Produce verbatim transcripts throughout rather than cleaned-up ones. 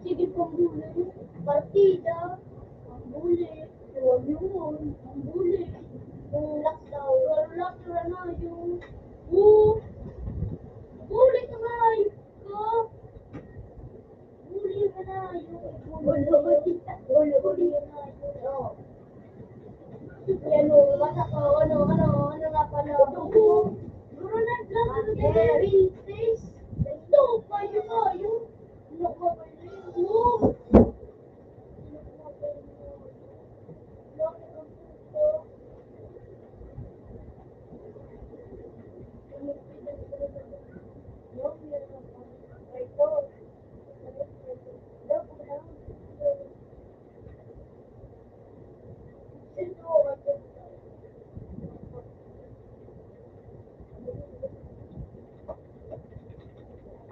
Sige, pambuli. Partida. Pambuli. Huwag yun. Pambuli. Yung laksaw. Pero laksaw na yun. Oo. Buli ka nga. Ikaw. Buli ka na. Yung buli. Buli ka na. Yan o. Bata ka. Ano, ano, ano nga pala? Ito po. Pero nag-vlog ka na. Very face. Ito, payo, payo.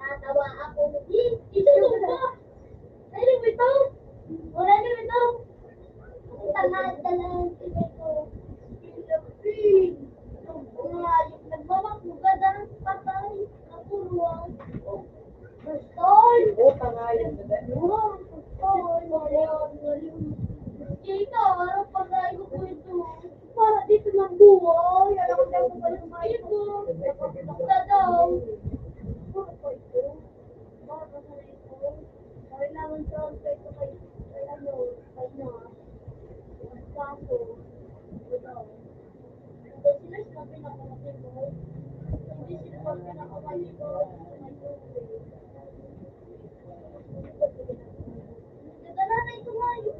Natawa ako. Ito ba? Ano ba ito? Wala na ito. Ang tanga talaga ito. Pilipin. Ang mga nagmamagmugad ang patay. Napuruan. Bastard. Ito, tanga yun. Bastard. Ikaw, ano pagkain ko po ito? Para dito ng buhay, alam ko na kung ano nga ito. Basta daw. Puro pa ito. Baka na ito. Kailangan sa ito kay, kay ano, kay na. Kaso, ito. Ito sila, sila pinakamatibay. Hindi sila pag pinakamatibay. Nadala na ito nga yun.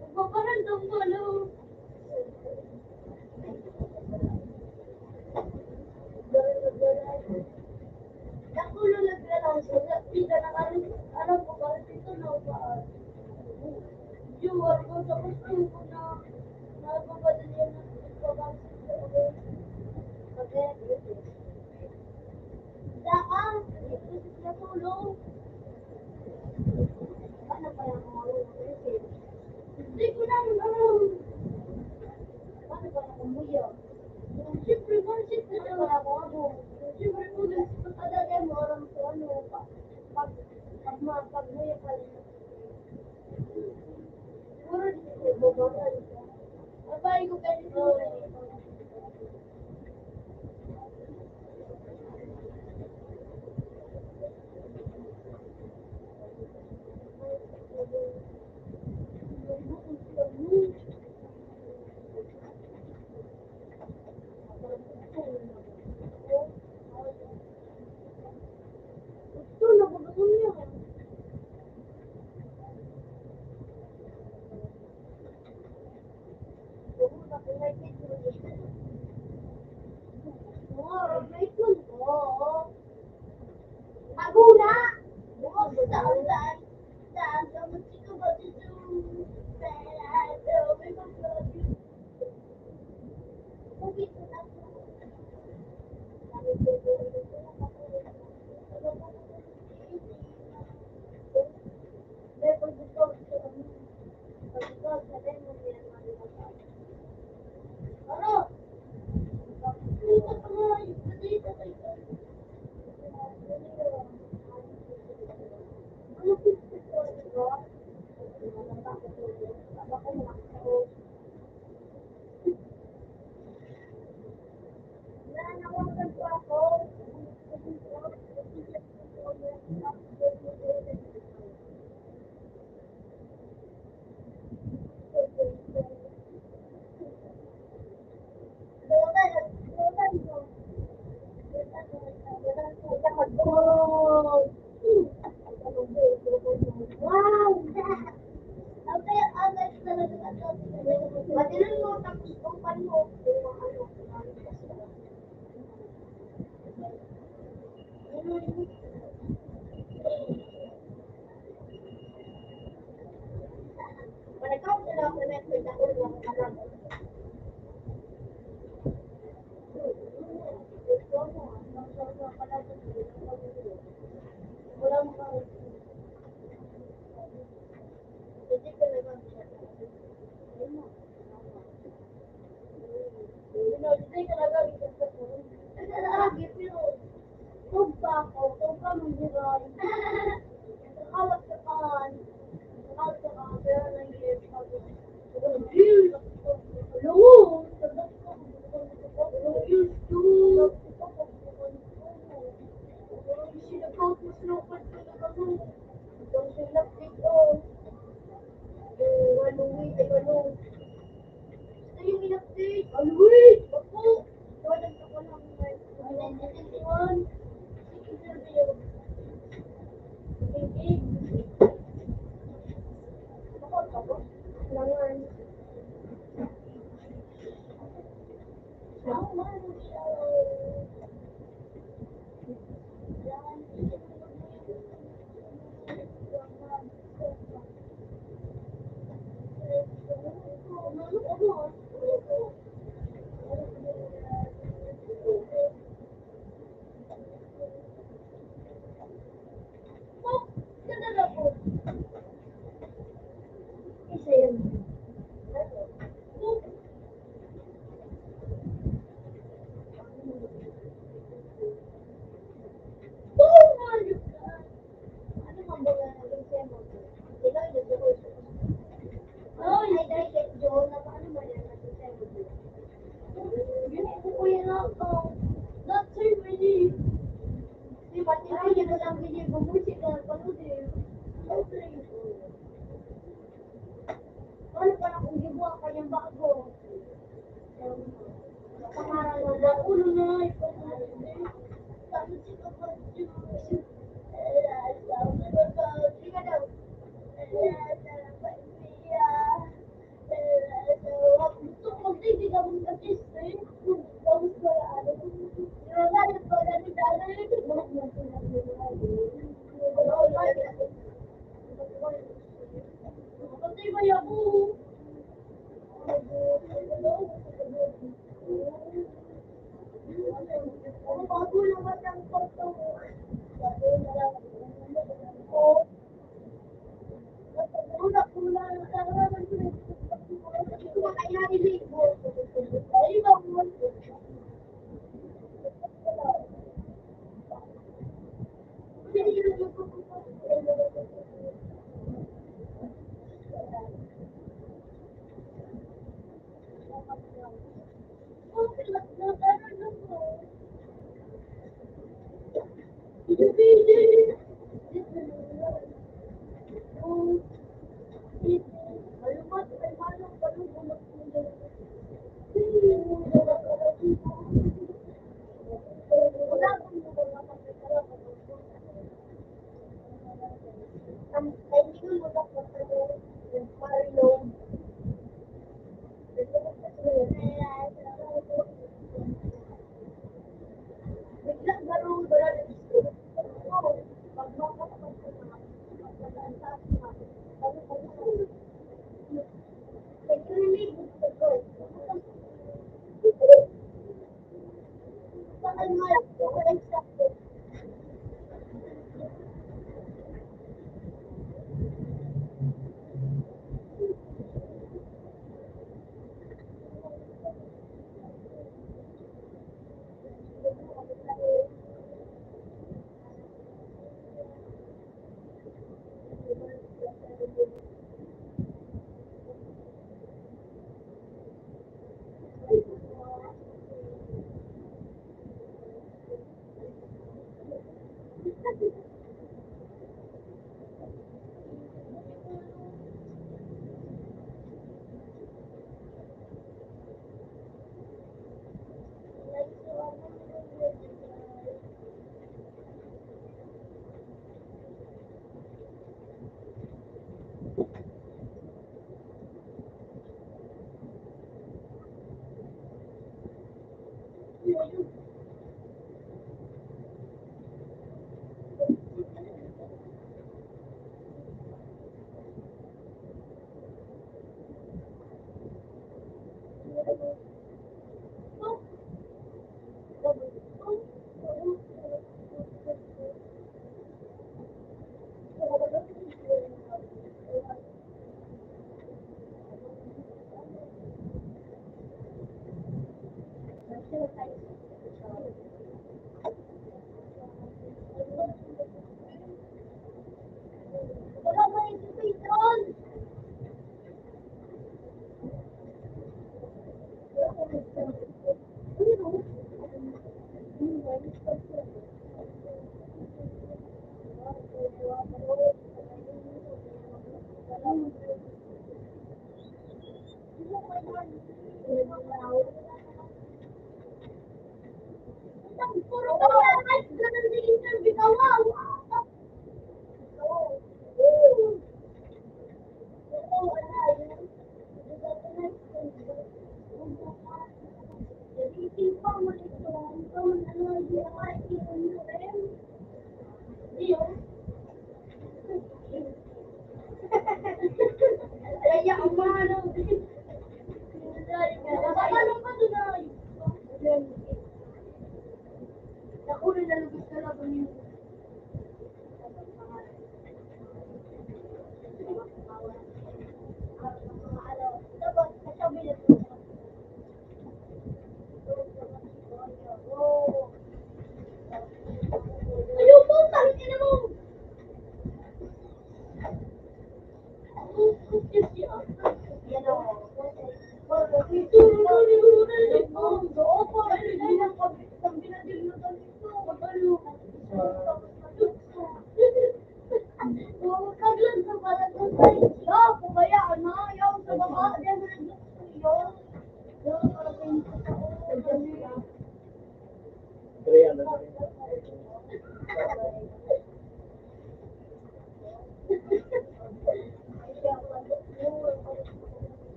Nagpaparamdam ko, ano? Nakulo naglalang sa pila na kami, alam ko ba, dito na ba? Yung ako sa gusto ko na, napapadali na sa pagkakas ko. Pagkaya dito. Daan, ito sa tulong. Ano pa yung mga ulo? Hindi ko na alam. Paano ba ako muya? Siyempre, siyempre, wala ko ako. Siyempre, kung nagpapadagan mo, alam ko ano, pa-, pag, pag, ma-, pag muya pa rin. Siguro, di ko bababa. Babay ko, pwede ko.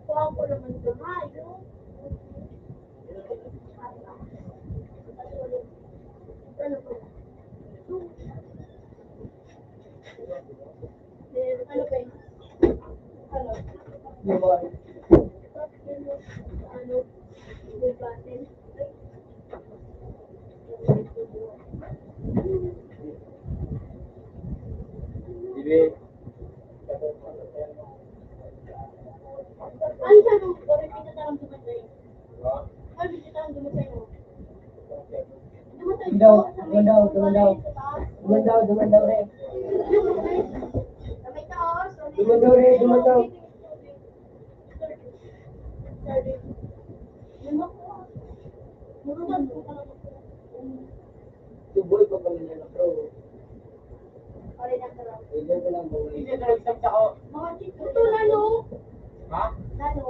Kuha ko naman sa mayo. Ano po? Eh, ano po yun? Ano? Ano? Yung button? Sige. Ano siya nung pinataram sa kanya? Dumandaw, dumandaw, dumandaw. Dumandaw, dumandaw, re. Dumandaw, re, dumandaw. Tuboy pa pala niya na, bro. Pwede ko lang, bro. Hindi ko lang sa ako. Ito, lalo. Ha? Lalo.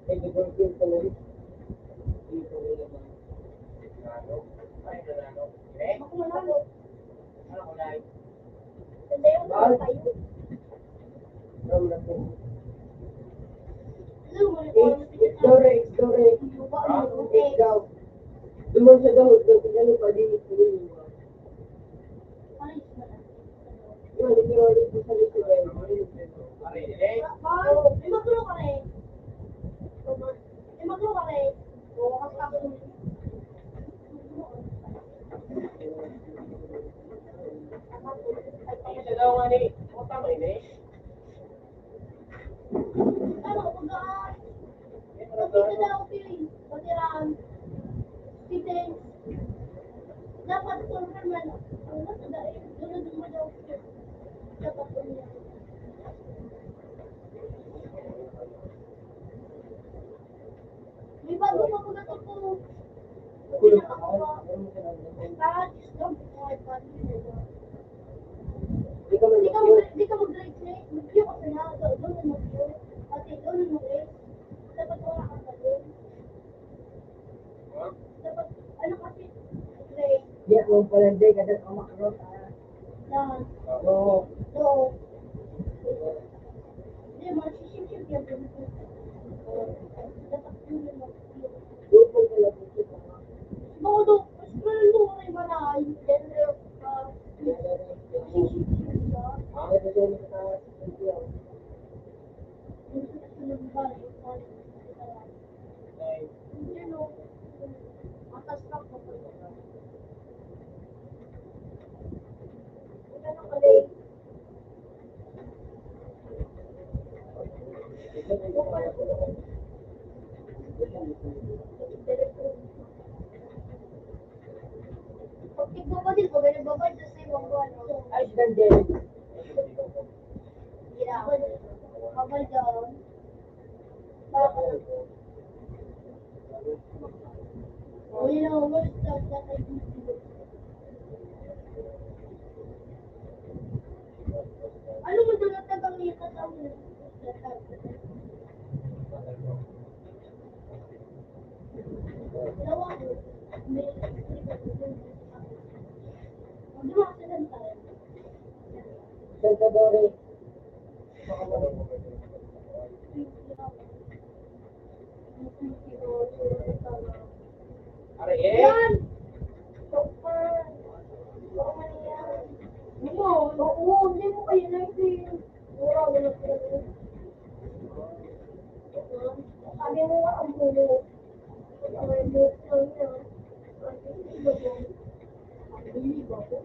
Pwede ko lang sa lalo. Dito ko lang. Lalo. Ay, lalo. Eh? Ako, lalo. Ano ko, lalo? Ganda yung mga tayo. Explore, explore. Ikaw. Duman sa dahon, daw, kung ano pa din, Dapat formal man. Ano sa dahil? Sunod mo daw. Dapat formal. May bago pa po na to po. Kulang pa. Para just don't buy pa. Di ka mag-, di ka mag-, di ka mag-graduate. Mag-view ka na. Doon na mag-view. Pati doon na mag-graduate. Dapat wala ka pa doon. Dapat, ano kasi, graduate. Di ako pala, di ka doon umakrot, ah. Yan. Oo. Oo. Hindi, magsisip-sip yan. Dapat yun yung mag-, Doon pala, di ka. Baka daw, mas mahal mo kay Maray. Then, ah, magsisip-sip ka. Ah, ito yung sa, Pag tigbabalil ko, ganun babay sa sayo, ang buwan. Ay, ganda. Hirap. Babay daw. Bakit? Wala, wala. Ano mo doon ang tagang ikataw mo? Salvador. Ariel? Yan! Super! Oo, hindi mo kayo na ito yung mura, wala ko na. Sabi mo nga, ang puno. Ang puno niya. Ang bilig ako.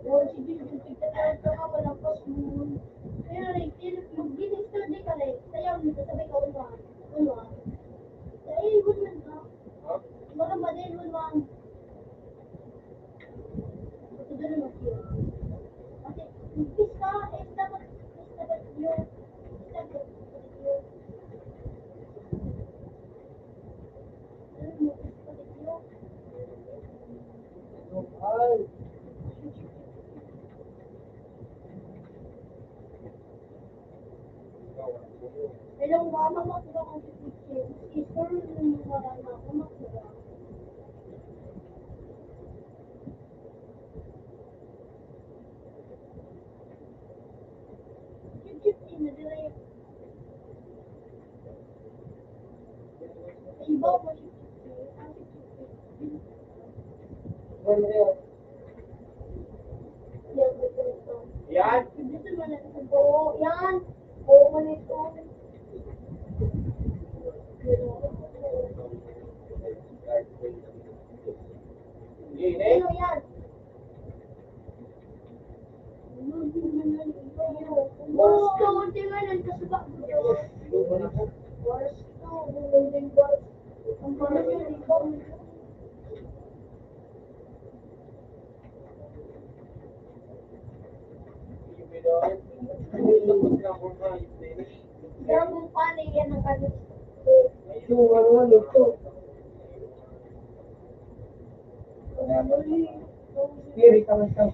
Oh, sige, sige, sige, talaga ka, walang pasmon. Kaya, like, mag-minister di ka, like, sayaw nito, sabay ka, unwa. Unwa. Kaya, iwan lang ka. Wala ba din, unwa? Ito doon naman siya. Kasi, pista, eh, dapat, pista ba yun? Pista ba yun? Ano mo, pista ba yun? Ay. Hello, mama, mama, mama, mama. Yan. Oo, yan. Oo, man ito. Hindi, hindi. Ano yan? Gusto ko tingnan ang kasabak mo. Gusto ko tingnan ang kasabak mo. Kaya kung paano yan ang kanyang Spirit ang isang.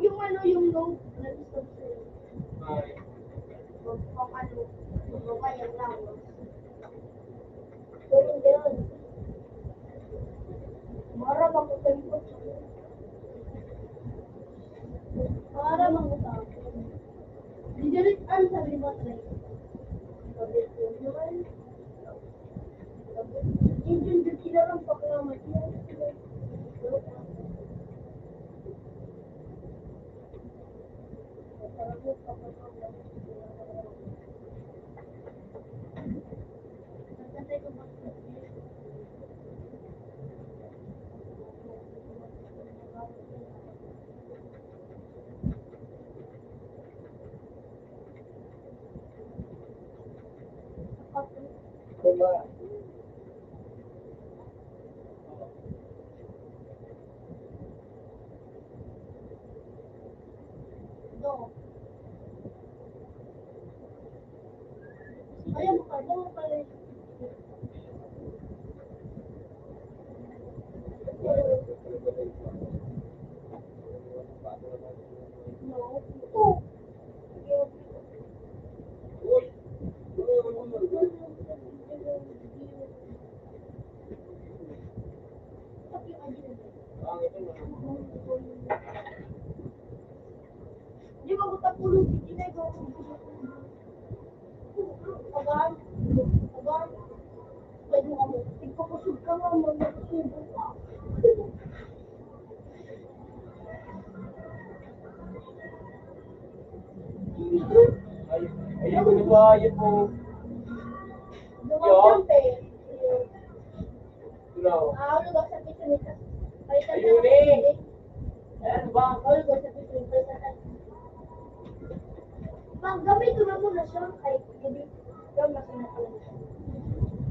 Yung ano, yung load na gusto ko sa'yo. Pag ano, pag ano, pag ano, Pero yan. Para makapalipot. Para mangutang. Didirit an sabi mo, Trey. Sabi ko naman. Sabi, Indian, di kailangan pakiamat yan. Di ba ko tapulog? Di na ikaw. Aban, aban. Pwede mo kami. Tigpakusog ka nga, magpakusog ka. Ay, ayun, di ba? Ayun po. Dumating eh. Grabe. Ah, ano ba sa picture nito? Palitan na Ayun lang eh. Pwede. Ayan ba? Ano ba sa picture nito? Pag gamit ko na muna siya, ay, hindi. Ikaw, mas na pala siya.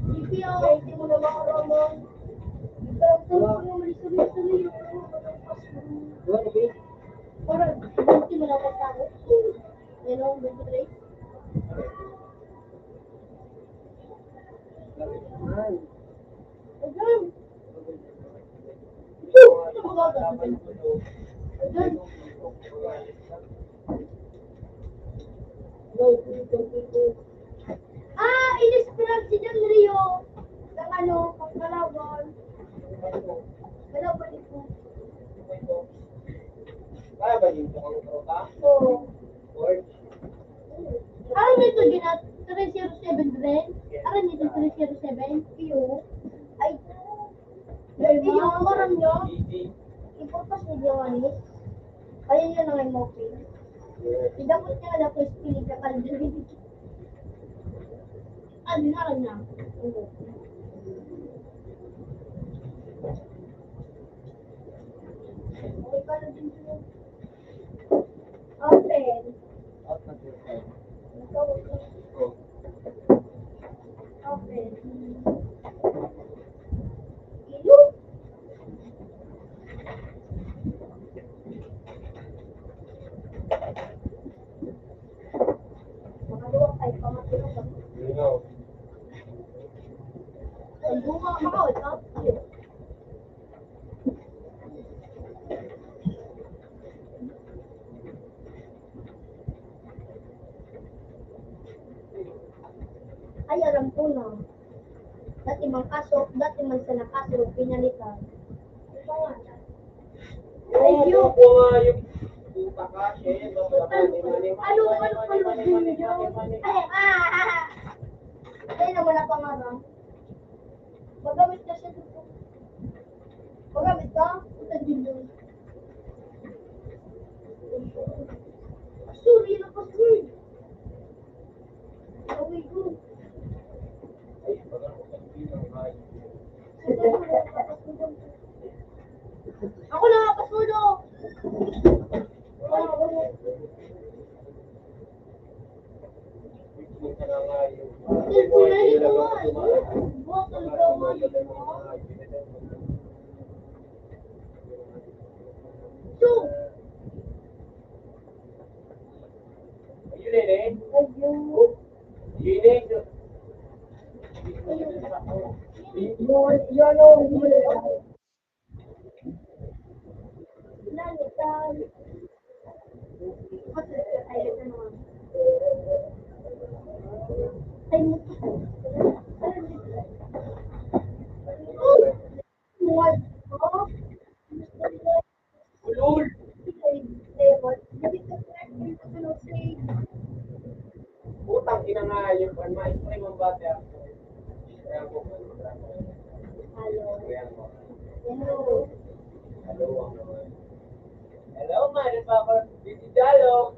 Hindi, ah, hindi mo na makaramang. Ikaw, ito, ito, ito, ito, ito, ito, ito, Ano ba? Parang, hindi mo na pagkakit. Hello, twenty-three? Ah, in-inspire si John Rio ng ano, pangkalaban. Kalaban ni Pu. Kaya ba yung pangkalaban? Oo. Aram mo ito, Gina, three zero seven, Dre? Aram mo ito, three zero seven? Iyo. Ay, iyo, aram niyo? Ipurpos ni Johannes. Kaya yun ang M O P. Idapot niya na first pinig ka kaldo. Ah, di na aram niya. Oo. Okay, kaldo din yun. Open. Open. Una, dati man kaso, dati man sana kaso, pinalitan. Ay, yun. Puta ka, shit. Ano, ano, ano, ano, ano, ano, ano, ano, ano, naman ang pangarang. Magamit na siya dito. Magamit ka? Puta, Junior. Sorry, na password. Away ko. Ako na nga, password, oh. Ulol! Putang ina nga, yung kan ma-spray mong bata. Kaya mo, kaya mo. Hello. Hello, ang naman. Hello, motherfucker. This is Jalo.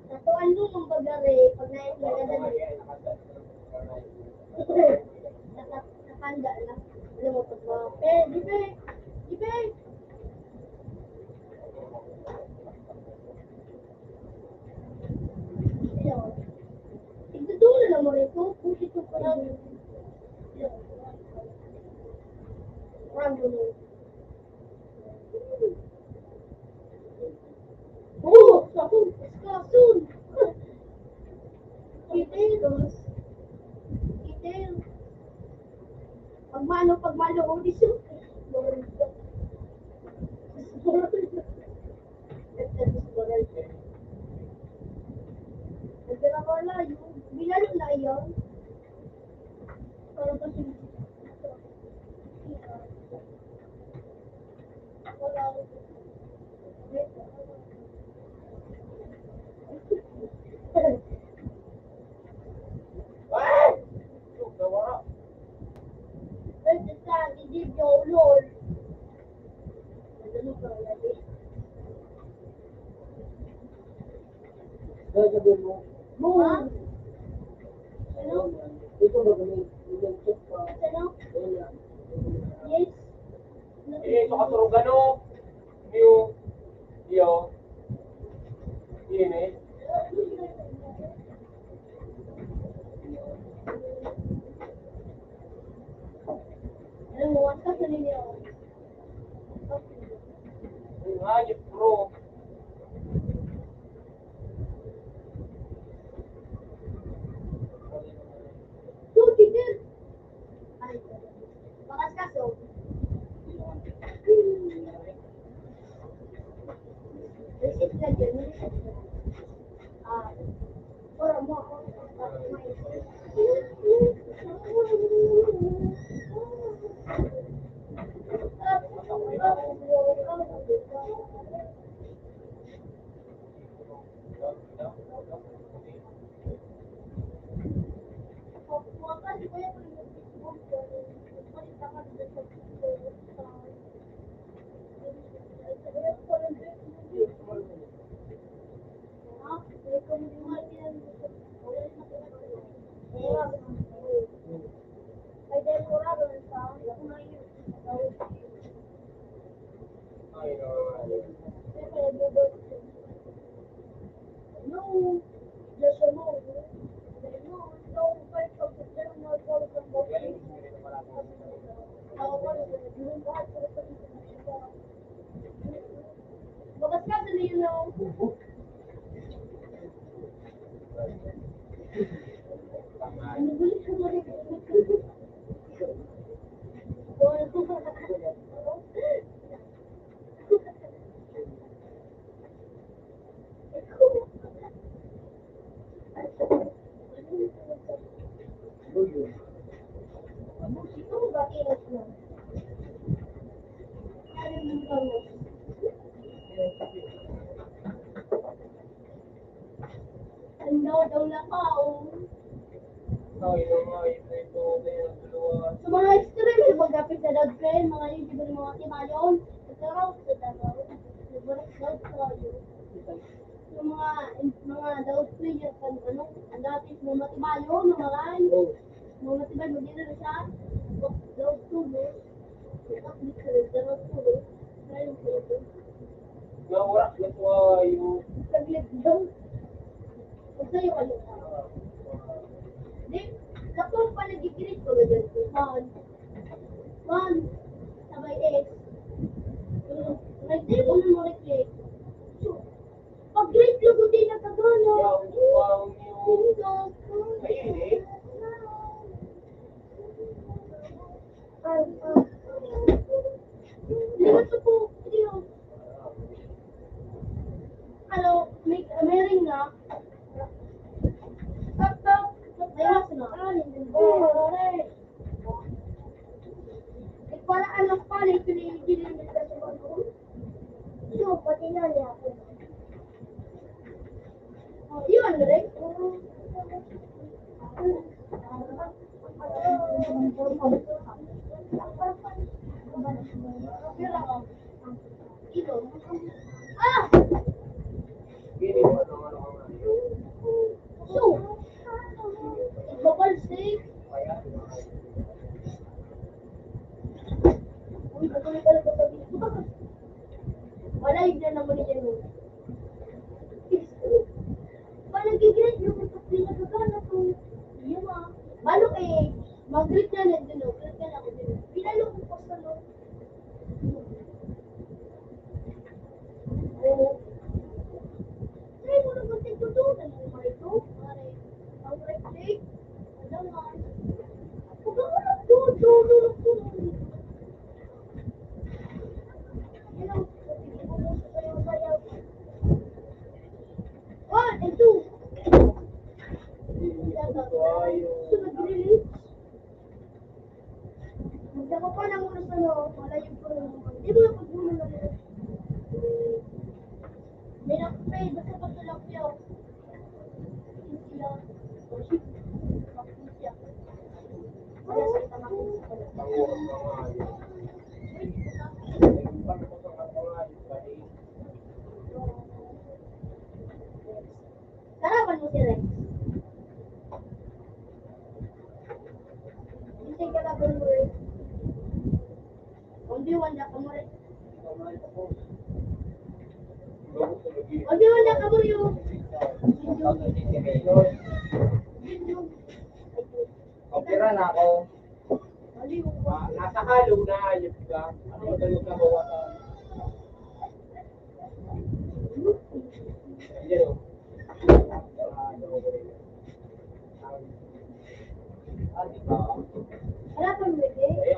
Tatuan mo, kumbaga, re, pag na-, nagadali. Naka-, nakanda na. Alam mo, pag mga, eh, di ba? Di ba? Ito, ito na lang mo rin. Ito, ito pa lang. Ito. Parang ganun. Oh, sakon, sakon. Details. Details. Pagmalo, pagmalo, audition. Sasabihin mo, "No." Ano? Ito ba kami? Nag-check pa. Ano? Wala. Yes. Eh, ito katurog, ano? New. Yo. Ini. Alam mo, ang kasunod niya. Ang hayop, bro. Ay, bakas kaso. Receipt na dyan. Ah, para mo ako. Ang daw-daw na kaon. Sa mga extreme, yung magkapit sa dagken, mga yun, di ba, yung mga timayon, nagkaraot sa dalaw, nagbarak daw tayo. Yung mga, mga daw player, kan, ano, ang dati, mga timayon, mga lain, mga timayon, hindi na siya, daw tulo. Nawara na po yung... Saglit daw. Huwag sa'yo kayo. Di, kapag pa nag-greet ko, ganyan. Man. Man. Sabay S. Nag-greet ko ng mga click. So, pag-greet ko, di nakagana. Wow, wow, yung... Ayun eh. Hello, may, may ring na. Tap, tap. Ayos na. Para anak pa rin, pinigil sa mga. Iyo, pati na niya ako. Iyo, ano rin? Ah! So, iba pa, Uy, bago na talaga sabi. Wala, yun na naman yan, oh. Pag nag-greet, yung pinagkakala ko. Yung mga, balo eh, mag-greet ka na dun, oh. Greet ka na ako dun. Pinalo ko pa sa loob. One and two. Magdako pa ng ulo sa loob, malayo pa rin. Di ba, pag ulo na Ano yun, nakaburyo? Opera na ako. Ah, nasa halo na, ayun ka. Ano ba yung kabawasan? Ayun. Ah, ano ba yun? Wala pang lagay.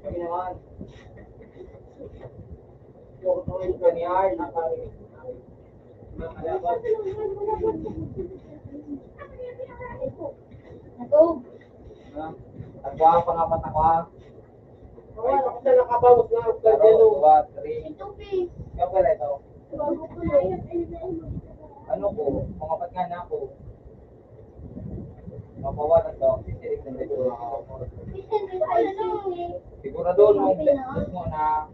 Kami naman. Yung, yung ganyan, nakari. Ako, pangapat ako, ha? Ay, bakit na nakabawat na ako, Daro, Daro? Dua, three. Ito, Pi. Ikaw pala ito. Bago ko na. Ano ko? Pangapat nga na ako. Mapawalan daw. Sisirik na medyo mga Sigurado nung mo na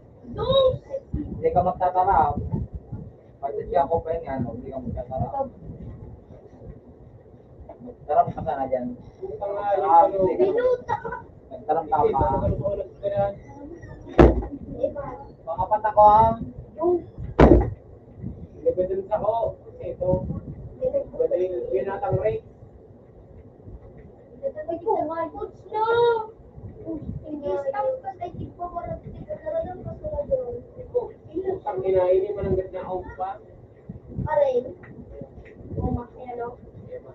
hindi ka magtatara. Pagkatsi ako pa yun, ano, hindi ka magtatara. Tarap ka sana dyan. Tarap, Minuta. Nagtarap ka pa. Pangapat ako, ha? Evidence ako. Ito. Pwede yung binatang rape. Ay, oh my God, no! Hindi, stop ka sa itig pa, parang tigagaralan ka sa radyo. Ito, ito, tangina, ini mananggap na ako pa. Pare. O, Mac, ano? Emma.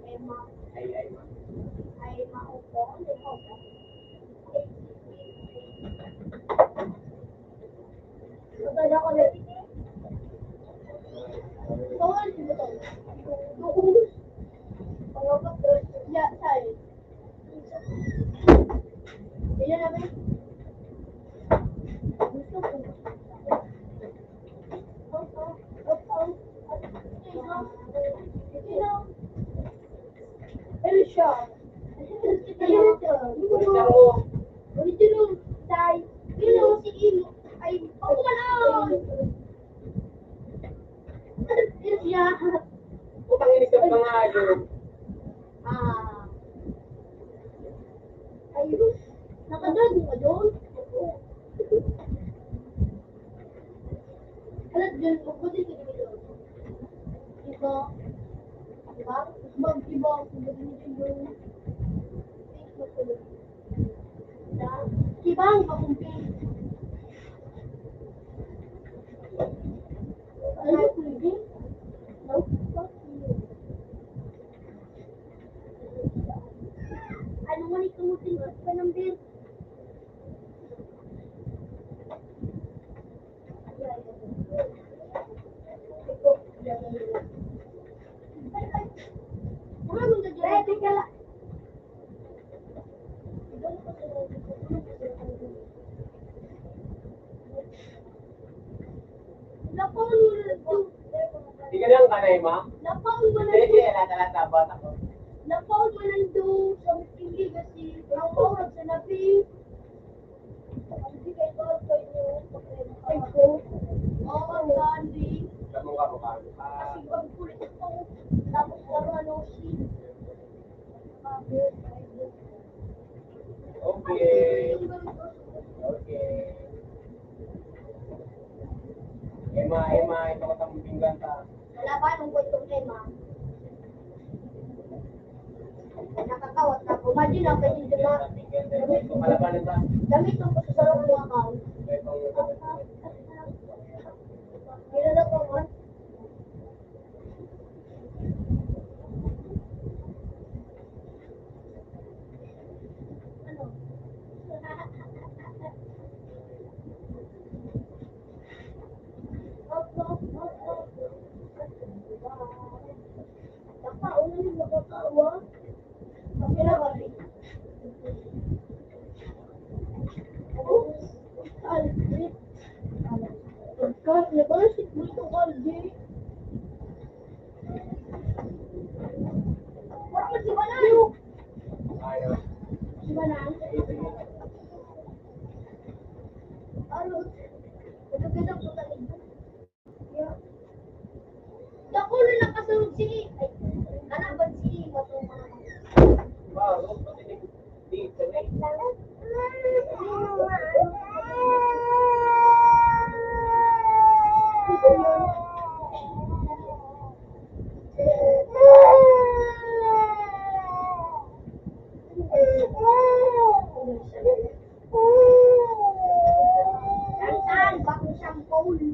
Emma. Ay, ay, ma. Ay, ma, opo. Ano, opo? Maganda ko na. Bawal dito. Doon. Pangapat, ya, saan? Yan na ba? Gusto ko. Ano siya? Original. Tay. Yun, si Imo. Ay, pagkumalaan. Yun siya. Putang inis ka pa nga, yun. Ah. Ayun. Nakagado ka doon? Alat dyan, pagbuti ka dito. Diba? Diba? Mag-iba, pagbuti nito yung Facebook ko. Diba? Diba ang pakumpi? Ano yung pwede? No? Ano nga ni kamuting ka ng beer? Di ka lang kanay, ma? Sige, sige, lata-lata, bata ko. Napaon man ang do sa Iliga si Rapaw sa Nabi. Ang di kay Bawal kayo. Ay, ko. Oo, Gandhi. Alam mo nga, mukha mo. Kasi ang kulit ito. Tapos, ano, ano, si Okay. Okay. Emma, Emma, ito ka tamang pinggan ta. Wala ba nung kwento kay ma? Nakakawat na po. Imagine lang, pwede dyan na. Ito, kalabanan ta. Gamit ang pasasarap mo ako. Ito, ito. Kilala ko, man. Alfred. Pagka, nabasik mo itong Aldi. Parang si Banan. Si Banan. Ano? Ito, ito, ito.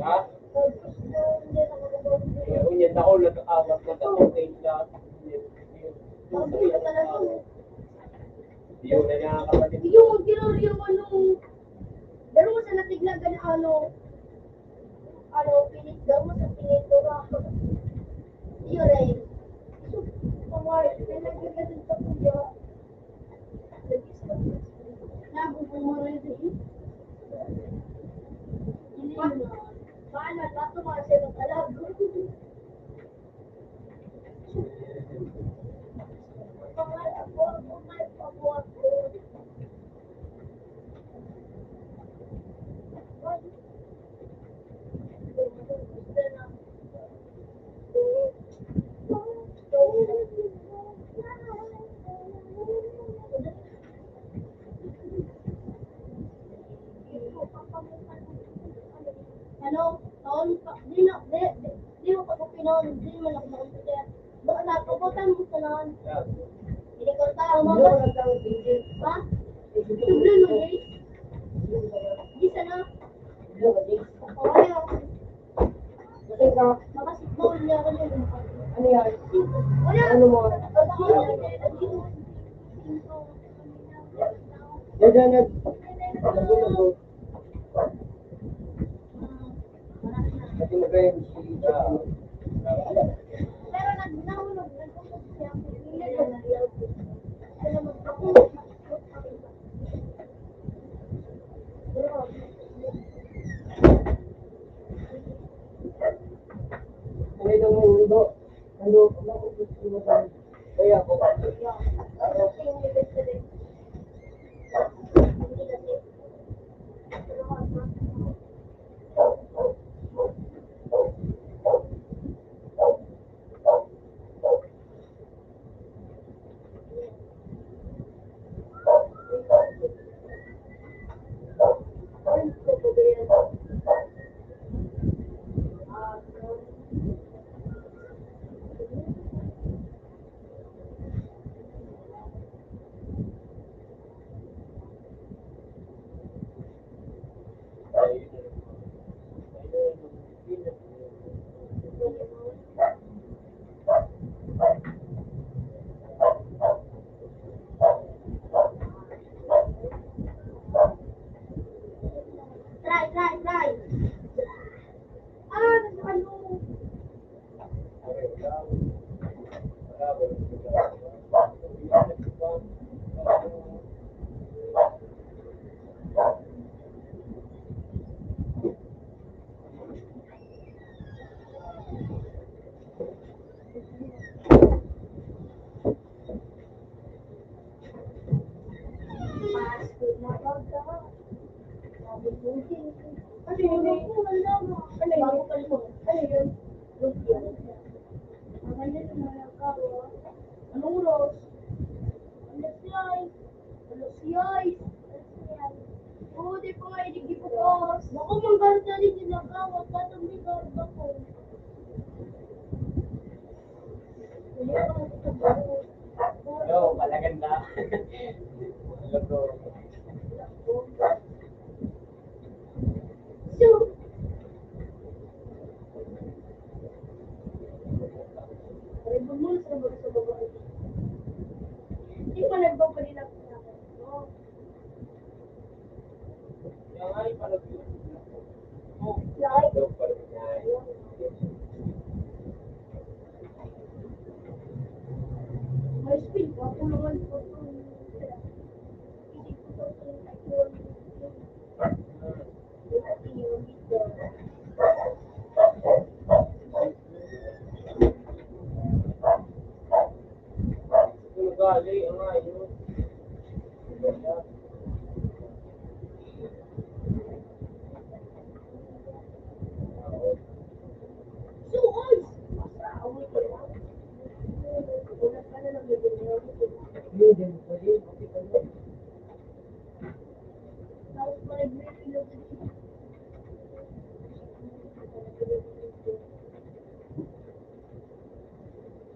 Ha? Unya, taon na kaawat na, taon na yung lahat. Yun na nga, kapatid. Yung ginagawa yung ano, daro sa natiglagan na ano, ano, pinit daw mo sa pinito ba? Yun eh. So, pangay, nalagyan ka dun sa kuya. Nagis ka. Nagugumara yun eh. Hindi na. Paano? Lahat ng mga siya nagkalago. Ano? Taon pa, di na, di, di, di mo pa ko pinon, di man ako makumpleto. Baka napuputan mo sa noon. Hindi ko tao mo ba? Ha? Sobrang mali. Di sana. Wala. Makasikbol niya ako dyan. Ano yan? Wala. Ano mo? Yan, yan, yan. Pero nag-, nahulog, nag-usap siya. Ano itong mundo? Ano, ano, ano, kaya ako. Try, try, try. Ah, ano? Ano yun? Ano yun? Ano yun? Anong oras? Alas siyais. Alas siyais. Oo, di pa nga, hindi bukas. Naku, manggalit na rin sila ka. Magtatambi ka, ako. Yo, palaganda. Hello, bro. So, Red Bull sa mga sa babae. Hindi pa nagpapalit ako sa akin. May speed pa, tulungan ko.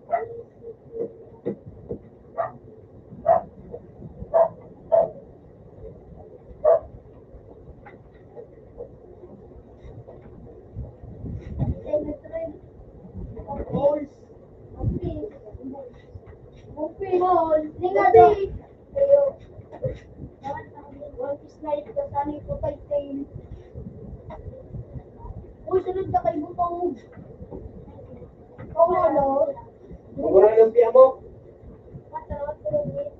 Boys! Boys! Boys! Linga di! Ayo. One piece night ka sa ni Putay Tail. Uy, sunod ka kay Butong. Kung ano? Kung ano yung piya mo? Patawad ko lang eh.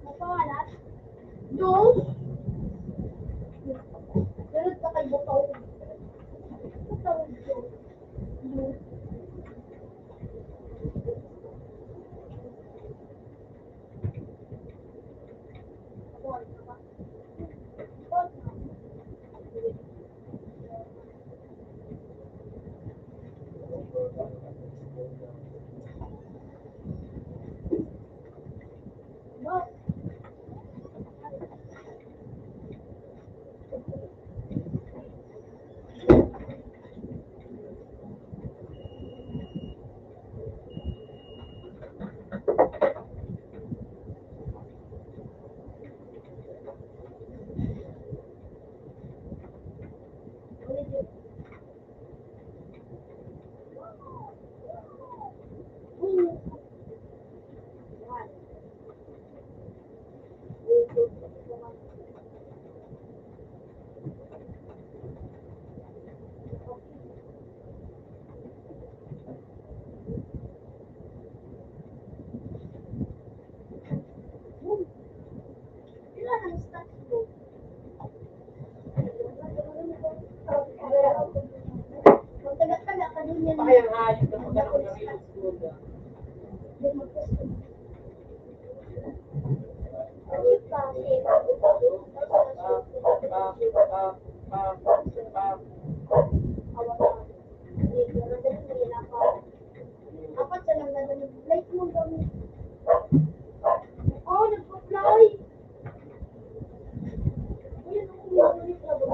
Napawalat? Dos? Sunod ka kay Butong. Patawad ko. Dos. Apat sa lang na ganun. Like mo ganun. Oh, nagpa-fly. Ayun, ang ulit na ba?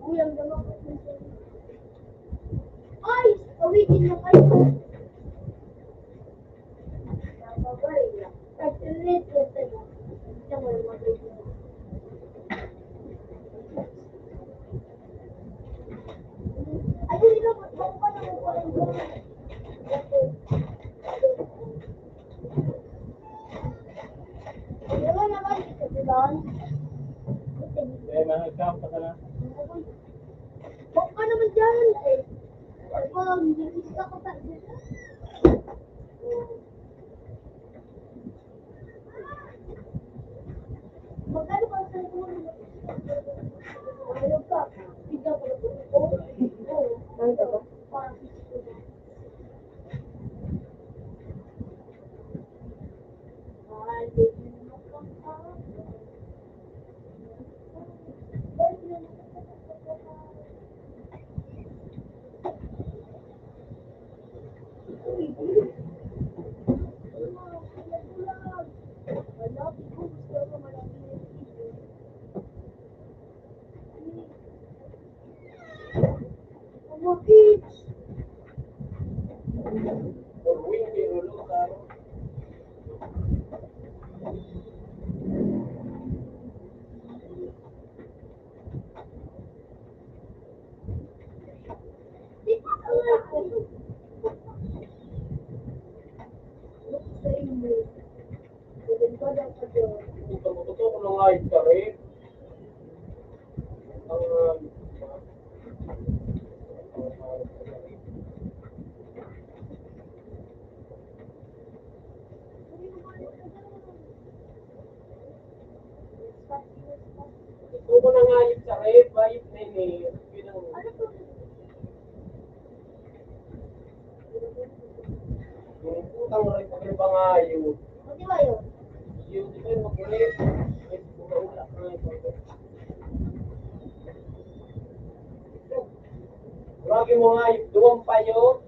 Uy, ang dama ko. Ay, awitin na kayo. Eh, mga ikaw, baka na. Huwag ka naman dyan. Huwag, hindi ka pa. Magkano ba ang cellphone? Ano ka? Ikaw pa. Ano ka ba? Gusto ko na nga yung sa red, white, na yun eh. Yun ang... Yung putang red, ano ba nga yun? Yung, di ba yung makulit? Grabe mo nga, yung duwang payo.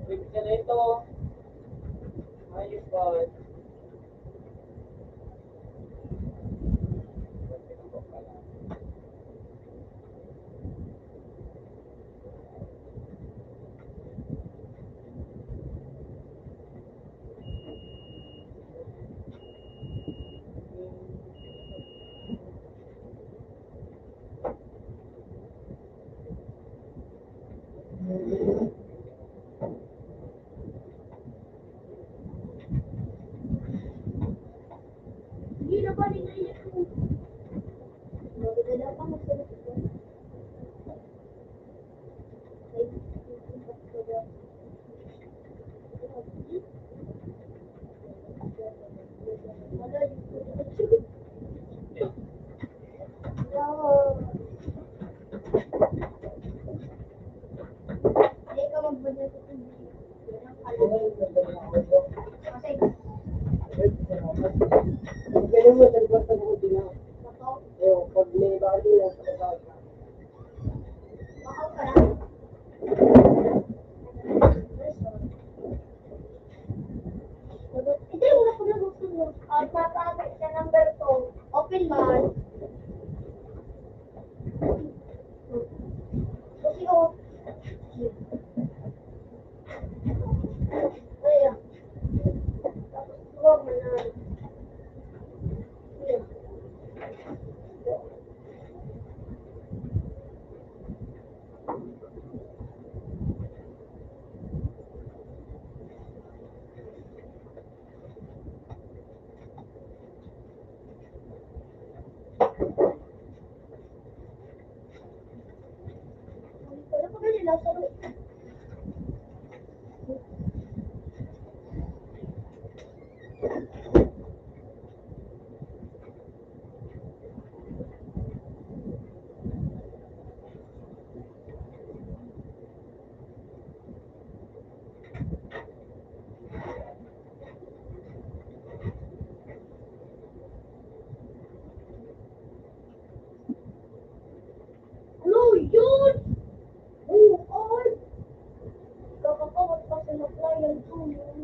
Ibig na ito. Ayos ba? Ito yung una ko na gusto mo. At papakit sa number two. Open man. Kasi oh. Ayan. Tapos, huwag mo na. Ayan. Ano yun? Oo, ay. Kakakawat pa sa mga client ko, yun.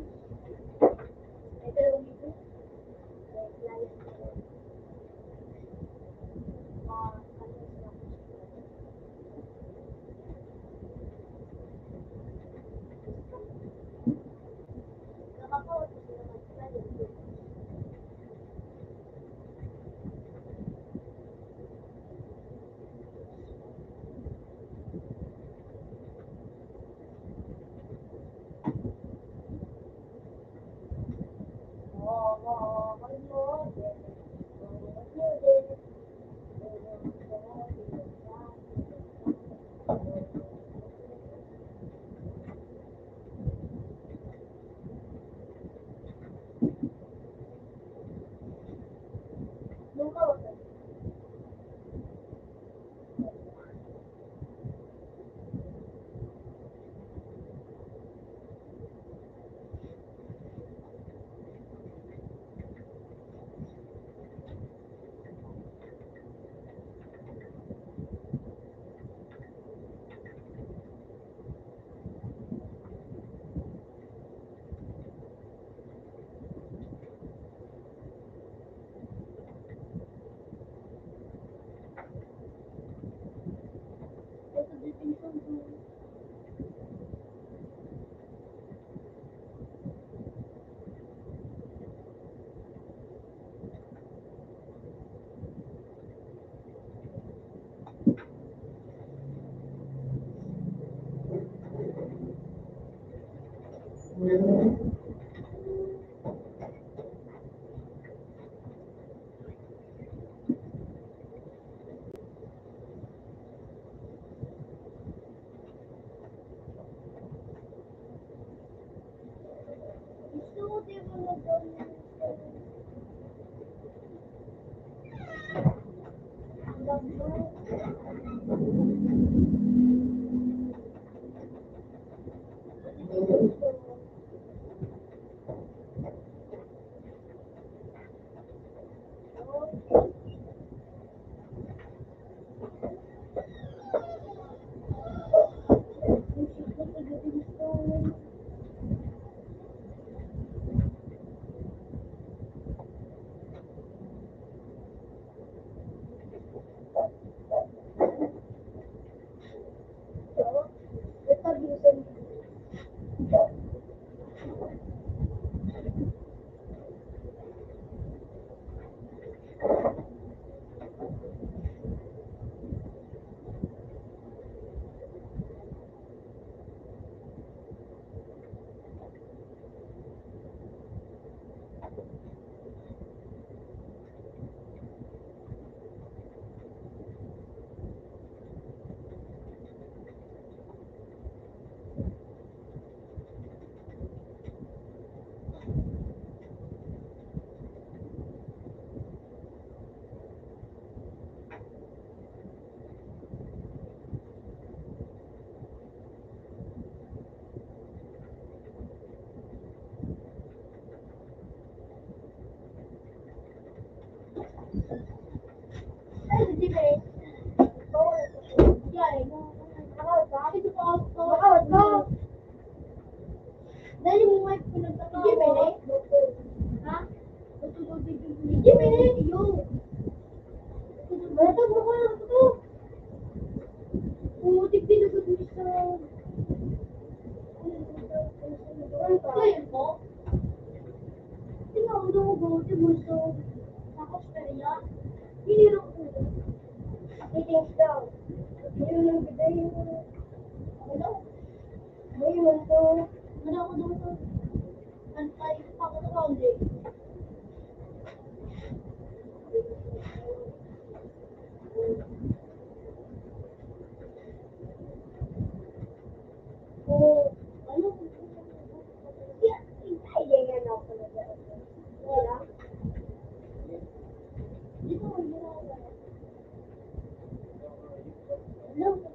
Ay, pero dito, may client ko. Dali mo nga, pinagtatao. Hindi, Bene. Ha? Hindi, Bene. Yo. Balatag mo ko na ito. Putik din ako dun sa, ano po? Tingnan mo, ano ko, di mo sa, tapos kaya, hinirap ko. Meetings daw. Yun ang bigay mo. Ano? Ayun, so, ano ako doon sa, ano tayo, pakatawa, hindi. So, ano, kaya, kaya, kaya, kaya, wala. Dito, wala. Wala, wala.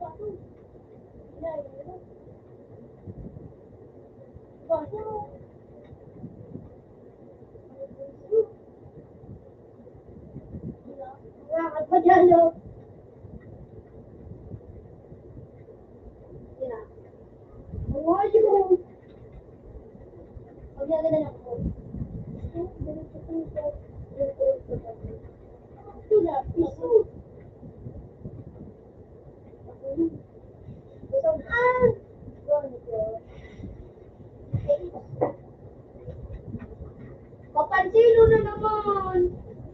Papansilo na naman.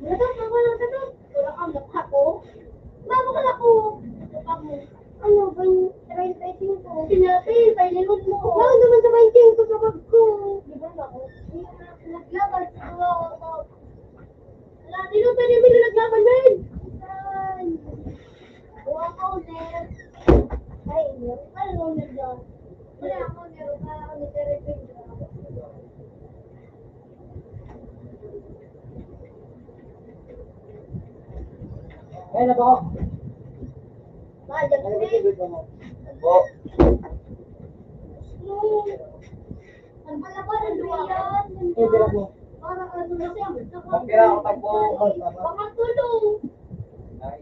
Wala ka, wala ka na. Wala kang mukha ko. Mama ka na ko. Mukha mo. Ano ba yung treinta y cinco? Sinabi, painilot mo. Wala naman sa twenty y cinco sa bag ko. Di ba ako? Naglaban sa mga Wala, sino pwede mo naglaban, men? Ay. Buwan ka ulit. Ay, ano? Ano mo na dyan? Wala ako, meron pa ako nagre-repaint. Kaya na ba ako? Ba, dyan ka na eh. Po. Ang pala, parang duwa. Eh, dira po. Parang ano na siya. Ang pira ang tagpo. Baka tulong. Ay.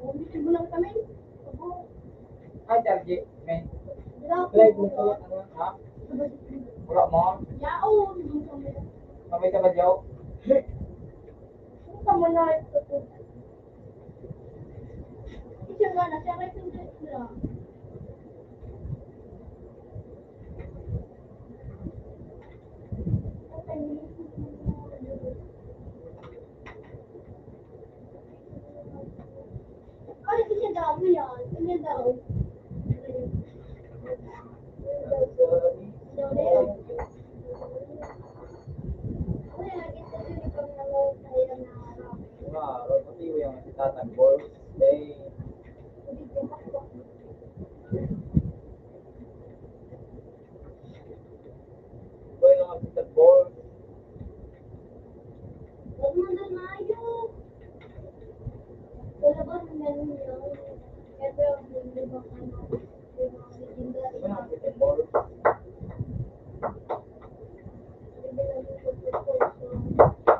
Umitin mo lang kami. Ay, Charlie, men. Dira po. Play mo po, ano, ha? Wala mo? Yaon. Kamay ka ba, Joe? Ano ka mo na ito? Siya nga na, siya may pinili sila. Ay, siya daw, yan. Siya daw. Mga, pati yung si Tatang Boy, may Boy, mga Tatang Boy.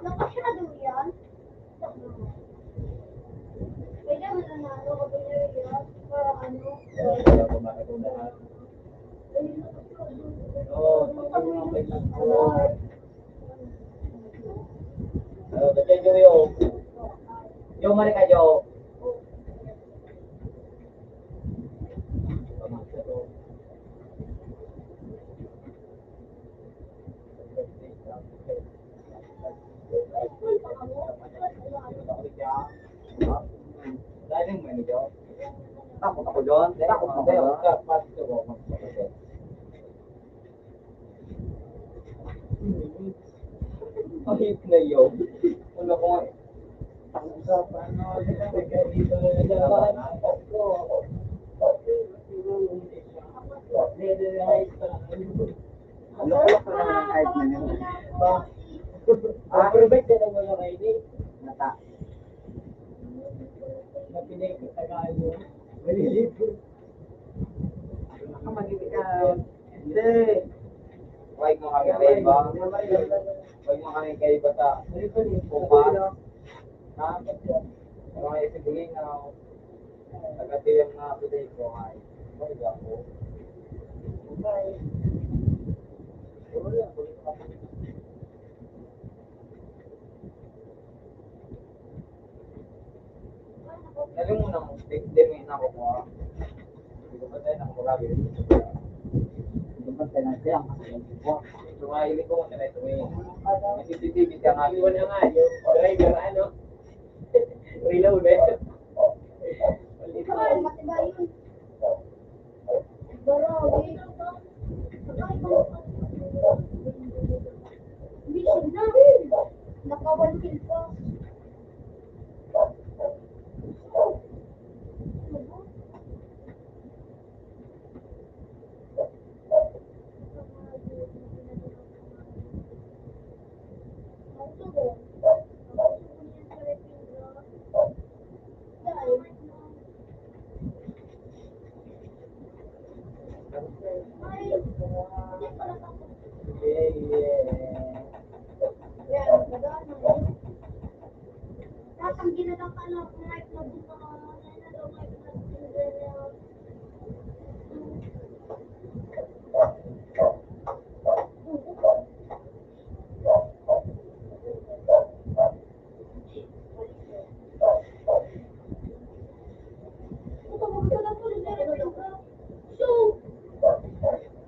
Nakasyado yan? Pwede mo na ano, kapag yan, para ano? Oh, ba't yan, Joey, oh? Yo, mali ka, Joe. Takot ako doon. Takot ako doon. Ang hip na yun. Ano ko nga eh. Ano ko lang ang hype na yun? Ba? Ah, pero ba't ka naman nakaini? Mata. Mapinig sa Tagalog. Malilito. Hindi. Huwag mo kami kaiba. Huwag mo kami kaiba sa kupa. Ha? Mga isibulingaw. Nagkatiyang mga today ko ay. Huwag ako. Lalo mo nang di, di mo inako ko, ah. Hindi ko pa tayo nang murabi. Hindi ko pa tayo nang kaya ang kasi yung tipo. Ito nga, hindi ko muna ito eh. May C C T V siya nga. Iwan na nga, yung driver, ano? Reload eh. Ikaw, matiba yun. Barawi. Mission na. Naka-one kill pa.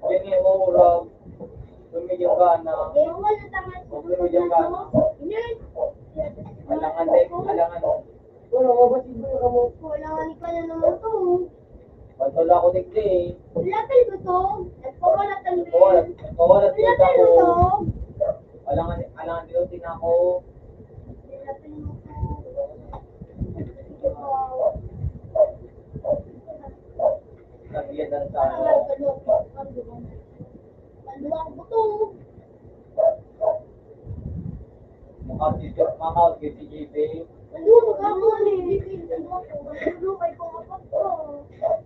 Yan yung mura. Tumigil ka na. Tumigil ka na. Alangan, eh. Alangan. Wala ka ba, sige ka mo? Wala ka ni ka na naman to. Wala ako digdi eh. Lapil ko to. Nagpawalat ang Nagpawalat, nagpawalat din Lapil ako. Ko to. Alangan, alangan din ako. Lapil mo to. Sige po. Sabihan lang sa ano. Ang ganda. Ang ganda. Ang ganda. Ang ganda. Maka-, maka-, G P G P. Nandun, nandun, eh. Nandun, kay pangapat ko.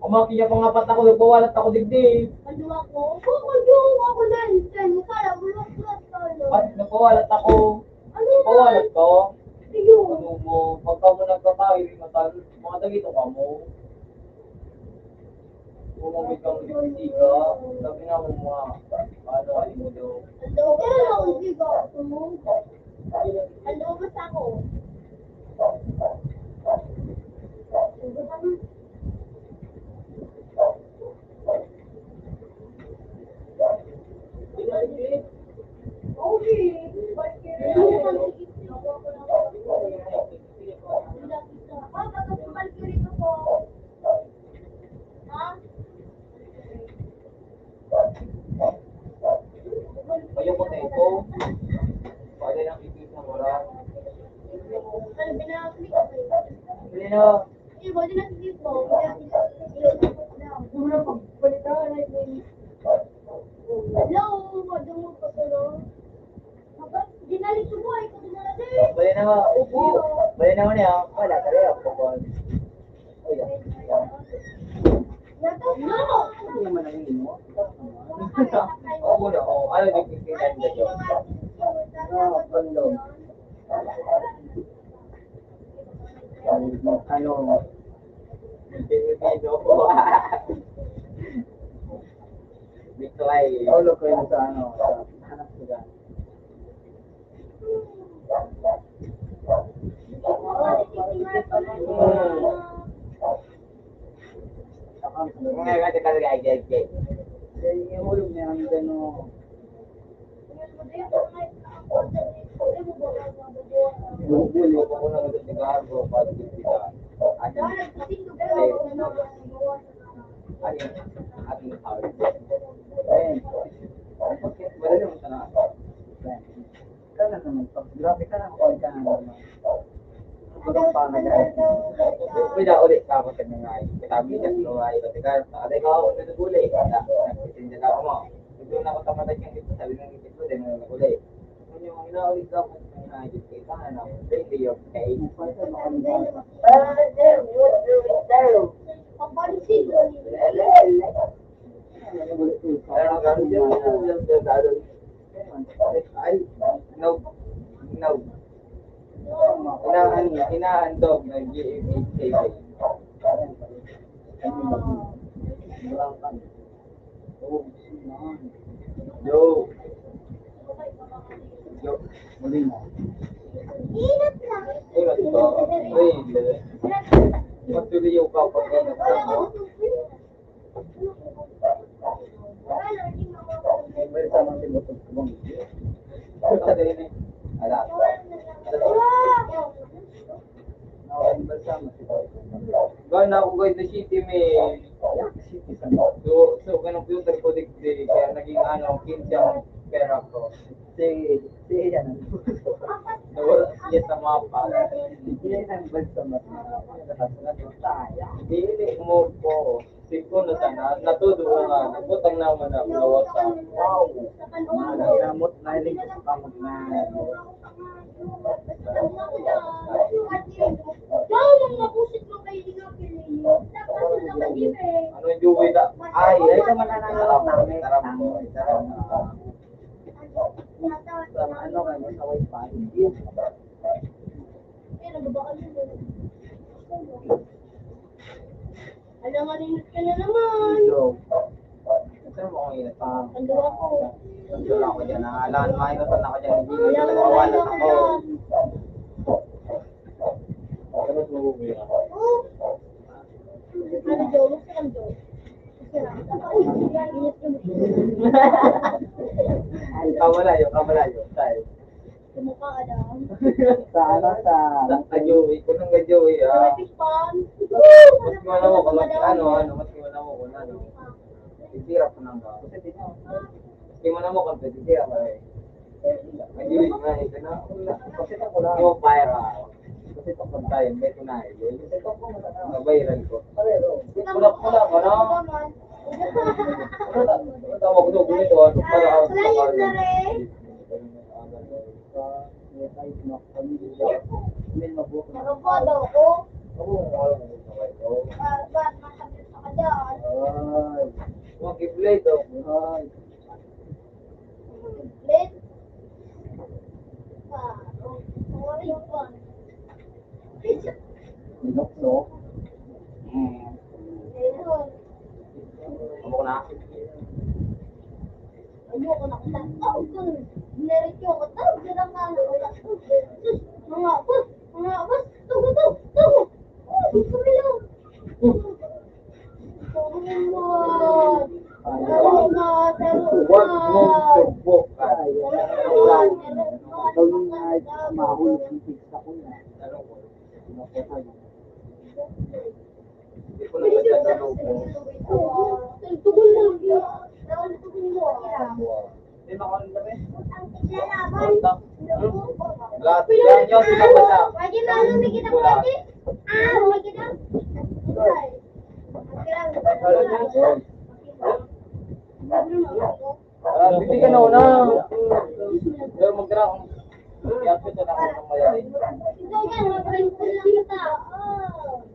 Umaki niya pangapat ako, nagpawalat ako digdi. Nandun ako. Kung nandun ako na, nandun ka lang, bulak-bulak ka lang. Ay, nagpawalat ako. Ano Nagpawalat na? Ka? Ayun. Ano mo, pagka mo nagkakain, matal-, mga dagito ka mo. Gumamit kang lipstick, ha? Sabi nga mo, mga, ano, ano mo daw? Ang loob sa ako. Ang loob sa ako. Okay. Kayo po tayo po. Pwede lang ipis ng oras. Hindi na. Hello, madungog ko sa'yo. Dinalik ko mo, ay ko dinala din. Pwede na nga. Pwede na nga niya. Wala, talaga ako po. Ay, Hindi naman ang ino. Oo, na, oo. Ano yung pipilihan mo dyan? Ano, ano? Ano? Pilipino. Biklay. Paulo ko yun sa ano, sa anak ko dyan. Ngayon kasi talaga, ay, ay, ay. Yung ulo niya, ang gano'n. Grabe ka na, kung ka na naman. Pwede uli ka, pag nangay. Kami, kasi nangay, pati ka, sa alay ka, ako, naguguli. Nagtitinda na ako mo. Ito na ako tamatay kang ito, sabi ng ito, dahil mo naguguli. Kung yung inauli ka, pag nangay, ito, ito, ano, daily of pay. Pero, pero, pero, pero, Ay, no. No. Inaan, inaandog ng G M H K. Yo. Yo. Muli mo. Ingat ba? Uy, hindi. Matuloy yung kapag-ingat mo. Ala. Gana ako guys sa city, may so, so, ganun computer ko digdi, kaya naging ano, kinse ang pera ko. Si, si Ian. Nawala siya sa mapa. Hindi na ang balsa mas. Hindi mo po. Siko na sana, natudo na nga, nagutang naman na, nawa sa, wow. Namot na, hiling ko sa kamot na. Ano yung Joey na? Ay, ay, ka mananalo lang namin. Tarap mo, tarap mo. Sa ano, kayo sa wifi? Alangan, init ka na naman. Ikaw. Saan mo akong init? Ang gawa ko. Ang gawa ko dyan, ah. Alangan, mainit na ako dyan. Alangan, Nawawalan mainit ako. Ano po, kuya? Oh. Ano, Joe? Gusto kang Joe? Gusto na. Init yung Kamalayo, kamalayo. Tayo. Sa mukha, Adam. Sa ano, sa Sa, sa Joey. Kung nang Joey, ah. Traffic pan. Mas kiwan mo kung mas, ano, ano, mas kiwan mo kung ano. Sisira pa nang ba? Mas kiwan mo kung sisira pa eh. Ang Joey nga, ito na. Kasi ito ko lang. Yung fire, ah. Kasi ito ko lang. Tayo, may kunain. Kasi ito ko lang. Nabayaran ko. Pula-pula ko, no? Tawag ko, ganito, ah, para, ah, Layo na rin. Marapado ako. Ay. Mga giblade, oh. Ay. Giblade. Ah, oh. Sorry pa. Pinukso. Hmm. Ayun. Amo ko na. Ayoko na kita. Tawag ko. Diretso ako. Tawag ko lang ka na wala. Sus, mga bus, mga bus. Tawag, tawag, tawag. Oh, sus, kami lang. Tawag mo. Tawag na, tawag na. Huwag mong subukan. Tawag na, tawag na. Mahulog ang pizza ko na. Hindi ko na masyado loko. Lahat yan, yun, sila ba siya? Pwede malunig kita, pwede? Ah, okay kita. Ah, hindi ka na una. Pero magkira akong yapit na ako ng mayari. Ito yan, maparingkol lang kita.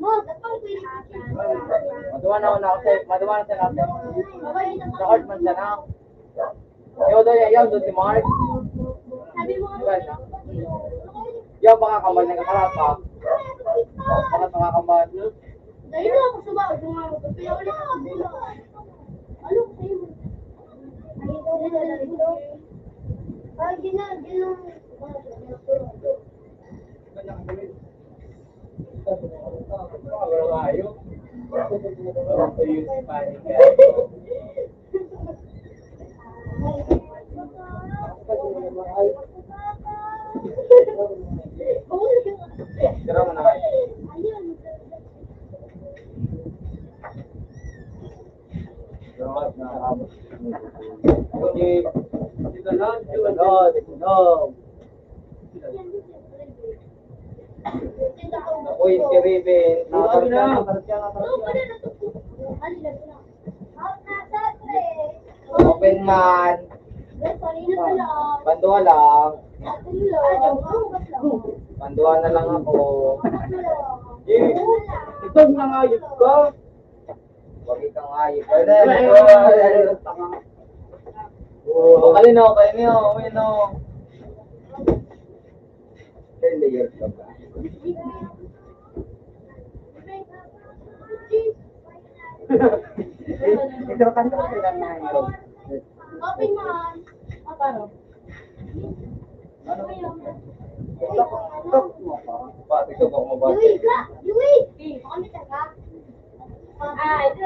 Mo, tapang pwede. Duman ako na kasi, maduman siya natin. Sa heart man siya na. Yo, doon yan, doon si Mark. Sabi mo, diba siya? Yo, baka kambal, nagkakarap pa. Baka baka kambal. Dahil na ako sa bahay, kung ano, kaya ulit ako. Ano ko sa'yo? Ay, ito na lang ito. Ay, di na, di na. Uy, si Riven. Nakakita na. Open man. Banduha lang. Banduha na lang ako. Ito na nga yun ka. Huwag ikang ayos. Ay, ay, ay, ay, ay, tanga. Oh, kalinaw, kalinaw, kalinaw. Ten layers ka ba? Ito, kanto ka lang na ito. Open mo, ah. Ah, paro. Ano? Tok, tok mo. Pati ka ba kumabati? Yui ka! Yui! Baka may taga. Ah, ito.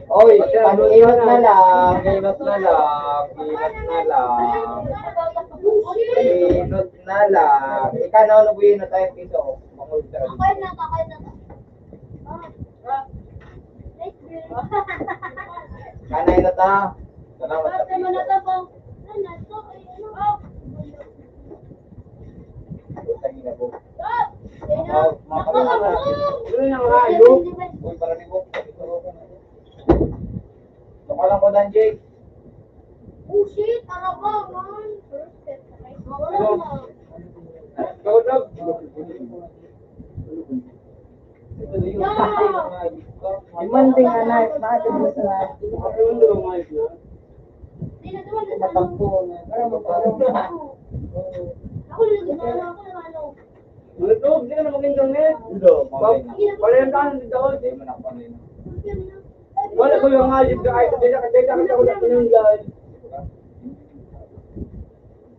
Oy, pag-inot na lang, inot na lang, inot na lang. Inot na lang. Ikaw na, ano ba yun? Tayo piso. Mangulog talaga. Ako yun na, ako yun na. Kanay na ta. Salamat sa piso. Putang ina po. Mga, mga pala. Uy, para ni Bok. Baka lang ko, Dan Jake. Oh, shit, araba, man. Wala na. Ikaw, Doc. Demanding na knife, bakit mo sa matampo na? Para mo pa. Ako na lang, ako na lang. Ano to? Hindi ka na mag-internet? Hindi, Pag-, pag-, palihan ka ng tao. Hindi mo na palihan. Wala ko yung ayos na ayos. Dila ka, dila ka, dila ka, dila ka.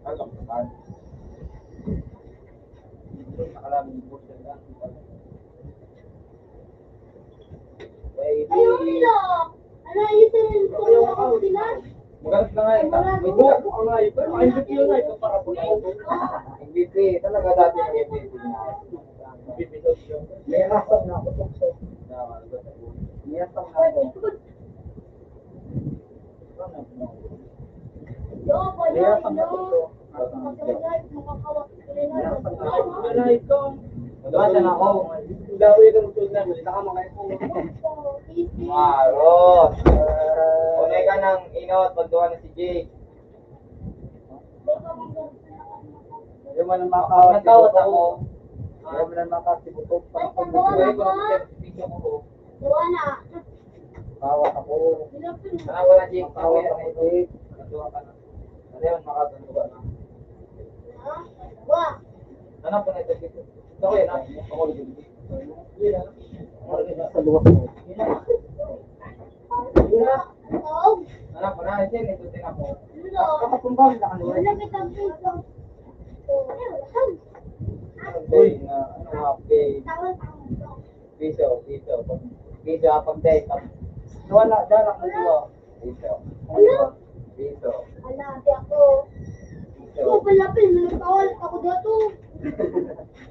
Ano ka, ano? Hindi ko nakalabing po siya. Ayaw nila. Ano, ayun sa rin po yung ako sila. Magalit na nga eh. May buhok ko nga eh. Pero ang M V P yun nga eh. Para po na ako. M V P. Talaga dati ang M V P na. M V P daw siya. May rasang na ako. May rasang na ako. Kaya sa mga totoo, Wala na ako. Wala na ako. Dami itong tulad na, wala ka makaipon. Maros. Kung may ka ng inot, pagduha na si Jake. Yung man ang makawat, nagkawat ako. Yung man ang makawat, si Butok, pag-, Duha na. Kawat ako. Tara, wala, Jake. Kawat ako, Jake. Ano yun, makatutuwa na? Wah. Ano po na ito, Jake? Ito ko yun, ah. Ako, Jake. Sa luwak mo. Ano po na, ito, ito, ito na po. Kakatumbahan na kanila. Wala kitang piso. Uy, na, ano, update. Piso, piso. Pag, piso, ah, pag dahil, pag, Wala, dala ko dito. Piso. Ano? Piso. Ala, di ako. Piso. Ikaw pala, Pin, nagpawal ako dito.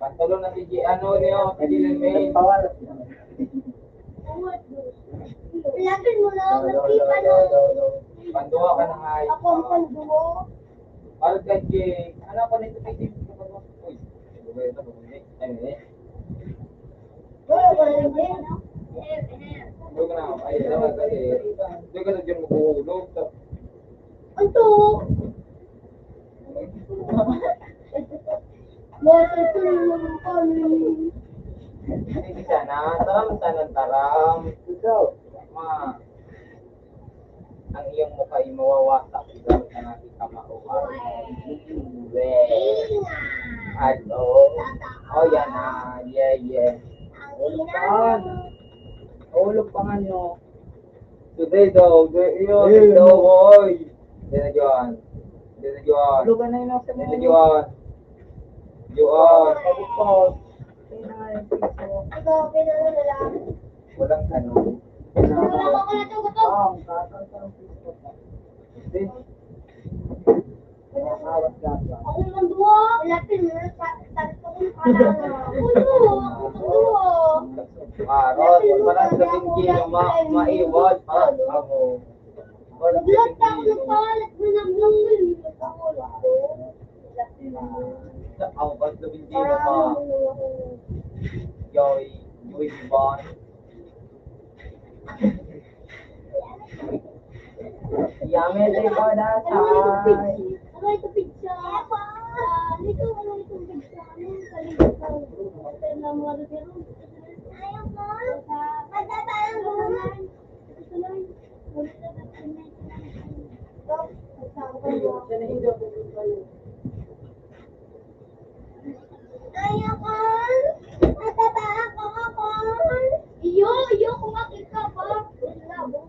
Pantalon na si G-, ano niyo, si Dylan May. Nagpawal. Lapin mo na, magkita na. Panduha ka na nga. Ako ang panduha. Parang kay Jay, ano pa nito, Pin? Uy, ano ba ito? Ano eh? Wala, wala, hindi. Doon ka na, ay, alam mo, kasi, doon ka na dyan maghuhulog, tap-, Ito. Nasa ito yung kami. Hindi sana, taram, sana, taram. Ikaw. Ma, ang iyong mukha ay mawawasak, ikaw na nga di ka mauhaw. Ano? Oh, yan na. Yeah, yeah. Ulog pa. Ulog pa nga nyo. Today daw, today, iyo, Eh, daw, no. Oy. Yan na, Johan. Yan na, Johan. Ulog na yun, nasa Yan na, mo. Johan. Johan. Pagkakos. Ikaw, pinanalo lang. Walang tanong. Wala pa ko natugot. Ah, ang taas ang tanong, Facebook. Hindi. Nakakawat ka ba? Ako naman duwa. Latin mo, sa, sa, sa, sa, Ulo, ako duwa. Ah, Ron, parang sa bingkilo, ma-, maiwan pa ako. Parang sa Naglag pa ako ng bingkilo. Pangalan mo ng Google. Sa ako, parang sa bingkilo, Parang ma-, ano, Joy, Joy Bond. Yummy, Rico, that's high. Ano ito, pizza? Ah, dito, ano itong pizza? Ano yung kalimutan? Hotel na mga lugar. Ayaw ko. Sa Madadaan mo. Ito na. Ito na. Ayoko. Mataba ako, ako. Iyo, iyo, kung makita pa. Labo.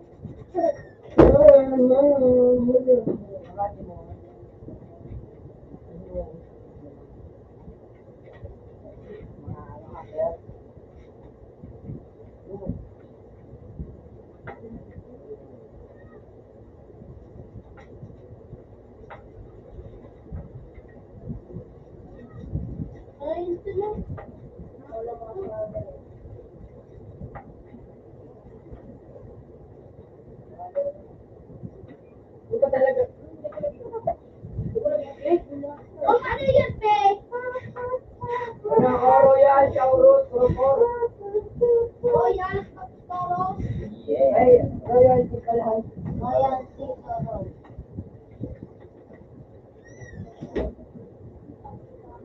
Ito talaga. Oh, ano yun, Pe? Ano, oh, Royal Taurus, Royal Taurus? Yes. Ay, Royal Taurus. Royal Taurus.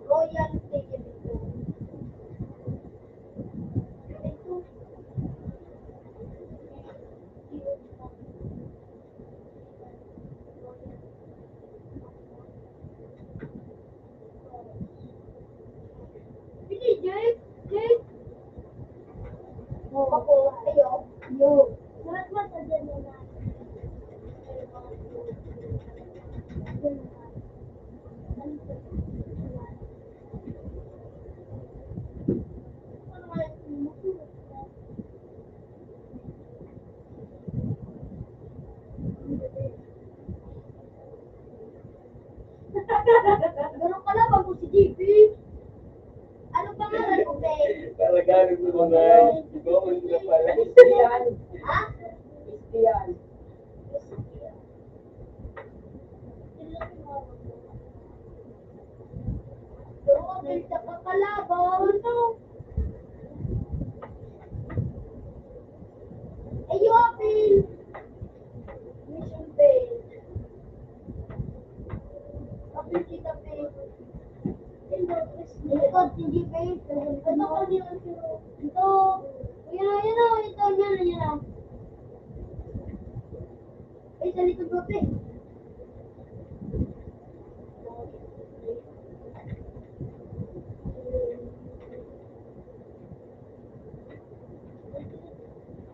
Royal Taurus. Pili, Jake. Jake. Ako, ayo. Yo. Lahat mo sa dyan na. Ganun pala, bago si J P. Ano pangalan mo, Pe? Talaga, ano sa mga ikaw, ano na pala? Christian. Ha? Christian. Christian. Pero ang ganda ka pala, bawal to. Ay, open! Mission failed. Open kita, failed. Ito, hindi failed. Ito, ito, ito. Ito. Ayan, ayan, ayan. Ito, ayan, ayan. Ay, sa likod mo, Pe.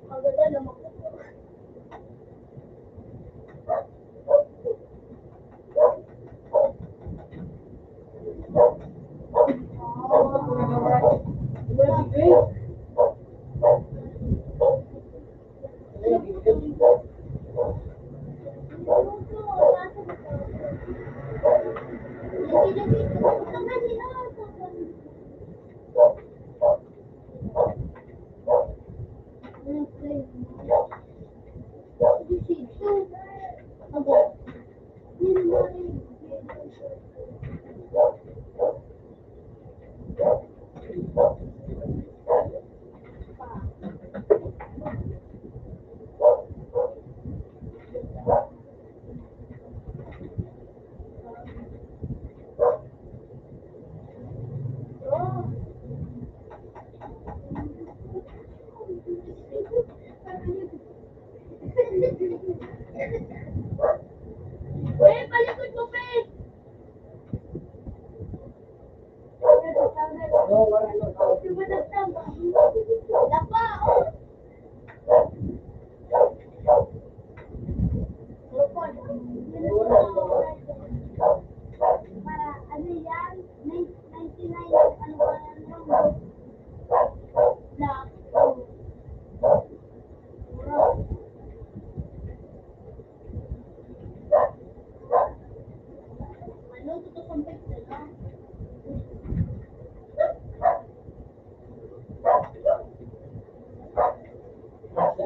Ang ganda naman.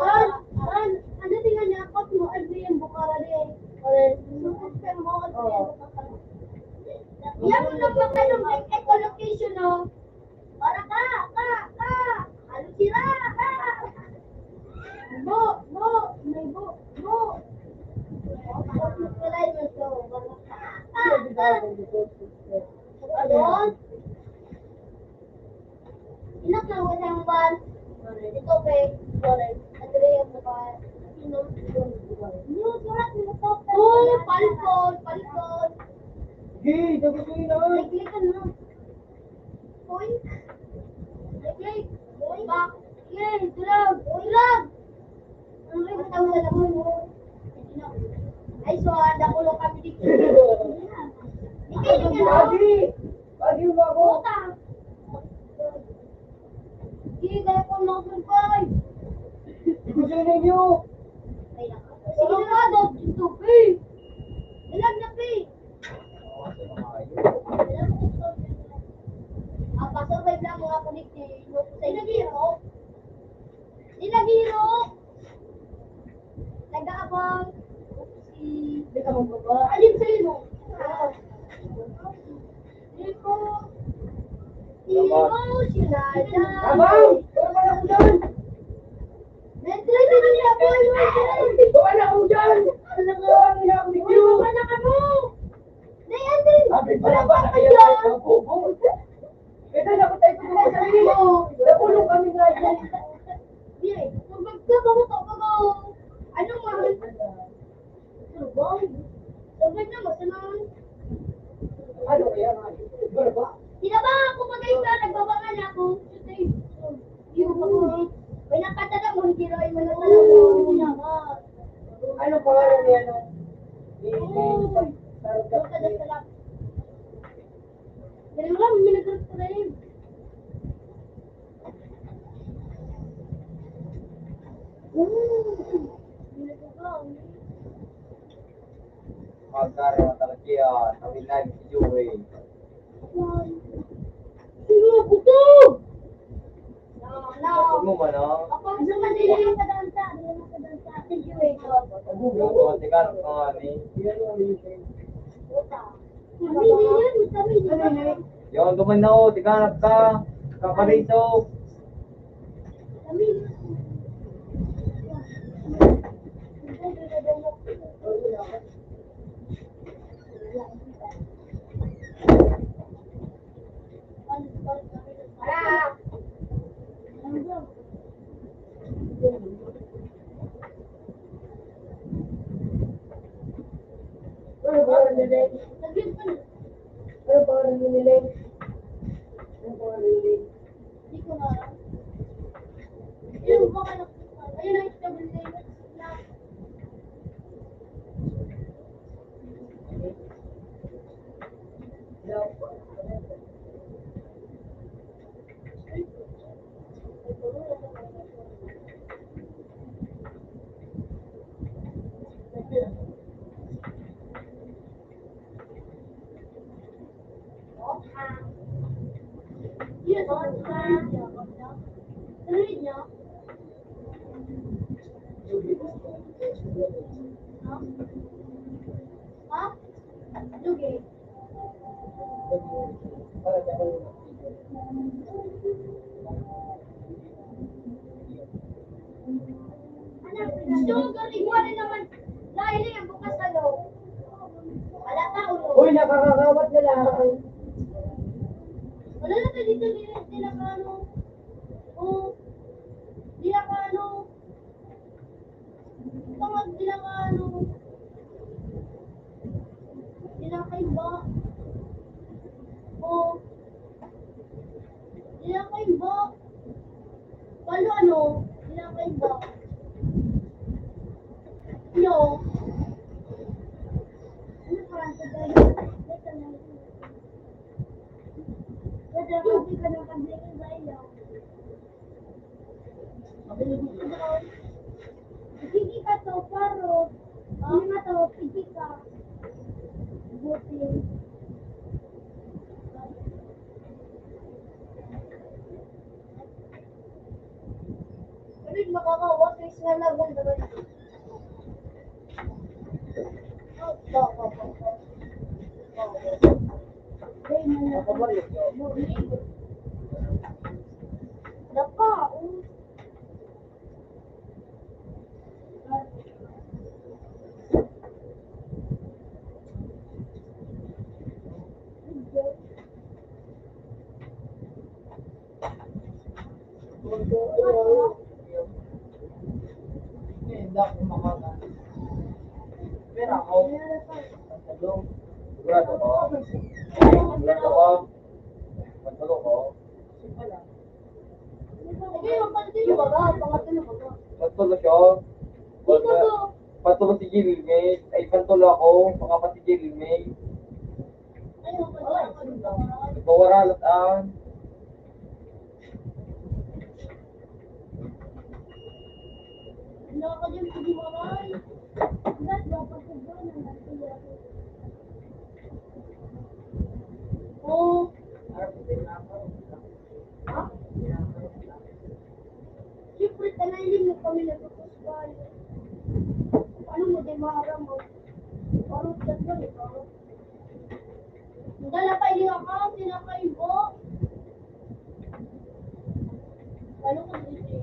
Ran, Ran, ano tingnan niya? Kot mo, Adrian Bucara din. Or, sukot ka mo, Adrian Bucara. Yan mo lang ba kayong like echolocation, no? Para ka, ka, ka. Ano sira? Ka. Bo, bo, may bo, bo. Tapos wala yun, so, wala. Ka, ka, ka. Ayun. Inak na wala ang ban. Ito, pe. Adrian, baka. New surat mo to. Oh, palpon, palpon. Sige, sagot mo yun, ah. Ay, click ka na. Boink. Ay, boink. Boink. Back. Yay, dulag. Dulag. Ang rin ang wala mo. Ay, so, ah, nakulong kami dito. Lagi! Lagi mo ako! Puta! Hindi, dahil po mga survive. Hindi ko sila ninyo! Sige na nga, dog. Ito, P. Dalag na, P. Ang pasabay lang mga kunik ni Loko sa inyo. Nilagiro. Nag-aabang. Si... Nag-aabang ka ba? Alin sa imo? Imo. Imo, sila dyan. Abang! Wala pa ako dyan! Nandito na niya po yung dyan. Wala ako dyan! Wala na ako dyan! Wala na kamo! Nay, andin! Sabi pala ba na kayo ang bubo? Ito na ko tayo sa mga sarili. Nakulong kami nga dyan. Di, kung magkakawa ka pa ba, ano nga? Trabaho. Dapat na mo, sa mga Ano kaya nga? Barba? Tinaba ako pag-isa, nagbabangan ako. Yung mga, may nakatala mo, hindi rin mo na talaga. Ano pangalan niya, no? Ni, ni, Uy! Sarap Yung ka na talaga. Ganun lang, may nagkakaroon pa rin. Uy! May nagkakaroon. Magkano ang talakihan? Ang inay, si Joey. Sino ang buto? Sabi mo ba, no? Kapag sa Manila, yung kadanta, yung kadanta, si Joey. Oo, tigarap ka nga, ni. Puta. Kami na yan, kami na yan. Yon, duman na, oh, tigarap ka. Kapariso. Hindi ko na alam. Yung mga nak-, ayun ang H W na yun. Sugar, igwa rin naman. Dahil yung bukas na loob. Halata, ulo. Uy, nakakarawat na lang. Wala na tayo dito, di, di na ka, ano. O, di na ka, ano. Tawag di na ka, ano. Di na ka iba. O, di na ka iba. Paano, ano? Di na ka iba. Yo. Ano pa? Sa dali. Sa dali, di ka nakabili sa iyo. Sige ka to, paro. Hindi nga to, sige ka. Buti. Ano yung makakawa? Please na lang, wag naman. Naka, oh. Sigurado ka? Sigurado ka? Magtulo ka? Magtulo siya? Magtulo si Jimmy, may, ay, pantulo ako, mga pati Jimmy, may. Nagwawaralat ang. Oo. Ha? Siyempre, tanay din mo kami natutuspal. Ano mo, di maaram mo? Parang dyan ba, di ba? Dala pa, hindi ako, tinakay mo. Ano ko, di, di.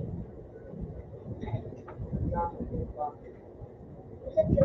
Isa, di.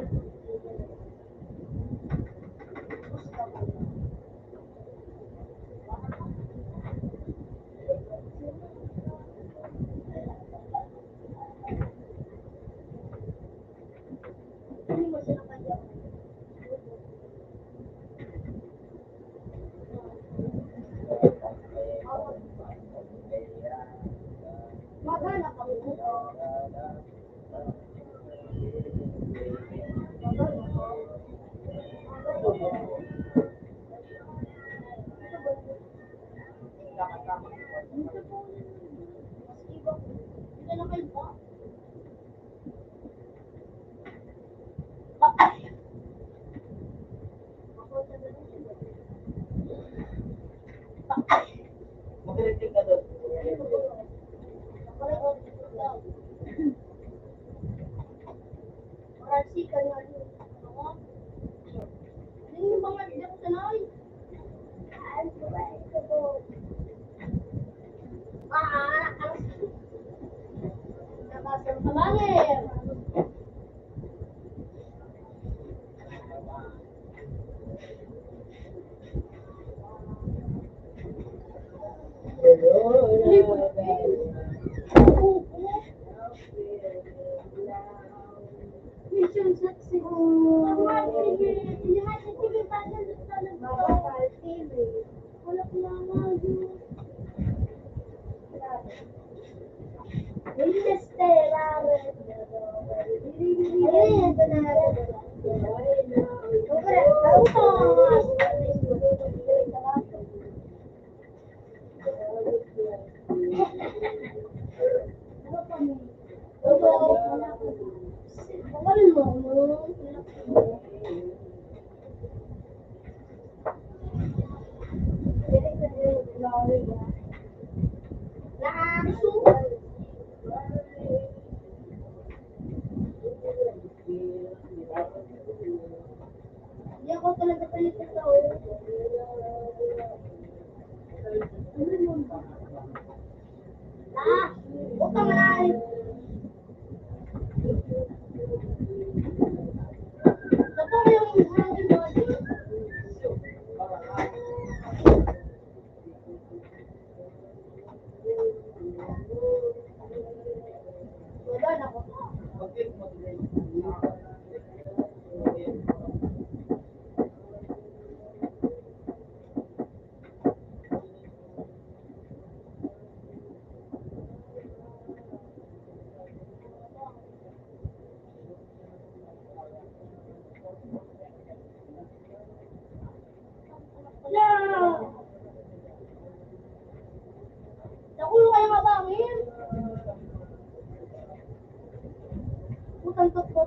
Hindi ako talaga palit sa tao. Ah, huwag ka malalim. Totoo yung hangin mo. Dakulo kayo mabangin. Utang ko po.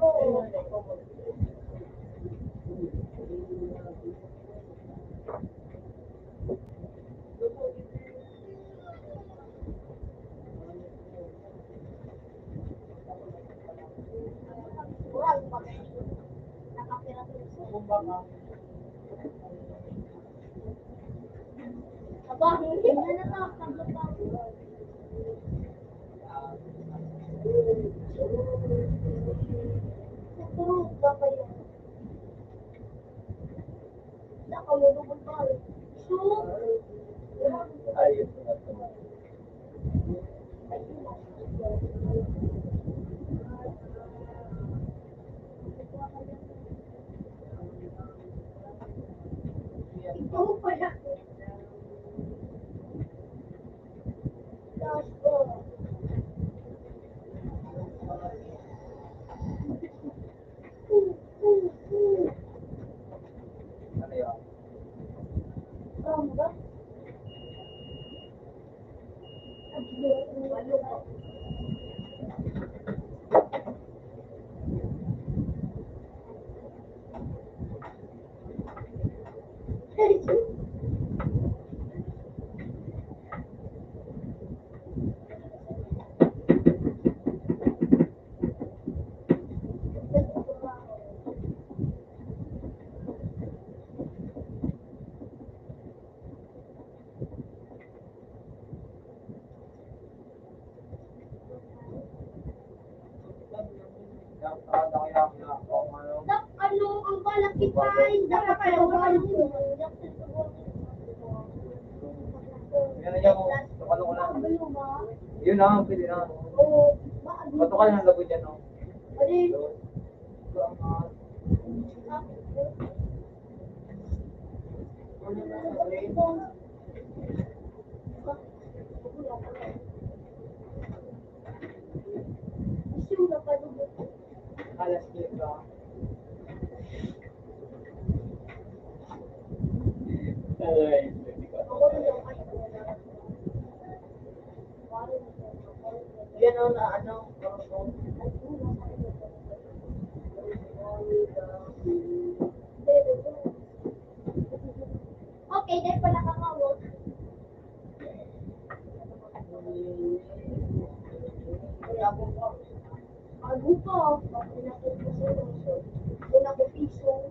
Aba, hindi na nakakagod. Natulog ba kayo? Nakalulog ba? Sure. Ayun. Ikaw pala. Ano yun? Dak-, ano, ang balak kita ay dapat kaluhan. Yun na, pwede na. Oo. Patukal ng labi dyan, no? Pwede. Alas diez ba? Ay, yan ang na ano, okay, dahil pala kakawag. Bago pa, pag pinatay ko sa ulo, una ko piso.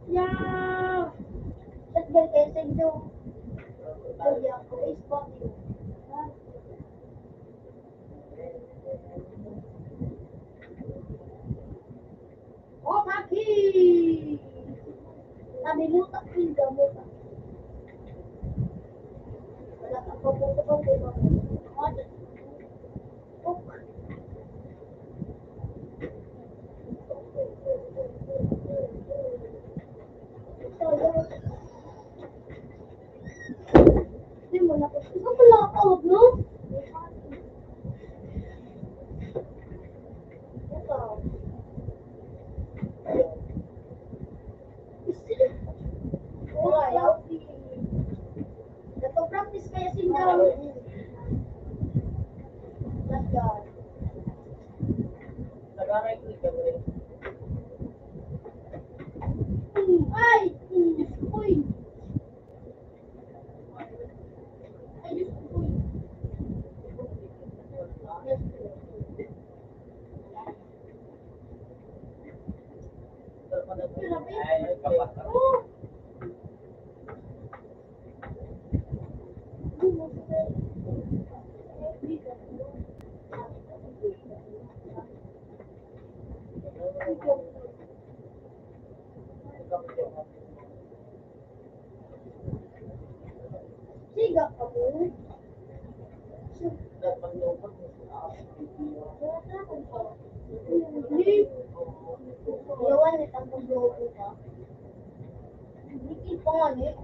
Yeah. Shot girl kayo sa inyo. Pwede ako, eh, spot yun. Ha? Oh, Nilutak ko yung gamot. Wala kang papupukan, di ba? Di mo na, ikaw pala ang tawag, no? Ito. Nagpa-practice kaya sinda. Ay! Uy! Ay, Diyos ko. Siga ka mo. Yawan na itang pagluto ka. Hindi pa nga, eh.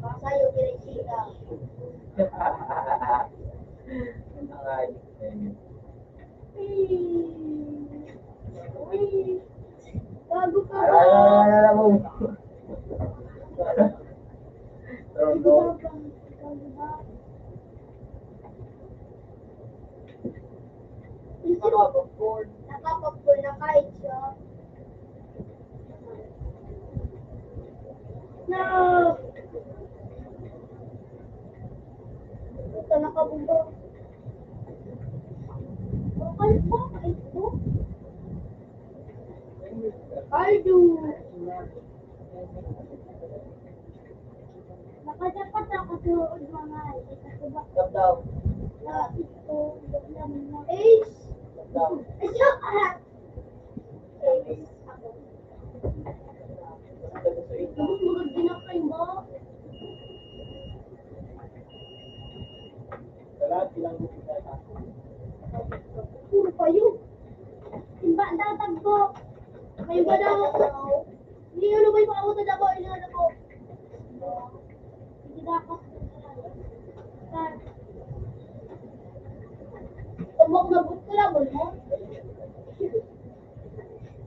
Baka sa'yo, pinagsiga. Ang ayos na yun. Uy. Gago ka ba? Alam, alam, alam mo. Gago ka ba? Nakapag-goal na kahit siya. Na. Puta, nakabumba. Bakal pa, ito. Ay, dude. Nakadapat ako sa uod, mga isa sa tuba. Tap daw. Ah, ito, ace. Tap daw. Isa, ah. Ace. Ako. Tapos maganda na kayo ba? Sa lahat, ilang gusto na. Puro kayo. Simba ang tatag ko. Kayo ba daw? Hindi, ano ba yung mga utot ako? Hindi, ano po? Hindi dapat. Tumok na buto lang, mo.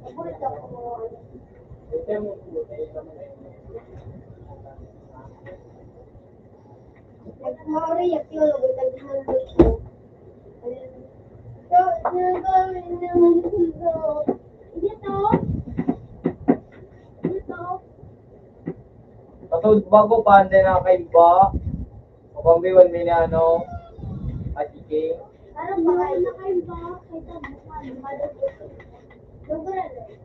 Mabulit ako. Nagmamariyak yun, ang tagdingan ko. So, ito, ito, ito. Patod bago pa, hindi na kaiba. Mapambiwan mi ni ano, Ate King. Parang baka na kaiba, kay Tabuk, ano, madagdag. Lugar, ano?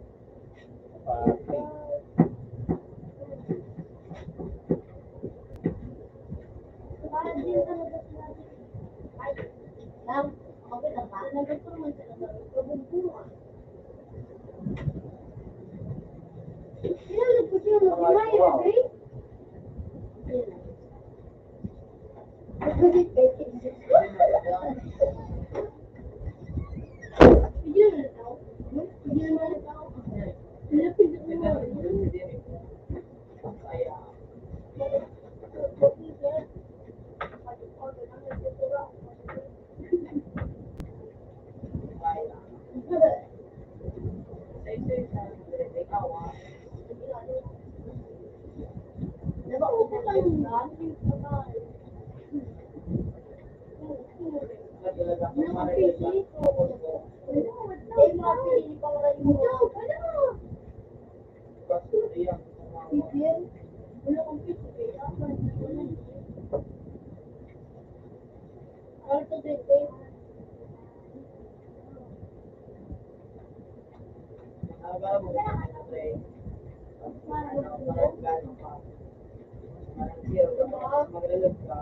Magrelog ka.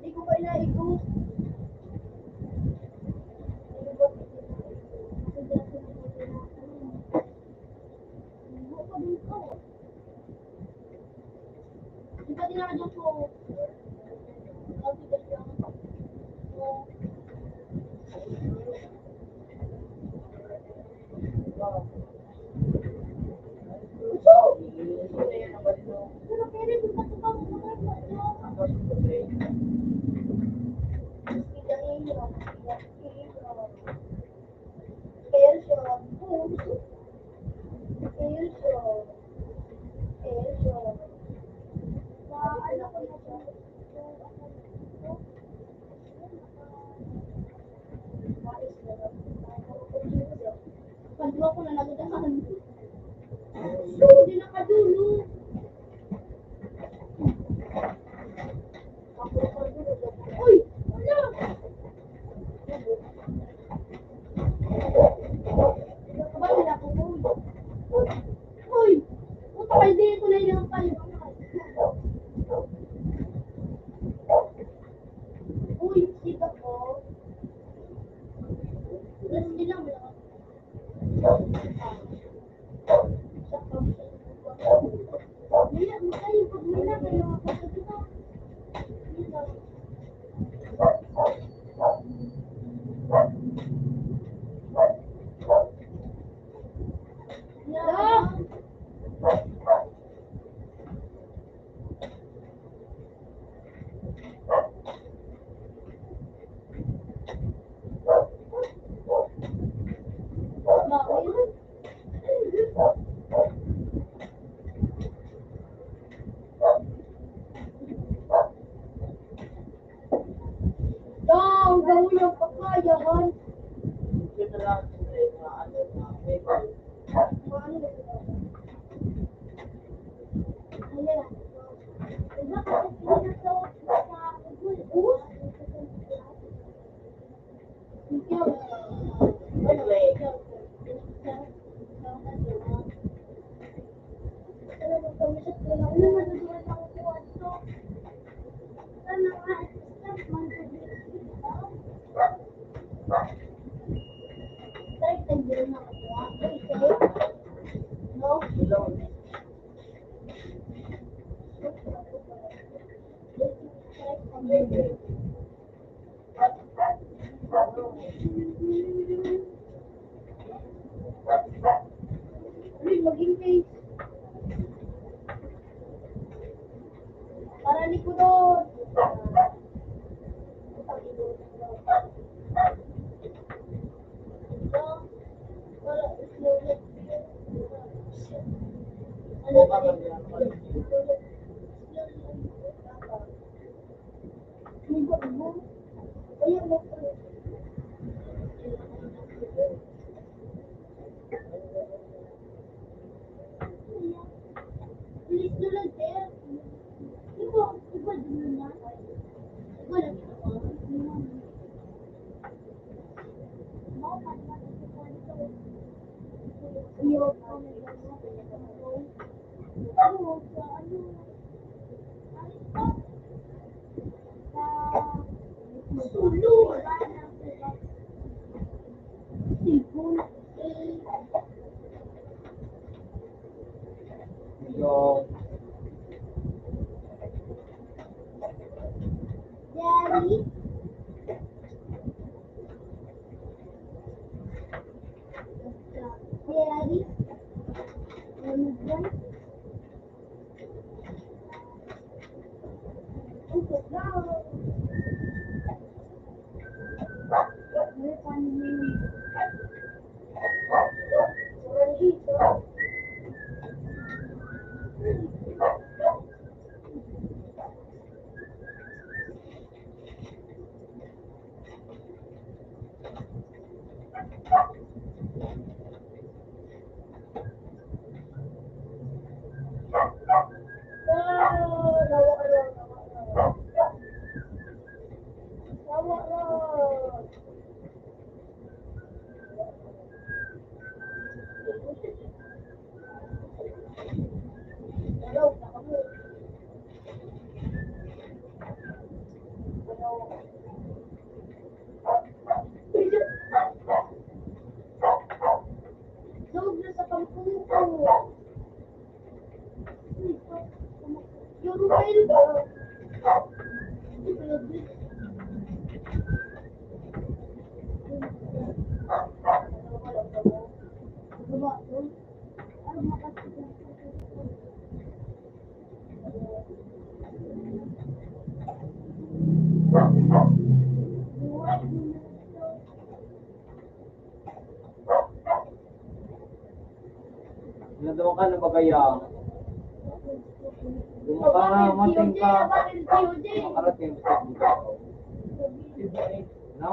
Hindi ko pa inaigo. Hindi pa din ako dyan po. Pandua ko na nagdahan. So, di nakadulo. Uy! Wala! Uy! Puta, hindi ko na yung pala. Uy, sika po. Tapos nilang wala. Daw, daw yung pakayahan. Uy, maging face. Para likuron. Ano ba? Nadungan ka na ba kaya? Duman ka, mating ka. Makarating ka. No?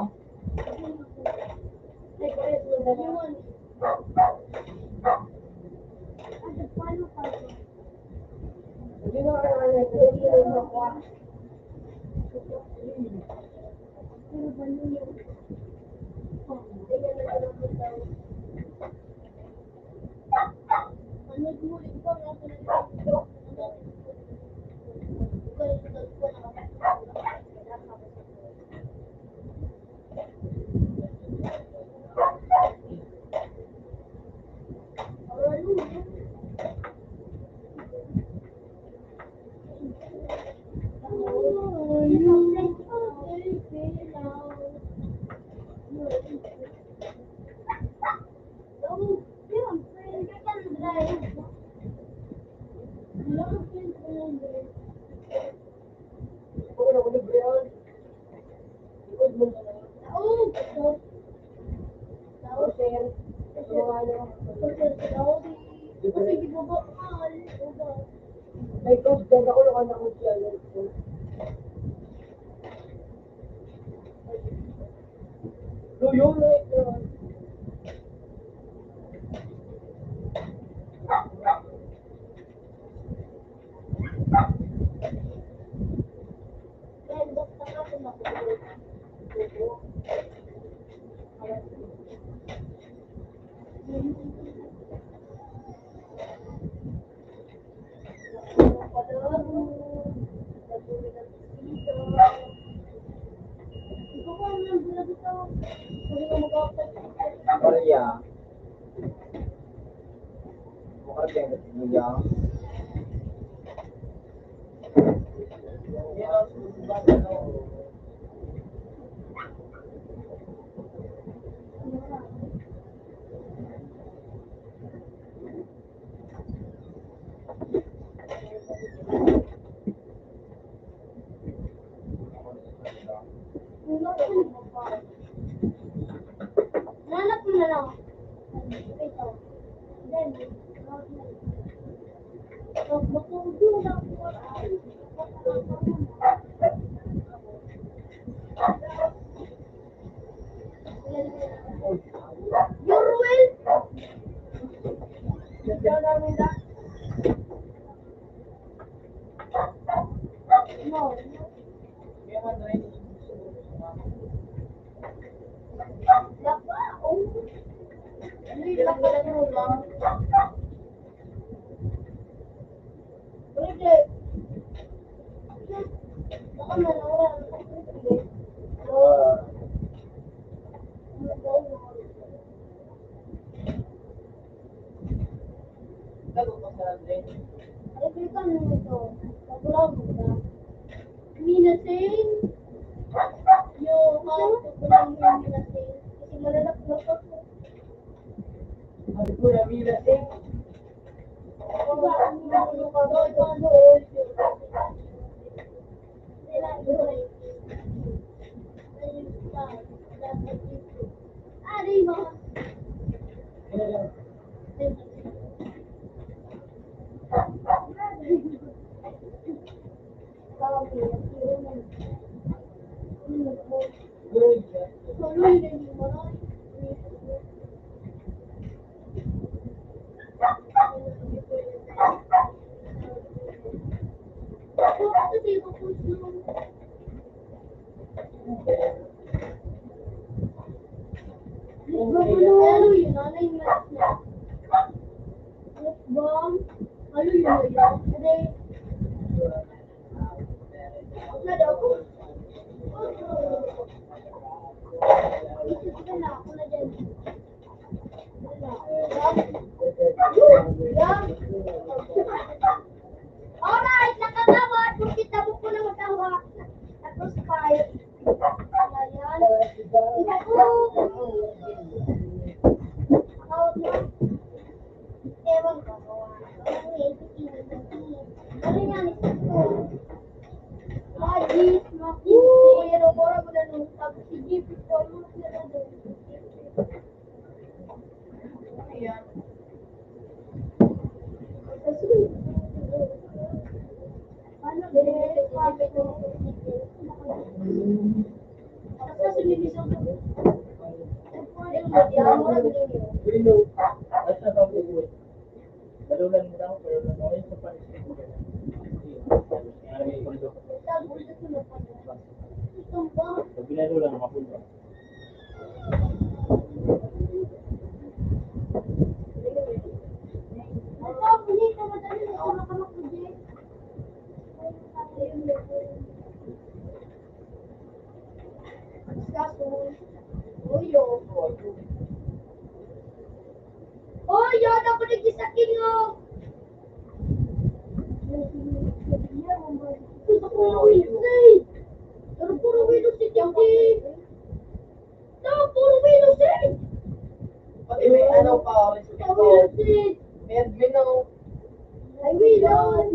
Maria. Maria. Nanap mo na lang. Ito. Then, Your will. No. Minasin. Yo, ha, minasin. Kasi malalak na pa. Sabi ko, Ramila, eh. Alright, nakatawad. Ewan ko. Ano nga ni Sito? Magis, magis. Pero mura mo na nung pag-sige, before mo na nandun. Ayan. Ano, Kaso, oy, oh. Oy, yun ako nagsasakit, oh. Puro wilos, eh. Pero puro wilos si Titi. No, puro wilos, eh. Pati may ano pa, may sulit pa. Puro wilos, eh. May admin, oh. Ay, wilos.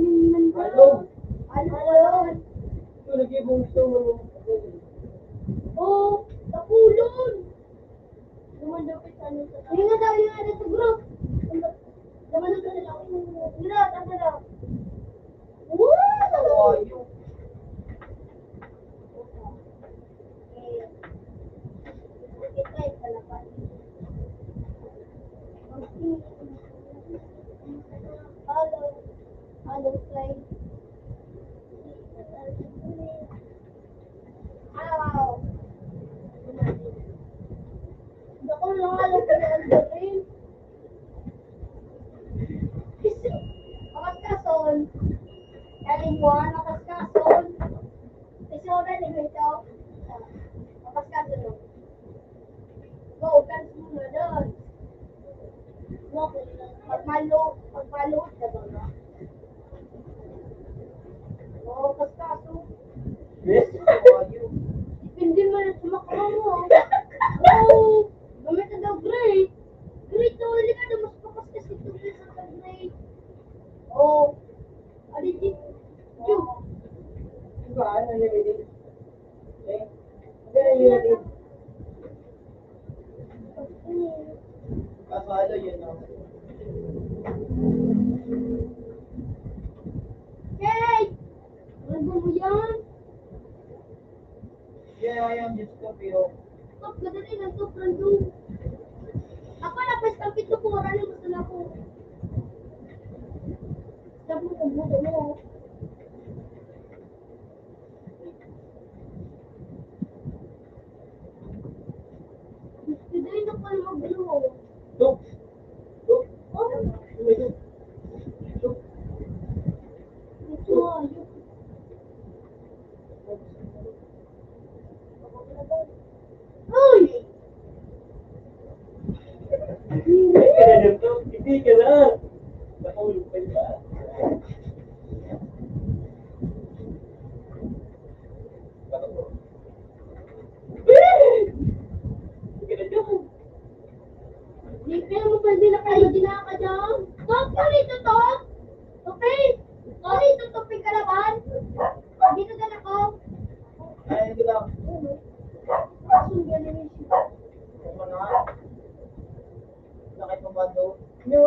Ano? Ano, ano? Ito, nag-ibong gusto mo. Oh, tapulon. Lumandapit sa ano sa Hindi nga sabi nga sa group. Lumandapit sa group. Wala, tama na. Woo! Hello. Hello, friend. Wow. Dako na nga lang pala ang galing. Makaskason. Kalimwan, makaskason. Isura ni Mito. Makaskason. Go, dance muna doon. Go, pagmalo, pagmalo, diba? Oo, kaskaso. Yes. Depende man sa makakaw mo, ah. Oo. Gamit na daw grade. Grade to, hindi ka daw mas pakas kasi ito sa grade. Oo. Adi, di. Yun. Diba? Ano yung grade? Eh? Ano yung grade? Kasalo yun, no? Hey! Ano mo yan? Yeah, I am just a pero. Pag madali lang to, Brando. Ako na, pa-stampede ko, kung marami gusto na ako. Sabi ko, kung buto mo. Gusto din ako mag-blow. Tuk. Tuk. Oh. Tuk. Tuk. Ito, ah, yung Uy! Hindi ka na. Hindi ka na. Nahulog pa iba. Hindi ka na dyan. Hindi, pero mo pwede na kayo, di na ka dyan. Tupi, tupi! Tupi, tupi, kalaban! Dito na ako. Ay, hindi lang. Kaso ang galing yung shit. Ano na? Lakay pa ba doon? No!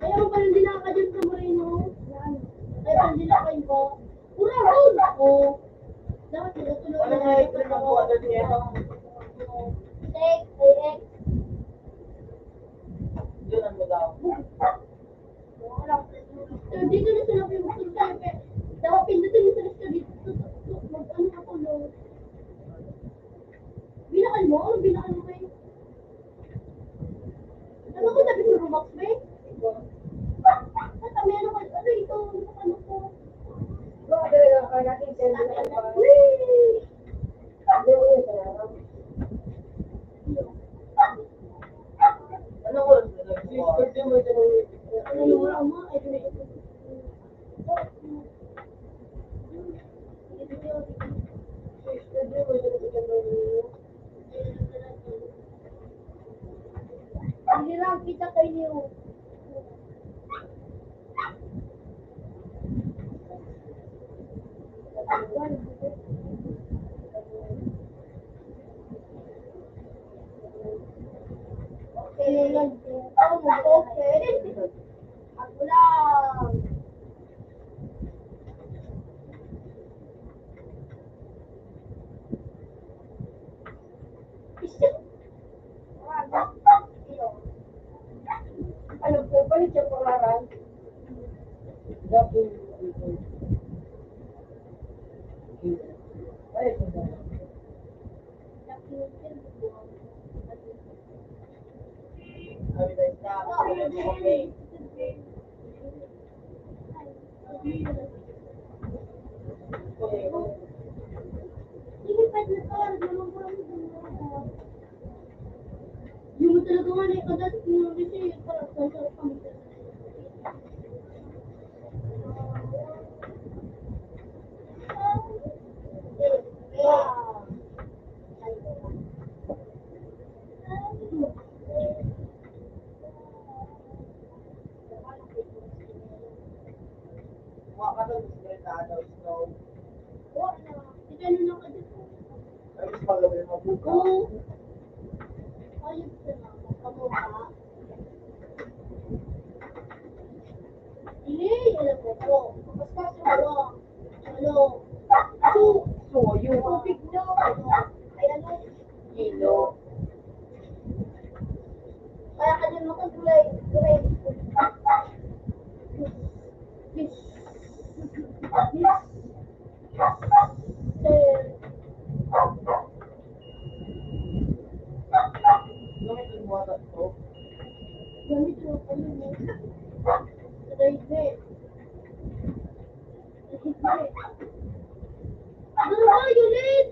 Ayaw pala, hindi na ka dyan sa Moreno. Yan. Ayaw, hindi na kayo ba? Uragon! Oo. Dapat nagtulog Wala na nga yung pinagbuha doon niya. Take, take. Yun ang magawa. Wala. So, dito na sila pinagpunta. Dapat pindutin mo sila sa dito. Mag-ano ako, no? Binakan mo? Ano binakan mo, eh? Ano ko sabi ko, Robux, eh? At kami, ano ko, ano ito? Ano ko? Wee! Ano ko? Ano yung mga ama? Ay, ano ito? Ano yung mga ama? Okay. Ako lang. Ano po, balik yung pangalan. Yung talaga nga na yung kadat, yung kasi parang Kuha ka doon, bisikleta daw, snow. Kuha na. Di ka na nakadito. Ay, mas maganda yung mabuka. Oo. Ayun, salamat. Kamu ba? Hindi, alam mo po. Basta sa ano, ano, so, so, yung tubig na, ano, ay, ano, Ilo. Kaya ka din makag-grade, grade. Yes. Yes. Sir. Gamit mo ata to. Gamit mo pa yun, eh. Grade, eh. Ano ba, Yulit?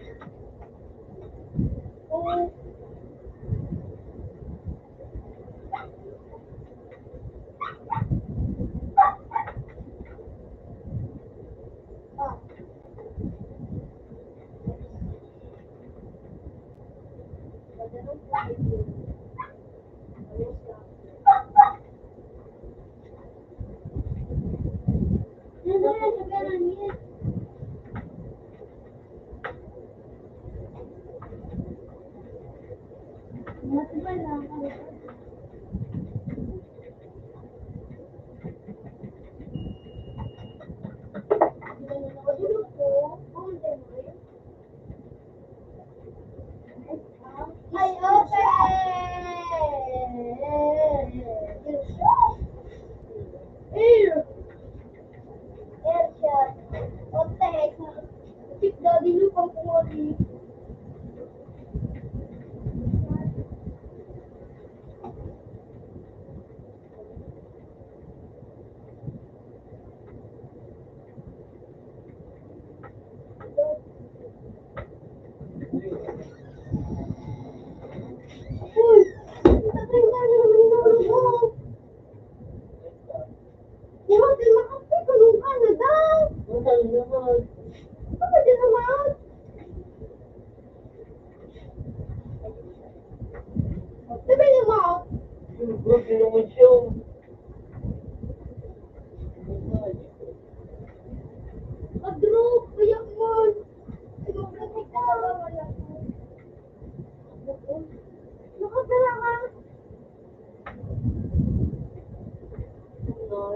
Oh. Ah. Ay, okay. Ew. Ew, siya. What the heck? Tik daddy, no, pang pumori. Sabi niya, ma, Madrog, kaya man. Nakakala ka?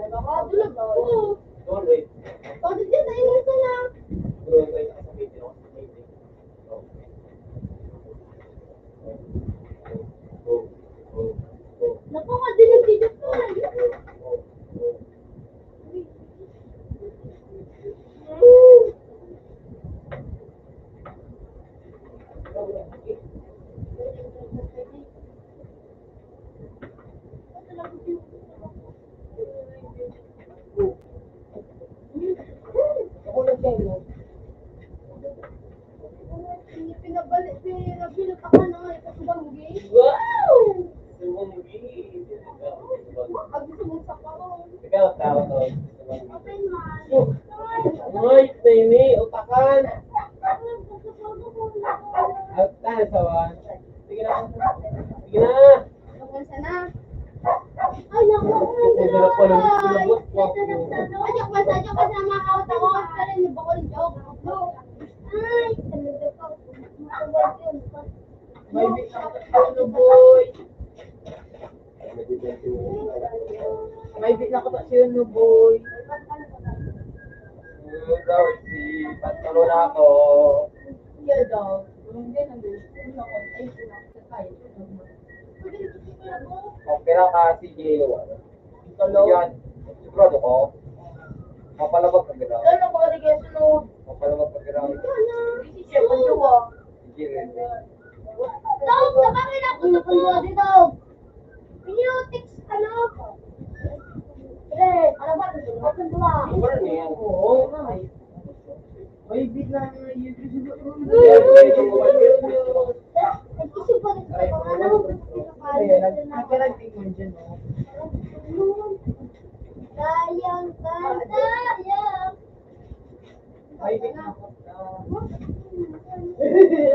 Nakadulag ko. Sorry. Bakit yan? Ayun, isa na. Bro, may nakasakit yun. Naku, madilim dito pa. Ako lang sa'yo. Pinabalik, pinabalik ako na nga, ito sa banggi. Wow! Sa banggi. Ang gusto mong sapaw. Ikaw, tao to. Okay, man. Uy, Mimi, utakan. Utakan, sawan. Sige na. Sige na. Ay, naku, ay, Ay, dala pala ng sinabot ko. Ay, ako, ay, ako, masama ako, tawag ka rin, yung bakol joke. Ay, talaga ka. May bigyan ka pa, ano, boy? May bit na ka pa siya, no, boy. Yun daw, si Pantalo na ako. Iya daw. Hindi, hindi. Hindi ako. Ay, hindi ako. Ay, hindi ako. Pagpira ka, sige, ano? Yan. Sigurado ko. Mapalabag ka, gano'n. Ano, mga regalo? Mapalabag ka, gano'n. Hindi siya, pagduwa. Sige, rin. Dog, sa kami na, gusto ko dito. Piniotics, ano? Eh, ano ba? Ano ba? Ano ba? Oo. Ay, bigla na yun. Nag-isip ko dito sa mga ano, Ay, nag-, nagkaragting mo dyan, oh. Sayang, sayang, sayang. Ay, di na.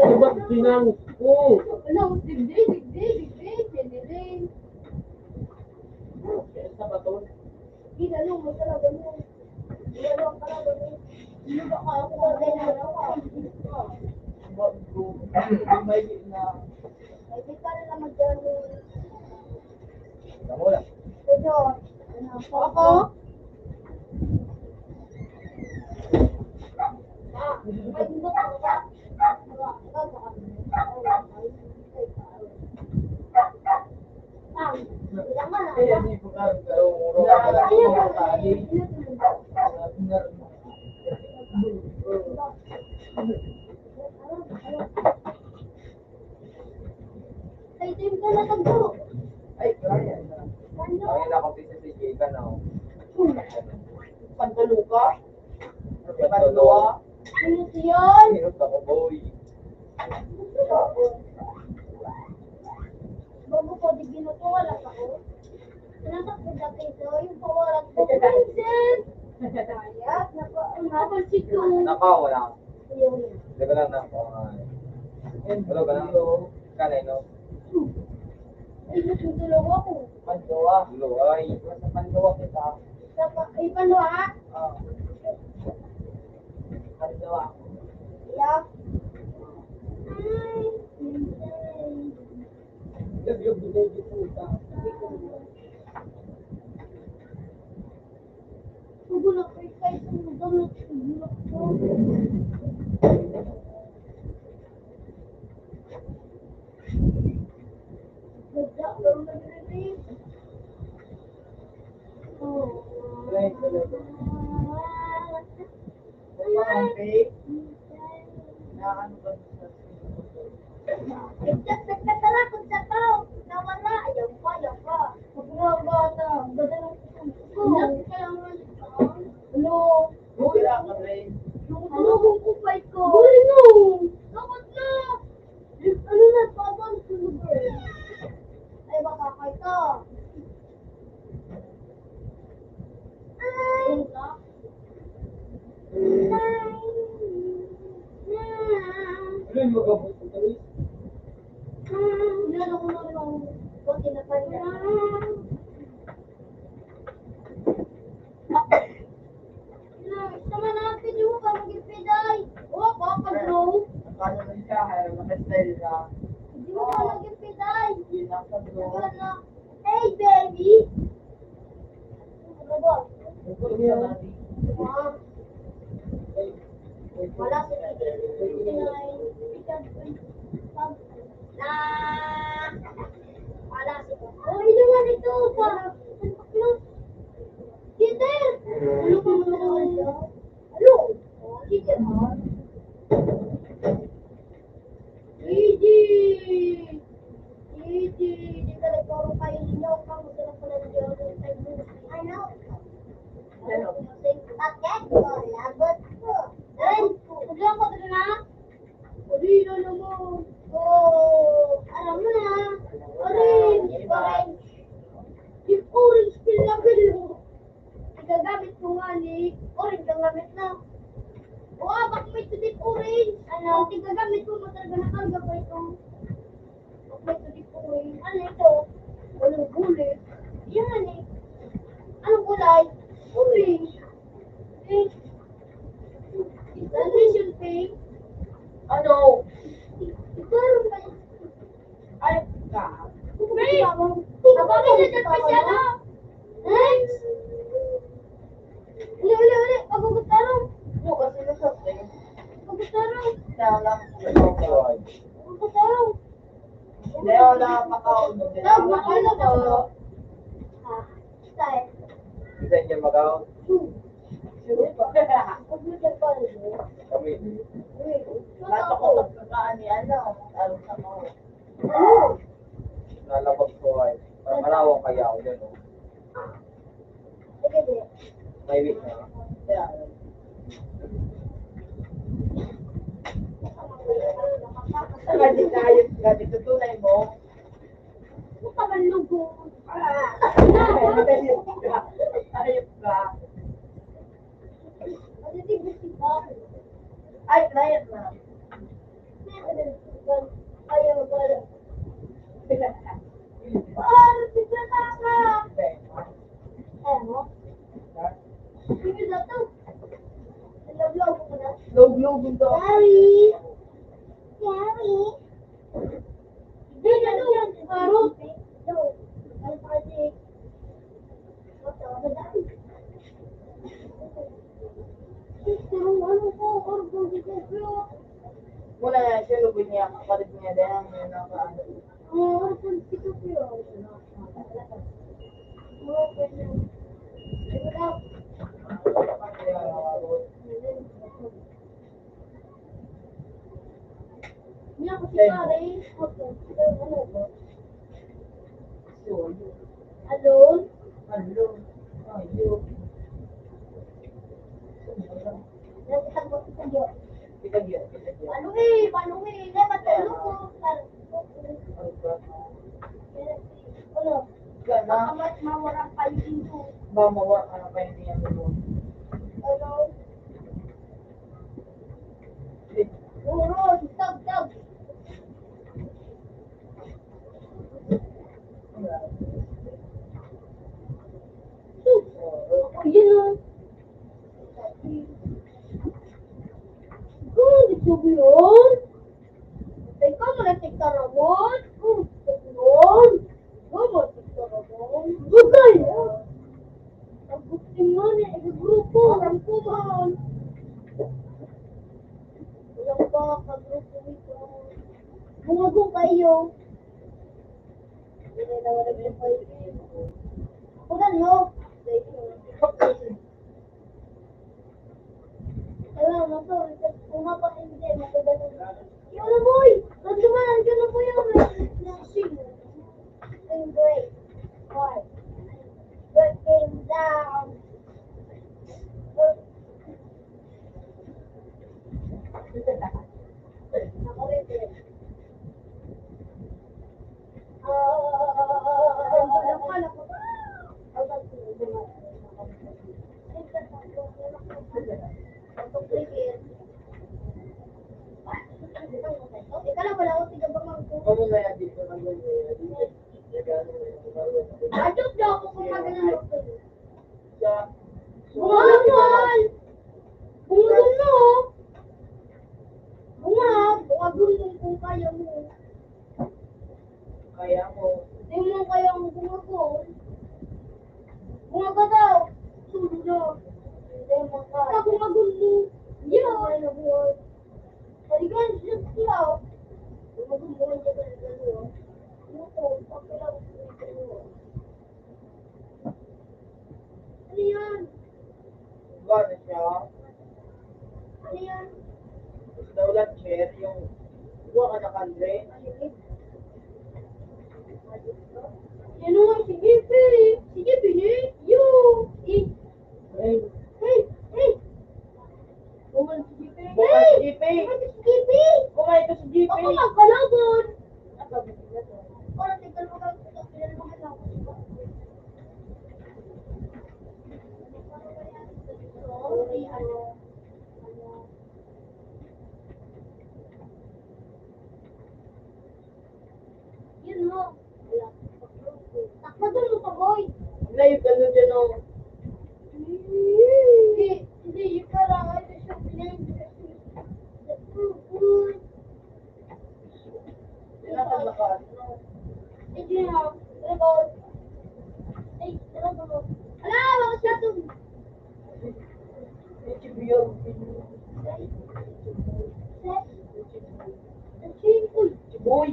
Ano ba, pinang-, oh. Ano, digdi, digdi, digdi, diniling. Sa bato. Ginalo mo talaga mo. Ginalo ka talaga mo. Sino ba ka ako? Ginalo ka. May na. Ay, di ka na naman dyan. Ikaw muna. Ito. Ako? Ah, may gusto ka ba? Ay, ito yung pala tagpo. Ay, Brian. Ano? Ay, nakapisa si Jay ka, no? Pantaluka? Pantaluka? Sino yan? Hirap ako, boy. Bago ko, di binutuhan ako. Natakot ako ito, yung pawalan ko. Vincent! Kaya, napa-, napansin ko. Napa, wala. Ayun. Hindi ko lang napa, ah. Hello, ka na? Hello. Kanay, no? Ay, nagdudulaw ako. Panduwa. Hello, ay. Sa panduwa kita. Sa pa-, ay, panduwa, ha? Ah. Panduwa. Yeah. Ay, Vincent. Nagtatakot sa tao. Nawala. Ayaw pa, ayaw pa. Pag mga bata, ang ganda ng kuko. Anak, kailangan. Ano? Uy, ah, kami. Ano kung kupay ko? Uy, no. Takot na. Ano na, papa, ang sunog eh. Ay, baka kayo. Ay. Ay. Ano yung magabot ko, Luis? Ay. Ano ko na lang? Pati na pa niya. Tama na, pwede mo ka maging piday. O, papa, bro. Paano man siya? Ay, makastyle ka. Hindi mo ka maging piday. Hindi na ka, bro. Wala na. Hey, baby. Ano ba? Ito, ito, ito. Ah. Wala si Tito. Ito na eh. Ito, ito. Na. Wala si Tito. Oh, ino nga nito? Pa-, Santa Claus. Peter! Ano pa mo na kayo? Ano? Oh, Peter, ha? Gigi! Gigi! Di ka nagpapakain niyo. Kamusta na pala niyo? Ano? Ano? Bakit? Oh, labot ko. Ay, huwag lang ko na. Ori na naman. Oh, alam mo na. Orange, orange. Yung orange, pinlagay mo. Igagamit ko nga ni orange ang gamit na. O, ah, bakit may deep orange? Ano? Ang igagamit ko, matarga na karga pa ito. Bakit may deep orange? Ano ito? Walang gulay. Yan eh. Anong kulay? Orange. Pink. Transition pink. Ano? Ito, ay, ka. May, sabagay na dyan pa siya, no? Sa inyo, Magaw? Kami. Natakotok ka ka ni ano, tarong sa mao. Nalabag ko ay. Parang marawang kaya ako dyan, oh. May wit na. Kadi tayo, kadi tutunay mo. Huwag ka manlugod. Ah, ayop ka. Ay, quiet na. Ayaw, wala. Ano, tignan ka. Ano? Sige na to. Nalaglaw ko na. Log-log ito. Sorry. Sorry. Hindi na yan. Parang. Wala na siya, lubid niya, kapalit niya, dahil ang mga nakaano. Niya kasi pare, okay. Alone? Alone. Ayun. Paano eh? Paano eh? Dapat tulog ko. Ano? Baka mas mawala pa yung pinto. Ba, mawala ka na pa yung pinto. Ano? Puro, tag, tag. Sus, ako yun, oh. Oh, di ko yun. Teka, muna, teka, Ramon. Oh, teka, Ramon. Ramon, teka, Ramon. Bugay! Ang bukti mo ni, ang grupo. Alam ko, man. Walang pa, kagrupo nito. Bungagong kayo. Hindi na wala yung kayo. Ako na, no? Wala, motor. Kung mapakinggan, magdadala. Yun na, boy! Nagdumaan ka na, boy, ang nursing. Ang break. Why? Breaking down. Ano na yan dito? Ano na yan? Ayun, di ako kung maganda. Sa Bunga, Paul! Bunga mo! Bunga! Bunga, bunga kung kaya mo. Kaya mo. Di mo kaya ang bunga ko. Bunga ka daw. Sulo na. Hindi mo kaya. Sa bunga mo. Yun. Kaya na bunga. Kaligan siya sila. Bunga mo, bunga ka na bunga. Ano to? Pagkailangan ko yung bunga. Ano yan? Gano'n siya? Ano yan? Gusto daw lang share yung kuha ka na kandre. Ano yan? Ano nga? Sige, Pi. Sige, Pi. Yo. Eh. Hey. Hey. Hey. Bunga si G P. Bunga si G P. Bunga si G P. Bunga ito si G P. Ako magkalaban. Para tignan mo lang. Yun mo. Takbo dun mo pa, boy. Layo ka nun dyan, oh. Hindi, hindi, yung parang ano siya, pinag-, Hindi na. Ano ba? Ay, ano ba? Ala, mga siya dun. Uy!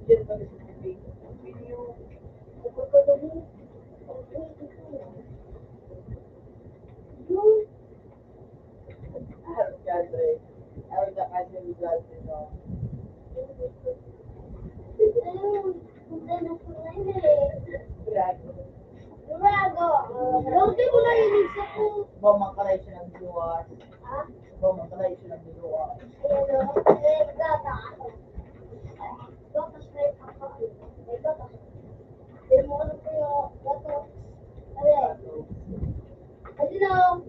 Diyan kami sa tubig. Ang video. Ang pagkatabi. Ba, mangkalay siya ng binuwas. Ha? Ba, mangkalay siya ng binuwas. Ayan, o. Ayan, gata. Gata siya, may papa. May gata. May mga ano po yung gata. Ayan. Kasi na,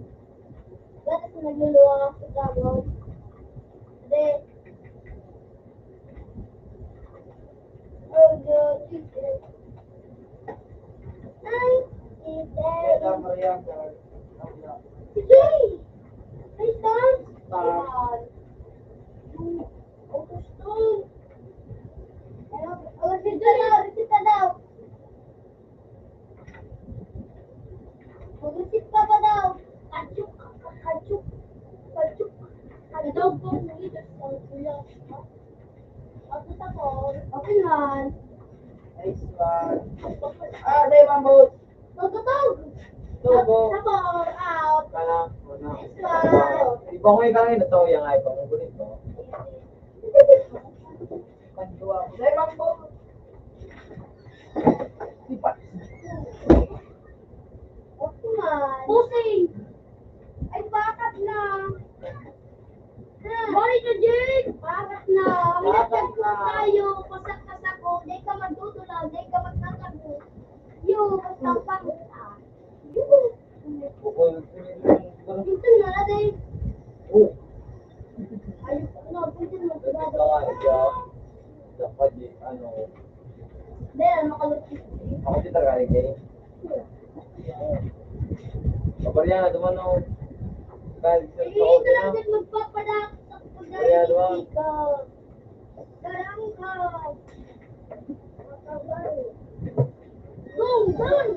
gata siya nagluluwas sa dragon. Hindi. Oh, no, Jesus. Ay, Jesus. Sige! Ay, Tom! Tom! Ang gusto! Pero, oh, sige na, sige na daw! Mag-receive ka pa daw. Kachuk, kachuk, kachuk, kachuk. Daw po, ulit ang kuya. Ako sa ko. Okay man. Nice one. Ah, dai, Mambo. Tututog. Tubo. Sa ko, out. Kala, wala. Nice one. Ibangoy ka ngayon, ito, yung iPhone. Ang gulit, no? Pandua. Dai, Mambo. Pusing! Ay, bakit na? Balik na, Jake! Bakit na? Bakit na? Tayo, pasak-pasak ko. Di ka magtutulog, di ka magtatago. Yo, basta pangit, ah. Yo. Ito na, ate. Oh. Ayun, ano, pwede mo. Ito ka, ito. Dapat di, ano. Hindi, ano ka, ako di talaga, eh. Kabarya na, duman, oh. Kahit sa Eh, ito lang din magpapadak. Kabarya, duman. Ikaw. Karangkaw. Makabal. Gong, gong!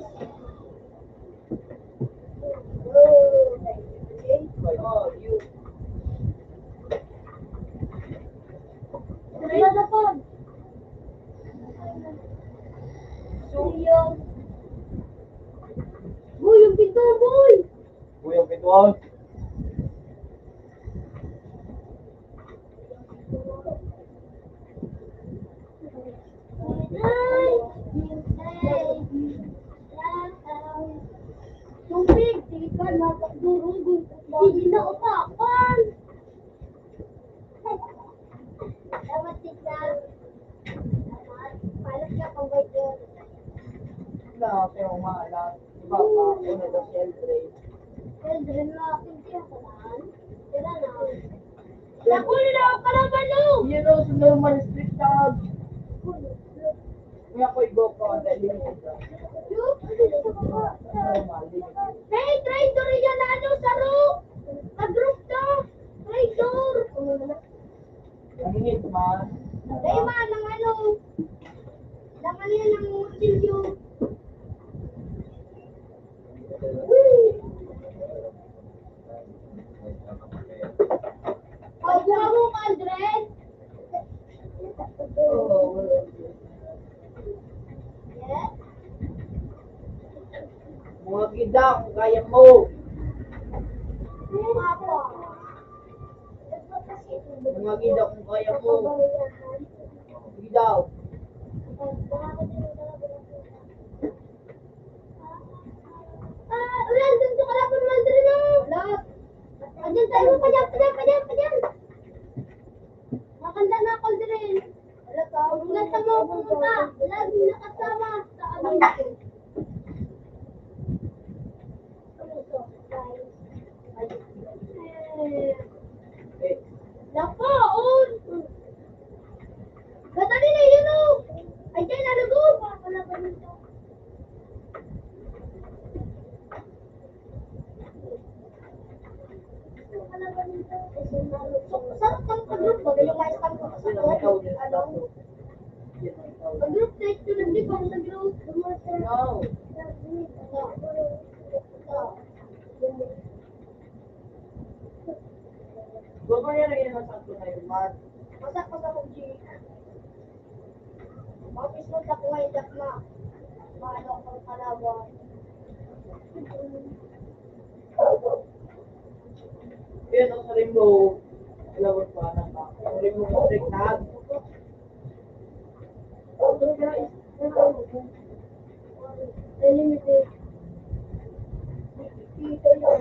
Gong! Gong! Uy, yung pinto, boy! Uy, yung pinto, ah. Tubig, di ka nakadurog, hindi na upakan. Dapat kita, dapat, paano siya kung may yun? Wala, pero umalat. Di ba, pa, ano, the children. Children na, pintihan ko lang. Sila na. Naku, nila ang kalaban, no? Yun, no, sa normal street dog. Kaya ko, igo ko, ang dali nito. Normal, limited. Hey, traitor yan, ano, saro? Sa group to. Traitor. Ang init, man. Dahil man, ang ano, laman yan ng kutsilyo. Pag mo ka, Andres. Yes? Mga gida, kung kaya mo. Mga gida, kung kaya mo. Sige daw. Ah, ulan, dun sa kalaban mo, dali na. Wala. Andiyan tayo, padyan, padyan, padyan, padyan. Makanda na ako, dali. Wala ka, wala sa mga pumunta. Lagi nakasama sa amin. Lapaon! Gadali na yun, oh! Ay, dyan, nalugod! Sarap ng pag-group, bagay yung maestang ko sa ano, pag-group na ito, nag-group ako sa group. Wow. Gogo niya lagi naman sa ato na yung mat. Masak pa sa kong G. Mapis mo sa kuha yung dakma. Maano akong kalaban. Yun, ang sa rainbow. Ilawag pa, anak ka. Ang rainbow, protectad. Unlimited. Dito yun.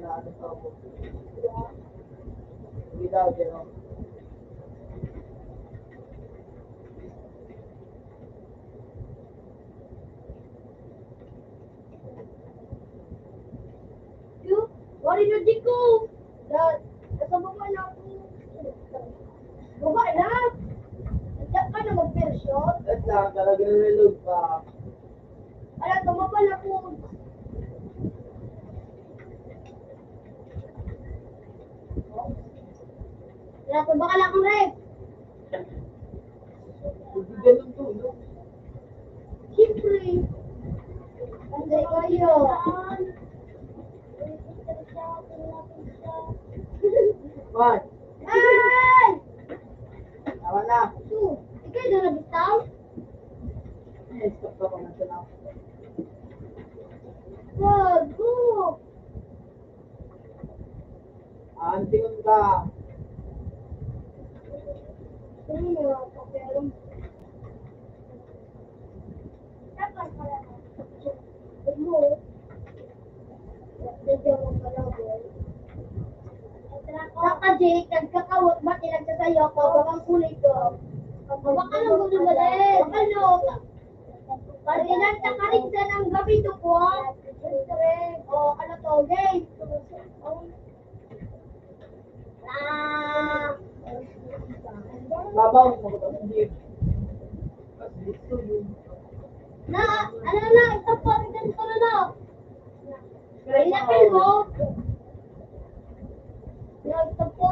na ano pa ako. Hindi daw, gano'n. Yo, wari na di ko. Dad, nasa baba na ako. Baba na? Diyan ka na mag-version? Wait lang, talaga nalulog pa. Ala, tumaba na po. Wala pa ba ka lang, Rex? Hindi ganun to, no? Siyempre. Hindi kayo. What? Ay! Tawa na. Ito, ikaw na nabitaw? Ay, stop ka pa na siya na. Gago! Antingon ka. Ano nga, pakialam? Dapat pala. Ano? Saka, Jake, nagkakawot ba? Tinagsasayo ako, bakang kulay ko. Baka lang gulo ba din? Ano? Kardinal, takarigsan ang gabi to po. Siyempre. O, ano to, game? Ah. Babaw, hindi. Na, ano na, ito po, ang ganito na, no? Pinapil mo? No, ito po.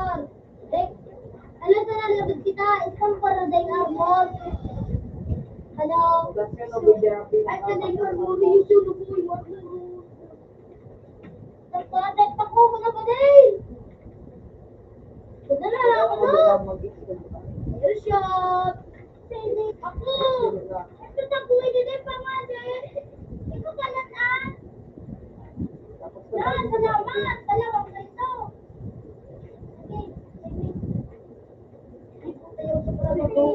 Like, ano na, nalabas kita, isang para day armor. Ano? Ay, sa day armor, yung sunog mo, yung armor. Nagpatay pa ko, mga baday! Nadala na ako, no? Headshot! Ako! Ito na po, hindi na yung pangalan. Ito pala na. Yan, salamat! Salamat sa ito! Okay, sige. Hindi po tayo sa trabaho.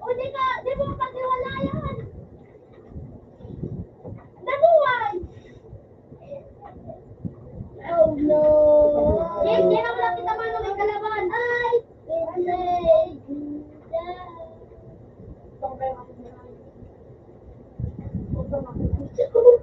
O, di ka, di mo paghiwalayan. Nabuhay! Oh, no! Yes, kaya wala kita man may kalaban. Ay! It's a good.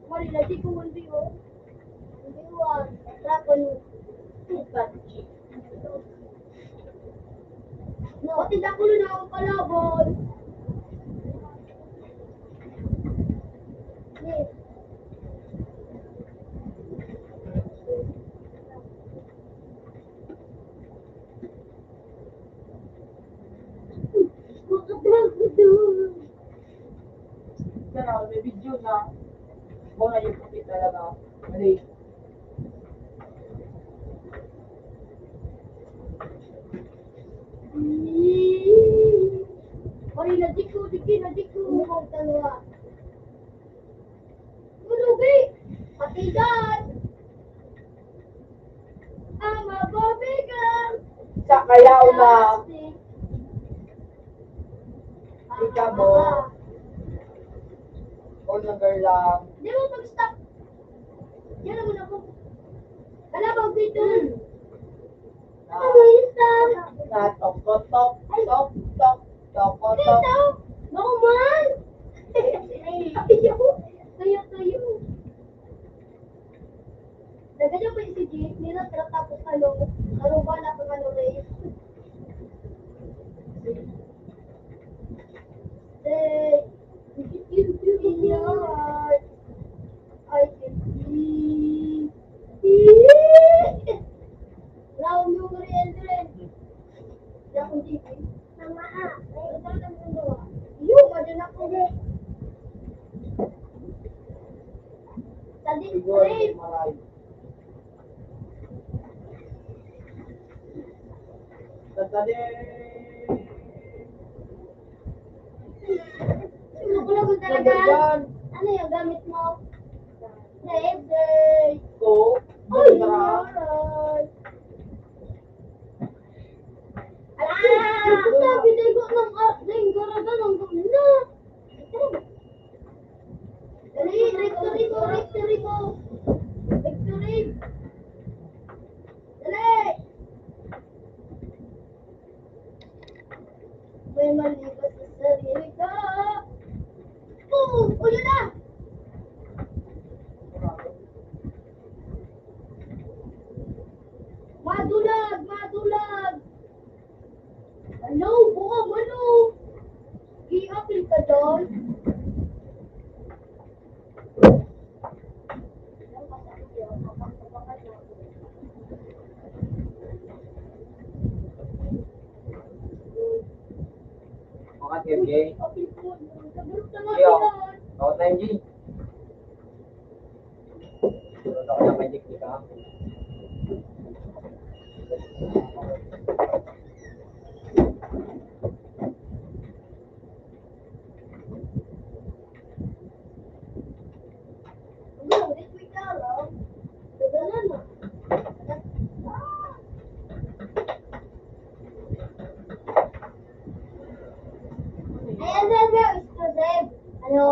Marila, di ko man biyo. Hindi, wag. Dragon. Pati dakulo na akong kalaban. Yes. Makatago doon. Pero may video na. Ako na yung kapit talaga. Mali. Pari na di ko, di ko, na di ko. Ano ka talaga? Malugi! Patigan! Ang mababigang Sa kayaw na. Plastic. Ikaw mo. O, lugar lang. Di mo mag-stop. Yan naman ako. Kalabaw dito. Ano ba yung stop? Na tok, tok, tok, tok, tok, tok, tok. Dito. Naku man. Ay, tayo, tayo, tayo. Nagano pa yung si Jake, nila tapos ano, aruba na pang ano, race. Say, Yan. Ano yung gamit mo? Red Bird. Ko. Ay, Dondra. Alright. Ah! Sabi, di ko nang, ah, nang garagan ang ganda. Dali, rectory mo, rectory mo. Rectory. Dali. May mali ka sa sarili ko. Oo, o, yun na. Madulag, madulag. Ano? Buka, ano? I-apil ka doon? Bakit, M J? Apil ko. Sagot na nga Iyo. Yan. Ako na, M J. Sagot ako ng magic, di ka? Ayan, sir, sir, exclusive. Ano?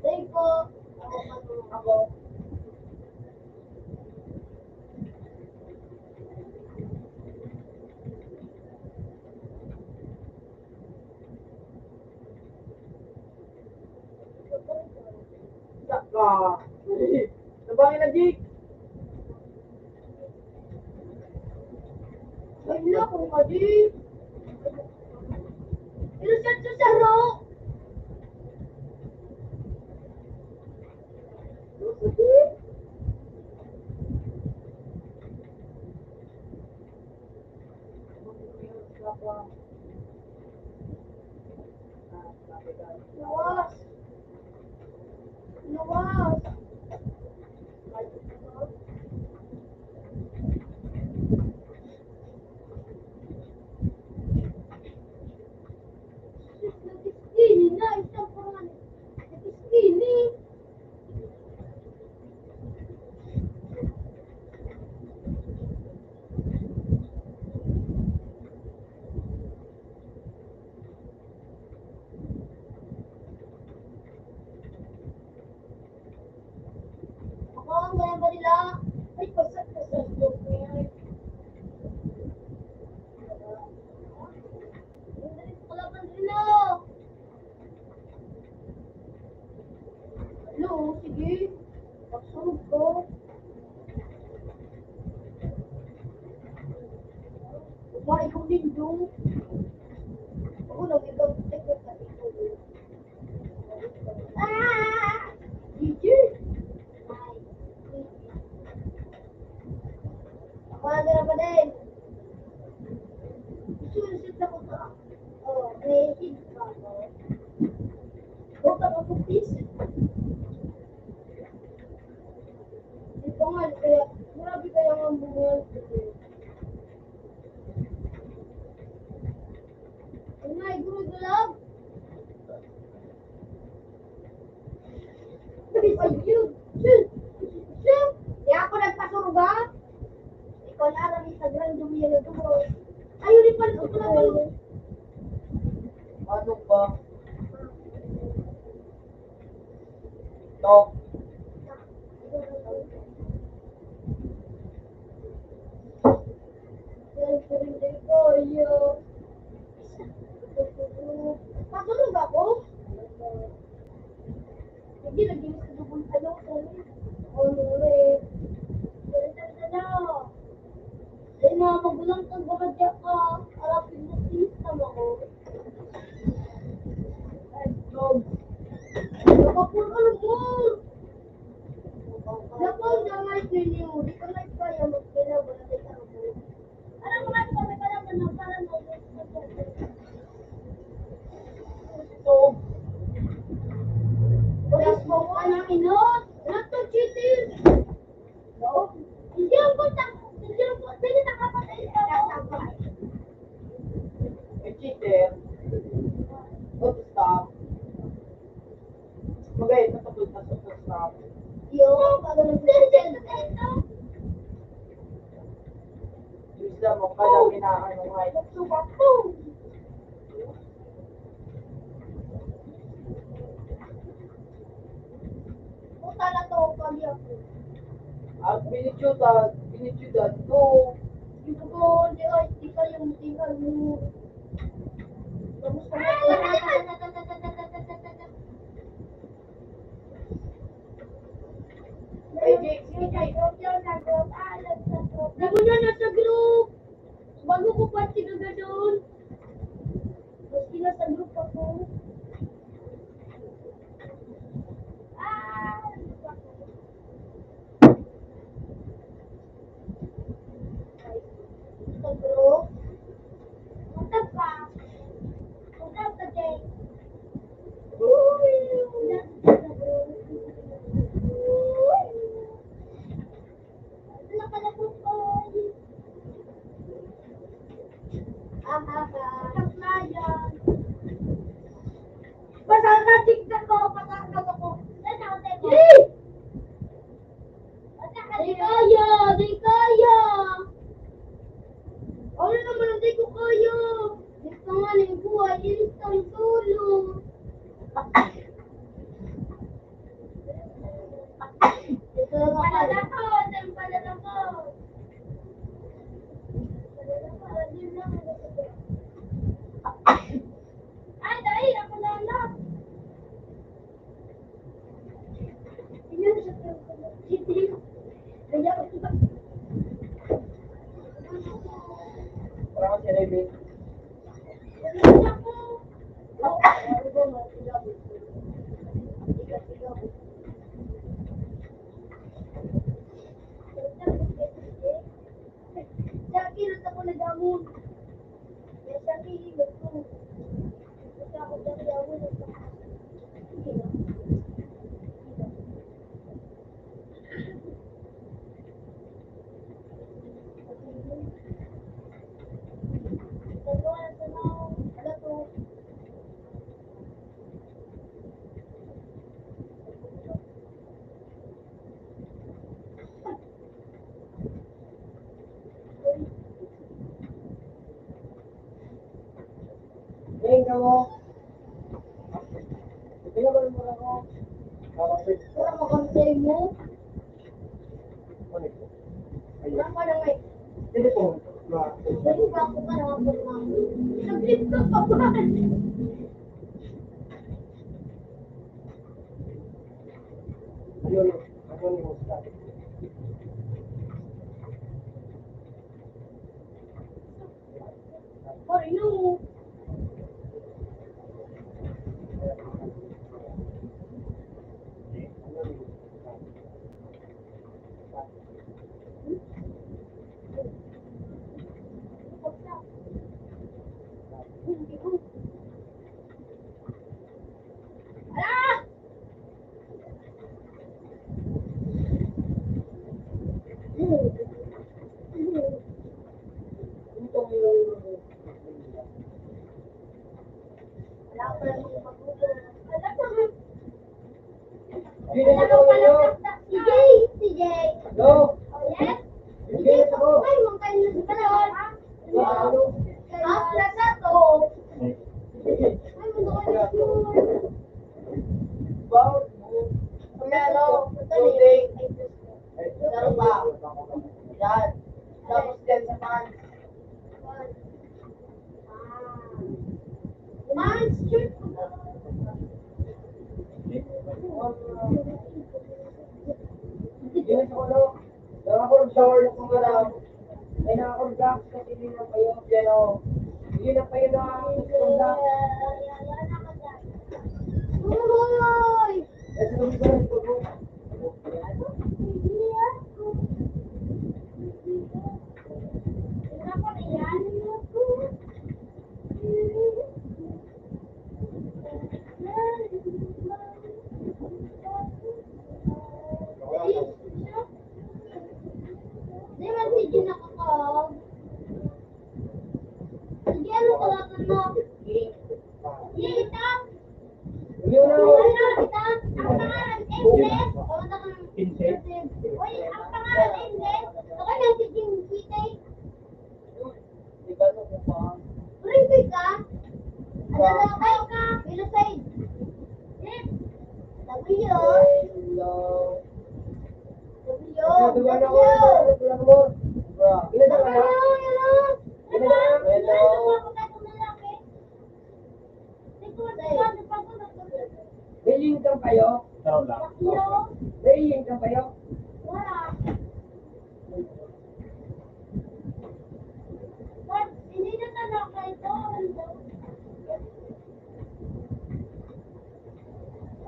Thank you. Ako. Saka. Nabangin na, Jake. Ay, naku, Jake. Ilusad sa saro. Luwas! Luwas! Nag-skinny na, isang pangalan. Nag-skinny. Ako, ang ganyan ba nila? Ay, pasat, pasat. Ang galing sa kalaban nila. Hello, sige. Pagsunod ko. Kumain ko nindo. Ako lang, ikaw, ikaw, ikaw. Ah! Gigi! Ako, nagara pa din. Susunod ako sa, oh, may hit pa ako. Huwag ka magpupis. Ito nga, kaya, grabe kaya ang bunga. Ay, guro, love. Ay, yun. Siya, siya. Kaya ako nagpasuruga. Ikaw na lang sa Grand Dumiyan na dugo. Ayun, di pala, ito pala, pala. Ano ba? Ito. Patulog ako. Hindi, nag-inis ka dubong ano, sorry. Oh, sorry. Sorry, sorry, sorry. Ay, mga magulang kang baga dyan ka. Harapin mo, please, tama ko. Ay, dog. Kapapul, alam mo. At binitsyotan, binitsyotan ko. Di ba, di ay, di kayo matingnan mo. Tapos na. Ay, di, di kayo, di kayo, nag-group, ah, nag-group. Di mo na nasa group. Bago ko pa sinagadon. Mas kinasagod pa ko. Ah! Sagro? Punta pa. Punta pa, Jay. Uy! Punta pa, Sagro. Uy! Basta na, tignan ko, basta na ako. Hey! Di kaya, di kaya. Ano naman ang di ko kaya? Di pa nga na yung buhay, ilis kang tulog. Ito na naman. Panalakot, ang panalakot. Ay, dai, ako na lang. Wala ka si Rebe. Sa akin, ang ako naghamon. Sa akin, ang ako. Sa ako naghamon. Tingnan mo. Tingnan mo muna ko. Para makantay mo. Ano ito? Ayun. Wala pa lang eh. Hindi po. Ma- Hindi pa ako pa lang ako. Nag-flip ka pa ba? Ayun. Ayun yung start. Si Jay, si Jay. Hello. Oh, yes? Si Jay, ay, mong kayo na sa balon. Ah, nasa to. Ay, mong kayo na sa balon. Wow. Pero, today, pero pa. Yan. Tapos yan sa pants. Monster. Hindi na ako, no? Nakakurog sa world ko, gano'n. May nakakurog ako sa tingin ng payo, pero yun ang payo na ang gusto ko na. Uy! Kasi kami ba nagpag- Di man sige nakakaw. Sige, ano tawag mo? Sige, ito. Ano, ito? Ang pangalan, English. O, ito kang English. Uy, ang pangalan, English. Ako yung sige, sige. Rintoy ka? Ano na kayo ka? Genocide. Sabi yun. Hello. May link kang payo? Ikaw lang. May link kang payo? Hindi na talaga ito.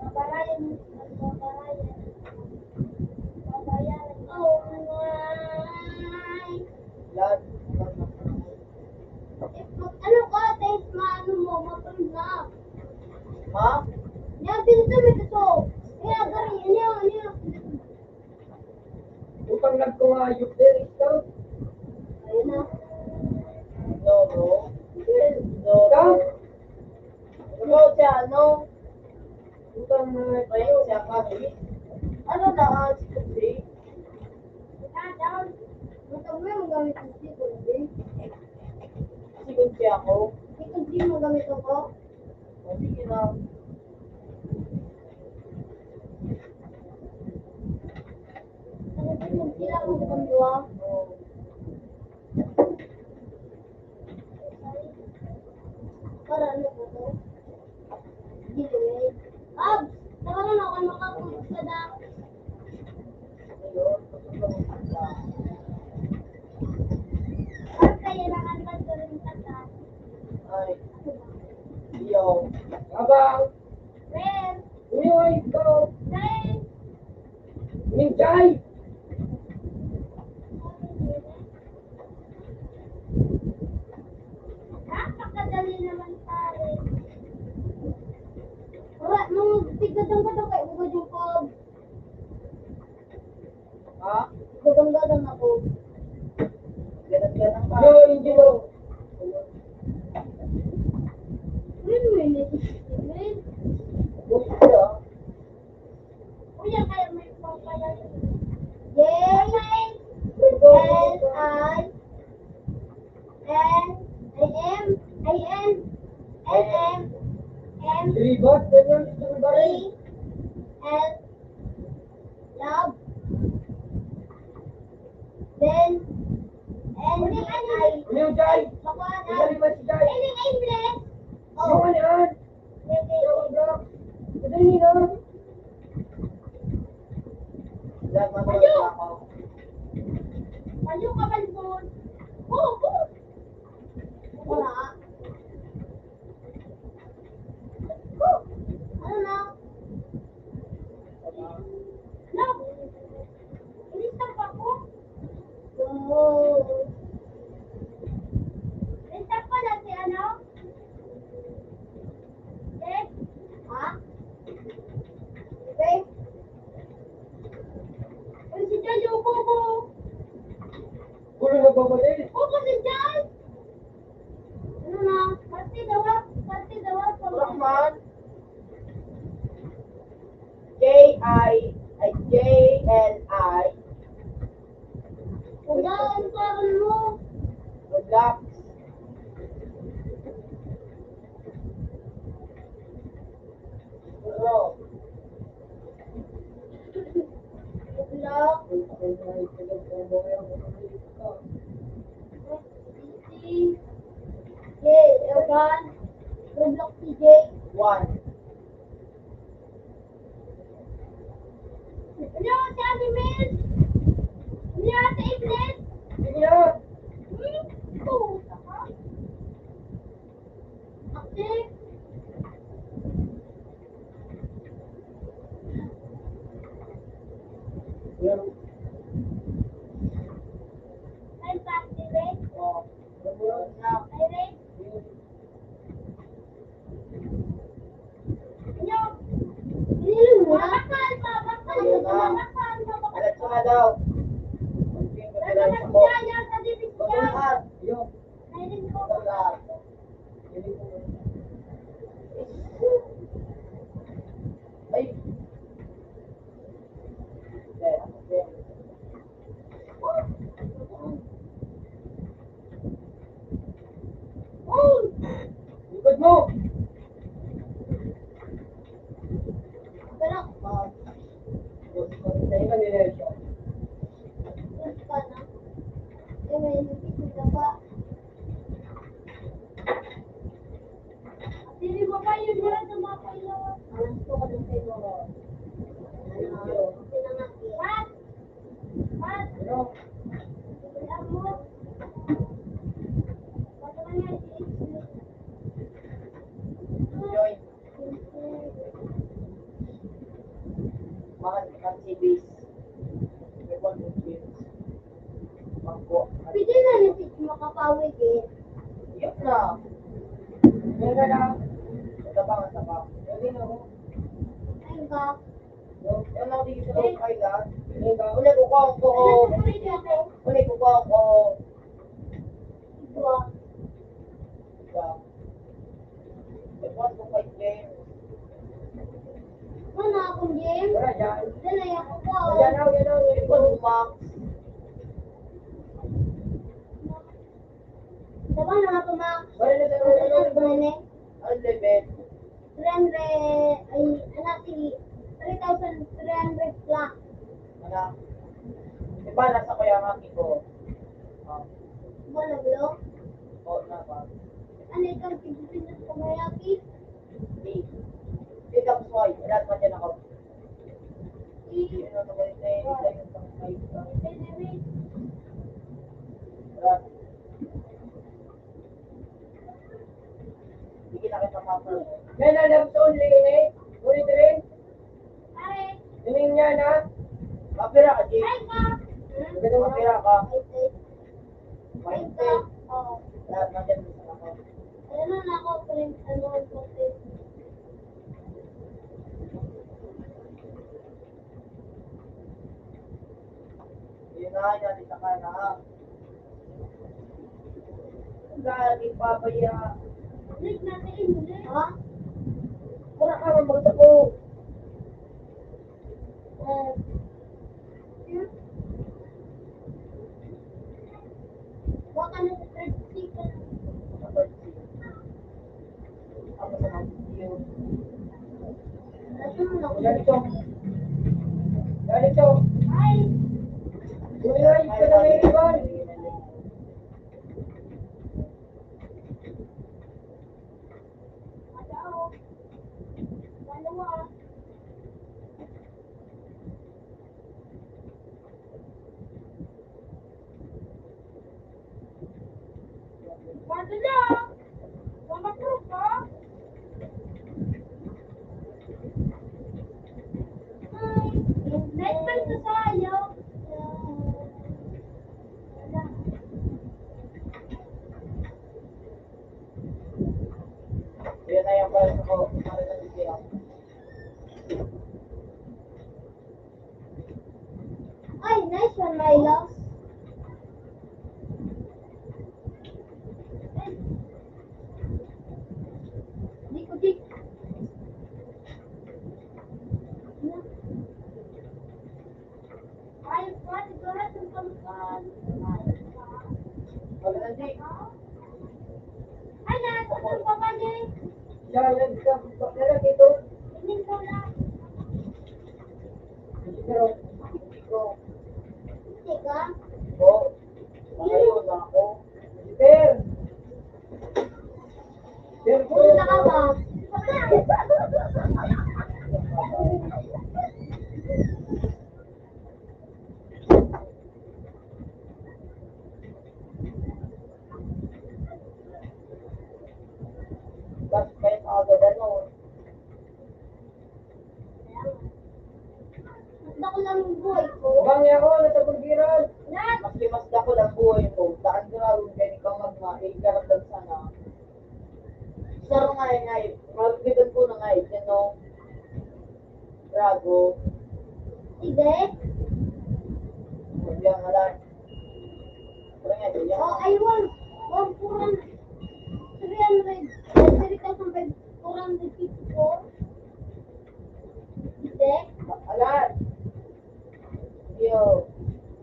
Babayan, babayan. Babayan. Oh, my. Lad. Ano ka, taste maano mo, mapulog na. Ha? Yan, pinito, may gusto. Kaya, gari, ano yun, ano yun? Utang lang ko nga, youth there, ikaw. Ayun na. No, bro. No, bro. Ano siya, ano? Utang na tayo, siya kami. Ano na, ah, si Kusi? Ikaw, down. Matag mo yung gamit ng si Kusi. Si Kusi ako. Si Kusi mo gamit ako? O, sige na. Ano ba yung sila kung gumagawa? Para ano po to? Giveaway. Abs, tara na, ano ka kung sa da? Ang kaya na ang pagkaroon ka sa Ay. Yo. Abang. Friend. Uy, uy, go. Friend. Minjay. Napakadali naman, pare. Wala, nung tigdadang ka daw kay Ugo yung pag. Ha? Tigdadang-dadang ako. Ganang-ganang ka. Yo, hindi mo. Win-win, eh. Win. Uy, siya. Kuya, kaya may pangkaya. J, L, I, N, I, M, I, N, N, M, M, Three bars, ganyan, three bars. E, L, love. Then, N, I, Ano yung Jai? Makuha na. Magaling man si Jai. N, I, English. Oh. Yung ano yan? Madali na. Ayo! Ayo ka, Balbon! Oo, oo! Wala. Oh, ano na? No! Inis na pa ko. Oo. Inis na pa na si ano? Yes? Ha? Okay. Uy, si Jai, yung kuko. Gulo na ba mali? Kuko si Jai! Ano na? Parte dawa, parte dawa, parte Rahman. J I, ay, J L I. Wala, ang parang mo. Roblox. Bro. Roblox. J, Evan. Roblox C J. One. Ano si Ate Mel? Ano si Ate Mel? Sige na. Hmm? Puta ka. Ate. Ay, pati, Rek. Oh. Ay, Rek. Ano? Bakal, bakal, bakal, bakal. Diretso na daw. Diretso na daw. Diretso na. Ay. Likod mo! Pero, oh. Sa iba nila siya. Pawigin. Yun na. Yan ka na. Tabang, tabang. Yan din ako. Ayun ka. Yan ako dito sa loob, ay, ah. Yan ka. Ulit, kukuha ko. Ulit, kukuha ko. Ito, ah. Ito. Ito, ah, kukuha ko. Ano akong game? Wala dyan. Dala, yan ko po. Yan, yan, yan, yan. Ito, lumang. Sa ba na ito, Max? Wala na, wala na, wala na. Ano, Levin? Three hundred, ay, ano, sige, three thousand three hundred plus. Ano? Di ba, nasa Kuyangaki ko? Oh. Wala, bro? Oo, na ba? Ano itong tigpinit ko, Mayaki? Di. Di, tapos, why? Wala naman dyan ako. Di. Ano naman ito, eh? Ito yung pang-, ay, pang-, Wala. Sige na kita, Papa. Yan ang love song, Lene. Ulit rin. Pare. Ining niya na. Mapira ka, Jim. Ay, ka. Maganda mapira ka. Ay, ay. Ay, ka. Oo. Lahat na dyan. Ano na ako, print, ano, print. Yun na, yan, isa ka na. Ang dami pabaya. Ha? Wala ka man magtako. Eh. Baka na sa third season. Ako sa mga video. Ganito. Ganito. Ay! Uy, ay, ito na may ribbon. Madala! Mamaprove ka? Ay, next time na tayo. Yan na yung pala ko. Ay, nice one, Milo. Di ko, di. Ay, pwede ko na itong pangkalan. Maganda, di. Ay, nasa itong pangkalan. Yan, yan, yan. Bakla lang ito. Hindi ko lang. Pero, ito. Teka. Oo. Ayun ako. Sir! Sir, punta ka ba? Ba't may mga gano'n? Mas dako lang ang buhay ko. Bang ako, nasa pagbiran. Lahat. Maski mas dako lang buhay mo, daan ka nga rin kayo ikaw magma, eh, karamdam sana. Saro nga, eh, nga, eh, magbitan ko na nga, eh, yan, no? Drago. Sige. Sabihan nga lang. Pero nga, sabihan. Oh, I want, want four hundred, three hundred, three thousand five, four hundred fifty-four. Hindi. Alas. Yo.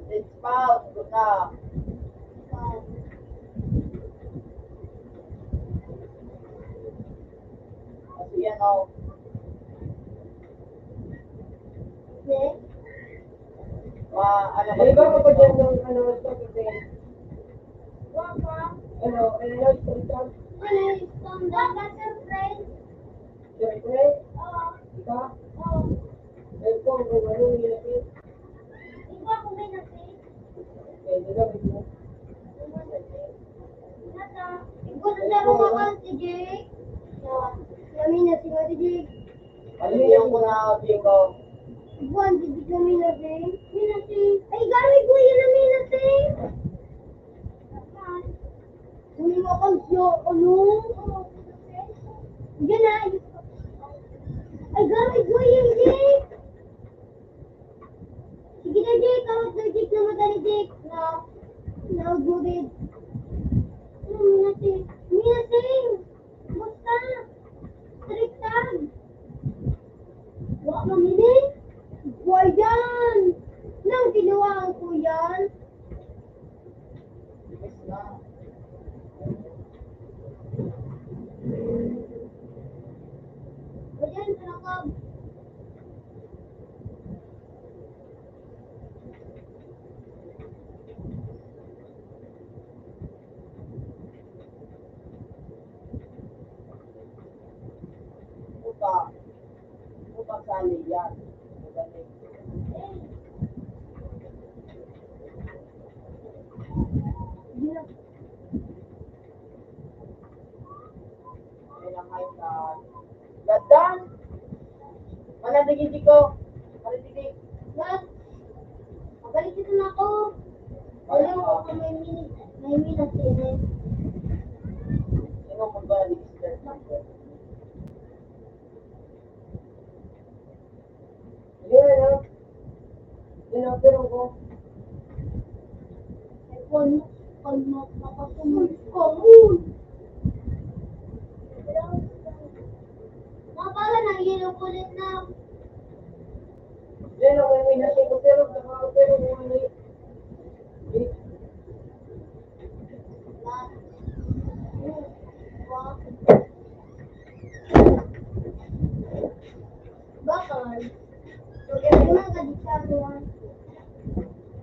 Six pounds. Good na. Pound. Kasi yan, oh. Hindi. Ma-, ano, May iba ka pa dyan ng, ano, sa pagkain? Wala pa. Ano, ano, ano, ano, ano, ano, ano, ano, Siyempre. Oo. Ika? Oo. Ikaw, kung ano yung nilapit? Ikaw, kung may nasi. Eh, di ba, di ba? Nata. Ikaw, sa sarong ako, si Jake. Kami na si Mati Jake. Ano yung ko na, Jake, oh? Buwan, di, di kami na, Jake. May nasi. Ay, gari ko, yun ang may nasi. Saan? Uy, makam siya, ano? Diyan na. Ay, garo, ikaw yan, Jake. Sige na, Jake. Kawat na, Jake, na madali, Jake. Na, na, good. Ano, minasing? Minasing! Basta! Striktag! Wa mamili? Wa yan! Nang kinuhaan ko yan? Wa yan, Striktag! Upa. Upa sa liyan. Gadan. Manandigin ko. Manandigin. Mat. Magaling dito na ako. Wala mo ako may mini, may mini na sinin. Sino mo ba ni Mister Trump? Yan, ha? Yan ang pero ko. Ay, kung, kung ma-, makasumoy ka, uy! Mapala na, yelo kulit na. Yan ang may minasing ko, pero baka, pero kung ano, eh. Bakal. Problema ka di sa akin.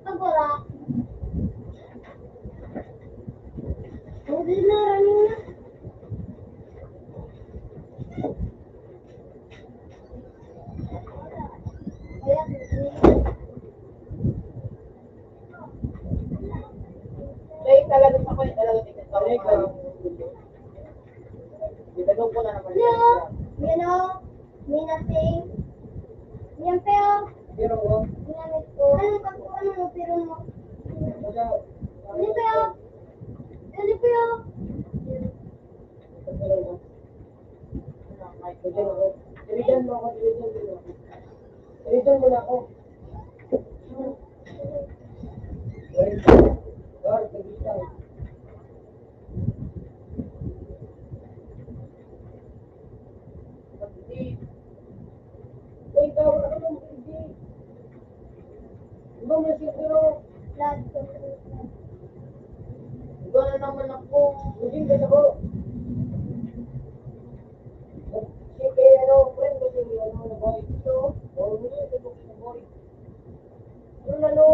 Pag wala. Hindi na rin na. Kaya, Play talaga sa kanya, talaga dito sa mga. Itanong ko na naman. Hello? Yan o. Minasing. Yan, Peo. Pero, oh. Ginamit ko. Ano ka po? Ano mo? Pero mo. Wala. Ano, Peo? Ano, Peo? Ito, pero, oh. Diligan mo ako, diligan mo ako. Diligan mo na ako. Uy, tawag ako ng baby. Iba mo siguro. Iba na naman ako. Hindi ka ako. Si kay ano, friend ko si ano, boy. Ito, o, hindi ko si boy. Ano, ano?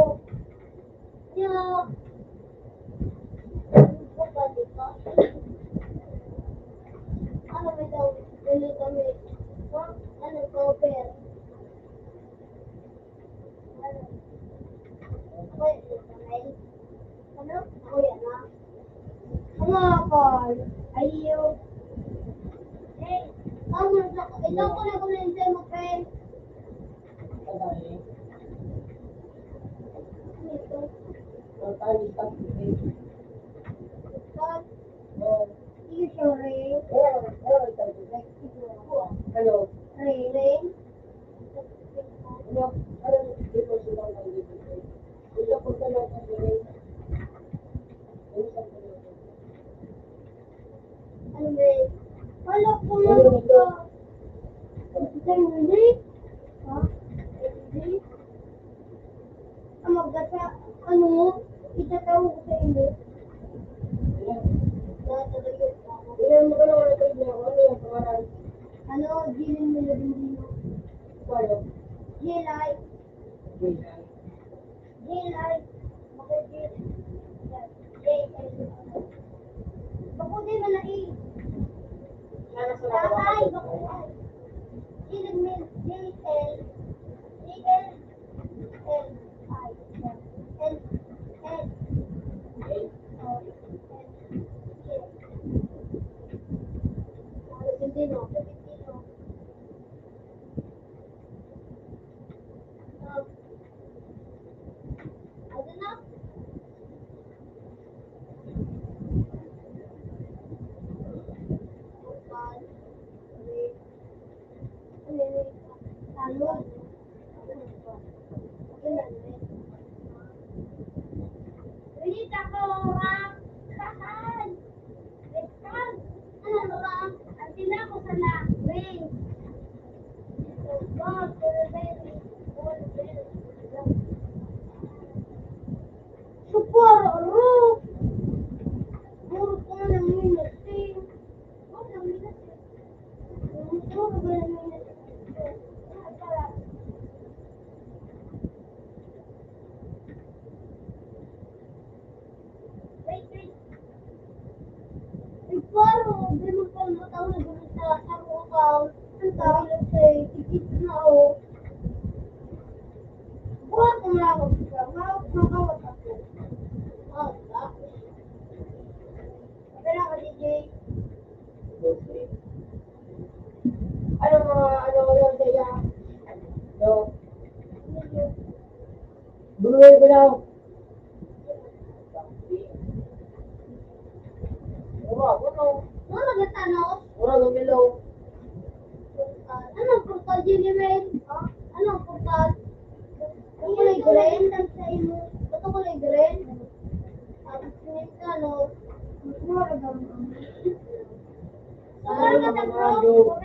Ano may daw? Ano kami? Ha? Ano, cover? Ano? Ako yan, ah. Ano, Paul? Ayaw. Eh, tama na. Ikaw ko na kung nandyan mo, friend. Ito. Ito, sorry. Hello. Rain. Ano ba yun? Wala ko na ito. Ito yung hindi. Ha? Hindi. Ang magkasa, ano mo? Itatawag ko sa inyo. Ano, Jilin Melodino. J-Light. J-Light. Bako J-Light. Bako di man na eh. Tatay, bako. Jilin Mel-, J-L. J-L. L-I-L-L. Oh, L-I-L. Filipino, Filipino. Um, I don't know. Balita ko, ang tahan. Ano ba? Ang tinako sa na, rain. Super, aro. Puro ko na yung nasing. Buhat ko na ako sa trabaho, magawat ako. Ah, ah. Pera ka, D J. Ano mga, ano, ano, kaya? No. Bunuhay ko daw. Mura, ano? Mura ka, Thanos? Mura, Lumilo. Anong portal, Jimmy Ray? Ha? Anong portal? Ba't kulay green? Ba't kulay green? Ang Thanos. Mura ka. Mura ka, Thanos.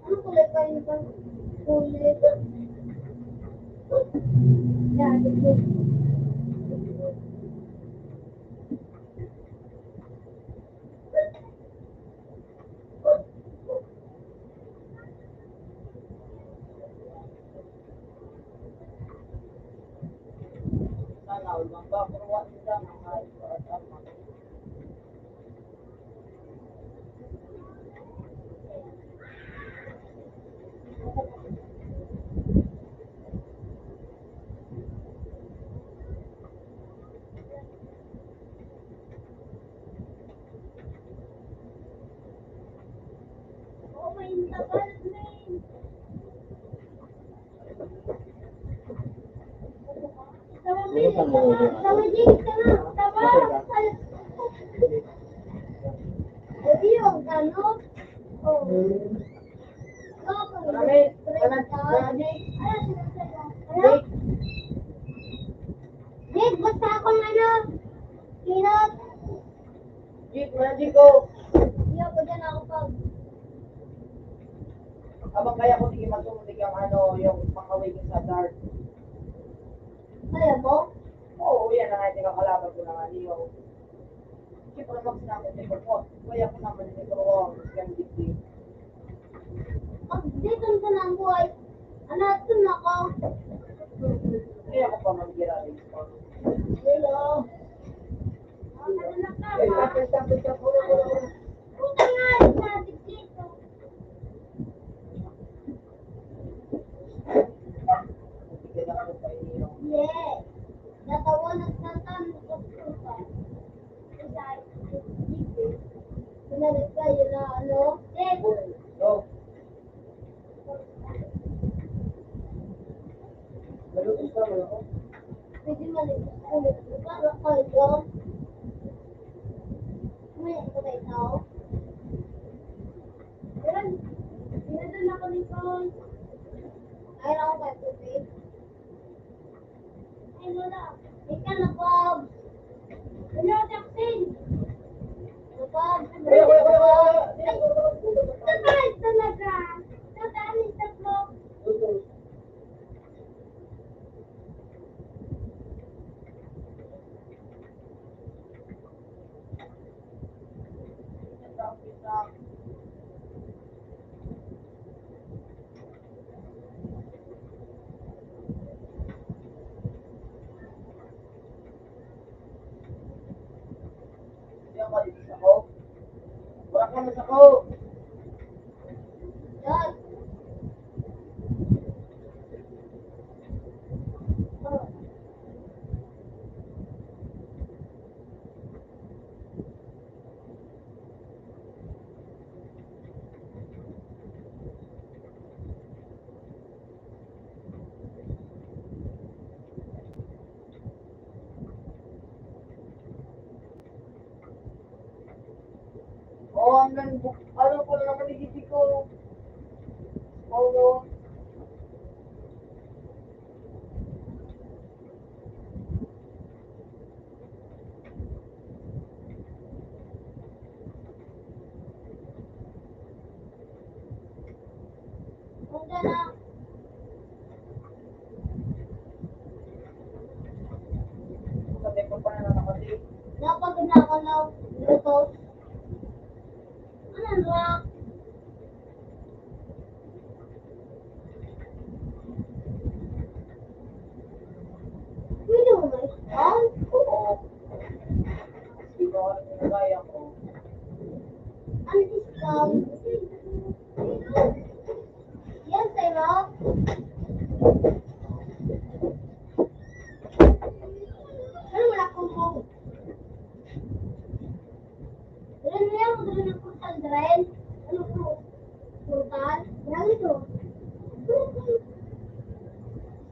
Ano kulay pa yun? Kulay. Yan. Nick, basta akong ano, peanut. Jake, wala, Jake, oh. Hindi ako dyan, ako pag. Abang kaya ko, sige, magsumunod yung ano, yung makaway sa dark. Kaya mo? Oo, yan ang ating kakalaban ko na nga, Leo. Siyempre, mag-snap at ito po. Kaya ko naman ito, oh, yung Jake. Pag dito na ang buhay, ano, ito na ako. Kaya ko pa mag-gira rin. Hello. Yes. Natawa, nagtatawa, nagtatawa. Pinalit kayo na ano? Yes. Pwede maliit ulit. Para kayo. May ito kayo tao. Yan. Pinadala ko ni Paul. Ay, ako kayo tubig. Ay, wala. Ika na, Bob. Wala, Jackson. Bob, ay, ay, ay, ay, ay. Ay, tatay talaga. Tatay, tatlo. Wala ka na sa ko. Ano po na naman, hindi ko. Ano? Punta na. Dapat na ako na luto. Ano ba? Pwede mo ba i-scan? Oo. Kasi baka nagkakaya ko. Ano i-scan? Yan, sa'yo. Ano mo na kung Dali niya, dali na portal, dali. Ano po? Portal? Yan ito.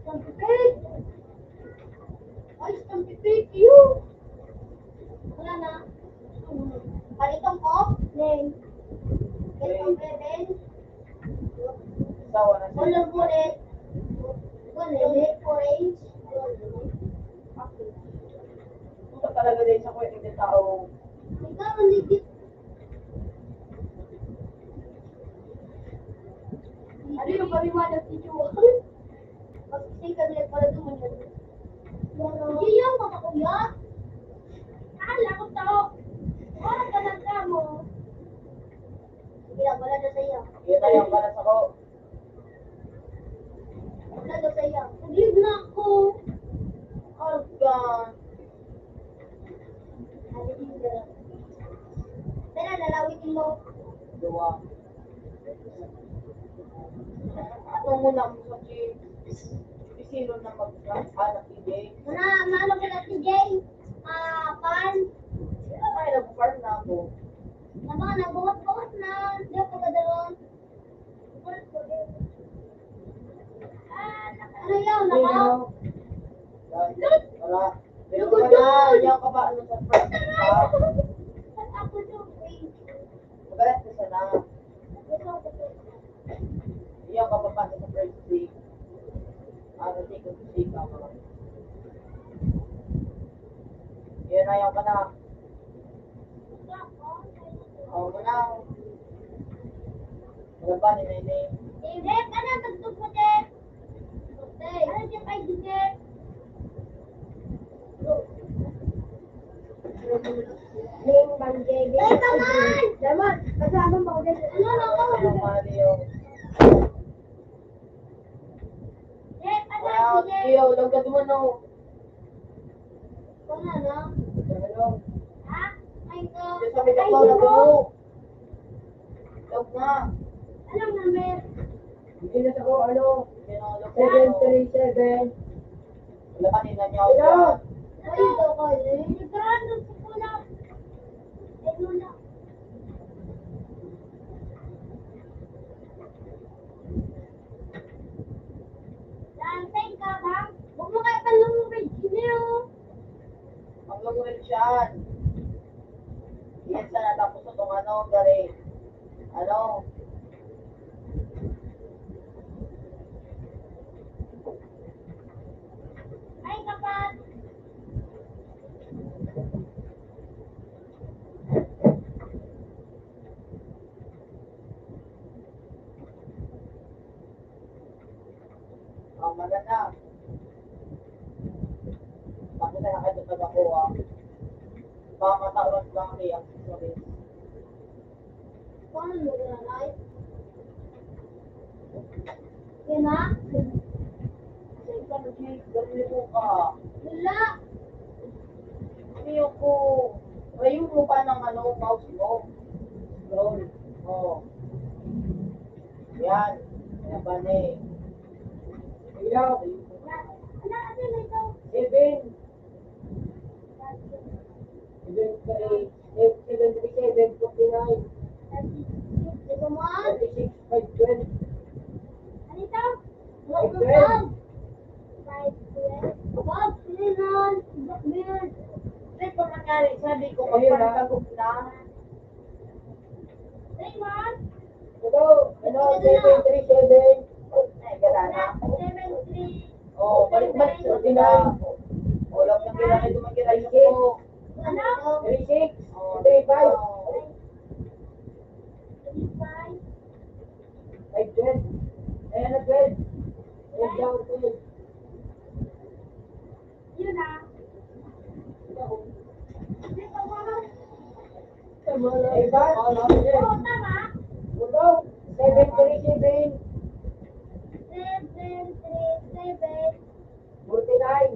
Stampipig. Ay, stampipig. Iyo. Wala na. Palitong ko? Nen. Itong beben. Sawa na siya. Color bullet. Color orange. Punta talaga din sa kwento ng tao. Ikaw, ang ligit. Ano yung paliwanag ni Chua? Magsising kami at pala duman yun. Hindi yan, mga kuya. Ah, lakot ako. Wala ka lang ka mo. Sige lang, wala na sa'yo. Yan na yung balas ako. Ano sa iya? Nag-leave na ako. Argan. Tara, lalawitin mo. Duwa. Ano mo lang sa chips? Bisilo na mag-, ah, na T J. Mana, mano ka na T J? Ah, pan? Sino kayo nag-farm na ako? Nabang, nagbuhat-buhat na. Di ako kadalon. Ano yun? Naka- Wala. Lugod yun! Yung ka ba, ano, sa first, ha? Magalit na siya na. Yung ka ba, sa first week? Ah, kasi kung sika mo. Yan, ayaw ka na. Oh, wala. Wala pa ni Nene. Jeff, ano, tugtog mo, Jeff? Okay. Ano, Jeff, ay, Jeff? Ning Bangkay. Ay, come on! Come on! Kasama mo ako dito. Ano, ano, ano? Ano, Mario? Jeff, ano, Jeff? Wow, Jeff? Iyo, lagad mo, no? Wala na. Ano? Ha? Ay, ko. Sa may Ay, tatlo na ko. Log na. Anong number? Hindi na ako, ano? Yan ang log. Seven three seven. Wala kanina niya. Hello? Ay, ito ko, eh. Nagkaroon ng sukulang. Ay, wala. Dancing ka ba? Huwag mo kayo panlungubig. Hindi, oh. Panlungubig siya. Yan sa natapos itong ano, gari. Ano? Ay, kapat! Ang maganda. Tapos na nakatupad ako, ah. Baka matauran lang ang accessories. Paano mo ginanay? Yan na? Sa ikaw, nag-, ganito ka. Wala. Ano yung ko, rayo mo pa ng ano, mouse mo? Scroll. Oh. Yan. Yan ba na eh? Ilaw. Ano, ano na ito? Seven. Seven three, eh, seven three seven, forty-nine. Ito mo, ah? Forty-six, five twelve. Ano ito? Five twelve. Five twelve. Bob, Lenon, Blackbeard. Hindi pa nangyari, sabi ko, ayun, ah. Magpapagod na. Ito, ano, seven three seven. Ay, gala na. Seven three. Oh, balik-balik sa sila. Oh, wala pang kailangan ito magkira. Ano? Three six. Oh, three five. Ay, twelve. Ayan na, twelve. Twelve daw, twelve. Yun na. Tama na. Diba? Oo, tama. Ito, seven three seven. Seven three seven. Forty-nine.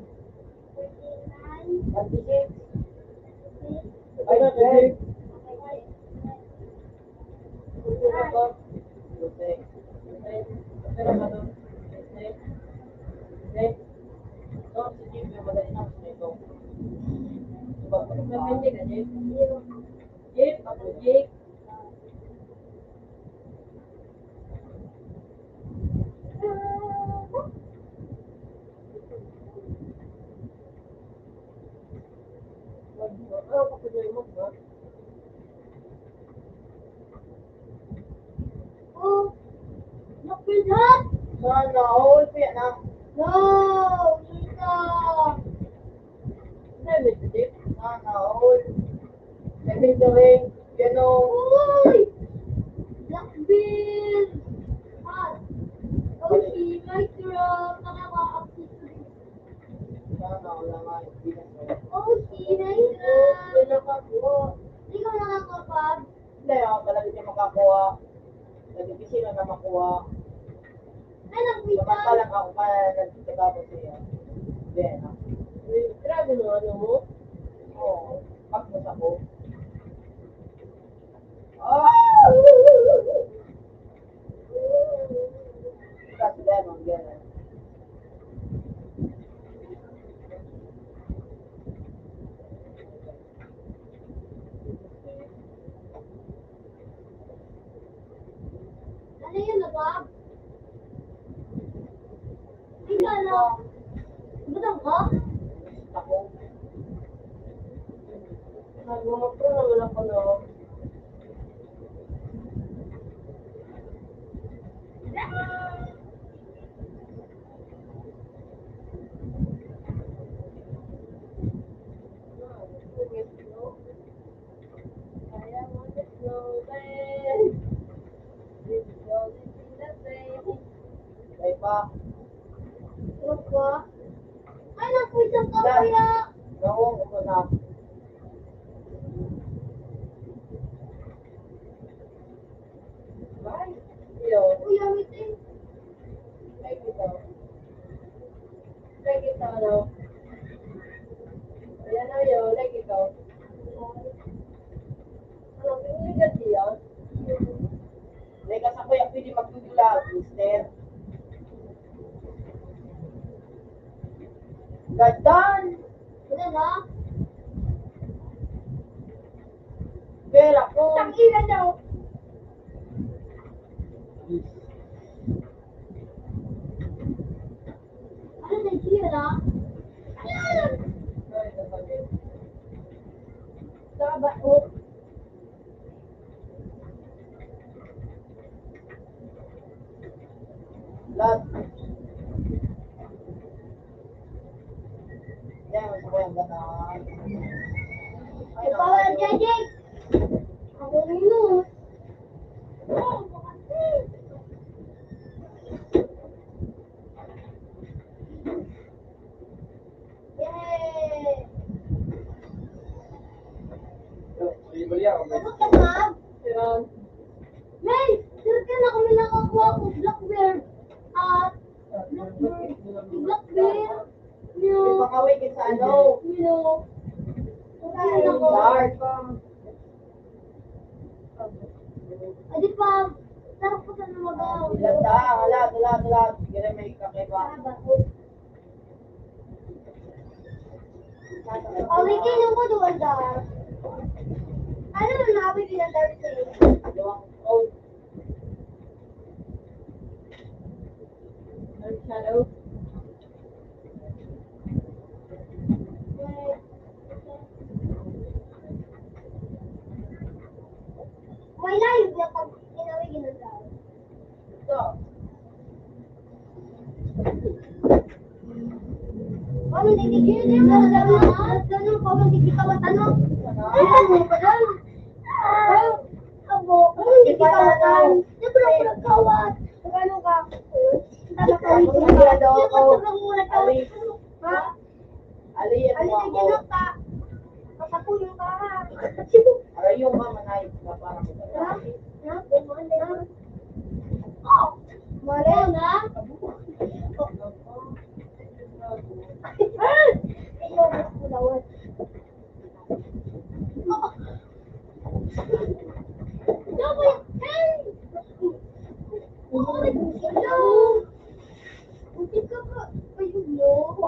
Forty-nine. Thirty-six. Thirty-six. Five twelve. Oh, nakpilhan! Sana all, kaya na. No, Tita! Sana all. Sabi ko rin, you know. Uy! Blackbeard! Ah, oh, si Micro, nakaka-update ko rin. Sana all naman. Oh, si Micro. Hindi ko nakakapag- Hindi, ah, talaga siya makakuha. Nag-opisina na makuha. Ay, nagpisa. Samantalang ako pa nagtatapos niya. Hindi, ah. Uy, grabe mo, ano mo? Oo. Pagpasa ko. Ah! Kasi gano'n, gano'n. Ano yun, Bob? Ikaw, no? Butang ko? Ako. Nagmamapro naman ako, no? Ay, pa. Ano pa? Ay, naku, isang kapuya. Nawong ko na. Bye. Iyo. Kuya, meeting. Thank you, daw. Thank you, daw. Ayan na yun. Thank you, daw. Ano, piniligat niya? Teka, sa kuya, pwede magdudulag, mister? Gadan! Gadan, ha? Pera ko. Tangina daw. Ano na, Gira? Taba, oh. Love. Yan, gusto ko yung gano'n. Ay, ikaw, naku. J J. Ako rin yun. Yay! Sabot ka, Pab? Men, sure ka na kami nakakuha ko, Blackbeard. Ah, Blackbeard. Blackbeard. Yung pakawig sa ano? Yung, yung, Dark. Adi pa, tarap ko sa mga gawa. Lata, hala, hala, hala. Sige na, may kakaiba. Ah, bako. Awi kayo ko doon, Dar. Ano na nabi pinadar sa'yo? Oh. Ang shadow. May live na pag Sige, di mo na lang, ah. Ganun pa, magkikawatan mo. Ay, ano pa lang? Ah, abo, magkikawatan. Di ba lang kawat? Ano ka? Tama ka, Ano ka, Lolo? Tama ka, muna ka. Ali. Ha? Ali, ano Ali, ako? Lagyan mo pa. Papapuyo ka, ha? Aray, yung mama na yun, na parang Ha? Ha? Ha? Oh! Mali na.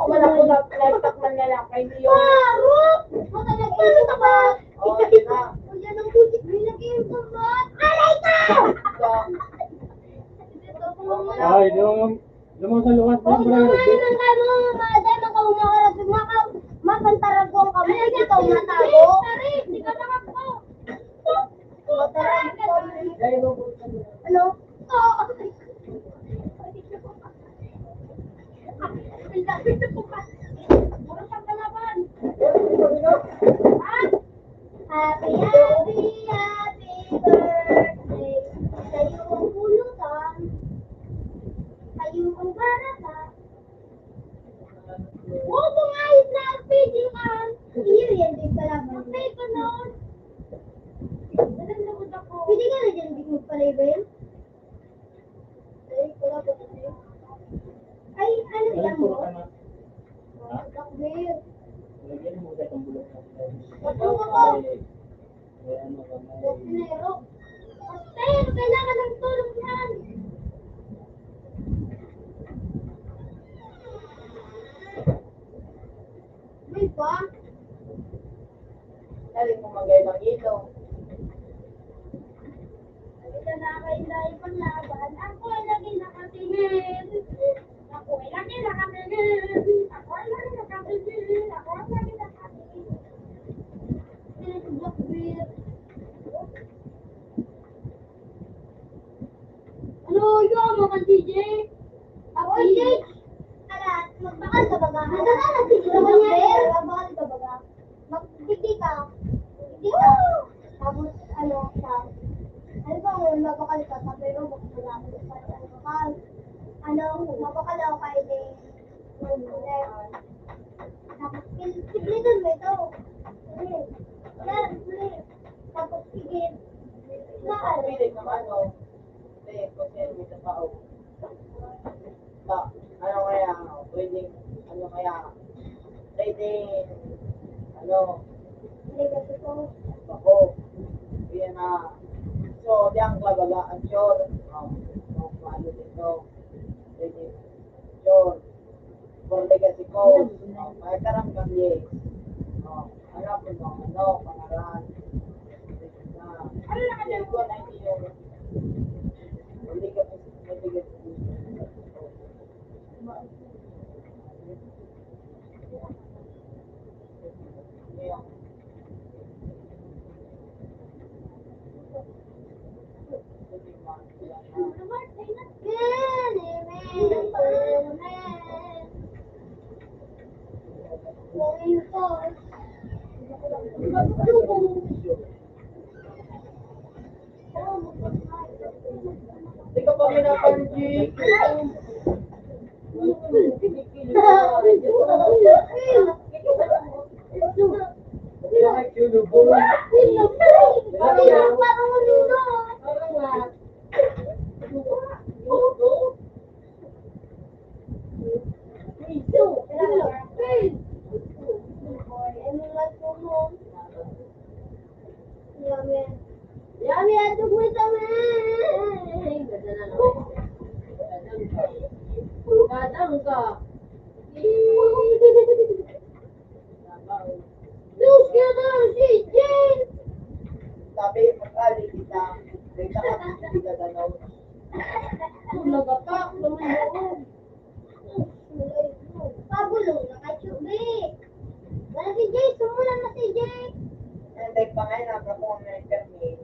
Wala ko na, nagtakman na lang kay Leo. Matagal pa rin naman. Oh, yun na. Aray ka! Ay, yung Alam mo sa luwas, Kung pre. Kumain lang kayo, mga madam, ako umakarap, maka-, mapantarag ko ang kamay, hindi ka umatago. Ano? Oo. Ang dami na po ba? Puro pagkalaban. Ha? Happy, happy, happy birthday sa'yo ang pulutan. Sa'yo ang baraka. Wow, pangayos na R P G, ah. Iyo, yan din pala. Ang fake ko noon. Alam na ko ako. Pwede ka na dyan, di mo pala iba yun? Ay, ano yan mo? Black bear. Ba't mo ka pa? Pero kailangan ng tulong yan. May pa? Dali mo magay mag-ilong. Halika na kayo tayo panglaban. Ako ay lagi nakatingin. Ako ay lagi nakatingin. Ako ay lagi nakatingin. Ako ay lagi nakatingin. Black bear. Ano yun, mga D J? Ako, D J. Ala, magbakal ka baga? Magbakal ka siguro, Magbakal ka baga? Magdigdi ka. Digdi ka. Tapos, ano, sa, ano ba, magbakal ka, sa pero, magbakal ka, ano, magbakal ako kay Dave. Tapos, pil-, pilitan mo ito. Yan, yan. Tapos, sige. Maaari. Pili ng ano, pili ko sa inyo sa tao. Ba, ano kaya, pwedeng, ano kaya, pwedeng, ano, Legacy ko. Ako. Yan na. So, diyan ka baga, ang sure. Um, kung paano dito. Pwede, sure. For legacy ko. Um, may karang kami. Um, ano po, ano, pangalan. Ano na kasi yung for legacy ko. Di ka pa minapansin. Yummy. Yummy, atog mo ito, man. Ganda na naman. Gadang ka. Diyos ka na, si Jen. Sabi, makali kita. May takot kita, ganaw. Nagatak naman yun. Pabulong na ka, Chubby. Wala si Jay, sumulan na si Jay. Hindi pa ngayon, nakakuha na yung permit.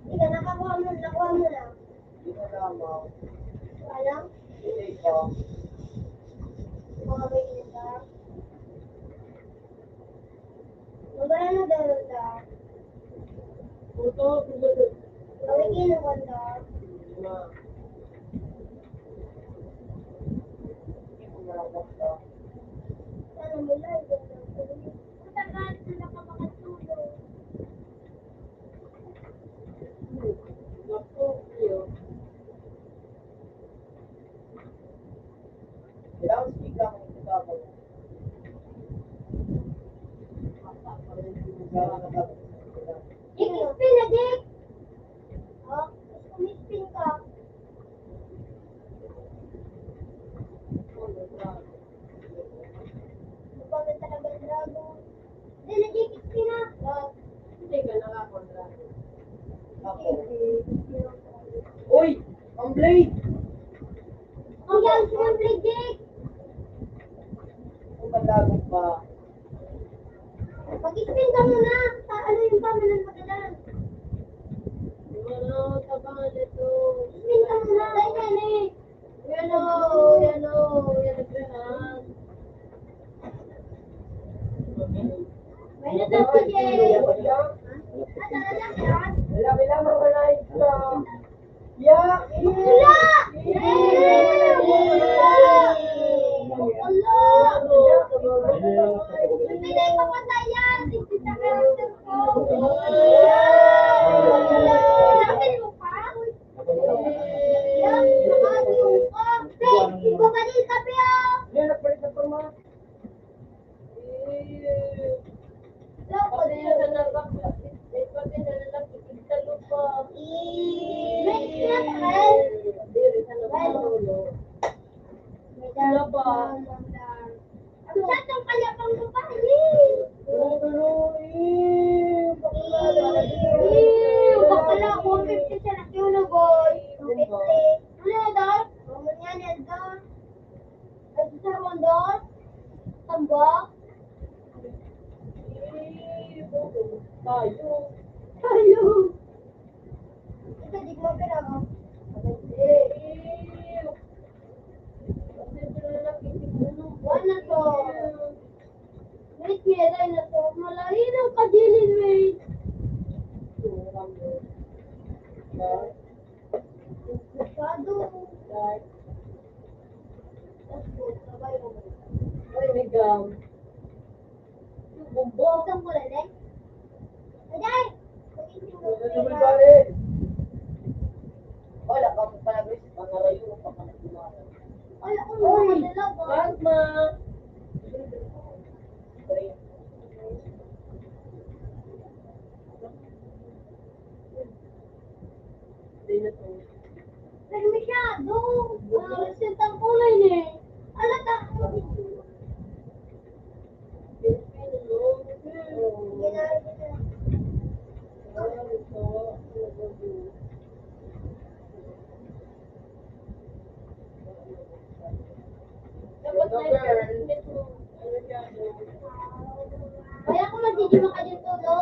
Hindi ka nakakuha mo, nakuha mo na. Hindi ko na, ma'am. Alam? Hindi ko. Mabaya na daw. Mabaya na daw. Puto, puto. Mabaya na daw. Sana mo lang. Matagal na ka makatulog. Jake, spin na, Jake! Oh, spin ka. Magpapagod talaga ang dragon. Dili, Jake, spin na. Hindi ka nakakontra. Ako. Uy! Ang blade! Ang yaon sa mga blade, Jake! Ang malagog pa. Mag-spin ka muna. Sa ano yung tama ng pagkadaan? Ano, tabangan ito. Spin ka muna. Dahil yan eh. Yellow, yellow, yellow green. May natapos eh. Wala, wala, mga live ka. Yeah. Wala! Wala! Hindi na ipapatay yan. Hindi na ipapatay yan. Lapit mo pa. Ang satong kaya pang babae. Pero, eh, bakla. Eh, bakla, one fifty siya na kilo, boy. One fifty. Ano na, Dor? Ano yan, Elda? Ay, sa Rondon? Tambak? Eh, tayo. Tayo. Ito, di ko mapira, oh. Eh, One na to. Wait, may dinosaur. Malahi ng kagilid, wait. Masyado. Uy, may gum. Bumbong. Gusto mo rin eh? Aday! Wala naman, pare. Wala ka pa pala, guys. Pangarayo, pangarayo. Ay, ako naman talaga. Batman! Pero masyado. Ah, result ang kulay niya eh. Alata. Dapat na yung Kaya kung magdidima ka dito, no?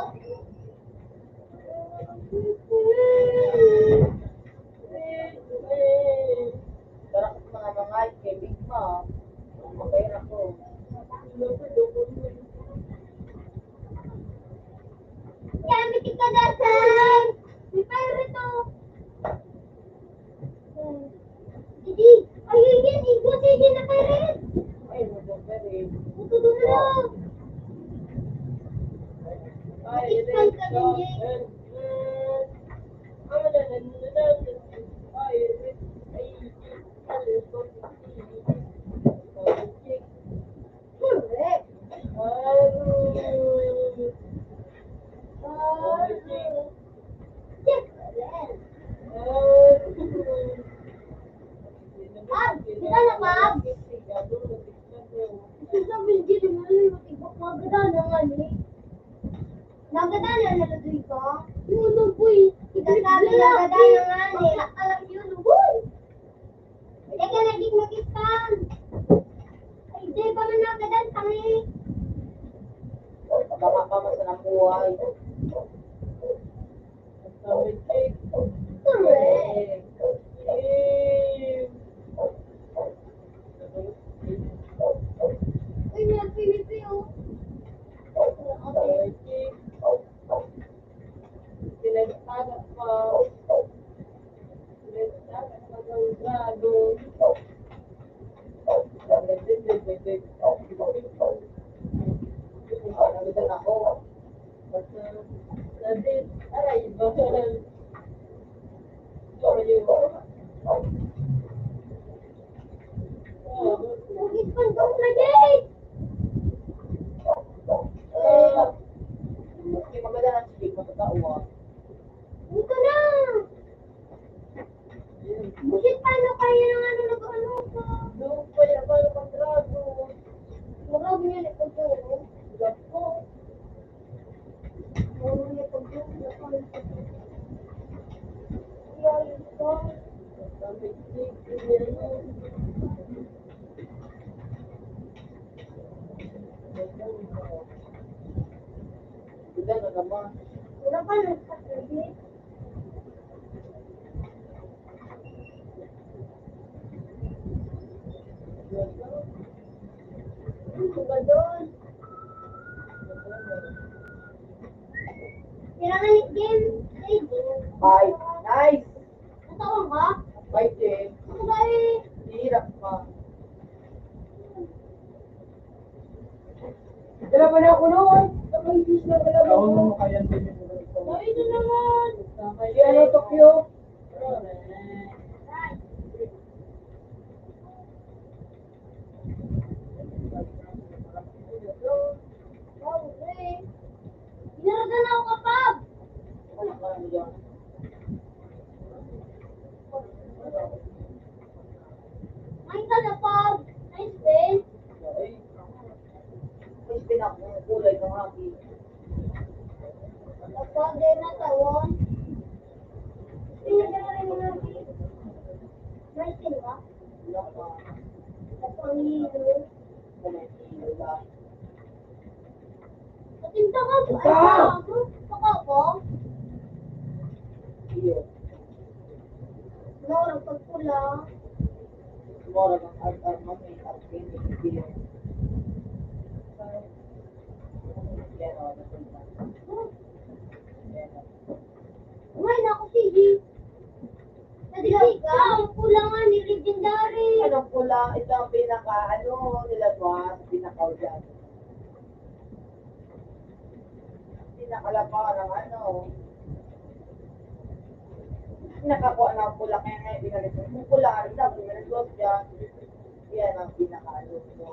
Tara ko mga mga kay Big Ma. Okay na ko. Kaya may tigkadasan. May pirate to. Hindi. Ayun yan. Ikaw, sige na pirate. Ay, wala pa rin. Ito doon na. Ay, Mag-expand ka din, Jay. Correct. Yes. Pab, kita na, Pab. Ito sa video, ano yung matibok? Maganda na nga, eh. Nagkatalo na lutoy ko? Yun, no, boy. Ikasabi, nagkatalo nga, eh. Alam yun, boy. Teka, naging mag-spam. Ay, di pa man nagkatalo, tangi. Pagkama pa man sa nabuhay. Correct. Eh. Aray, bakal. Sorry. Bakit pang daw na, Jay? Ah, okay, maganda na, sige, matatawa. Buka na! Bullshit, paano kaya ng ano, nag-ano ka? Doon pa yan, paano pang drago? Marami yan, ito po, oh. Drago. Marami yan, pag-drago, paano pag-drago? Kaya yun pa. Wala pa, nagkakasakit. Ano ba doon? Kailangan i-game. Ay, nice! Natawan ka? Five K. Ako ba eh? Hirap pa. Dala pa na ako noon. Sa Philippines na pala. Kaon mo kaya din yung Ay, ito naman. Kaya na Tokyo. Ginaragan ako kapag. Ay, ka na, Pab. Nice, Ben. Nice, Ben, ako. Kulay ka nga, Ben. Kapag, Ben, natawan. Hindi ka na rin natin. Nice, Ben, ba? Wala pa. Kapag, Atinda ka, Ika! Ay, gago. Baka ba? Iyo. Mura pag pula. Mura ng art, art, mami, art, mami, iyo. Yan, o, napunta. Yan, o. Uy, naku, sige. Nadinig ka? Ang pula nga ni Legendary. Anong pula? Ito ang pinaka, ano, nila ba? Pinaka dyan. Pinakalaba ng ano. Nakakuha na ang pula, kaya nga binalik mo. Kung pula, ano na, binalik mo dyan. Yan ang pinakaano mo.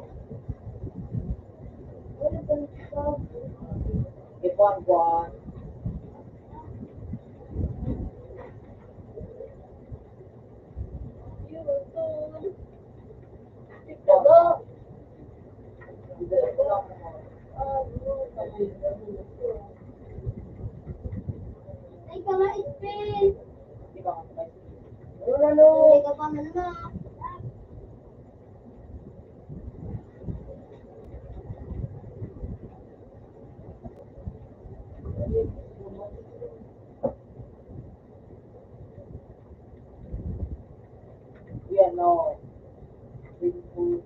Ipuan-puan. Tignan mo. Ay, kamait, Pin. Di ba? Ano na, no? Hindi ka pa man na. Yan, o. Rainbow.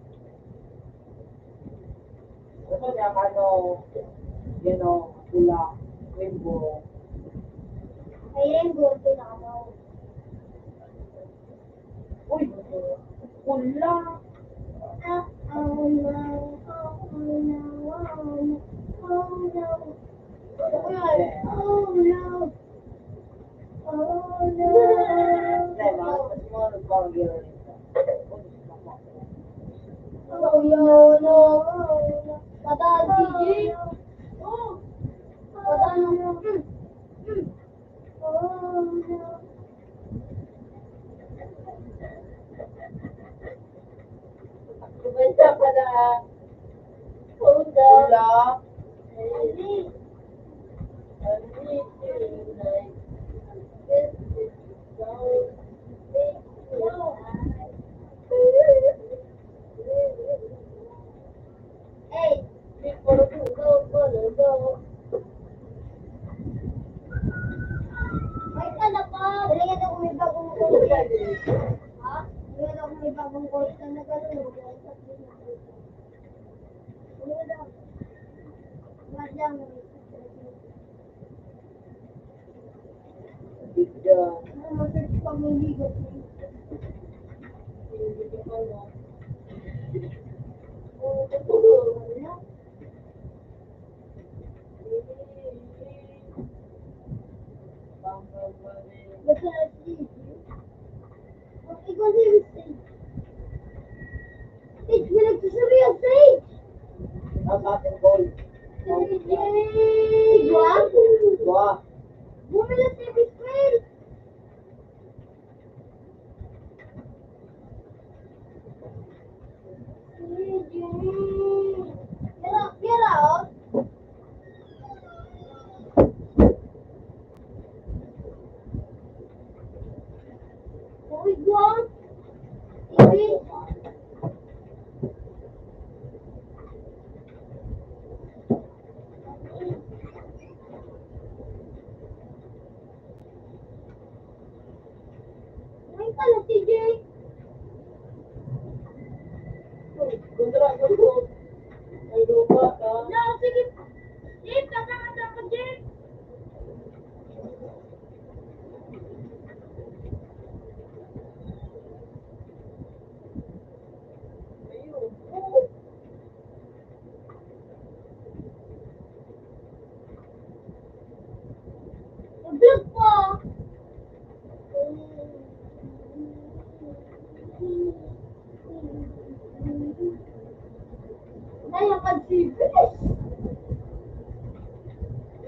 Gusto niya, ano, yan, o, pula. Rainbow. Ay, rainbow, pinakamaw. Uy, pula. Ah, oh, no. Oh, no. Oh, no. Oh, no. Oh, no. Oh, no. Oh, no, no, no. Patay si Jake. Oh. Patay na. Hmm. Hmm. Oh, no. Kumanta ka na. Hold on. Hold on. Ani? Ani, tonight. This is so big. Hey, may ka na pa. Dali nga daw kung may bagong course. Ha? Dali nga daw kung may bagong course na nagano. Dali nga daw. Wala lang.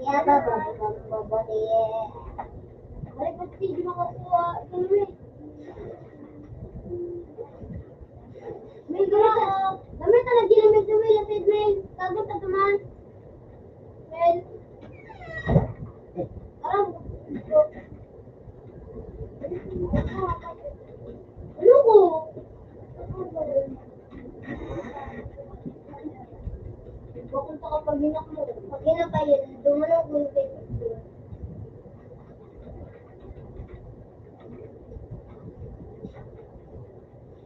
Kaya ba, ba, ba, ba, ba, eh. Ay, ba't di makakuha? Ito na eh. May gano'n. Dami talaga ginamit ni Will at Edwin. Tago sa duman. Well, parang, ano ko? Bakit ka pag hinak mo? Pag hinak ka yun, dumanan ko yung Facebook.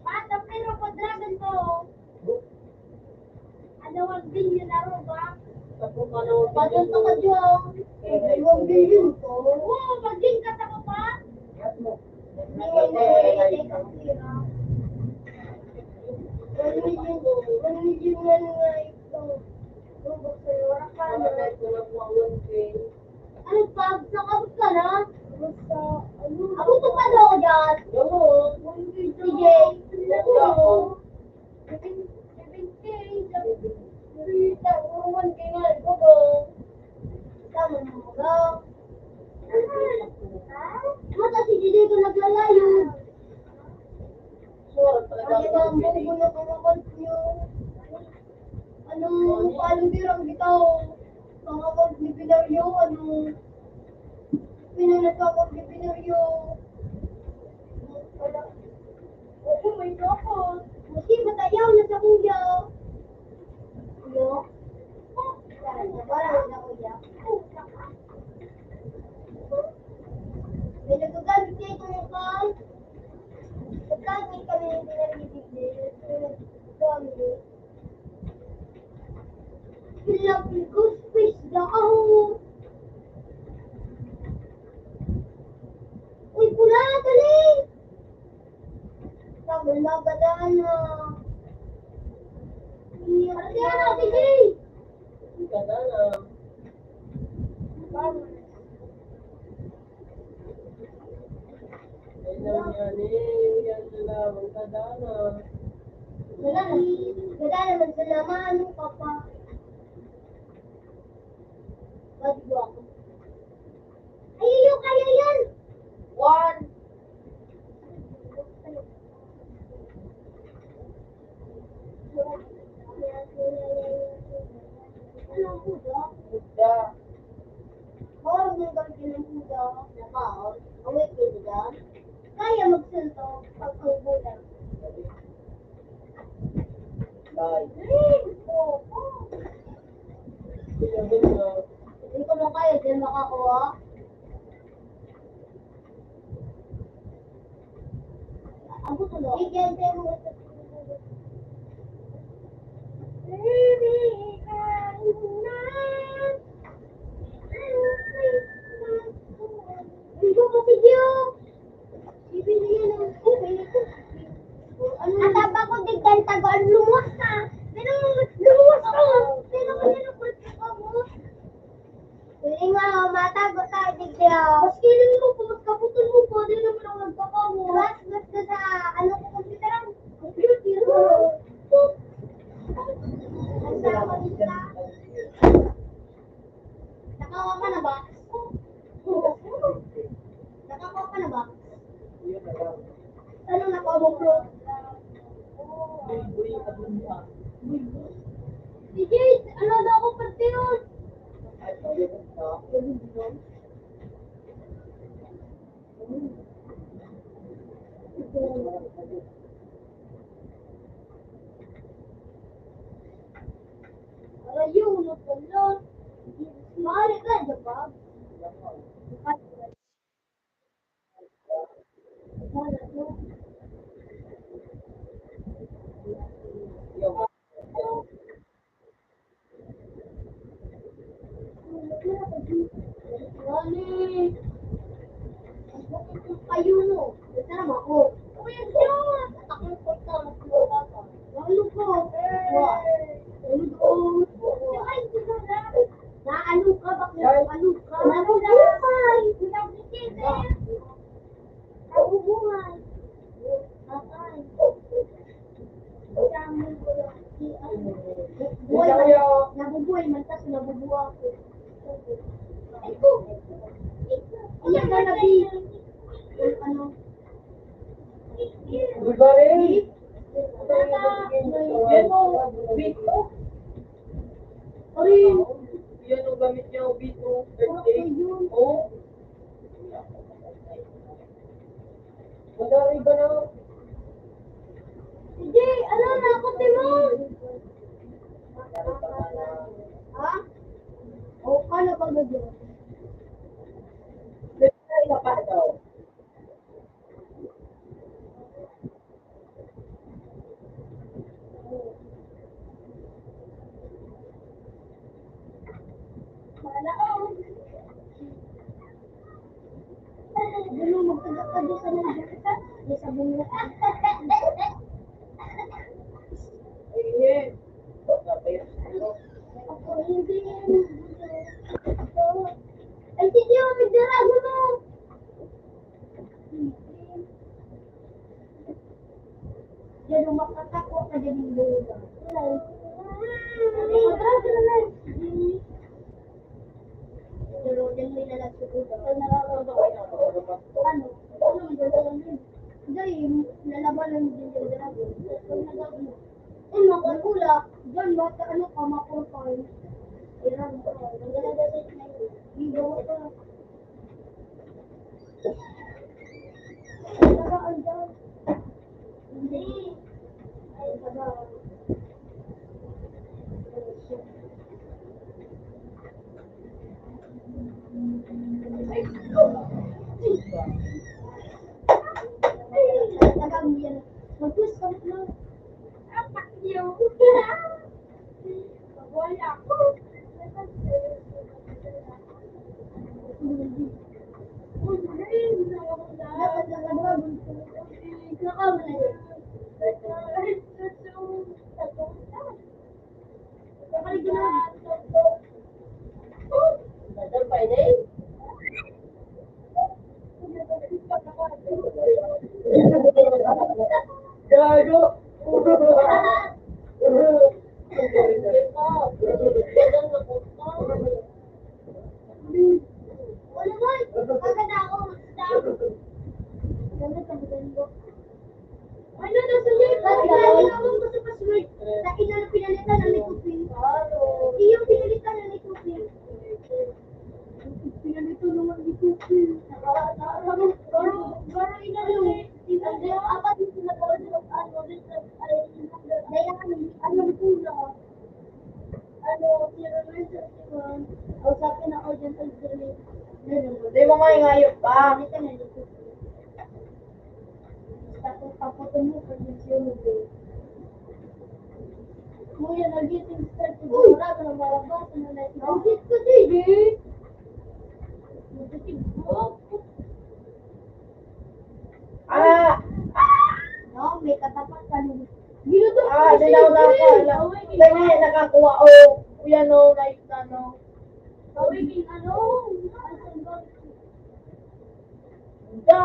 Bata, pero pag dragon to, ano, one billion na ro ba? Padunta ka dyan. One billion ko. Oo, pag din ka sa kapa. One million, one million nga nga ito. Bubuksan mo, wala ka na. Ano pa? Nakabot ka na? Basta, ano? Abot pa daw ako dyan. Oo. Sige. Ano? Seven, seven K, sabi ko, "Uy, ta-, uruan kay nga, ikaw ba?" Tama na mo, bro. Mata si Didi ko naglalayo. Sure, talaga. Ano ba ang bubo na panakot niyo? Ano, paano dirang bitaw? Panakot ni Pilario, ano? Pinanakot ni Pilario. Wala. Oo, may kapos. Kasi matayaw na sa kuya. Ano? Parang, parang na kuya. May nagagamit niya itong call. Nagkagay kami ng pinaribig niya. Nagkagay. Ilapit ko sa face na ako. Uy, pula, dali! Tama na, gala na. Iya, iya, sige. Gala na. Tama. Ay, nangyari, yan na lang, ang kadana. Wala na. Wala naman sa laman, ano ka pa? Ba't ba ako? Ay, iyo, kaya yan! One. Anong kuda? Kuda. Bawal mong gamitin ang kuda na baon. Awit, kuda. Kaya magsuntok pag ang kuda. Ay. Ay, opo. Hindi ko mo kaya, di makakuha. Ako to, no? Bigyan tayo mo. Hindi ko kasi yun. Bibili yan ng, ano? Ang taba ko, di gantago, ang lumuwas ka. Pero lumuwas ka. Pero kasi lumuwas ka mo. Pwede nga, matago tayo, digdi, oh. Mas feeling mo, kung magkaputan mo, pwede naman ang nagpapamo. Mas gusto sa, ano, sa computer, ang computer. Ang sa computer. Nakawa ka na ba? Nakakuha ka na ba? Ano na pa mo, bro? Sige, ano daw ako, parte yun? Ayun, nagtanong. Maaari ka, di ba? Ayun, no. Ito naman ako. Kuya John! Ako yung punta, mas mura pa. Lalo ko. Wa. Lalo ko. Ay, ito na. Naano ka? Bakit naano ka? Nabubuhay! Nabubuhay! Patay! Buhay! Nabubuhay! Nabubuhay! Nabubuhay! Ano ba rin? Yan o, bito. Arin. Yan o, gamit niya o, bito. O. Madari ba na? Sige, ano na ako, Timon? Ha? O, ano ba na dyan? Dali na, ilapa daw. Wala, oh. Ano, magtagak ka doon sa mga bata? May sabon na. Ayan. Ako, hindi yan. Ay, hindi ako nagdarago, no? Yan, umapatak ko ka din yung buhay. Wala. Kontra ka na lang. Pero yan may lalag sa buhay. Pag nakakagawa na ako, ano? Ano ang gagawin yun? Dahil lalaban lang din yung dragon. Pag nagagawa mo, eh, makakula. Diyan, basta ano ka, makurpay. Iran ka. Ang ganda sa inyo. Hindi ka. Gago! Wala, boy! Agad ako, magsadaan. Ano, nasa live? Ano, nasa live? Ano, nasa password? Sa ina na pinalitan na ni Kupi. Iyong pinalitan na ni Kupi. Pinalitan naman ni Kupi. Parang, parang, parang inano, inano, apat yung pinag-order of ano, dito, ay, dahil ano, ano, ano, Ano, si Romel sa Simon, o sa akin na audience ang dili. Di mo nga ingayot pa. Tapos paputo mo, pag yung siyunog eh. Kuya, nagising sa sigurado na marabas na nag-, Audit ka din eh. Nagising ko. Ah! No, may katapat ka nun. Ginudok Ah, ko siya, dalaw na ako, eh. Alam. Kaya nga, nakakuha, oh. Kuya, no, like, ano. Awikin, ano? Ang sandal. Hindi.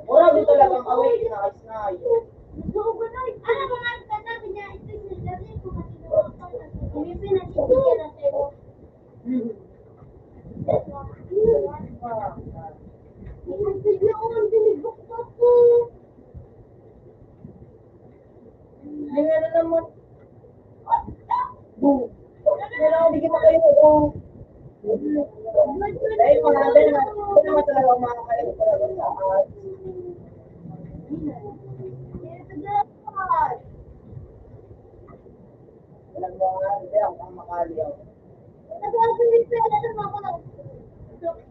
Wala din talagang away, inaayos na ayos. Nagsuugan na, eh. Ano ba nga, sasabi niya, ito yung sasabi ko, kasi naman pa, sasabi ko, pinatibig ka na sa'yo. Hmm. Bigla ko ng binigok ako. May ano naman. Boom. Kailangan bigyan mo kayo, oh. Dahil mga ano naman, ito naman talaga, mga kayo talaga sa akin. Alam mo nga, hindi ako ang makaliw.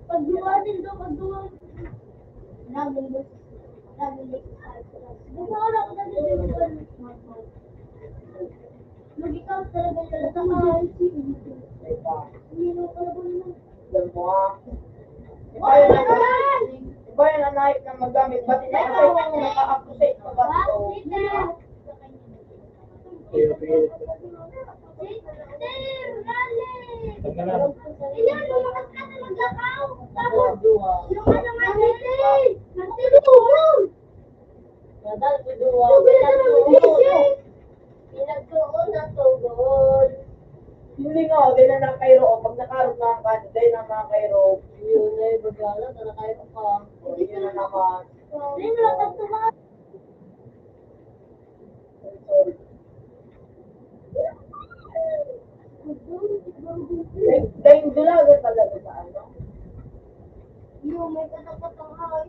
Pag-duwanin daw, pag-duwanin. Laging gusto. Laging gusto. Gusto ko lang kasi din ko. Mag-ikaw talaga yung lahat. Hindi mo pala ba naman? Alam mo, ah. Iba yung ano, iba yung anahit na magamit. Ba't hindi ka naka-appreciate ka ba? Ayan, lumakas ka na maglakaw. Tapos, yung ano nga, ngiti. Nagtulog. Nadal ko duwa. Pinagtuon. Pinagtuon na tugol. Hindi nga, okay na lang kayo. Pag nakarog na ang kanto, dahil na mga kayo. Yun na yung bagala, tara kayo pa. Hindi na naman. Hindi na lang pagtumaan. Sorry. Dahil, dahil dalaga talaga sa ano? Yung may katapat ang ay.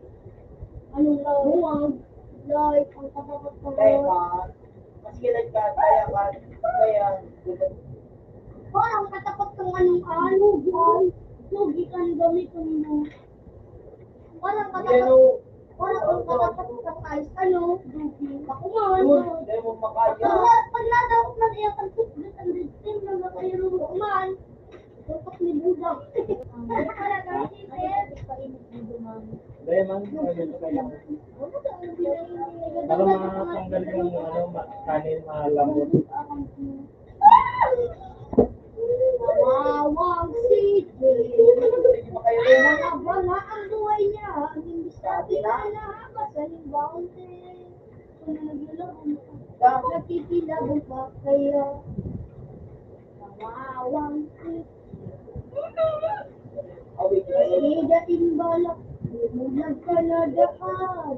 Anong lawang? Like, ang katapat ang Kaya ay. Ka, mas kilad ka, kaya ka, kaya, Parang katapat kang anong ano, ay. Sugi ka ng gamit mo. Parang katapat, Yellow. Parang ang katapat ka ay, ano, dugi. Bakuman. Yun, dahil mo makaya. Pag na-, pag nadawat man iya, pag tutbit ang victim na makairong bakuman. Tutok ni Buda. Dahil man, ayun, kaya. Para matanggal yung, ano, ma-, kanin, malambot. Nawawang si Jay. Mga bala ang buhay niya. Ang imbis na pinalahapas sa limbawang Nakikilabog pa kaya. Nawawang si Jay. Sige, dating balak. Nagkanada ka.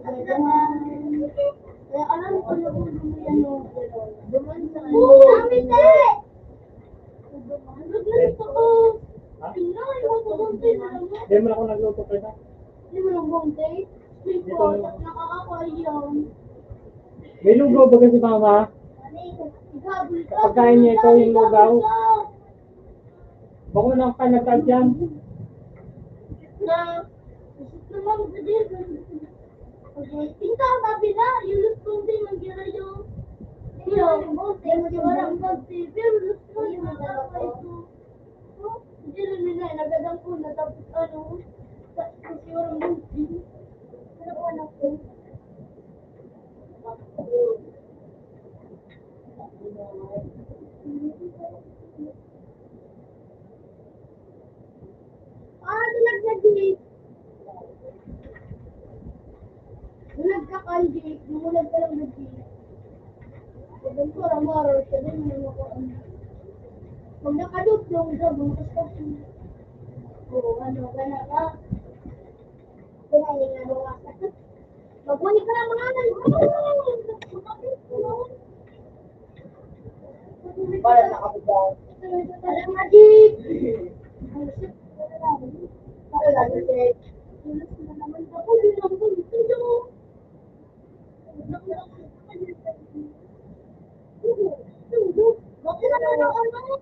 Ganyan. Kaya alam ko na kung ano yan, no? Duman sa Kami, te! Hindi mo na ako nagluto, Fred, ha? Hindi mo lang bang, te? Hindi po, nakakakayaw. May lugaw ba kasi, mama? Pagkain niya ito, yung lugaw. Bako na ang panagkad yan. Na, gusto naman ko din. Pinta ang tabi na, yung lutong din, ang girayo. Iyo, yung walang bagti, pero lutong yung mga ito. Hindi rin nila, nagagang ko na tapos ano, sa, sa siguro ng bagti. Pero anak ko. Ah, tulad na din. Nung nagkakandi, nung nagkalang na din. Sabi ko, "Ramaro, siya din yung mga kuwan." Pag nakadutlong, sabi mo, "Basta po." Oo, ano, gana ka. Ako na, yung ano, Mabuhay ka lang, mga anak. Para nakabugaw. Alam nga, di. Para lagi, di. Bakit na lang ang ano?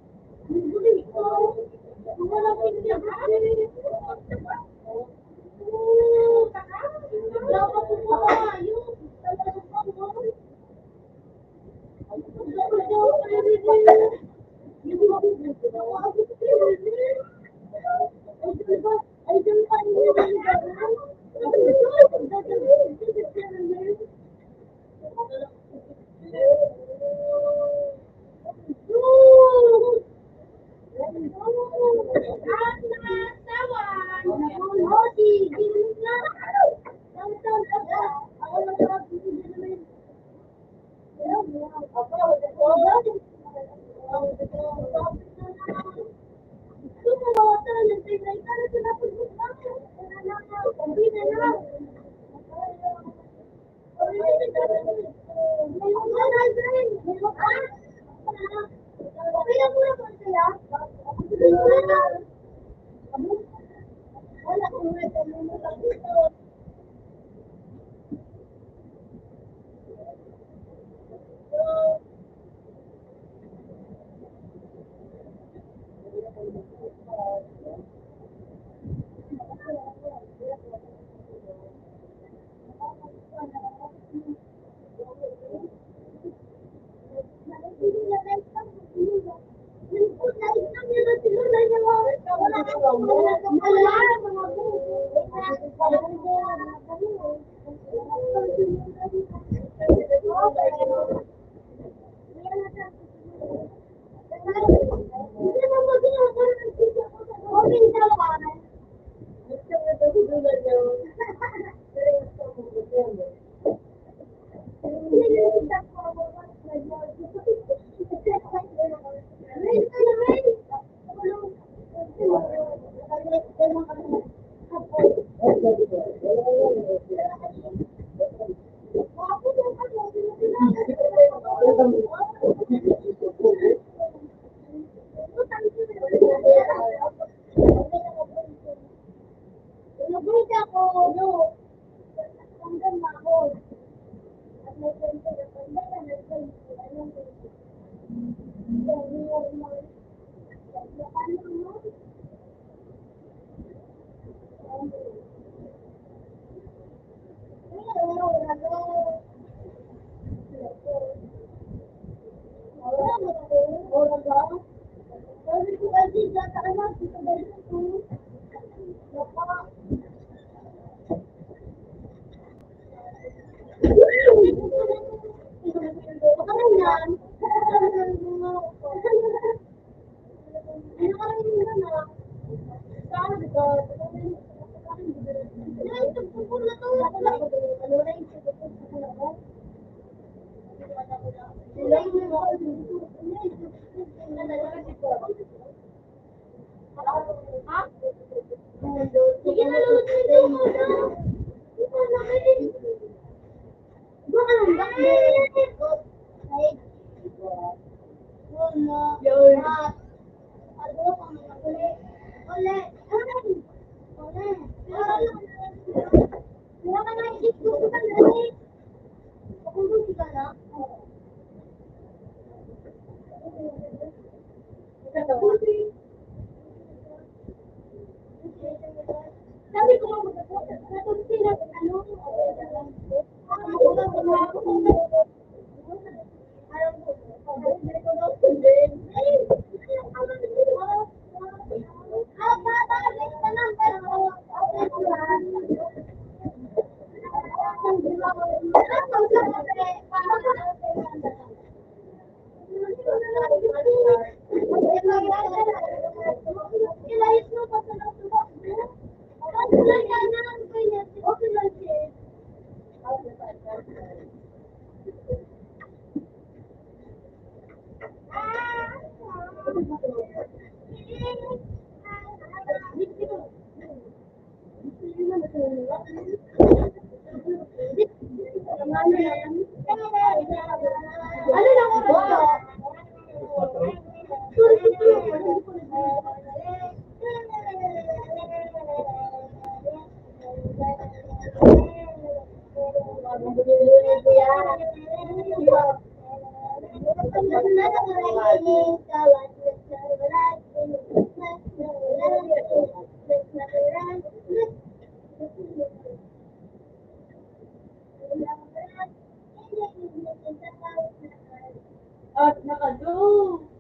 Ang gulo ito. Wala ko yung Sige na, Lord, sige na, Lord. Ito na, Lord. Yun. Sabi ko, "Ano?" At nakadong.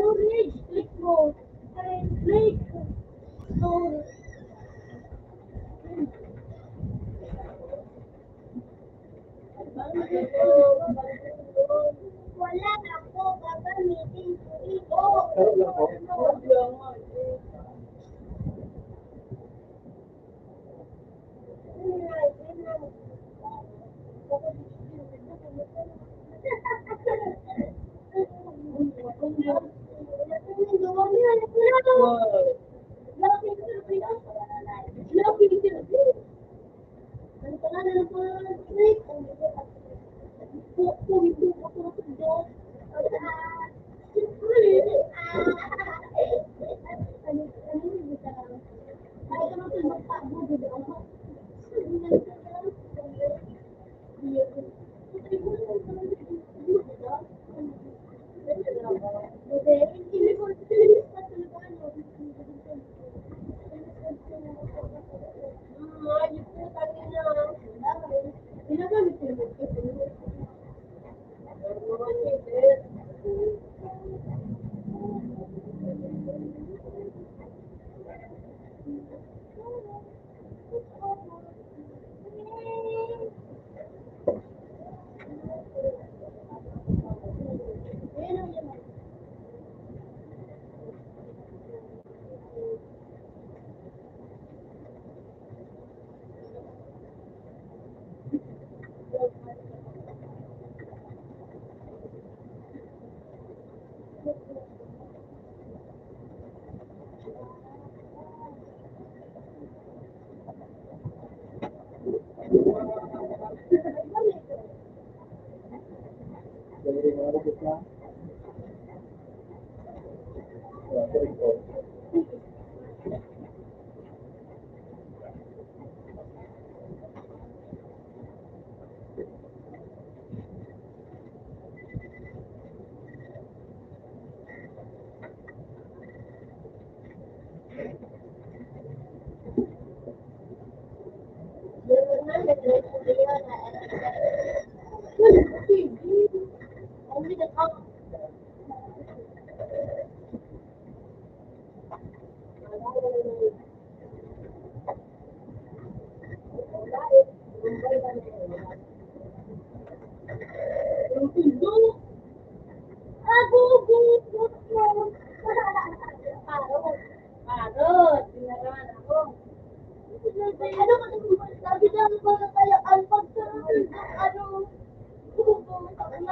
Storage, click mo. Click. Storage. Wala ako gagamitin ko ito.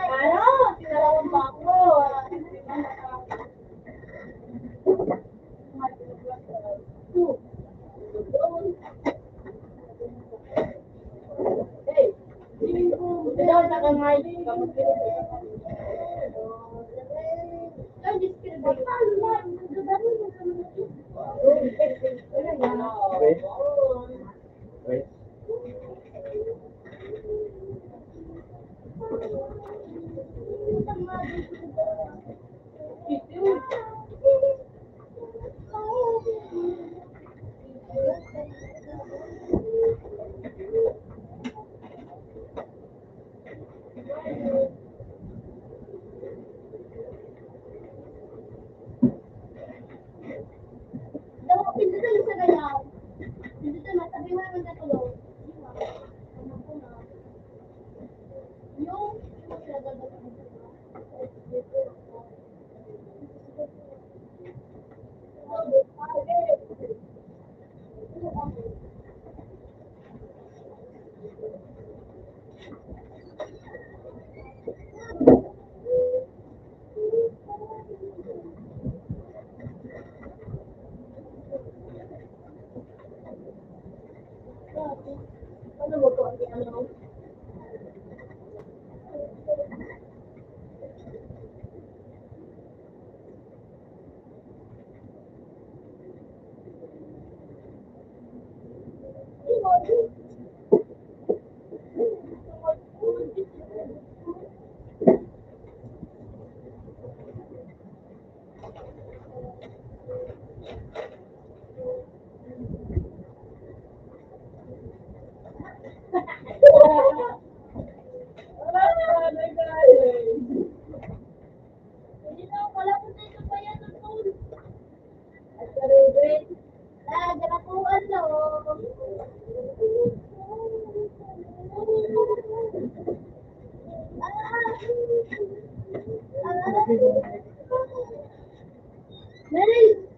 Ano, tinarawan pa ako. Pindutan sa gayaw. Pindutan, masabi mo naman sa tulog. Yung, yung Mel!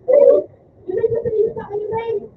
Mel! Mel! Mel!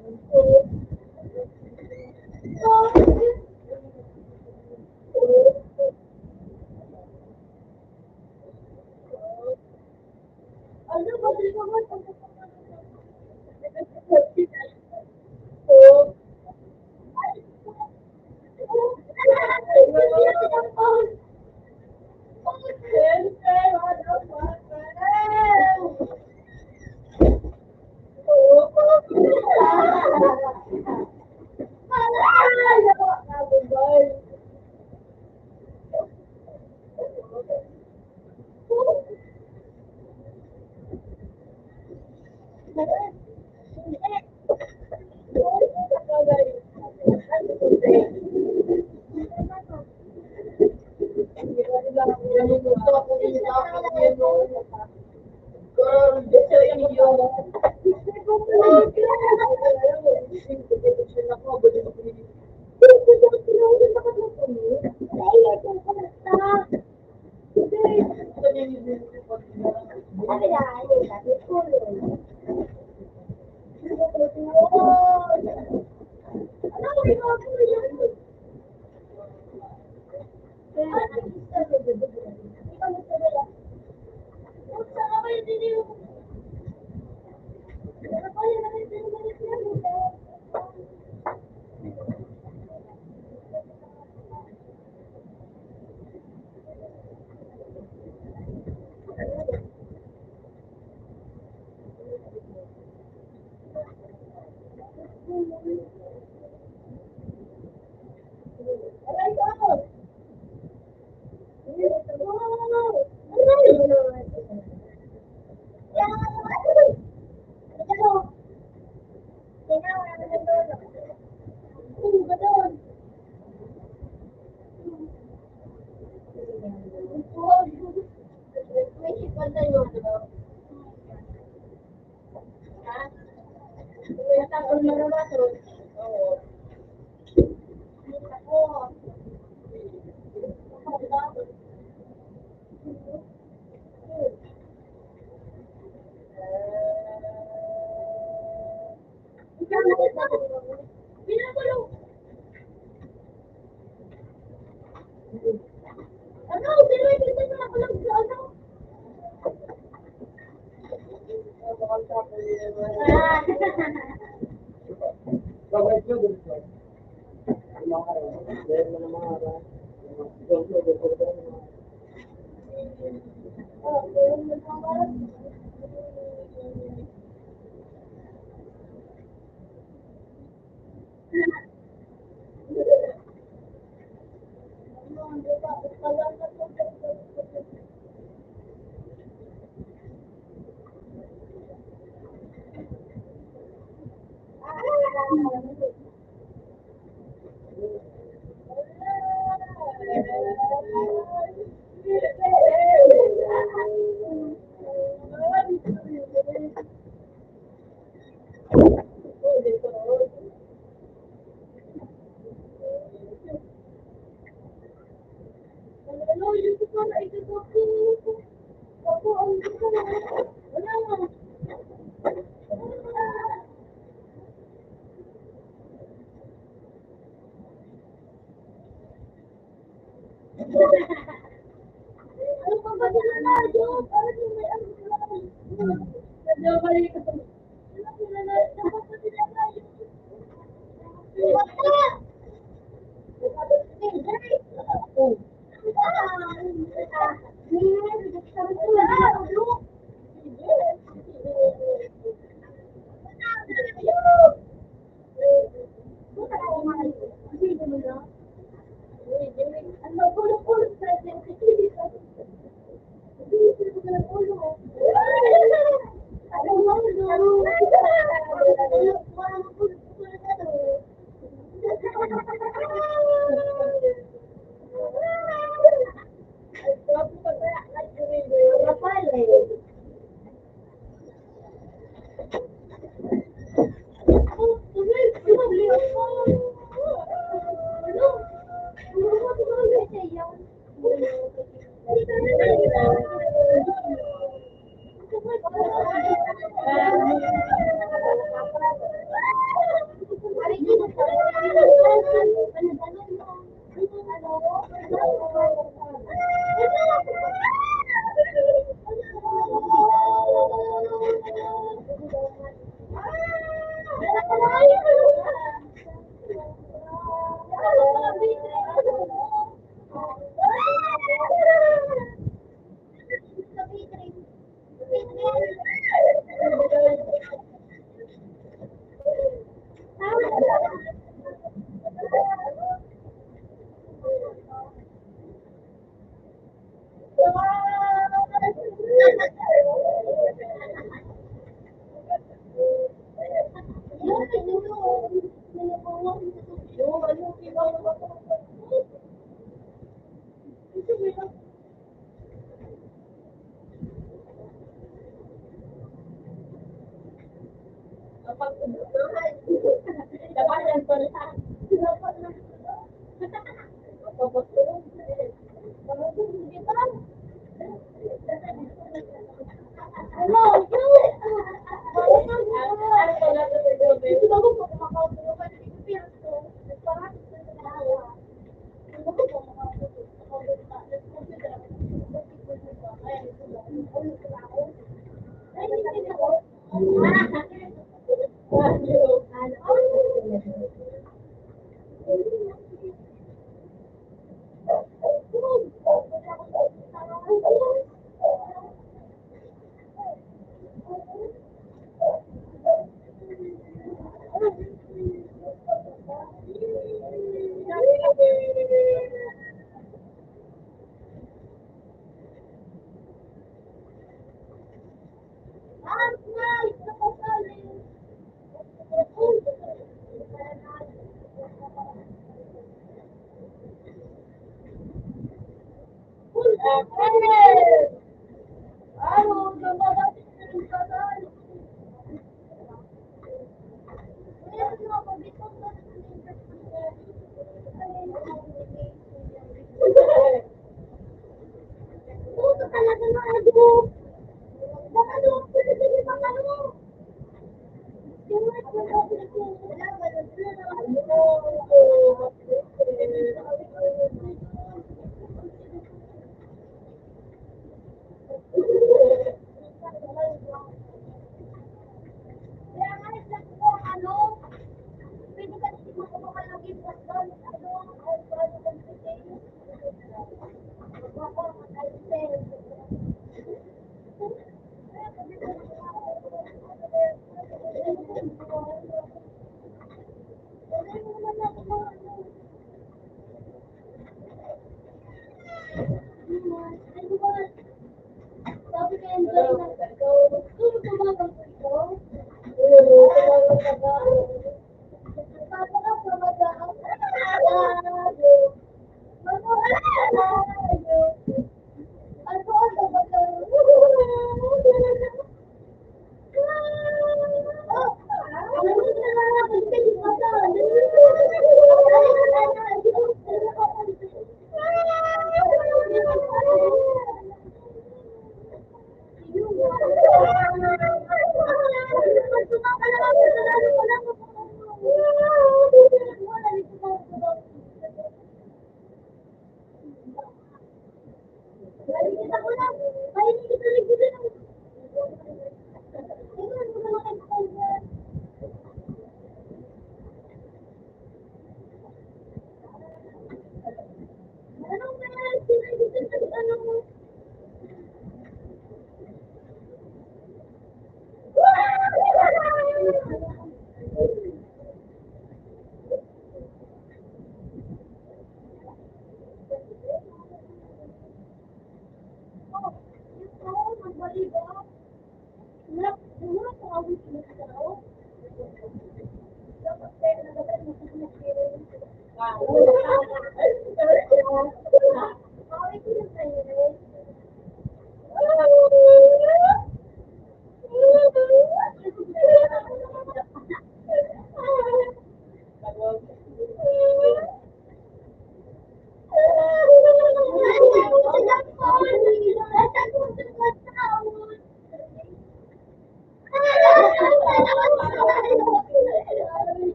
Mel!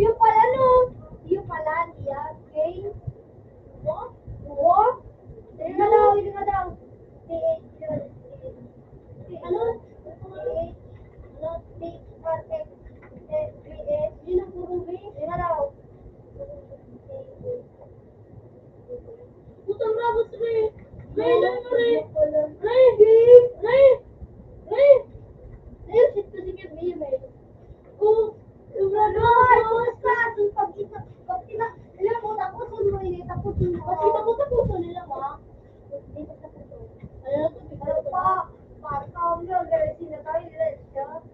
Yung pala, no? Yung pala, niya, okay? Wo? Wo? Dali na daw, dali na daw. Ray! Ray! Ray! Ray! Ray! Ray! Ayun, shit ko si Kim, yun eh. Oh, yung ano, ay, tapos na, yung pagkita, pagkita, alam mo, tapos yung mga ini, tapos yung mga, pagkita ko, tapos nila, ma. Dito sa puso. Ayun, ito, ito, ito. Pa, pa, pa, pa, pa, pa, pa,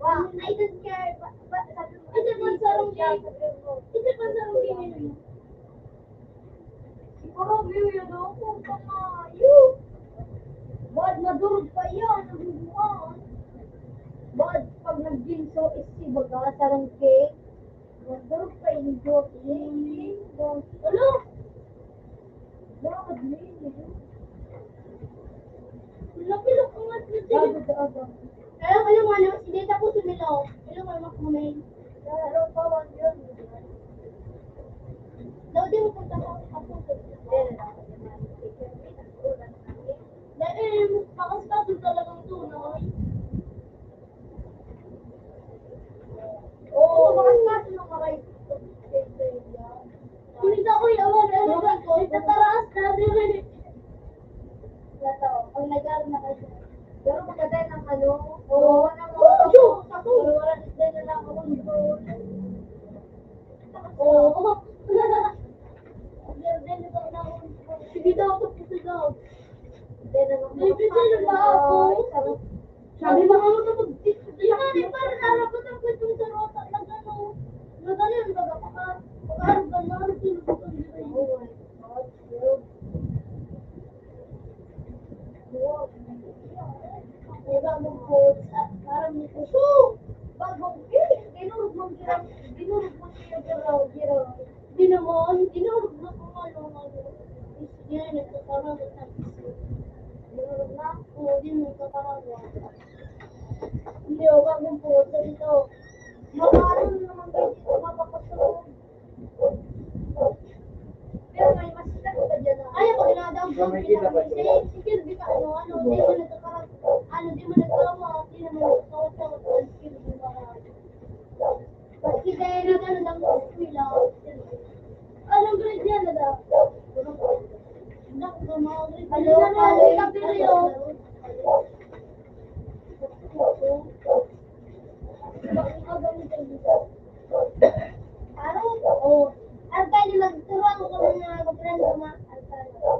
Wow, I don't care. Ba, ba, sabi mo, ito pa sa rong game. Ito pa sa rong game. Siguro, view yun, oh, kung pamayo. Bad, madurog pa yan, nabubuan. Bad, pag nag-ginso, isi baga, sa rong game. Nagdurog pa yung joke. Hello? Bakit, Lin? Lapilok ko nga sa Gago ka, aga. Kaya, alam mo, ano, hindi tapos yung Milo. Hello, mga kumay. Pero, bawal yun. Daw, di mo punta sa kapatid. Dahil, eh, makasikaso talagang tunay. Oo, makasikaso ng mga Kunita ko yung awan, ano ba? Nagtataraas na, di ba? Wala to. Pag nag-aaral na kayo. Pero maganda ng ano, Oo. Wala na, Oo, yun. Wala na, wala na lang ako. Oo. Sige daw, tapos na daw. Hindi naman May pizza na ba ako? Sabi mo, ano to, pag Di ba, di ba, narapat ang kwento sa rota, nag-ano, nag-ano yun, baga, paka, paka, ano ba, ano, ano, ano, ano, ano, Di ba, mag-post, ah, parang may puso. Bagong, eh, dinurog mong gira-, dinurog mong gira-, gira-, gira-, Di naman, dinurog na ko nga yung ano. Yan, nagkakaroon ng isip. Dinurog na? Oo, di nagkakaroon. Hindi, o, bagong puso dito. Makaroon naman kayo dito, mapapasok. Pero may mas sikat pa dyan, ah. Ay, ako, ginagawa ko, May kita pa ginagawa ko. Sige, sige, ano, ano, di mo nagkakaroon, ano, di mo nagkawa, di naman nagkawa, di mo nagkawa. Kasi kaya na gano'n ang eskwela. Anong grade yan, Dada? Ano, ano, ano, ano, ano, Parang, oh, ang kaya magturuan ko ng mga kapatid ko, ma-, ang kaya.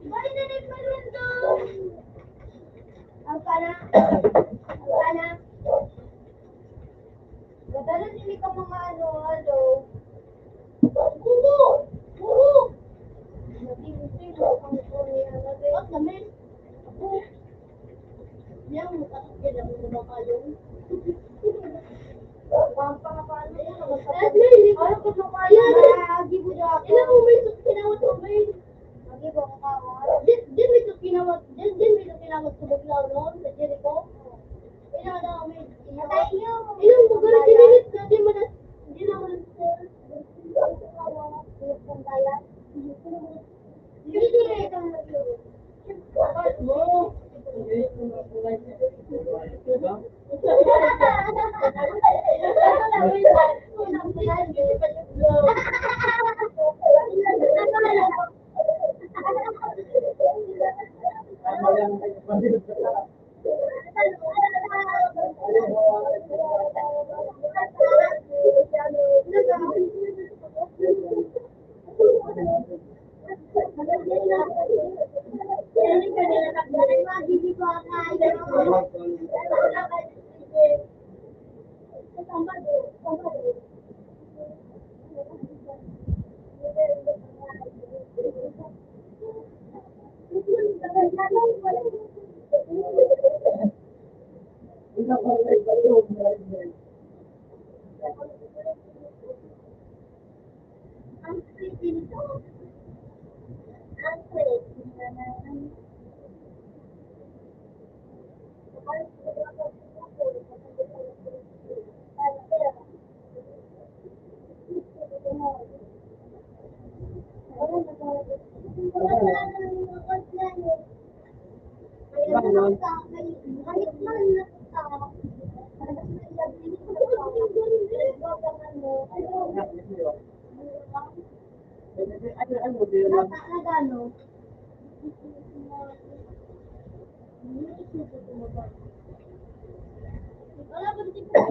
Bali na rin pa rin doon. Ang kaya, ang kaya. Madalas hindi ka mga ano, ano. Kuko! Kuko! Naging sino ang Korean na rin? Ba't namin? Ako. Yang, matakit ka lang naman kayo. Pang, pang, paano yun? Ano ko nung kaya? Agi mo na ako. Ilang mo may kinawat mo, may Agi mo, kawa. Di, di may kinawat, di, di may kinawat sa Buglaw noon, sa Jericho. Ilang daw may Patay yun. Ilang mo gano'n dinilit na, di mo na, di na mo na, Hindi ko na itong lagyan. Ano, ano, ano? Wala ba dito?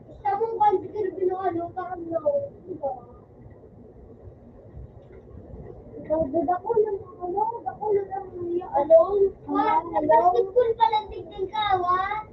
Basta mong kwan, sige, ano, ano, parang no. Diba? Ikaw, dako lang, ano, dako lang, ano, ano, basketball pa lang, tignan ka, wa?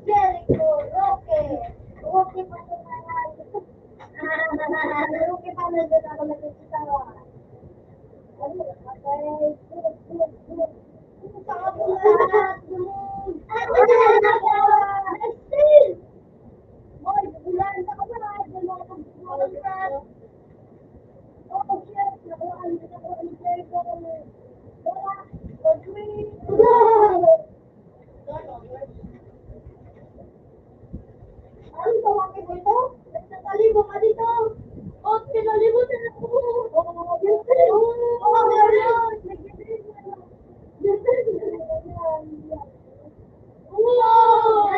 Jericho, Roque. Roque pa sa mga. Ah, Roque pa na dyan ako nakikita ko. Ano, patay. Sa kapulaan. Ay, still. Hoy, bulan sa kapulaan. Yung mga pagbubuhan sa. Oh, shit. Nakuha, nakuha ni Jericho. Wala. Pag-green. Ano sa wakit nito? Nagtatalibong ka dito. Oh, kinalimutan ako. Oo, yun. Oo, yun. Wow!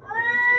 Ah!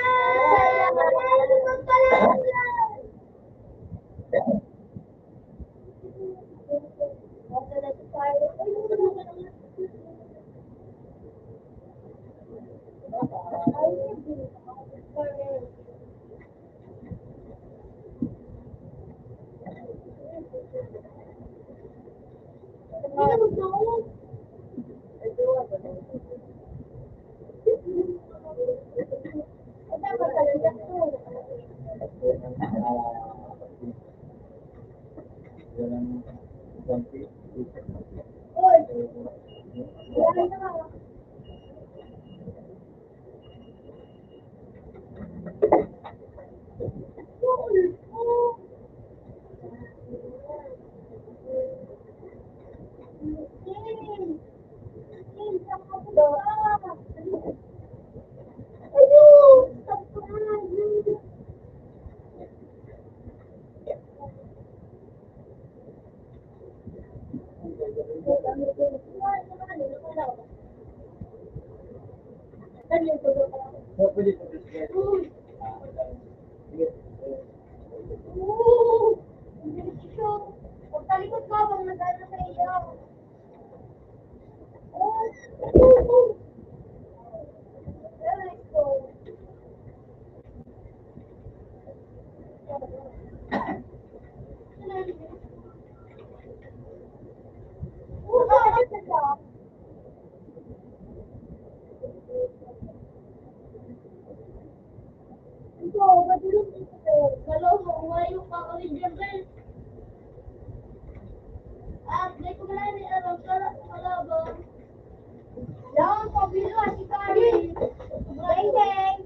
Pagtalikod ko habang nag-ano sa iyo. Ito, madulog ito. Kalaw mo, umayo ka kami dyan, guys. Ah, may kumain ni Aaron, kala-, kalaban. Yan, pabilo, si Kari. Beng, beng.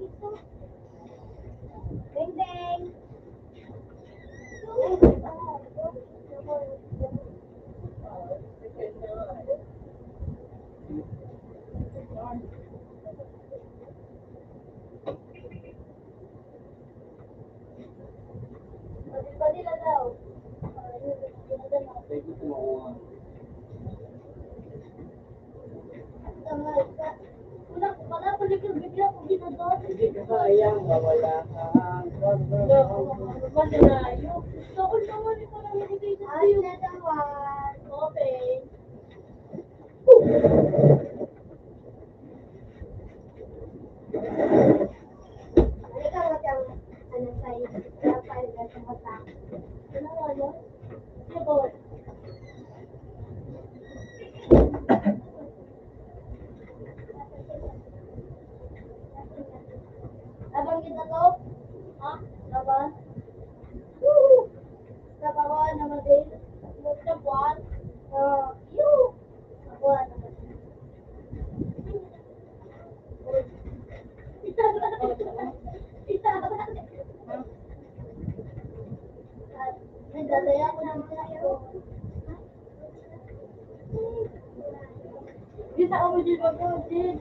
Beng, beng. Padi-padi na daw. Wala, wala pa rin yung bigla ko ginagawa. Hindi ka kayang mawala ka. Wala, wala, wala, wala. Gusto ko naman ito lang ibigay sa iyo. Ay, natawa. Okay. Halika, matang, ano, sa iyo. Dapat nasa mata. Ano, ano? Ano ba? Abang kita to? Ha? Abang? Woo! Sa bawah na madali. Sa buwan. Ah, yun. Sa buwan na madali. Nagdadaya ko ng mga ito. Kita ko din ako, din.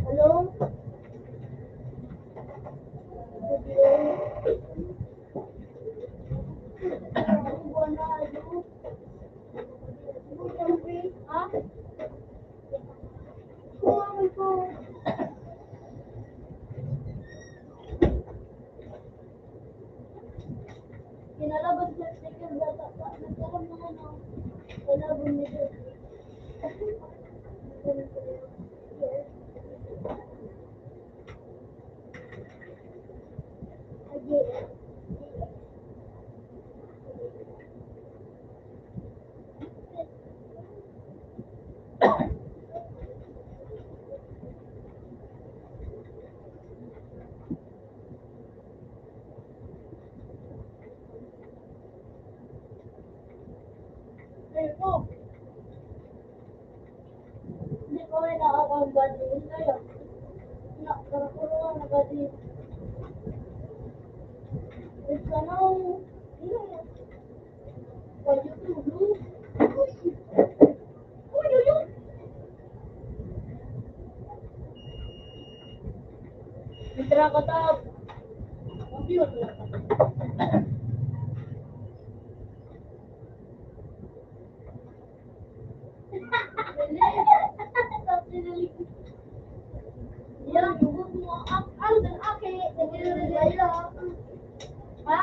Hello? Ha? Kinalaban sa second bata pa, nagkaroon ng ano, kalabon ni Diyos. Hindi ko rin nakakambali. Kaya, na, nakakulungan na ba din? Ito na, yun. Kaya, tulog. Uy, uy, uy. Mitra ka, Tab. Ang cute. Yan, ang, ang, ang, ang, ha?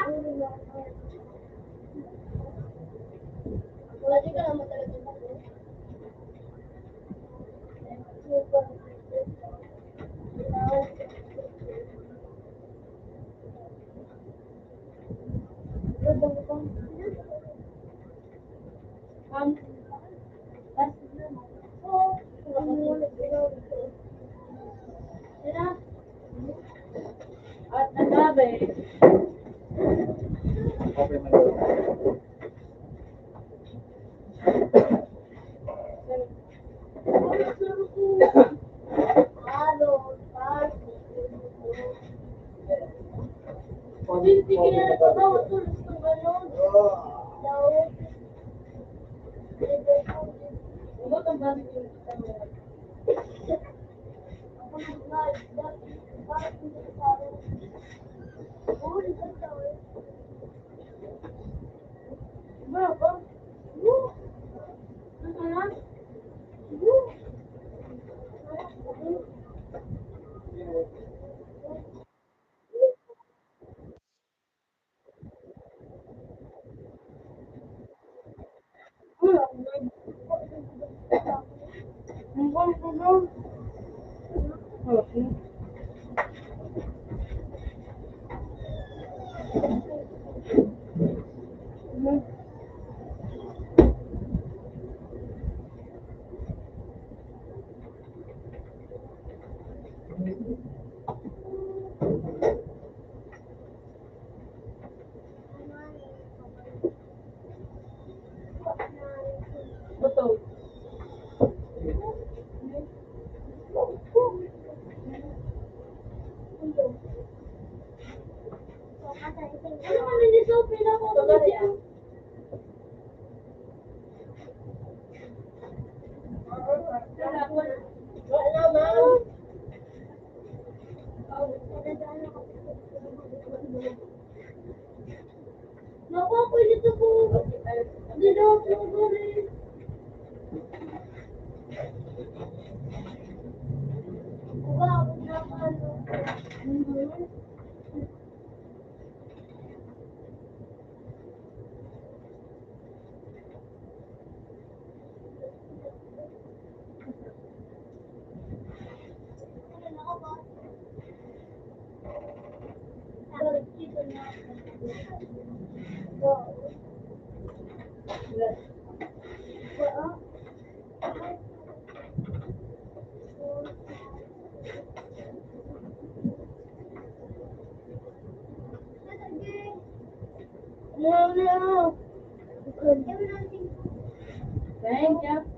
Wala, di ka naman talaga. At nagabi. Ano man ini sa pinaka-, Naku, pwede ito po. Hindi daw po gawin. Wow, naku, ano. Thank you.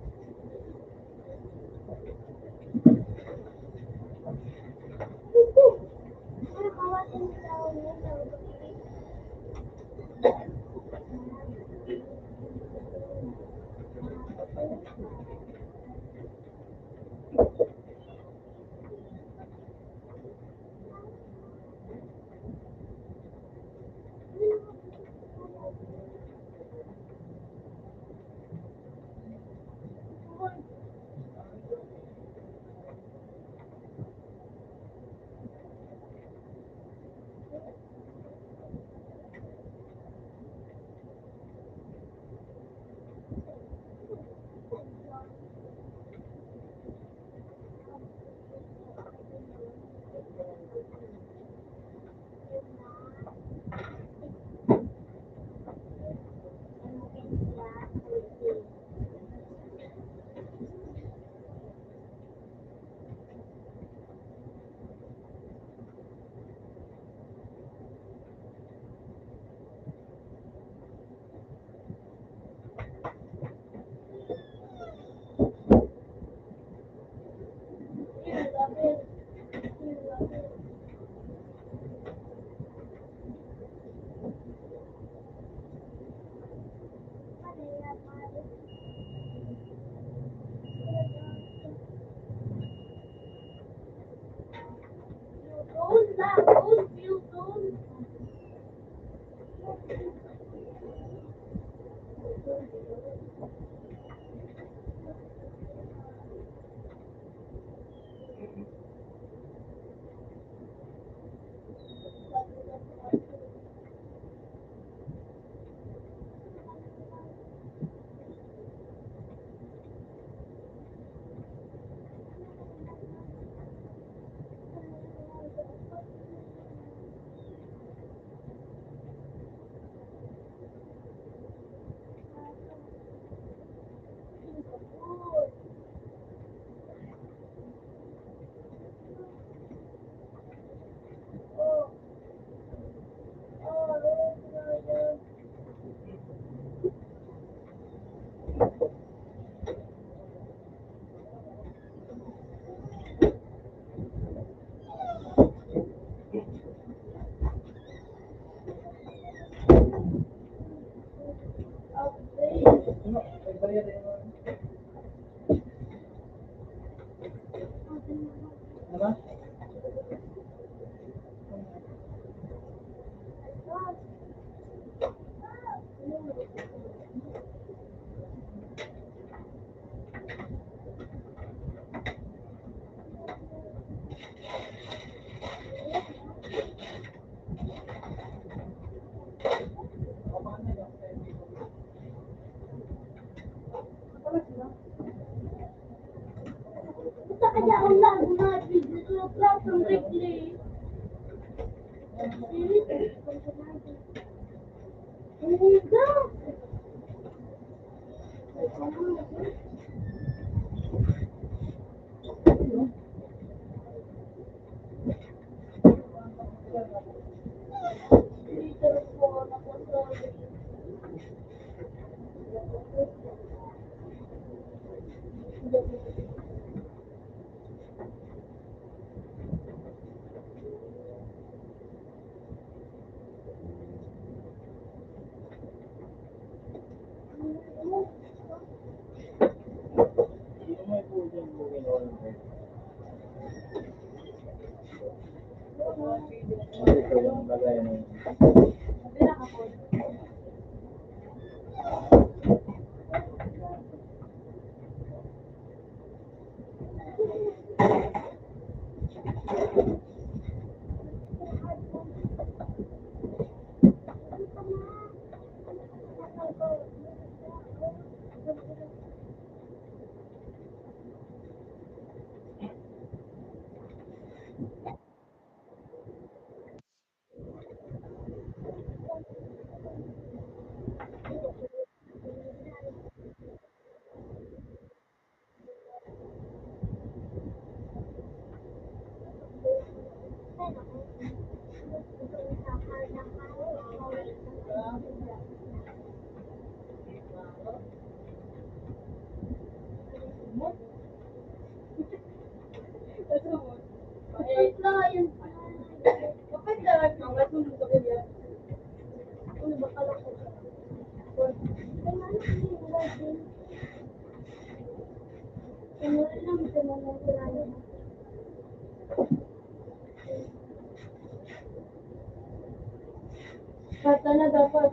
Kata na dapat.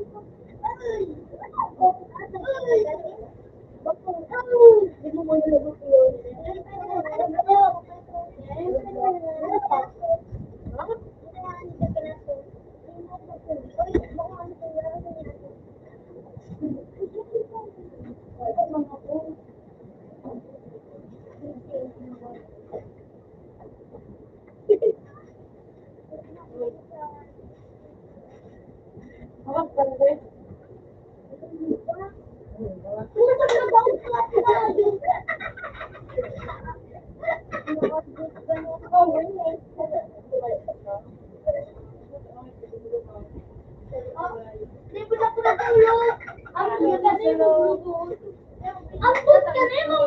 Ambot ka na mo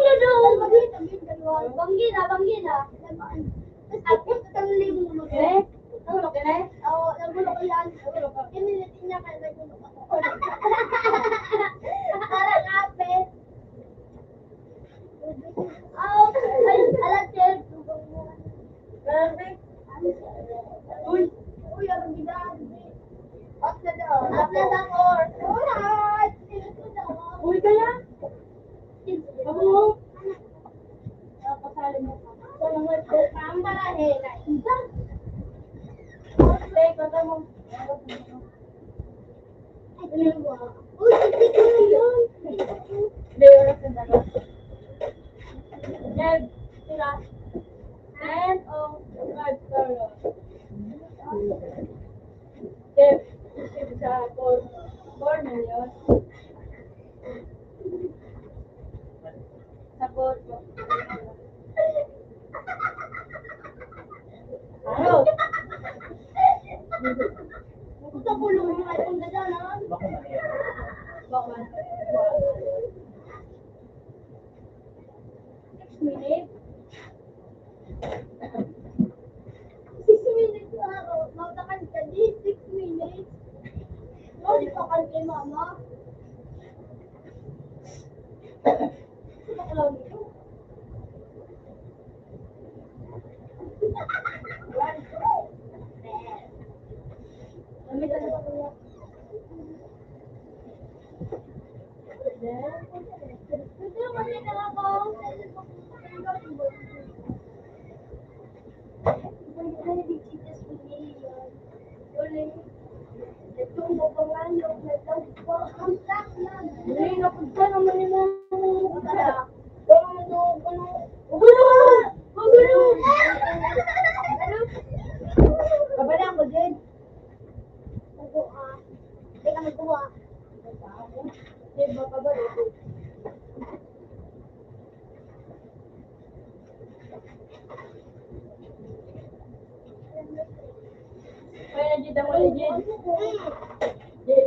Uy, ano ginawa? Off na daw. Off na daw, or. Alright. Uy, kaya? Ako. Papasali mo. Ang pala, eh, na isa. Okay, kata mo. Uy, hindi ko na yun. Hindi, oras na daw. Nag-, sila. Ten o five, Carlos. Jeff, sa four, four million. Sa four po. Ano? Gusto ko lang yung iPhone na dyan, ha? Bakit? Six minutes? Six minutes na ako. Matakan ka, di? Six minutes? No, di pa kan kay mama. Bakla nito. Kami talaga. Kabala ko din. Magkuha. Hindi ka magkuha. Hindi ba kabalo? Kaya dito mo, Jin. Jin.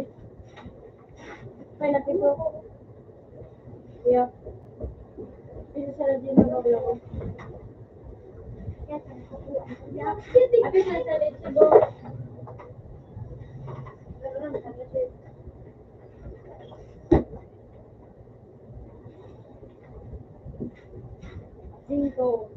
Kaya na pito. Yeah. Pito sa Jin na pablo ko. Ate, sa sa Jin, Cebu. Cinco.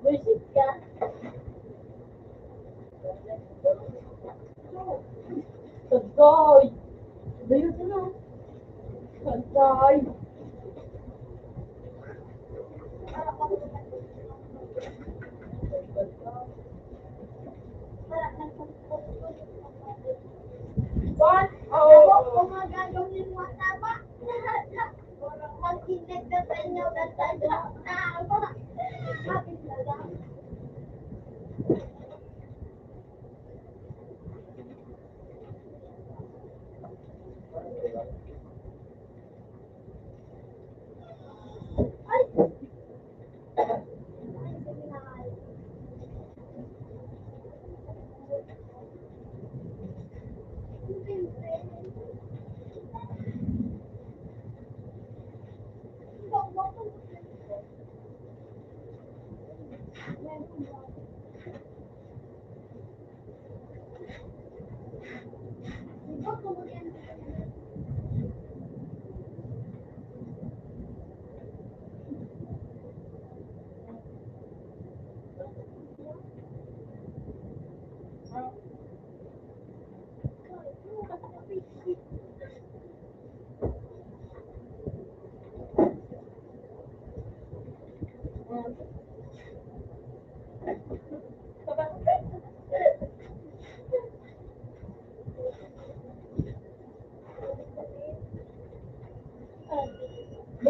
Buisit ka. Tagay! Layo na, no? Tagay! What? Oh, kung magagawin mo, tama. Pag hindi ka sa inyo, ganda na. Tama. Kapit na lang.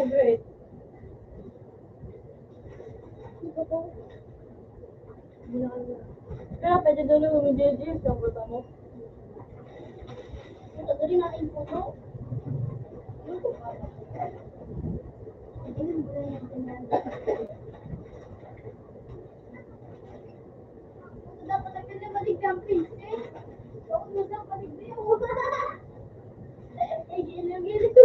Great. Pero pwede daw naman mag-J J sa bata mo. Ito, dali natin po, no? Dapat ang ganda maligyan, princess. Dapat mo daw maligyan. Eh, gilo, gilo.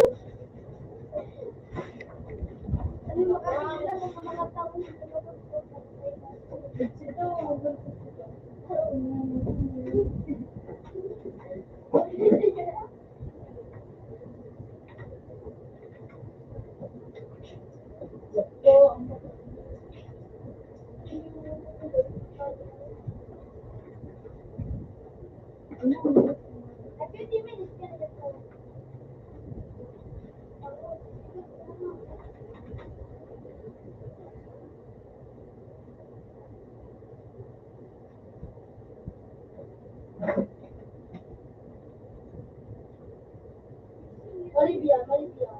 Ano makakita ng mga tao? Olivia, Olivia.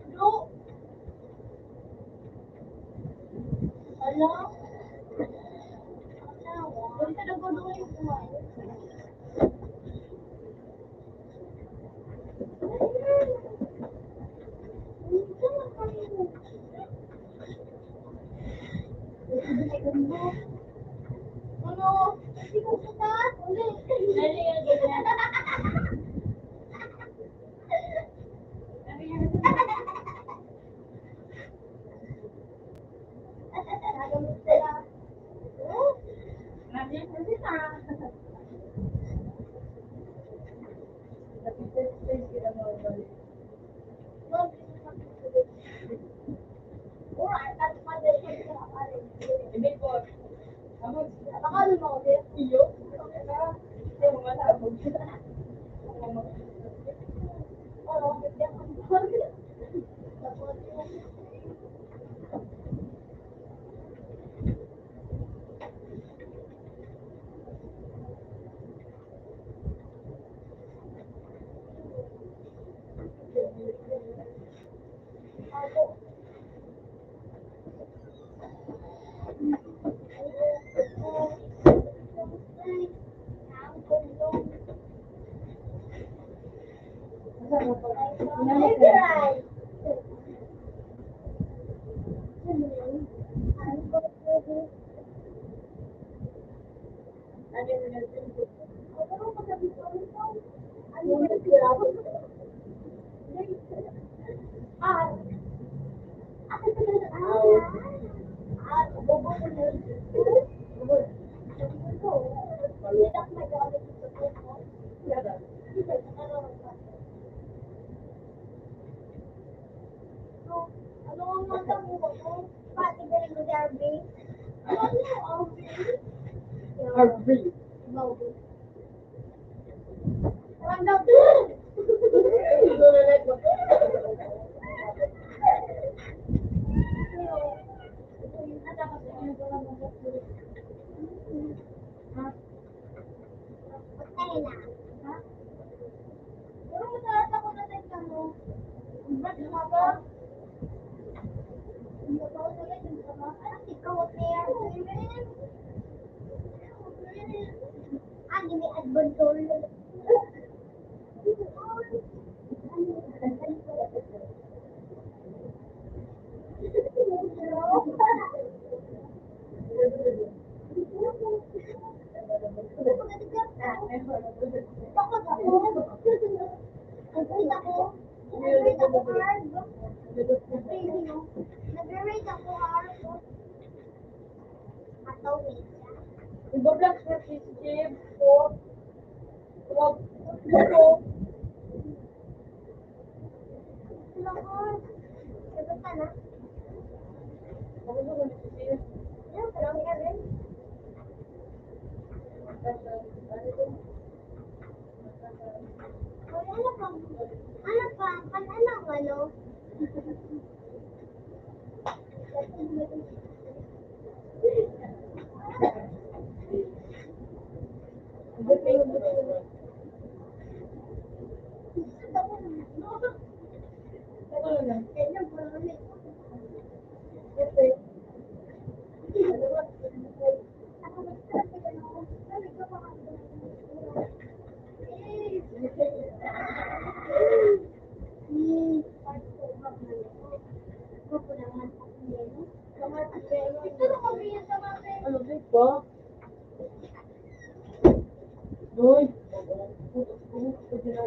Hello? Hello? Ano ang mga tabuhan mo? Pati galing mo si R V? Ano ang R V? R V. Parang daw, Patay na. Ha? Pero mataas ako na tayo mo. Ba't mo ba? Ano, ikaw, okay yan. Ah, gini adventure. Nag-read ako, ah. Iba black shirt si Steve, po. Wag, po. Ano pa? Ano pa? Ano, ano? Ano ba ito? Uy! Ano ba ito?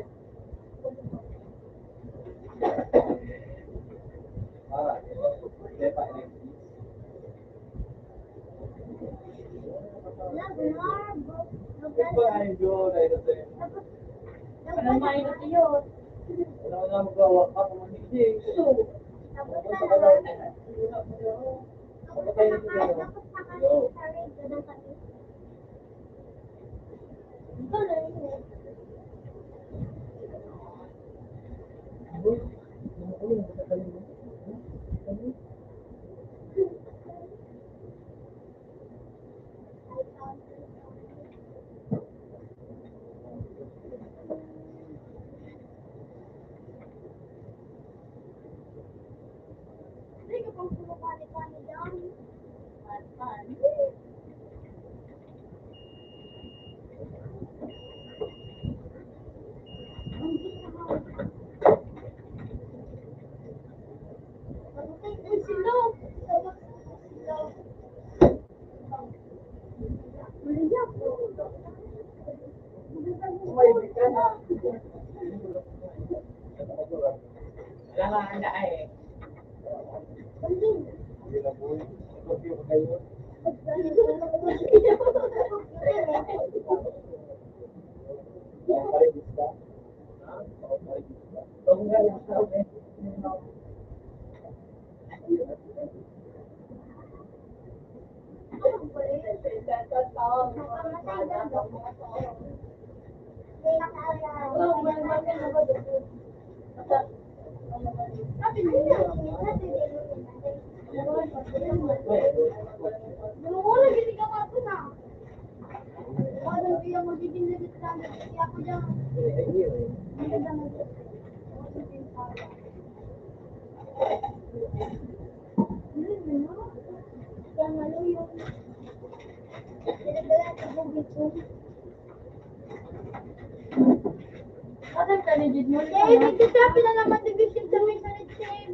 David, ito siya, pinalaman ni Bishop sa may sanit, Dave.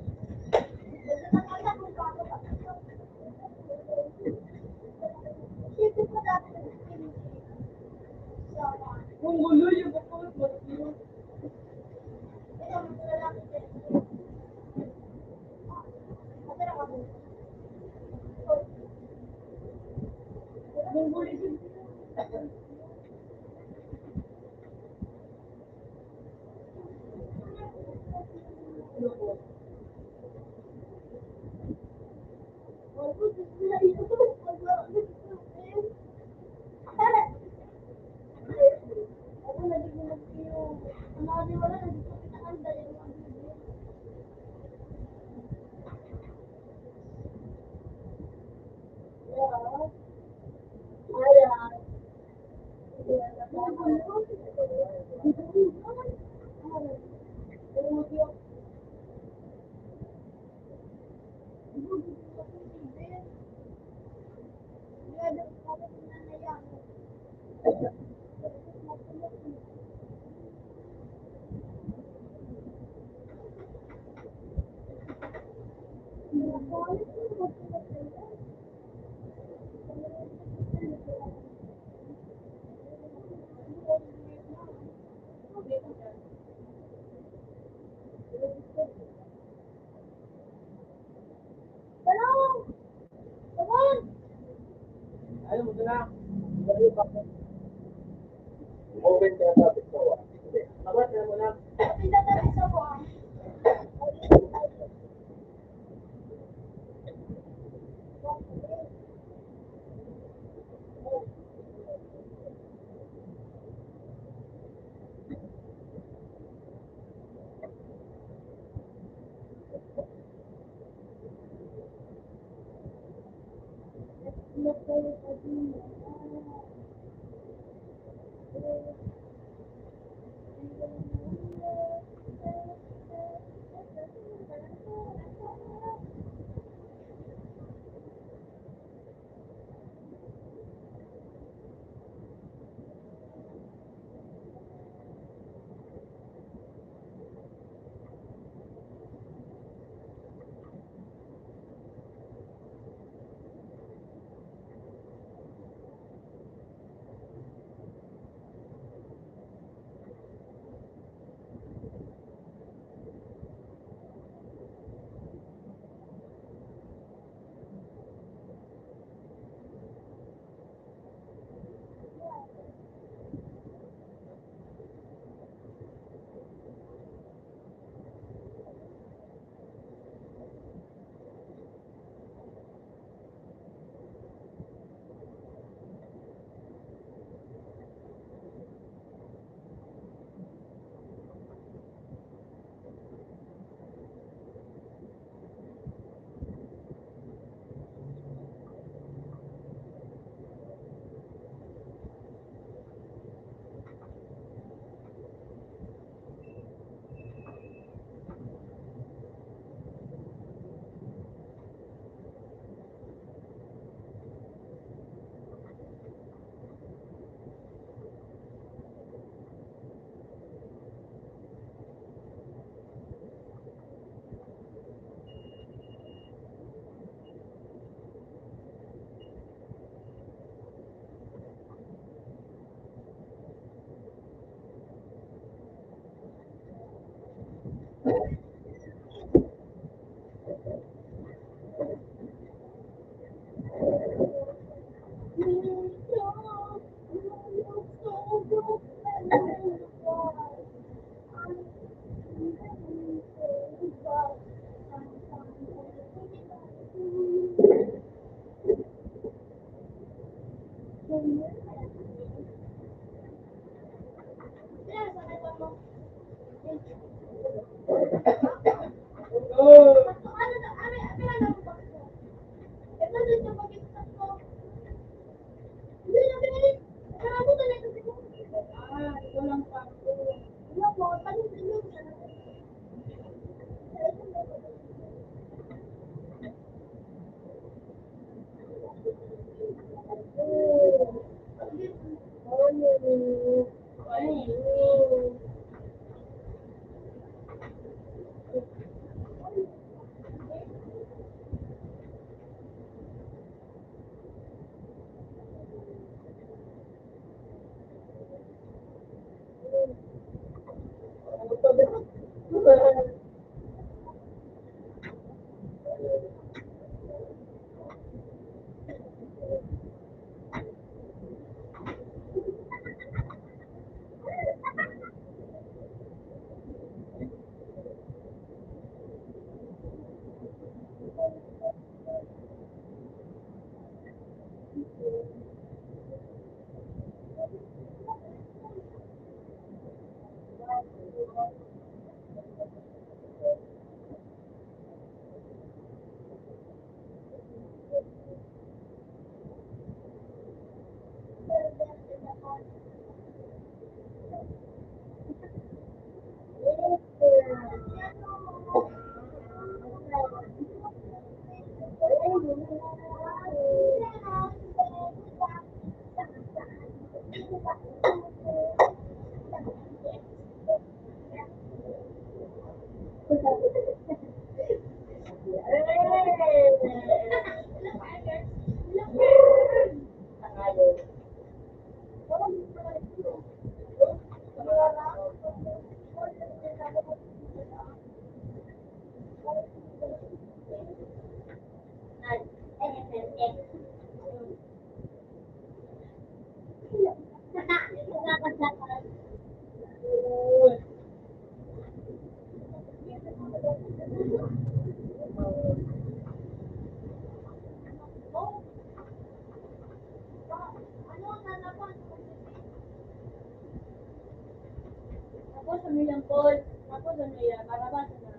Tapos ano yan, Paul? Tapos ano yan? Para ba sa na?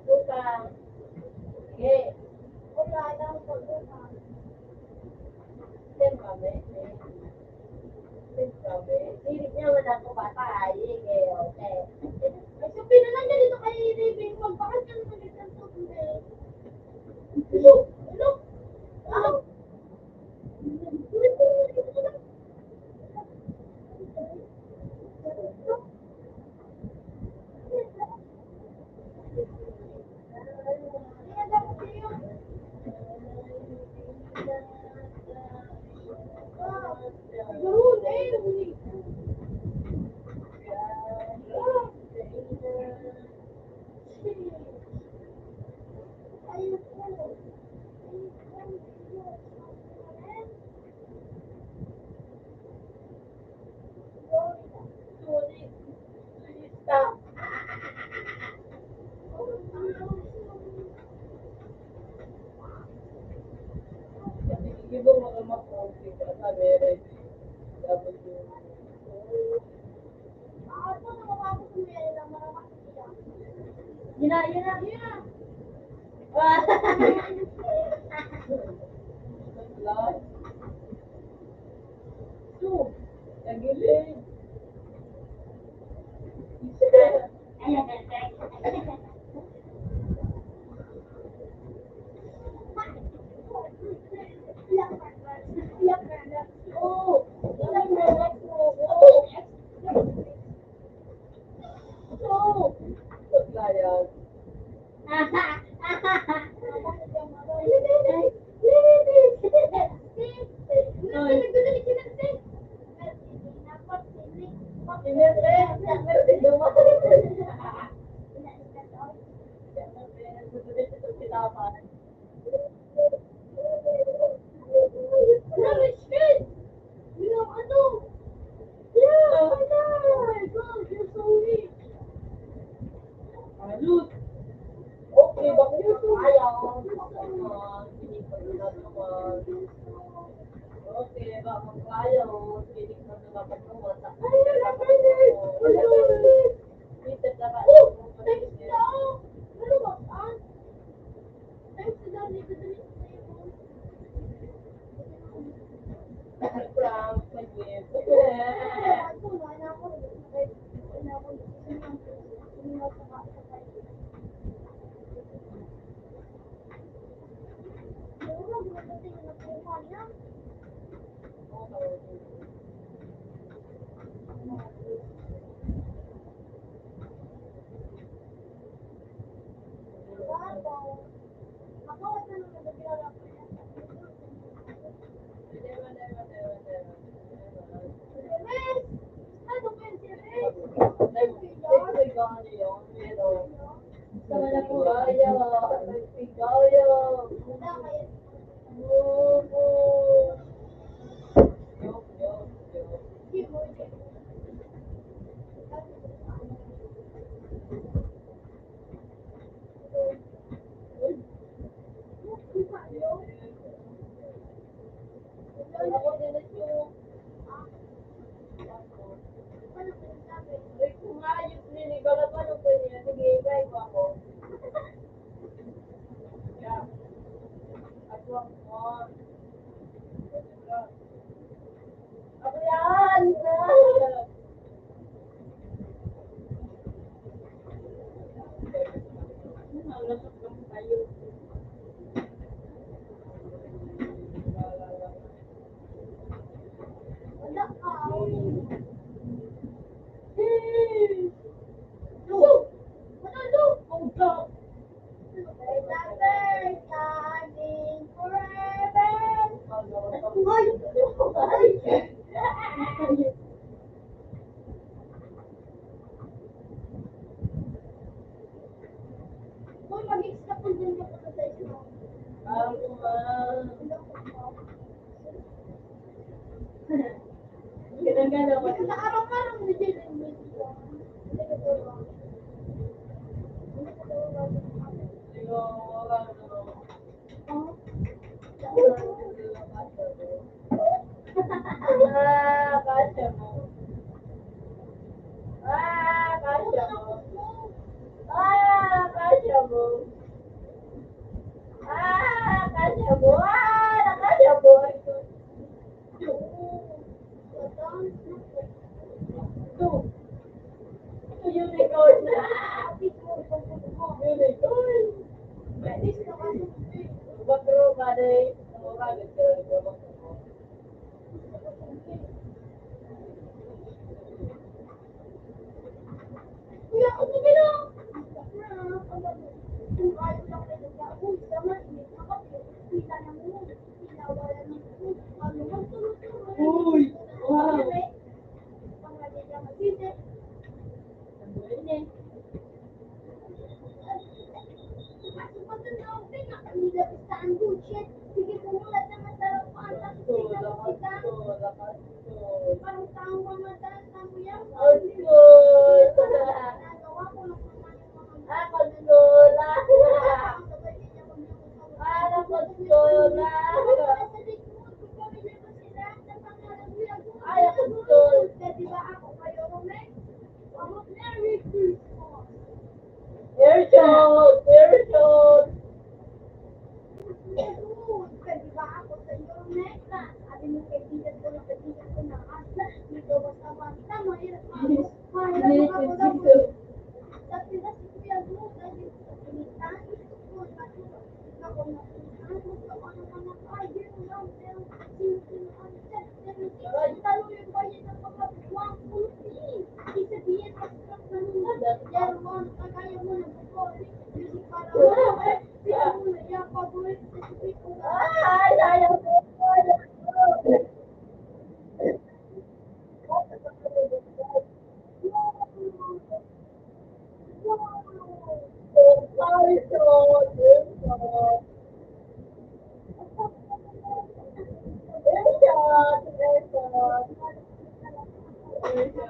Utang. Sige. Wala lang pag-utang. Siyempre, may, may, siyempre, may, hilig niya, wala ko patay, eh, okay. Ay, sabi na lang ganito kay Living, magpakas ka naman ng isang tubig, eh. Hello? Hello? Hello? Yun na, yun na, yun na. Two. Tagilid. Ayos. Okay, bakit yung ayaw? Okay, ba, mag-ayaw. Pinig na sa kapatid mo. Sa kapatid mo. Peter, dapat mo. Thanks, Lord. Ano ba? Thanks, Lord. Mag-extra po dyan ka pa sa isla. Ako, ah. Ganun-ganun. Nakaarap-arap na dyan. Siguro, ano, Ah, kasya mo. Ah, kasya mo. Ah, kasya mo. Ah, kasya mo. Ah, nakasya mo. Ito. Unicorn. Unicorn. Bakro, pare. Kuya, ano ka lang? Kung ayaw lang kayo nag-aaway, tama, hindi na kape. Kita na mo. Uy! Wow! Ako, Lola. Ay, ako, Lola. Ay, ako, Lola. Airshot! Airshot! Dito.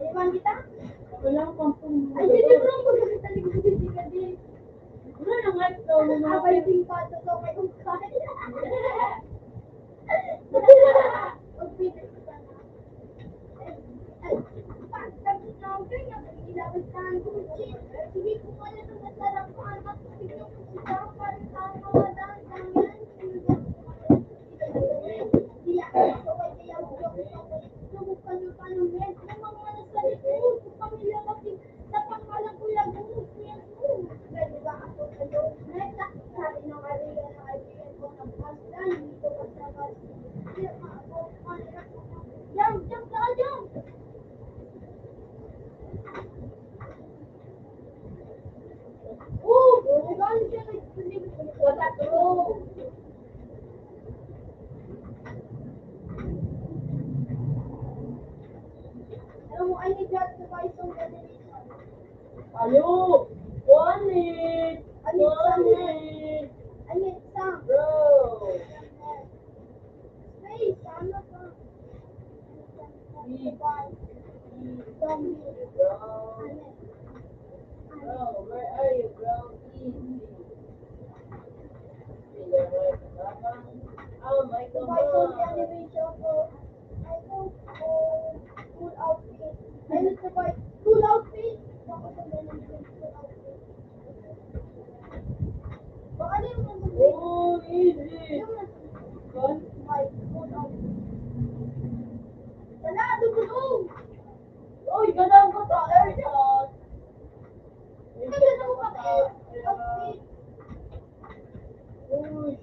Iwan kita? Wala pang pum-, ay, hindi, bro. Wala na nga ito. Abay, ting pato to, may kumpay. Alam mo, I need that device on the television. Ayo! Kuan it! Kuan it! Bro! Space, ano pa? Big. Big. Bro. Bro, where are you, bro? Easy. Oh my God. I want, uh, full outfit. I need to buy full outfit. Tapos ang ganun din, full outfit. Baka na yung nandun. Oh, easy. Yung nandun. Buy full outfit. Sana, dugulong. Uy, ganun ko sa aircon. Ay, ganun ko sa aircon. Uy.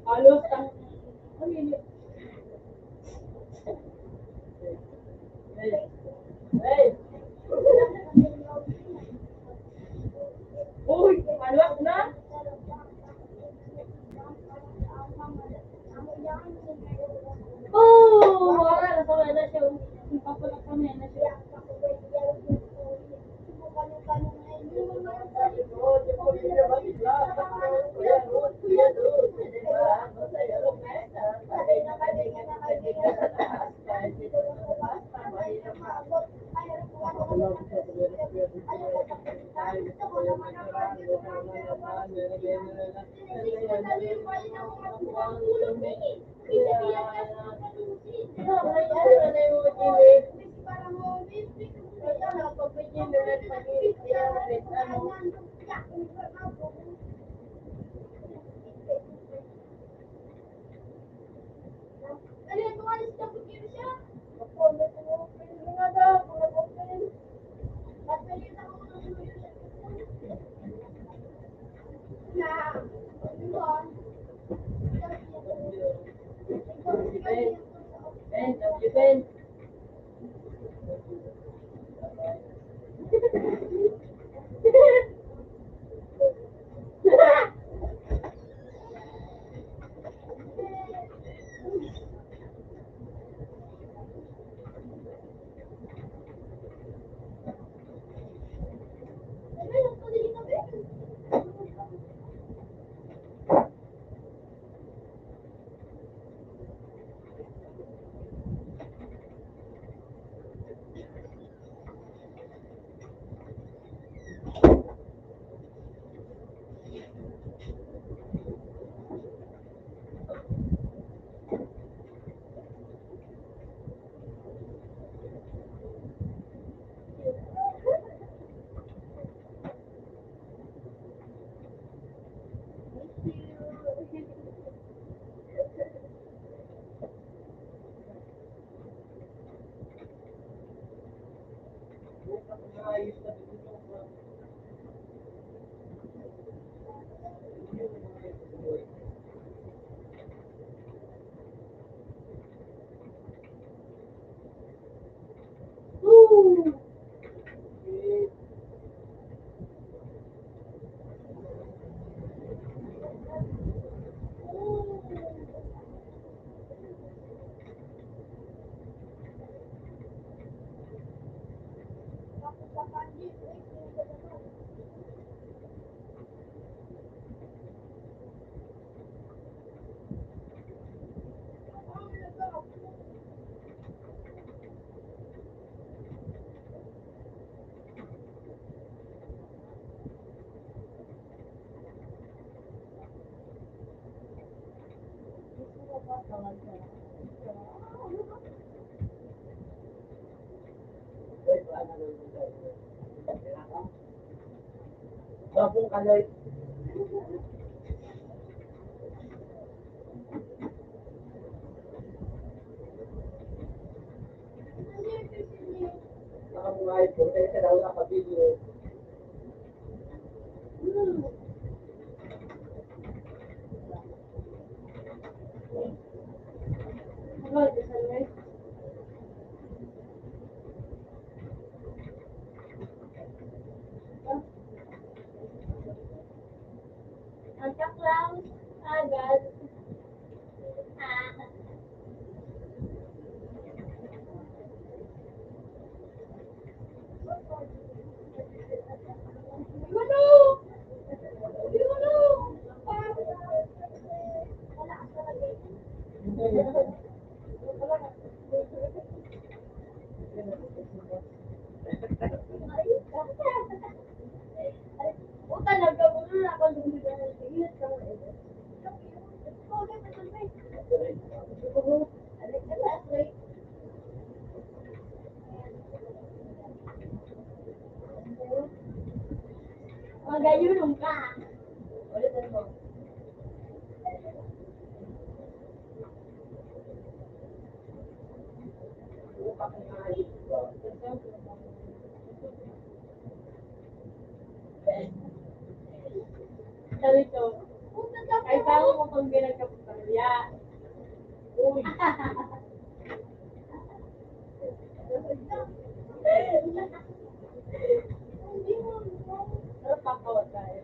Halos ang Uy, maluwas na. Oh, wala na, wala na siya. Nagpapalak kami na siya. Santa Claus, agad. Ah. Puta, nagkagulo na ako. Magayunom ka. Sabi ko, "Ay, bago mo pang pinagkapagpamilya." Uy. Hindi mo, ano, papawag tayo.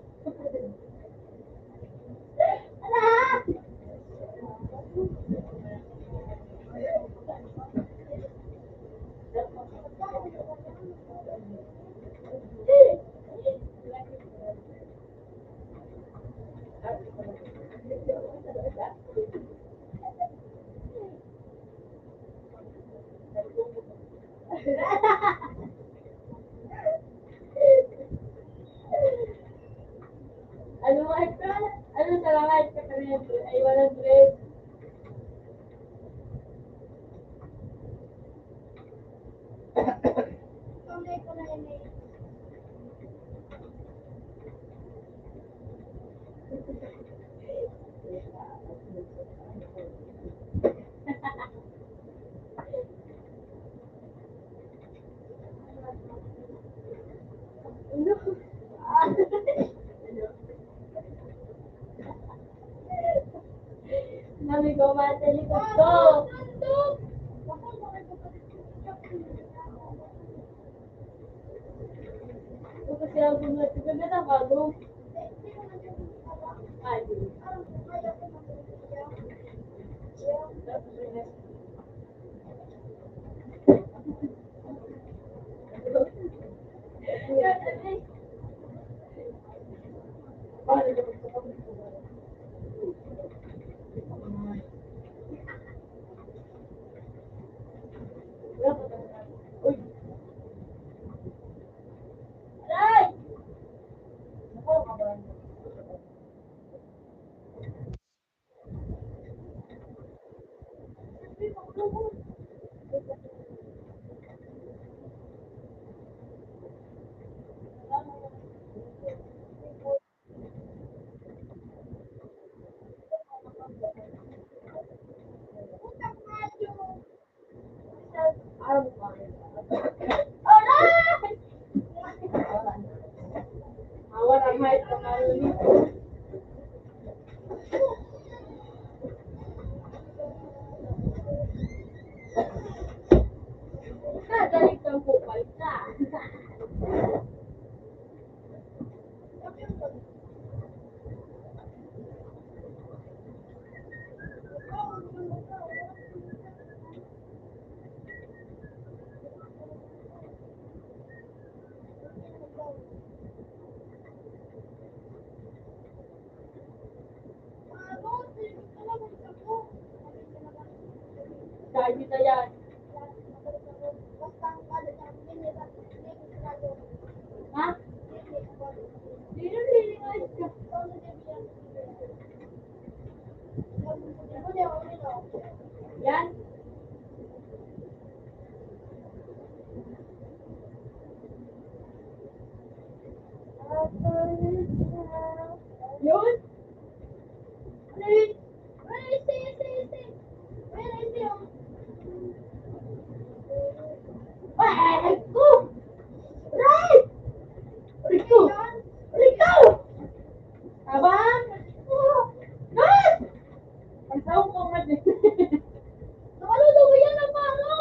Ano nga ito? Ano sa mga ito? Ay, one hundred. Sabi ko, "Matalikod ko." Tapos siya, "Gumulati ka na, bago." Ay, Awan ang height ko, Carolina. Kadali kang kupal ka. Sabi na yan. Ha? Sino nilingay ka? Yan. Yun. Where is he? Where is he? Where is he? Where is he? Aray ko! Aray! Aray ko! Aray ko! Abang! Gas! Ang tawag ko nga din. Nakalulugo yan ang paro!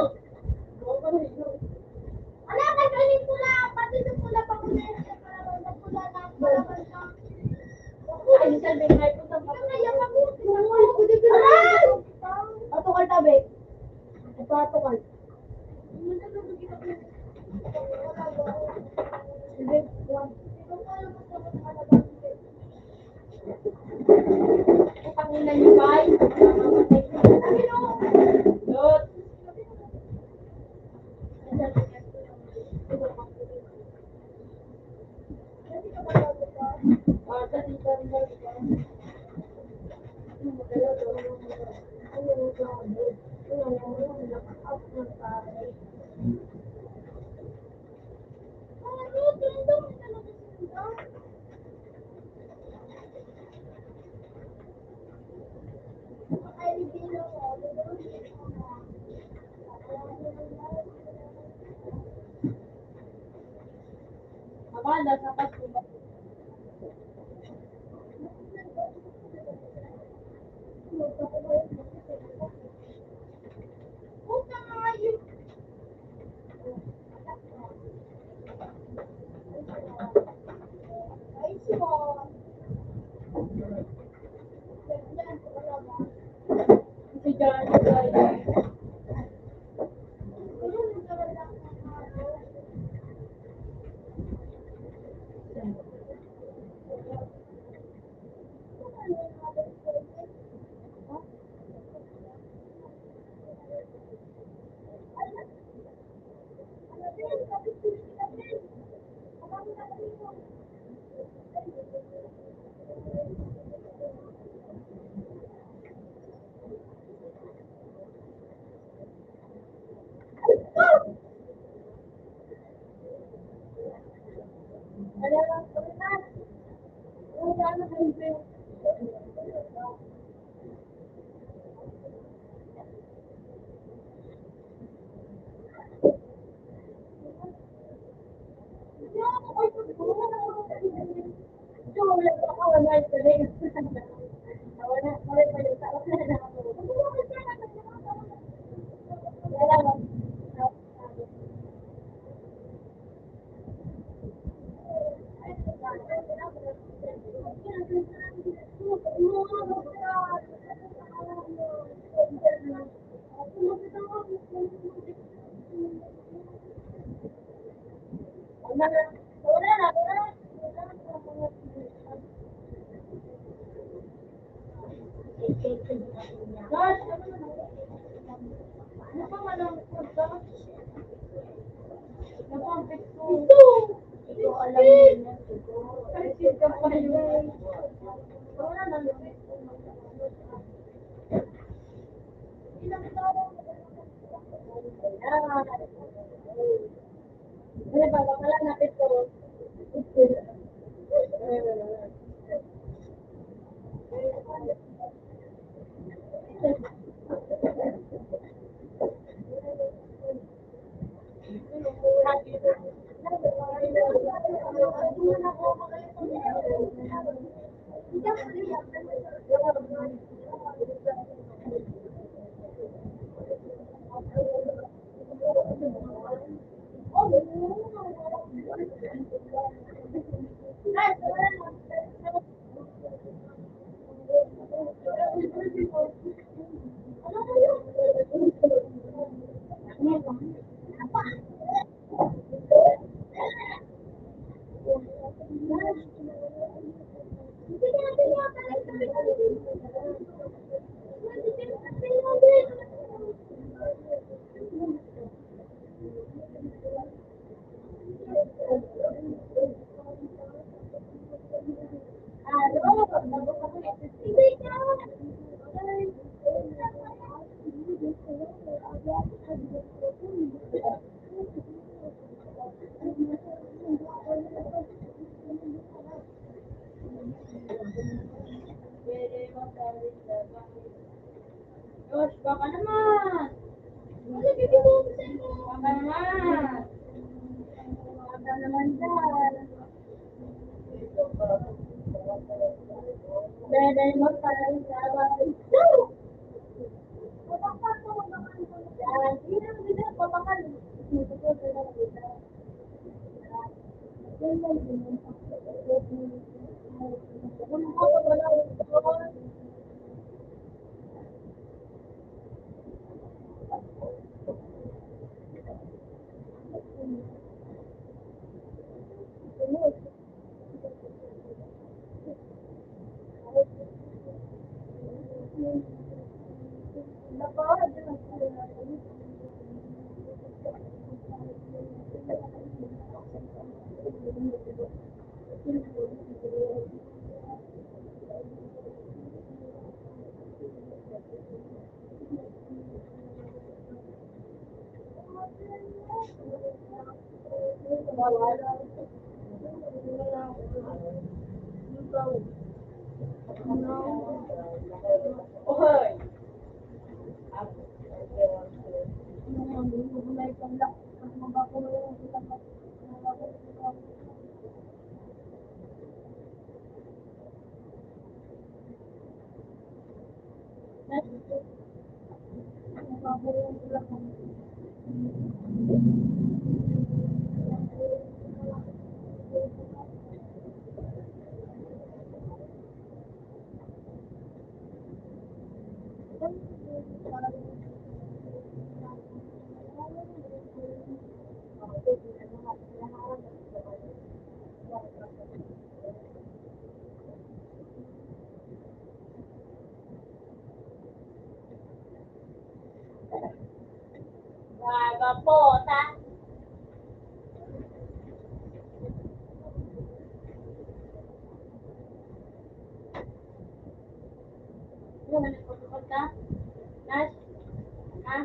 Wala ka galing pula, pati sa pula pa ko na yun, para sa pula na, para sa Ay, sabi nga, ito sa Aray! Patukal tabi. Patukal. Hindi, wag. Putang ina niyo, bay. Dot. Mabanda sa pagkuha. Josh, baka naman. Baka naman. Baka naman dyan. Dahil, dahil magpapalit sa abang. Yan. Hindi na, hindi na, papakal. Baga po, ta? Ano man ang pagkakot ka? Nas? Ha?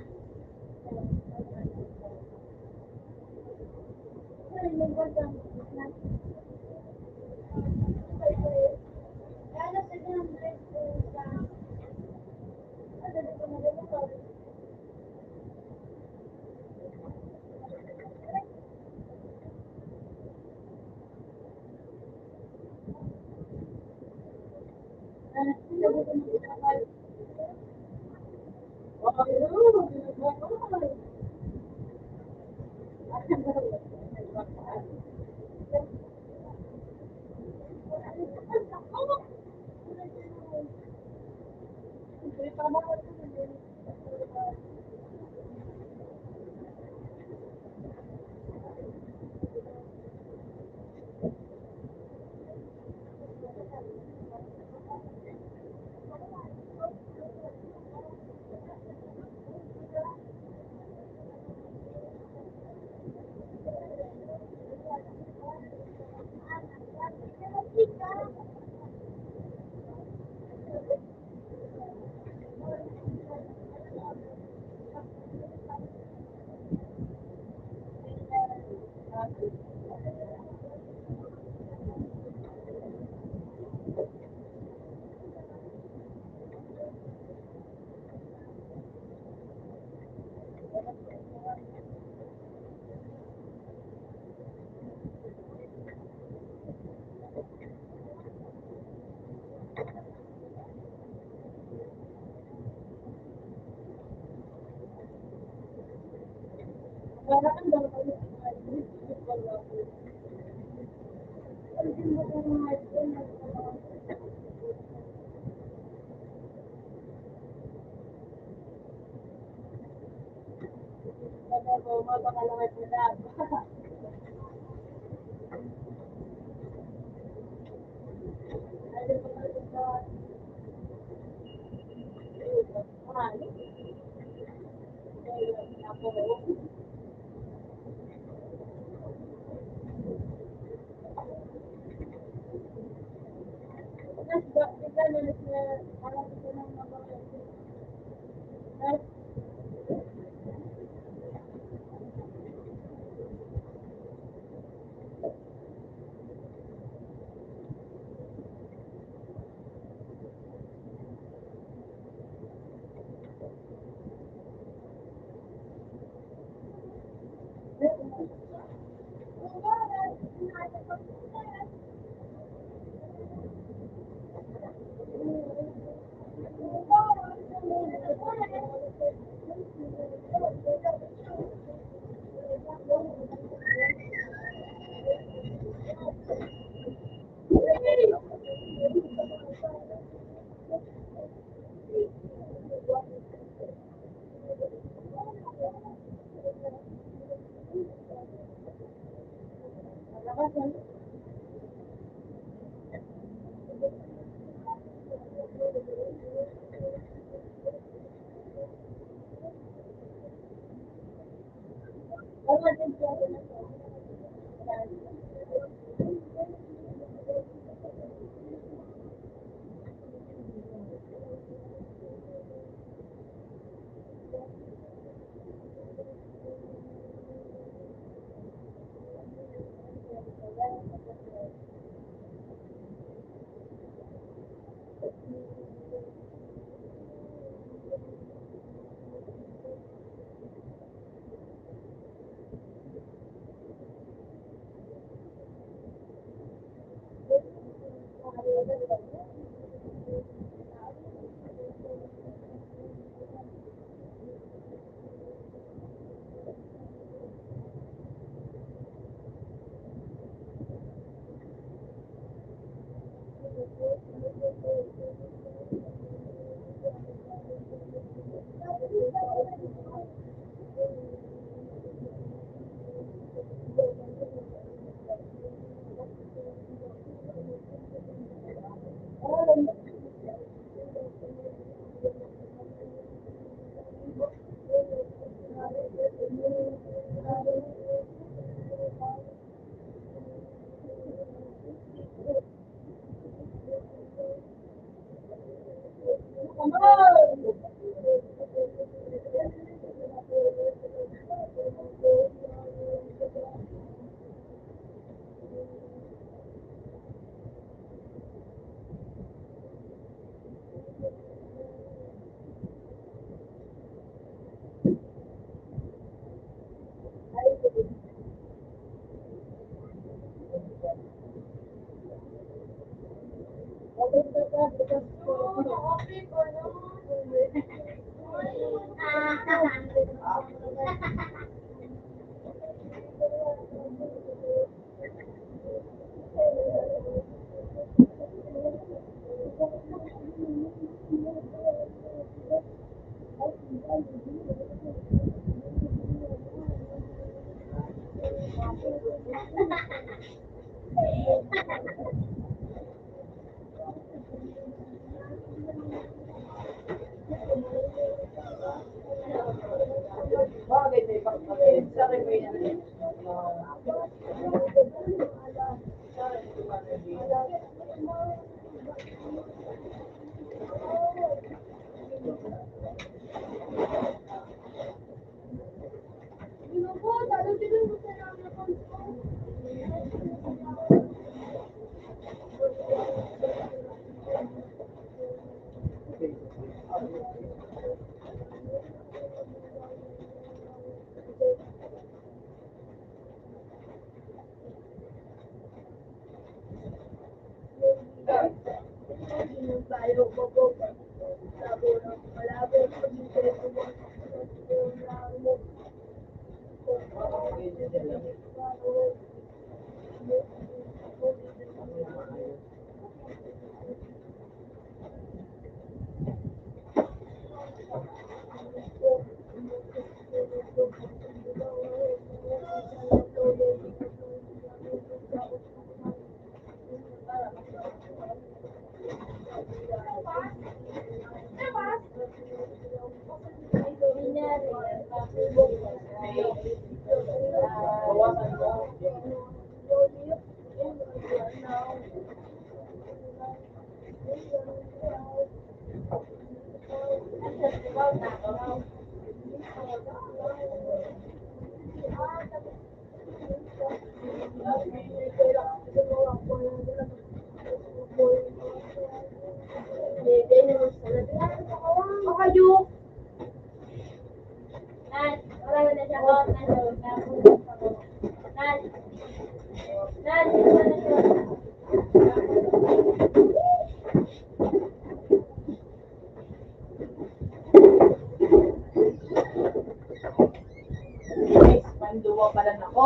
Guys, panduwa pala na ko.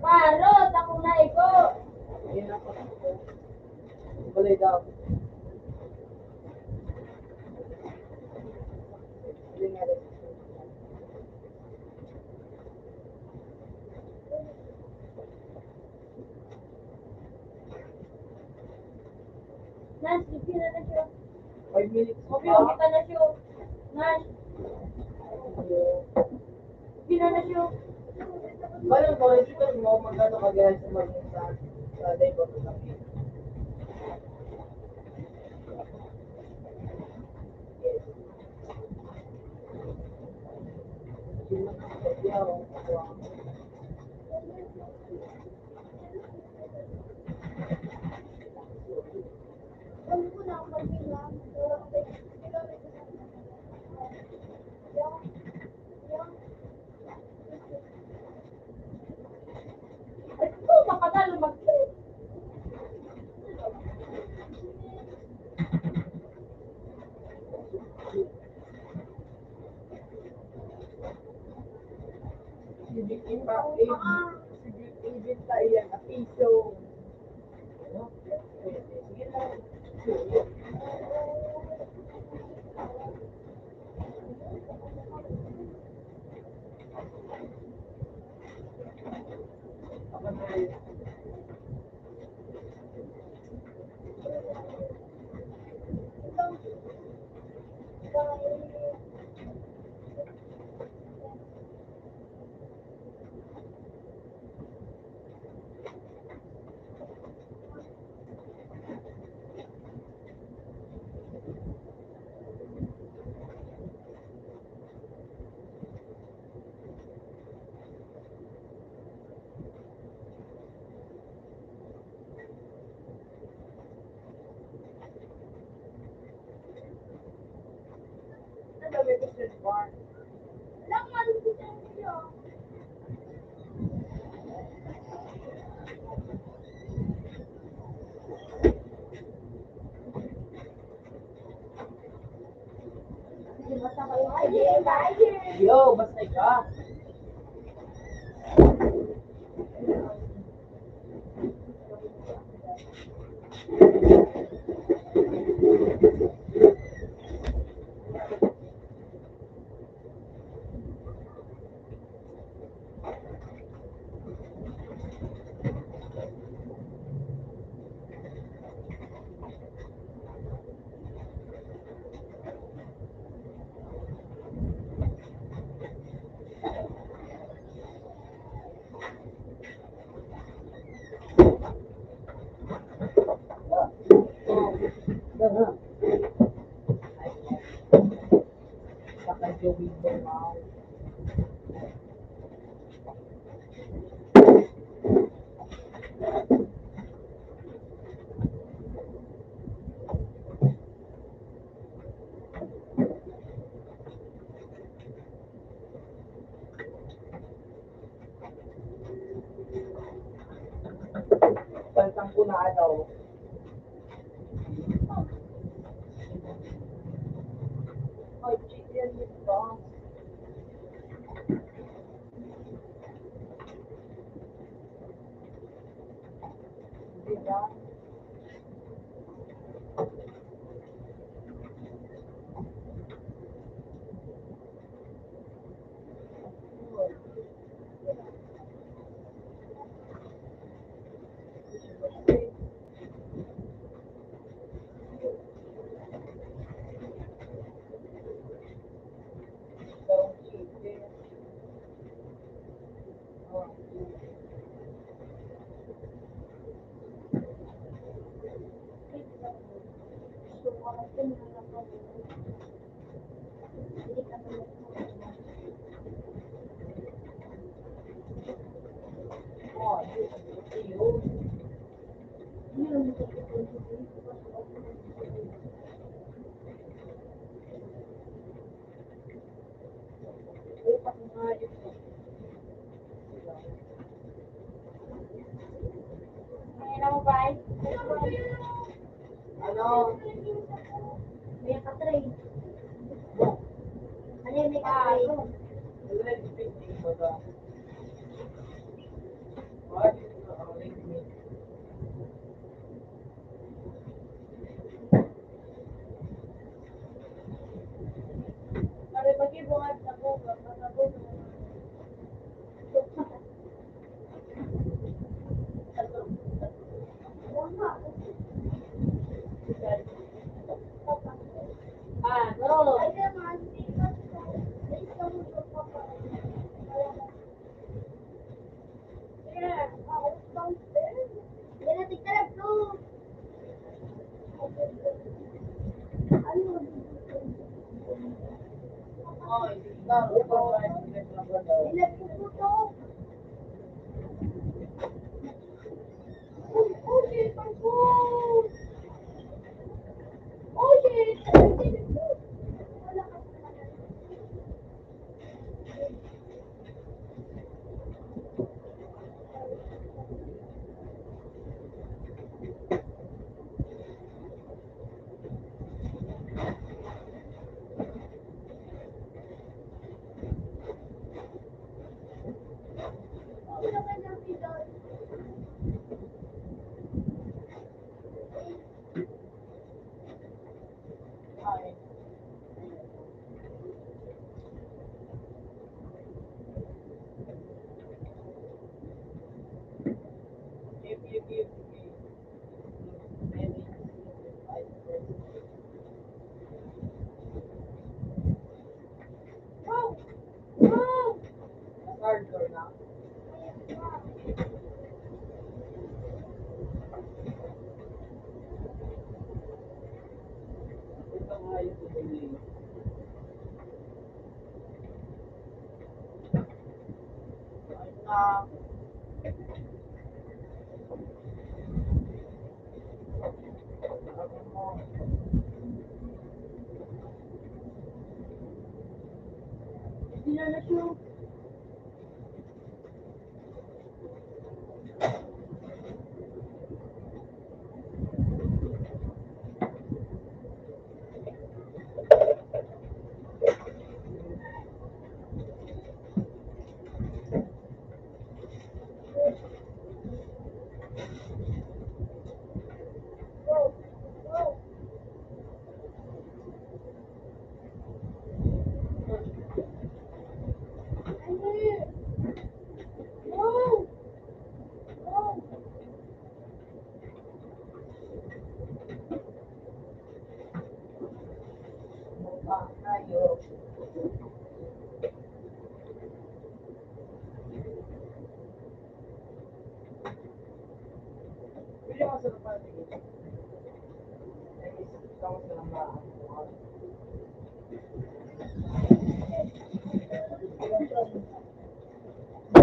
Paro, takong na iko. Balay daw. Nas, pipila na siya. Five minutes pa. Pipila kita na siya. Nas. Pipila na siya. Wala ko rin siya, no, magkano kagaya sa mag-, sa, sa day ko sa gabi. Ay, ko, makadalo mag-click. Sige, ipa-, i-, sige, ibenta iyan sa piso. Yo, basta ka. Pantang ko na ano. Ay, chicken with sauce. Diba? Ano? May katray. Ano yung may katray?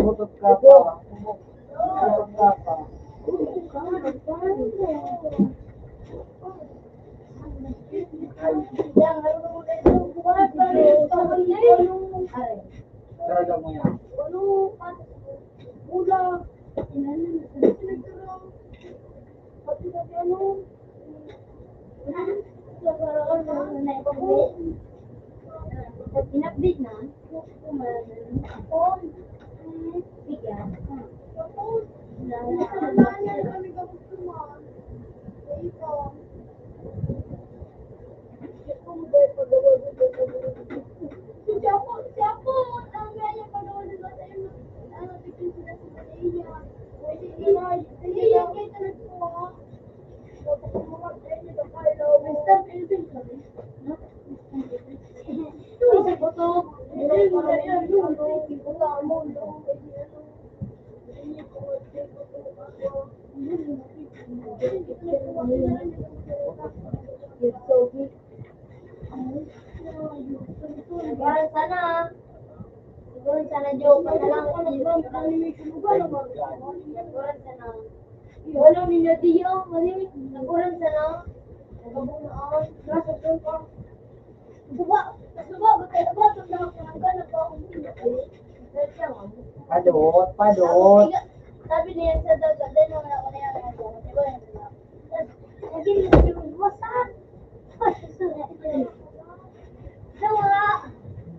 Gutom ka pa. Gutom ka pa. Talaga mo yan. In-update na? Bigat. Siguro sana. Siguro sana, Jo, pa na lang. Siguro sana. Wala, ninyo, tiyo, mali. Nakulang sa na. Nagabunaan. Nasa doon pa. Suba, suba, suba, suba, suba, suba, suba, suba. Padot, padot. Sabi niya sa dagat, "Dahil wala ko na yan, ano, di ba, yun na." Naging masa. Wala.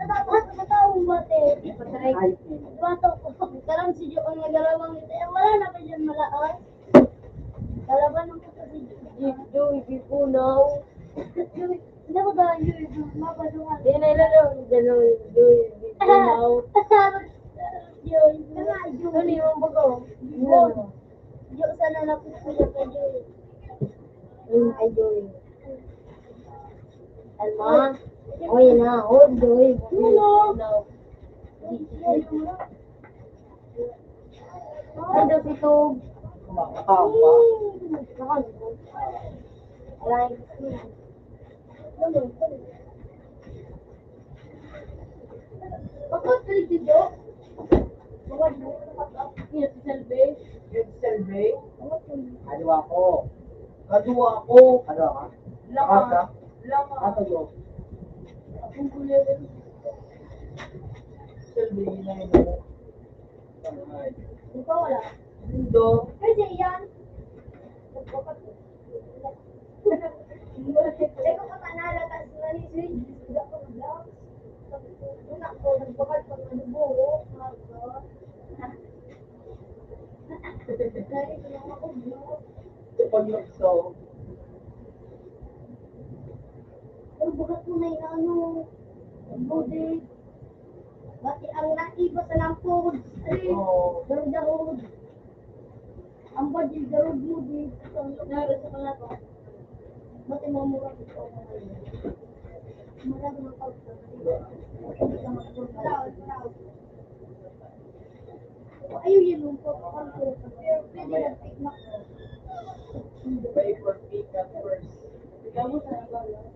Natataas na taong bate. Ay. Bato. Karam si Joon naglalawang ito. Eh, wala na ba dyan malaas? Lalaban ng puto si Joey. Joey, Bibunaw. Joey, hindi ko dahil Joey, Joey, mapaduhan. Hindi na ilalong, gano'n, Joey, Bibunaw. Joey, Joey. Ano yung bago? Joey. Joey, sana napupulot ka, Joey. Ay, Joey. Alma? O, yan na. O, Joy. Hello. Ay, daw ito. Aray. Dito. Mga dito. Yan, si Salve. Yan, si Salve. Kadwa ko. Kadwa ko. Kadwa ka? Laka. Laka. Laka. Ato mo. Ang kulay. Salve, yun na yun. Ikaw wala. Indo. Pwede yan. Ikaw ka panala, tas na ni Sweet. Hindi ako nag-vlog. Una ko, nagbakal pag ano, buhok. Dahil lang ako, vlog. Pag nagsaw. Pero bagat mo na yung ano, body. Pati ang naiba sa lampod, street, Oo. Garudahod. Ang body, garud mo, di, ito, ang lugar sa mga to. Pati mga mura dito, ang mga yun. Marami ng pagkakas. Proud, proud. Ayaw yan, yung pagkakas. Pero pwede na pick na ko. Pay for pick up first. Ikaw mo sa nabala.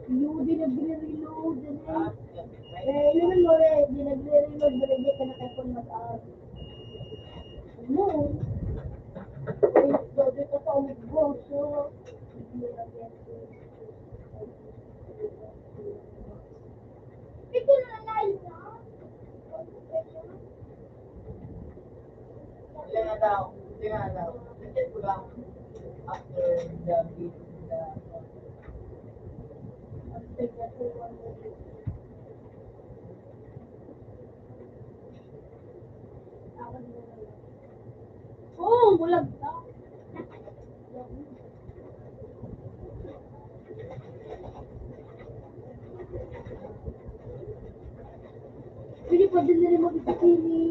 Yung di nagre-reload, ano eh. Eh, yun ang mali. Di nagre-reload, balagyan ka na kay Paul Mataas. Ano? Eh, grabe ka pa, umugbo. So, ito na lang na. Ilan na tao? Ilan na tao? Nag-chat ko lang after the video, the Oo, bulag na. Pwede pa din na rin mag-bikini.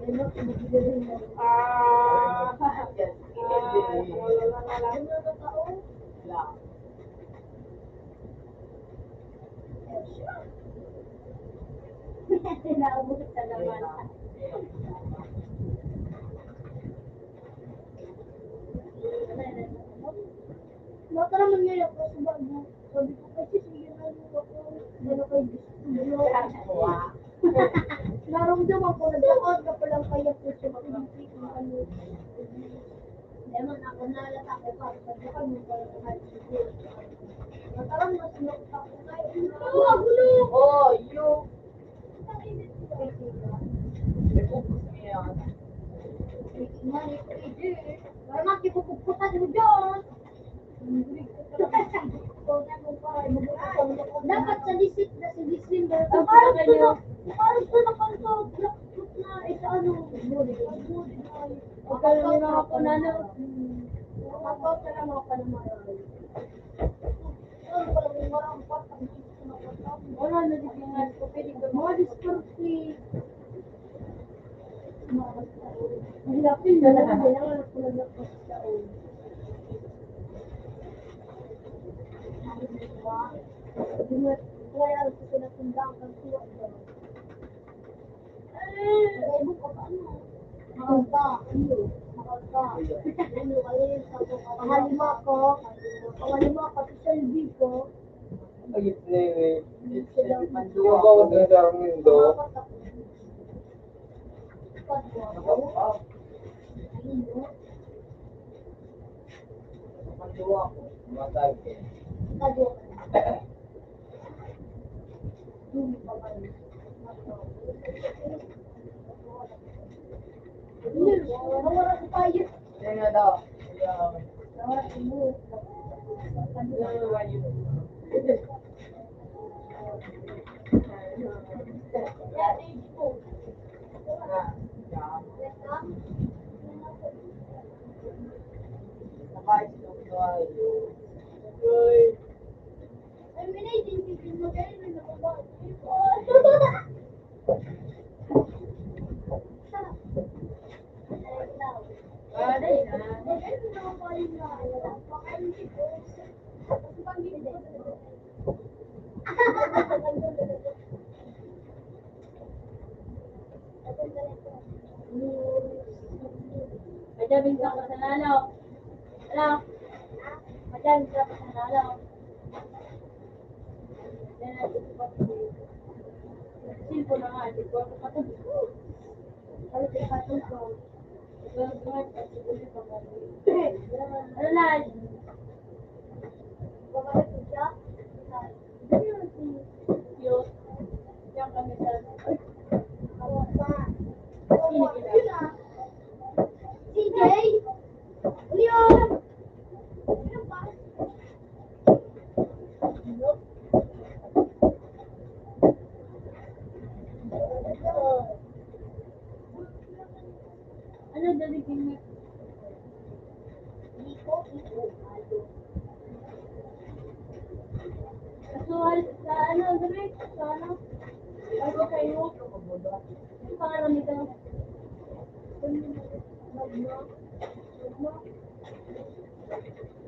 Ayun, mag-bikini rin na. Ah, ah, wala na lang. Naubos sa laman. Nakaraman ngayon ako sa bago. Sabi ko, "Kasi sige na yung ako. Ano kayo gusto nyo?" Naramdaman ko, nagkakaot na palang kaya po sa mga ano. Kaya man, ako nalata ko pa, pag ako nung kaya ko, mataram na sila ko pa, "Ay, ano ka, gulo?" Oh, you. Parang ang kipupugputan mo dyan. Dapat sa disit na sa December, ang parang ko na, parang ko na, parang ko, black fruit na, eh, sa ano, ang parang may mga pananaw. Ang parang ka na mga pananaw. Ang parang may marang pa, ang Wala na, di ko nga, pwede ka mga diskarte. Ang hirap yun, wala na, kailangan ko na lang sa taon. Kaya ang susunod kong dangkal, suwag daw. Makalta. Makalta. Ano kayo? Pangalima ko. Pangalima ko, si Shelby ko. Ayun na yun eh. Yung bawat na darang mundo. Matay. Kaya nga daw. Madaming ka pa sa lalo. Ala. Madaming ka pa sa lalo. Cellphone na nga, di ko ako matulog. Ano, pinapatulog ko. Ano na? Cute. Diyan kami sa... Sino kita? Si Jay? Leon! Ano, dali din niya. Iko, iko, iko. So, al-, sa ano, dali, sa ano? Ano kayo? Yung pangalan nito? Magno? Magno?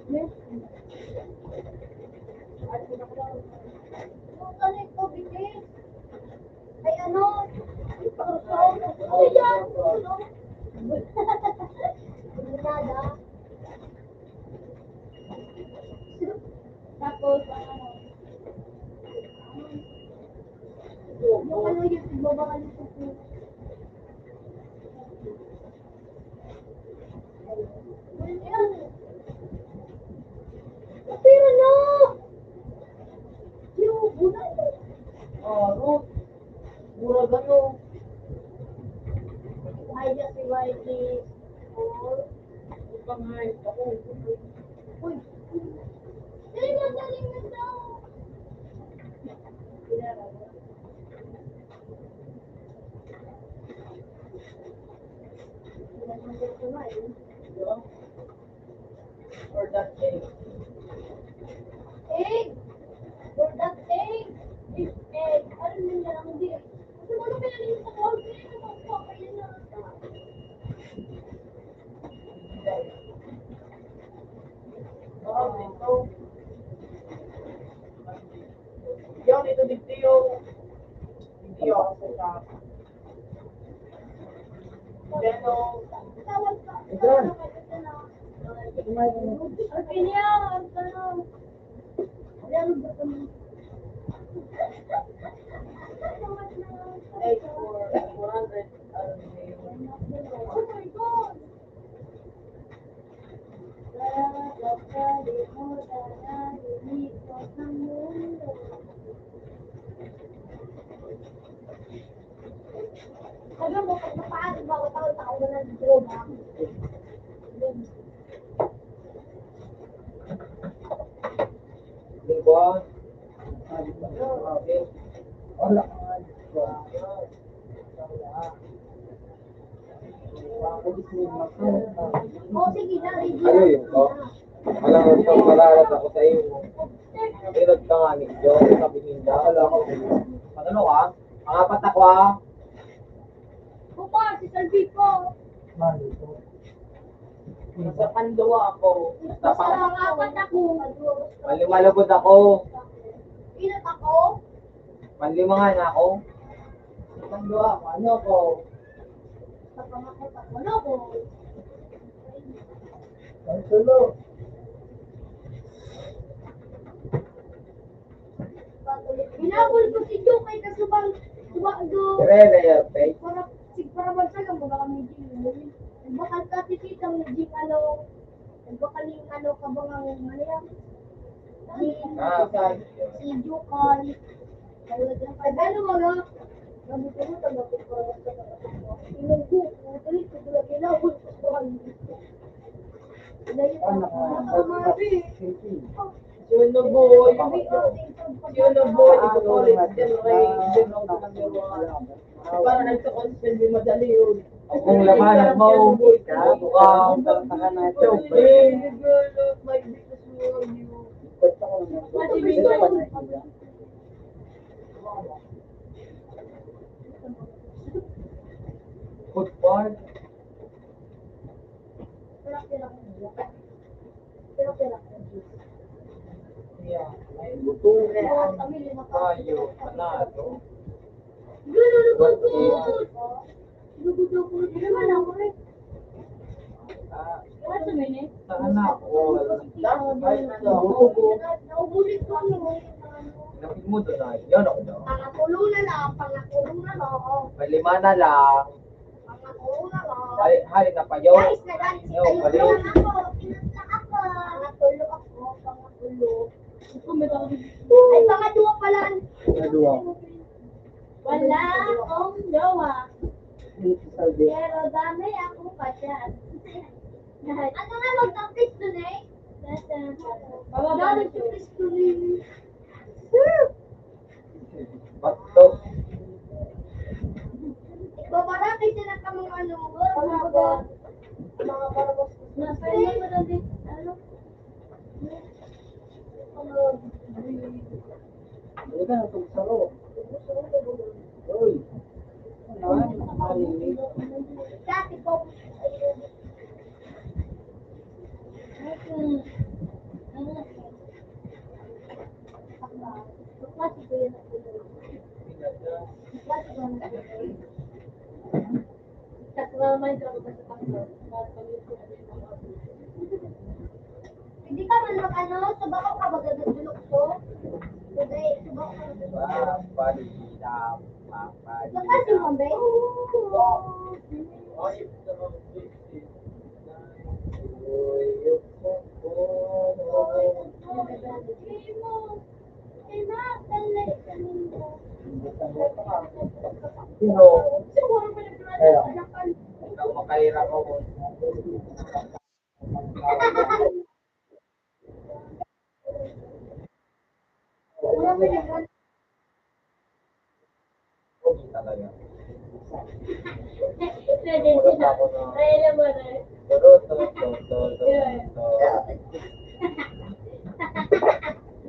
Yes. Ano ito, bitin? Ay, ano? Ay, yan. Nada. Tapos, ano? Yung ano, yung nagbabakal yung puso. Pero na! Yung bunal. Ah, Ruth. Mura gano. Ay, just like this. Ipangayos ako. Uy. Ay, madaling na daw. For that egg. Egg! For that egg! This egg! Ano yun na lang, hindi? Kasi ano kaya yung sa call? Kaya naman po, kaya na. Baka dito. Yan, ito dito yung, dito yung sa Sabi mo, pag napaano ba, wala, wala, wala, wala. Lingkod. Wala. O, sige na, ready na. Ano yun, no? Alam mo, pagpararat ako sa iyo. Irad ka nga ni John, sabi ninda. Alam mo, ano ka? Pangapat ako, ha? Opa, si Salvi po. Sa panduwa ako. Sa pang- Pangapat ako. Malimalabot ako. Inat ako. Panlima nga na ako. Sa panduwa ako. Ano ako? Sa pangapat ako. Ano ako? Ang tulo. Hinabol ko si Joe kay kasubang, suba, do. Dire, layer, pay. Para, sig-, para magsag ang mga kami, Jing. Nagbakal ka, tititang ni Jing, ano, nagbakal yung, ano, kabangang, ano yan? Jing, ah, si Joe, kan. Ay, ano, mga, nabutulot ang nabutulot. Inong ko, ang galit ko, hinabol ko sa bahay. Ano, ah, Yun na, boy. Yun na, boy. Ito po ulit. Diyan, okay. Diyan, okay. Para nagkakonsel, di madali yun. Kung labanan mo, kabuka, ang pagtakan na ito. Hey, girl, look, my business for you. Kasi minsan, Food park. Yeah. Gutom. Tayo, panalo. Lugod ako. Lugod ako. Hindi naman ako eh. Ah, sa anak ko, ay, ano, naubulit ko. Mudo na, yun ako daw. Pangatulo na lang, pangatulo na lang. May lima na lang. Pangatulo na lang. Hari, hari na pa yun. Guys, nagalit si Yo, Tayo. Balik. Ako, pinatla ako. Pangatulo ako, pangatulo. Ay, pangadwa pala. Pangadwa. Wala akong jowa. Pero dami akong pa-chat. Ano nga, magka-kiss doon eh? Dami magka-kiss doon eh. Bato. Ikaw, para kayo sila ka mga ano, mga, mga barabas. Nasa inyo, madali. Ano? Ano ka na itong saro? Uy. Ano? Ano? Dati po. Hindi ka man mag-ano, suba ko ka magagandulok ko. Suba, suba ko ka magagandulok. Papalita, papalita. Lakas yung kambe. Oy, Pero, ikaw, makahirap ako. Talaga. Pwede siya. Ay, alam mo na. Pero to, to, to, to, to.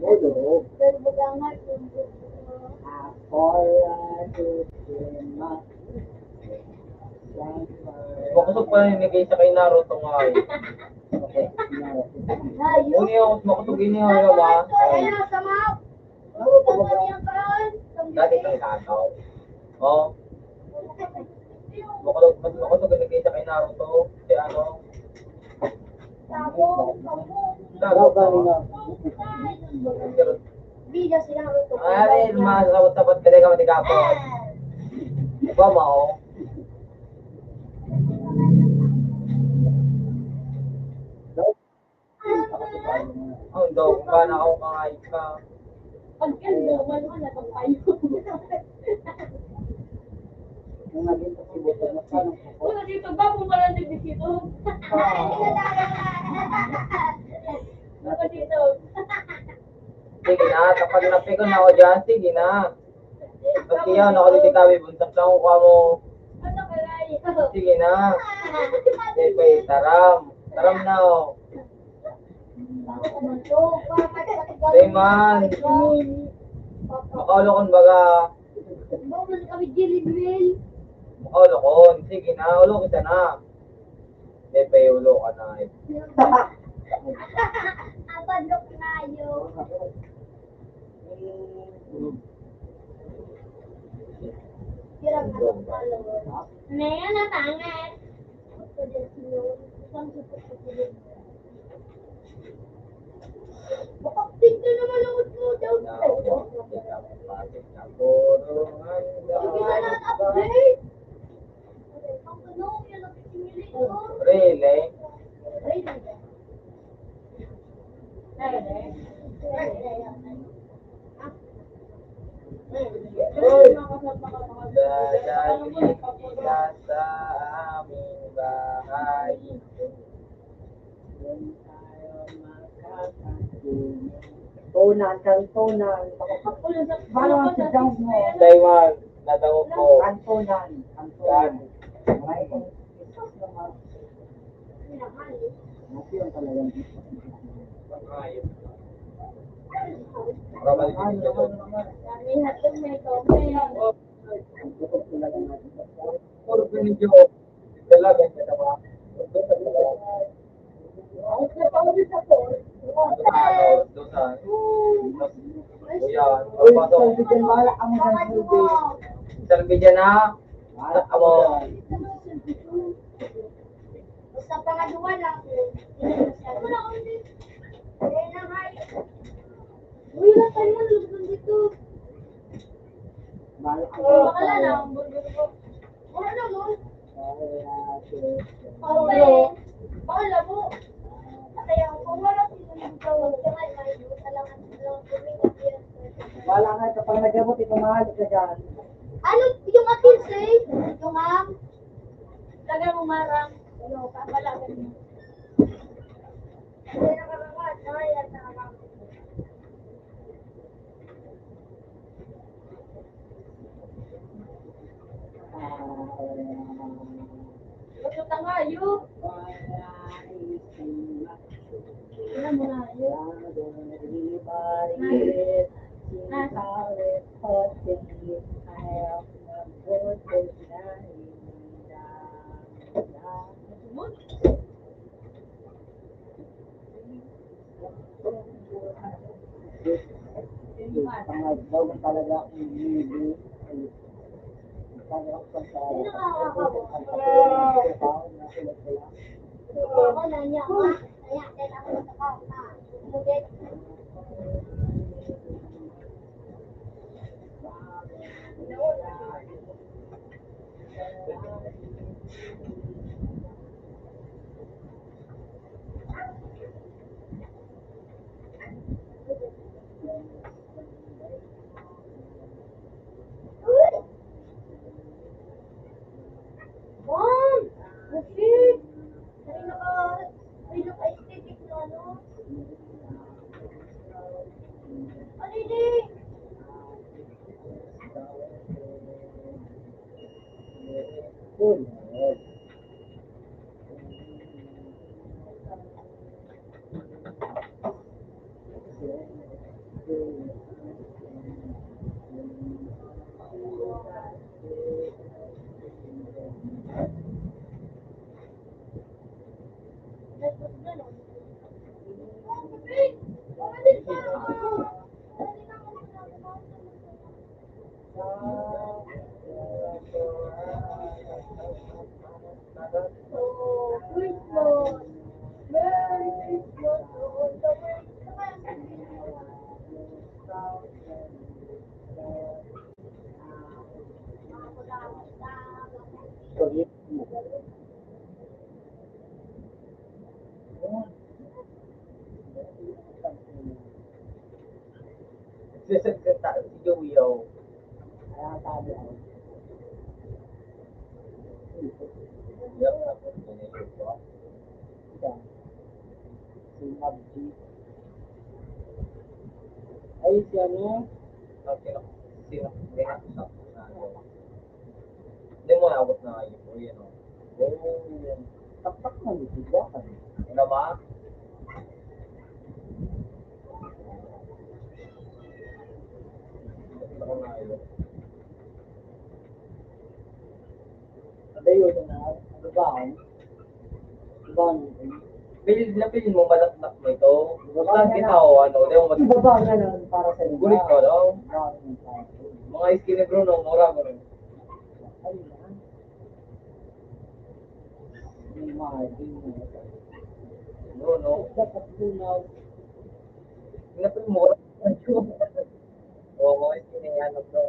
Yun. Pero baga nga, yung gusto ko. Ako lang gusto na. Makusog pa rin ni Kay sa kay Naruto nga eh. Ayun. Uni ako, makusog ini, ano ba? Ay, nasa mouth. Dati kang tataw. Oh. Makulog, mas makulog ang nakita kay Naruto. Si ano? Dago. Bida sila Naruto. Ay, mas sabat-sabat ka, di ka matigapon. Di ba, mao? Ang daw, kung ba na ako kangayod ka? Pag yan, normal mo na, pag payo. Kung naging pasibutan na, paano ko? Kung naging pagbago mo lang sa bisito. Ah. Ako dito. Sige na, kapag napikon ako dyan, sige na. Pati yan, ako dito kami, buntak lang ko kamo. Sige na. Sige pa, eh, taram. Taram na, oh. Dai man. Makaulokon baga. Makaulokon. Sige na, ulokon ka na. Dai pa, eh, ulokan na, eh. Abandok na yun. Ngayon, natangat. Makapit na naman ang utlo daw. Hindi na na-update. Really? Dadalhin kita sa aming bahay. Tunan, kantunan. Parang ang sigaw mo. Taiwan, nadangog ko. Kantunan, kantunan. Ay, Jesus naman. Ito yung talagang Ang kutob talaga natin. Puro pinidyo. Talaga, talaga. Doon na, doon na. Ayan. Uy, salbigan, wala ang salbigan. Salbigan na. Wala ang salbigan. Basta pangaduwa lang. Uy, wala tayo man, lubog dito. Bakala na ang burger ko. Wala na mo. Oo. Bakala mo. Kaya ako, wala ko yung ikaw. Wala nga, kapag nagabot, ito mahal ka dyan. Ano yung akin, sir? Yung ang... Taga mo, marang. Ano, kapala ka niya. Ano ka nga, yu? Ano mo na, yu? Ah. Pangagbaw talaga ang libo. Pangagbaw talaga ang libo. Mom! Busit! Kanina ka, kanina ka aesthetic na ano? Ano ini? Sisagkata si Joey, oh. Kaya sabi ako. Ito. Si Mab G. Ay, si ano? Sino? Sino? Hindi mo naabot na ngayon. O, yan, o. Oo, yan. Taktak na dito, bakit? Ano ba? Ano ba yun? Ano ba? Pil, na-feel mo, malaknak mo ito. Baba Saan niya kita na. O ano, di mo mat- Ibaba niya na para sa inyo. Gulit ko, no? Baba niya na. Mga skinny bro, no? Mura ko rin. Ayun na. May margin mo. No, no. Dapat tunaw. Na-feel mo, Oo, mga skinny, ano, bro.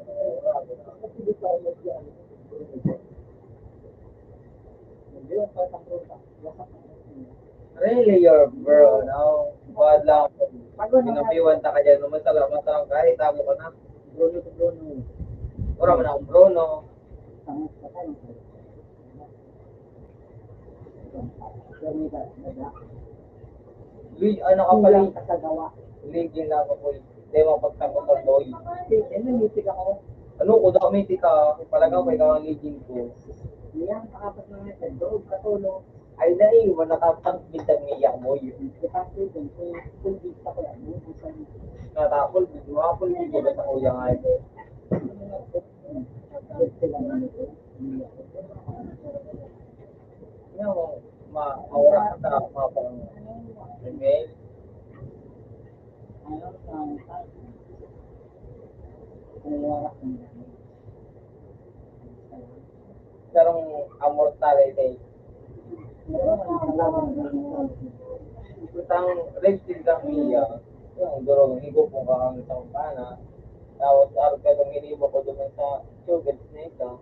Really, your bro, no? Bad lang. Pinapiwan ta ka dyan. Naman sa laman sa lang kahit tamo ka na. Bruno to Bruno. Wala man akong Bruno. Tangis ka tayo. Luis, ano ka pala? Kulang ka sa gawa. Ligin na ako, boy. Di mo pagtapos ang boy. Si, ano, mitik ako. Ano ko daw, mitik ka? Talaga, may kang ligin ko. Yan, pakapas na nga sa loob, katulog. Ay, naiwan, nakapagpintag niya, boy. Di ba, kung, kung, kung di pa ko yan, yung isang Natapol, di mo ako, hindi ko sa kuya nga ito. Yan, ma, maura ka sa mga pang email. Karong amor tale day. Utang red team kang iya. Yung durong higo po ka ang isang pana. Tapos, araw ka nung iniwan ko doon sa sugar snake, ah.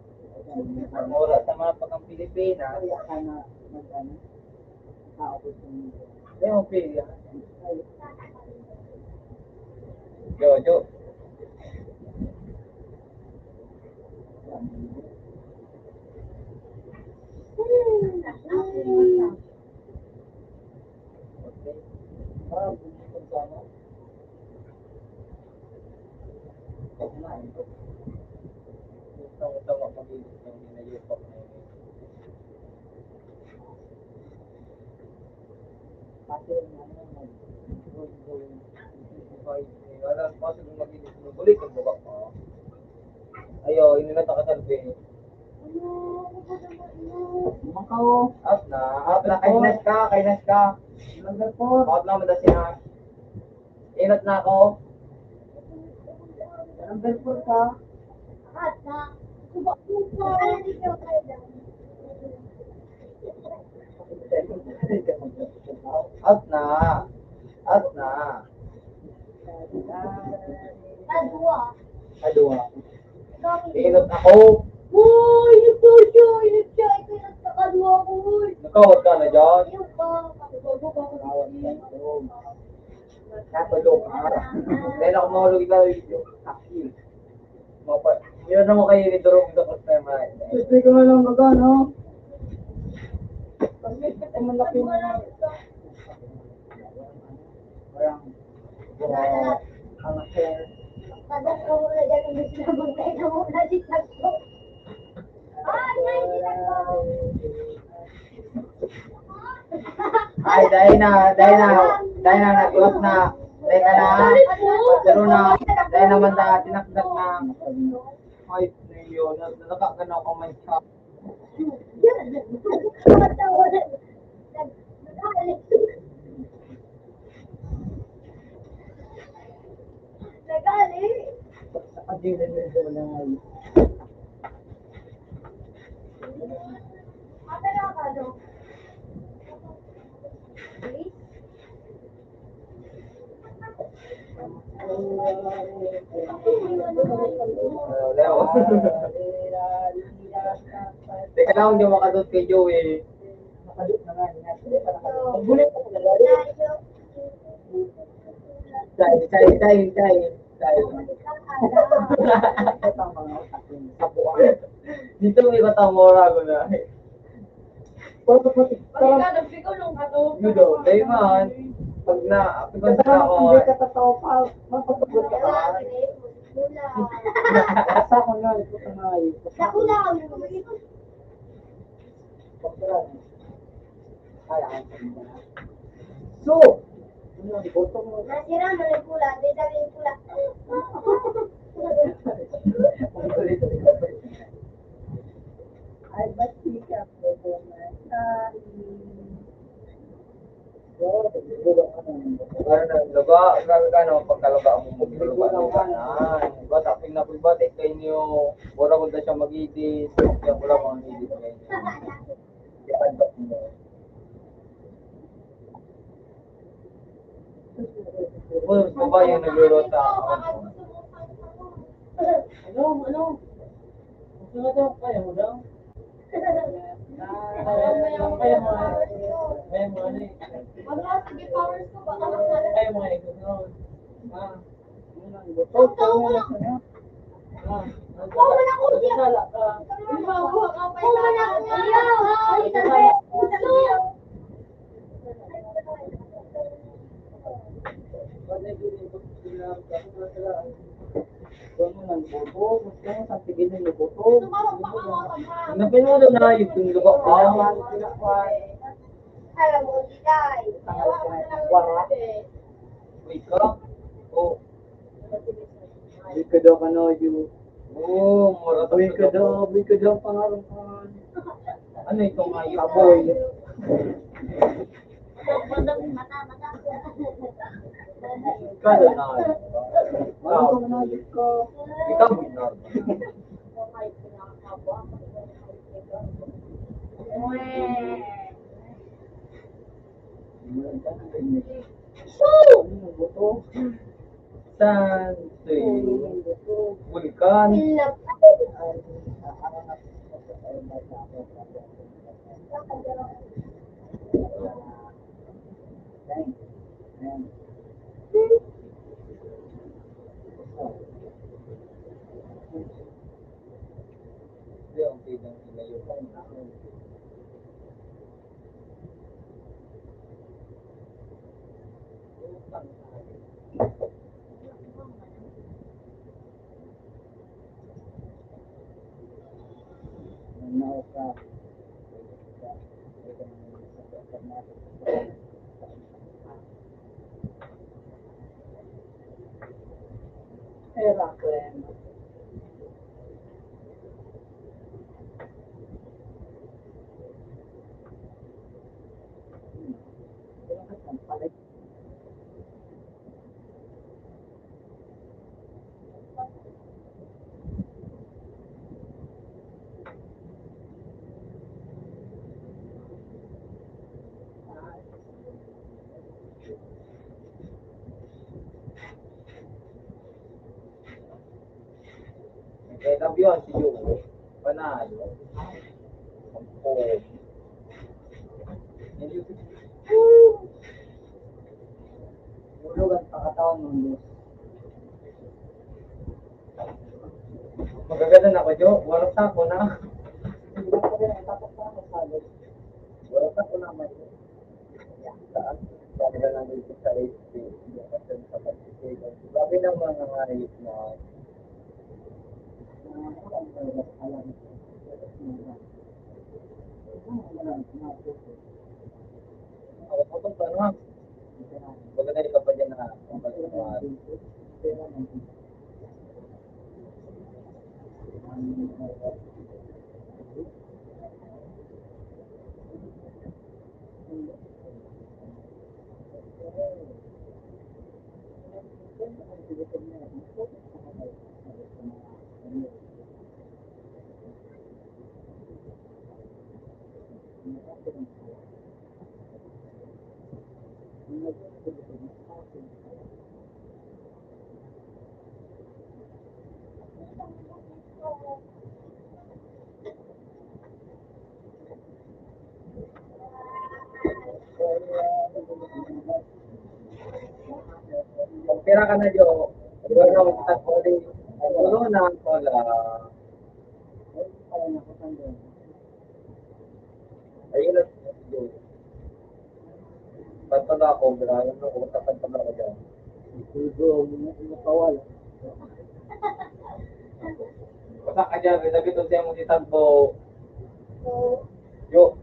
Mura sa mga pagkang Pilipinas. Kaya ka na mag-ano, tao ko sa mundo. Ayun, Pia. Jojo. Kasi yung ano, nag-, wala, kasi kung mag-inis mo, balik ang buka mo. Ayo, hindi na nakasalbi. Makaw. Out na, out na, kainas ka, kainas ka. Number four. Out na, madasi na. Inot na ako. Number four ka. Out na. Out na. Out na. Kadua. Kadua. Inot ako. Uy, inot daw siya, inot siya, ito inot sa kadua ko, uy. Nakawat ka na dyan? Ayun pa, nakawat ka na. Natulog ka. Dahil ako mahulog ikaw, yung akin. Mapa-, yun ang kayo idurog sa customer. Hindi ko na lang mag-ano. Kasi ito malaki na. Parang, uh, ang hair. Padak ka muna dyan, imbis na magkaya ka muna dito. Ay, ay, dito. Ay, dahil na, dahil na, dahil na, nag-close na. Dahil ka na, pero na, dahil naman na, tinakdak na. Ay, yun, nakakaganaw ka man siya. Nagali. Sa kadila niya doon na ngayon. Ate, ano? Teka lang, hindi makadot kay Joey. Makadot na nga, hindi nga. Gulit pa talaga. Chay, chay, chay, chay, chay. Dito may katamora ko na. Pati ka, nagpikulong ka to. Yun daw, dahil man, pag na, pag na ako, hindi ka tatawa pa, mapapagod ka pa. Sa ako na, ito ka na, ito ka na. Sa kulang. Ay, ang so, ano ang boto mo? Nasira mo na pula, di sabi yung pula. Ay, ba't di ka po pumatay? Ano na, laba, grabe ka, no? Pagkalaba mo, magkalaba mo ka na. Diba, taping na po, diba, take kayo niyo, mura ko na siya mag-edit, kaya ko lang mag-edit kayo. Ipadbak mo. Uy, babae yung nagluluto. Ano? Ano? Gusto mo daw? Kaya mo daw? Kaya mo, kaya mo, ano eh. Wala, sige, powers ko, baka makala. Kaya mo, eh, gusto mo. Ah. Ito, ito, ito. Kuha na ko diyan. Kuha na ko diyan. Ay, sabi. Ano, pinuro na yung lupa ko. Alam mo, di tayo. Wala. Uy ka? Oh. Uy ka daw, kanoyo. Oh, mura. Uy ka daw, uy ka daw, pangalan ko. Ano itong ayun? Kaboy. Ikaw na. Ano itong ayun ko? Ikaw na. Santoy. Yan. Heracles. Kaya tabi yun, si Joe. Panalo. Ang pogi. Tulog ang pakataon ng Diyos. Magaganda na ako, Jo. Walang tako na. Walang tako na, man. Grabe ng mga hayop na. Ako, putol pa, no? Baga na ikaw pa dyan na, ang pagmamahal. Pira ka na, Jo? Ano, tagpuli. Ano na ang pala? Ayun na, Jo. Kanta na ako, grabe na ako, kakanta na ako dyan. Ito, ang mga kawal. Basta ka dyan, may nabitong siya mo si Tagbo. Jo.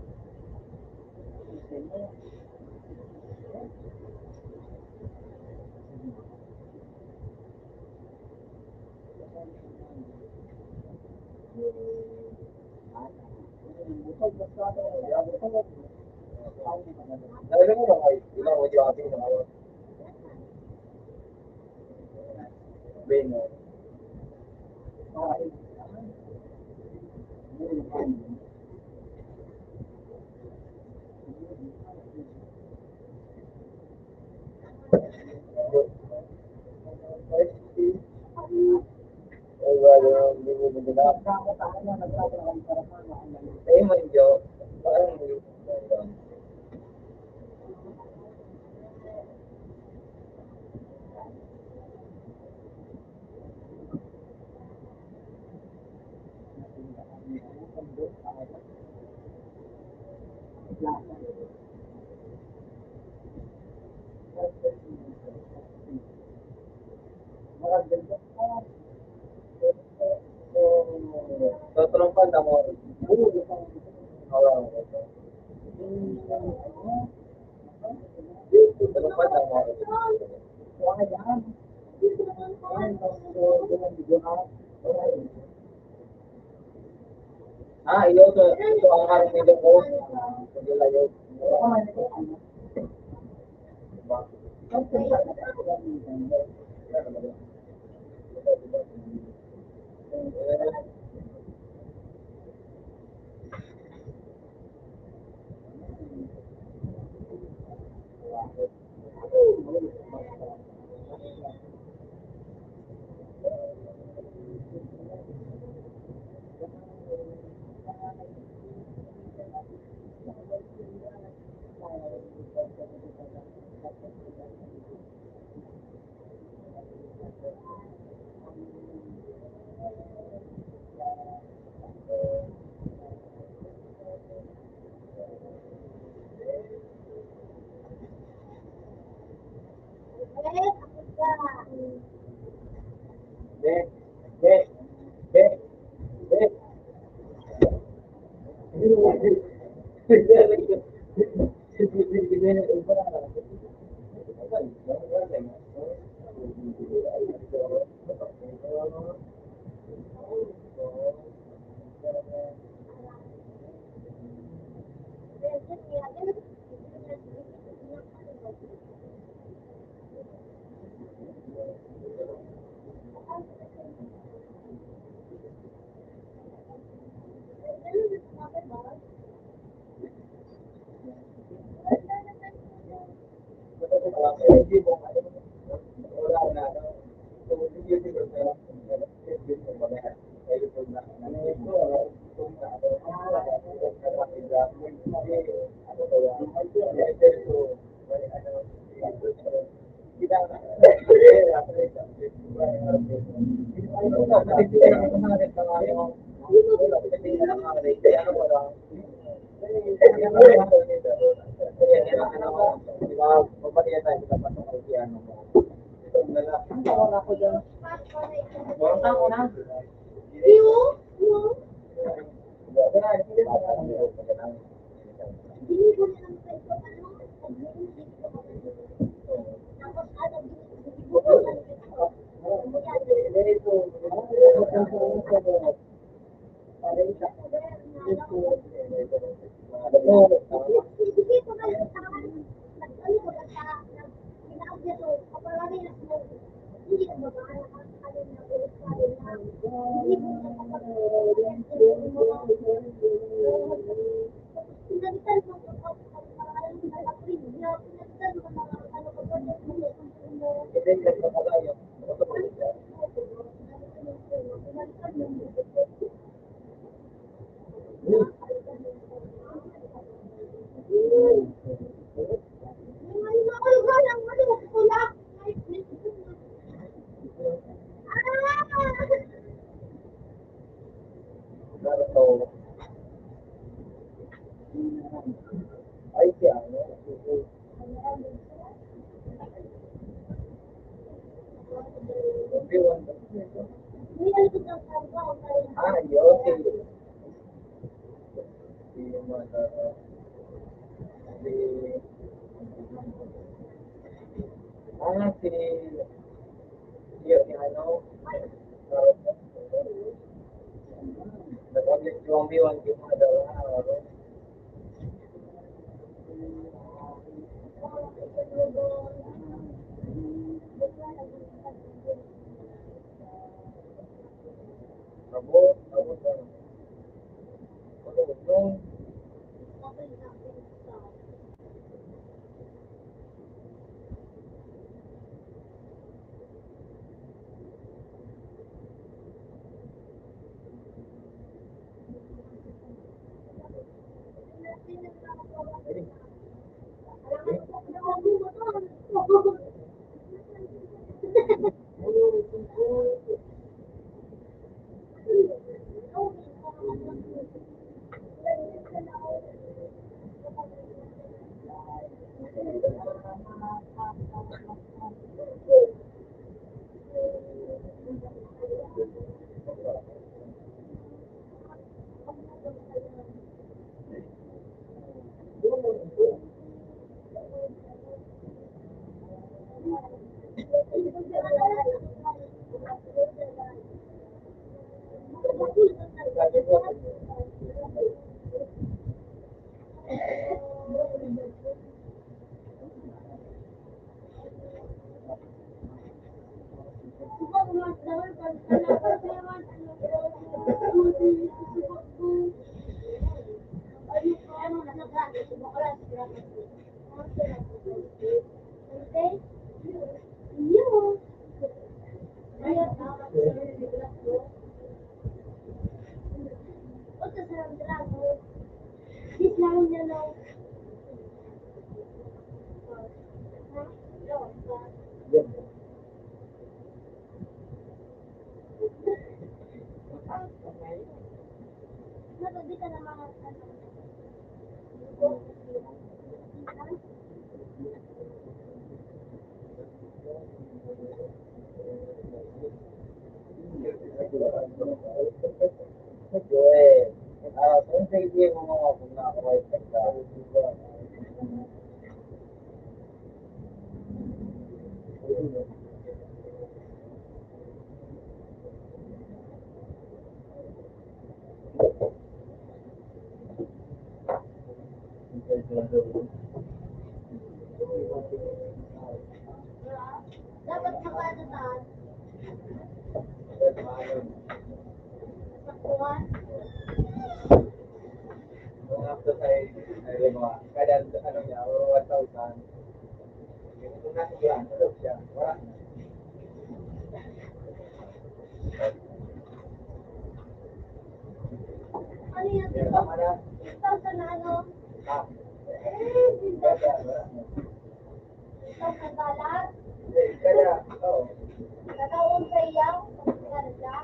Sa trompa na mo. Sa trompa na mo. Ah, iyo, ito, ito ang harap nito ko. Ito layo.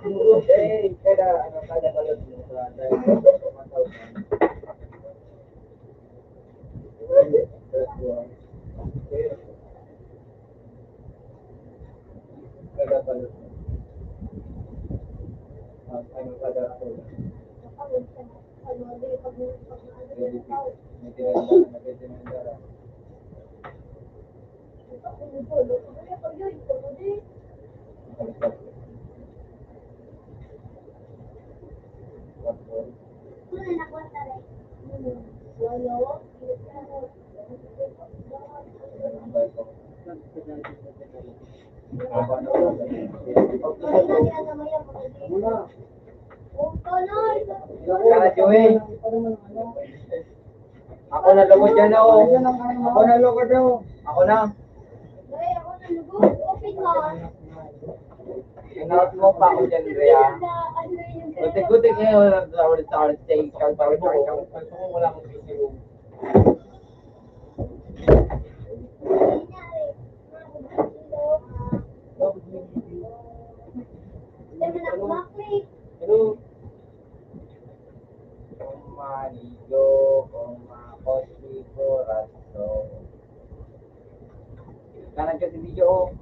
Eh, kada, ano, kada balot mo sa, dahil sa mga tao. Kada balot mo. Ang, ano, kada balot. Kaya, Joey, ako na lugod dyan, oh. Ako na lugod, oh. Ako na. Shout out mo pa ako dyan, Dre, ah. Gutik-gutik ngayon, sa ulit, sa ulit, sa ulit, sa ulit, sa ulit. Pero, kung maligo, kung makosigurado. Kanan ka sa video, oh.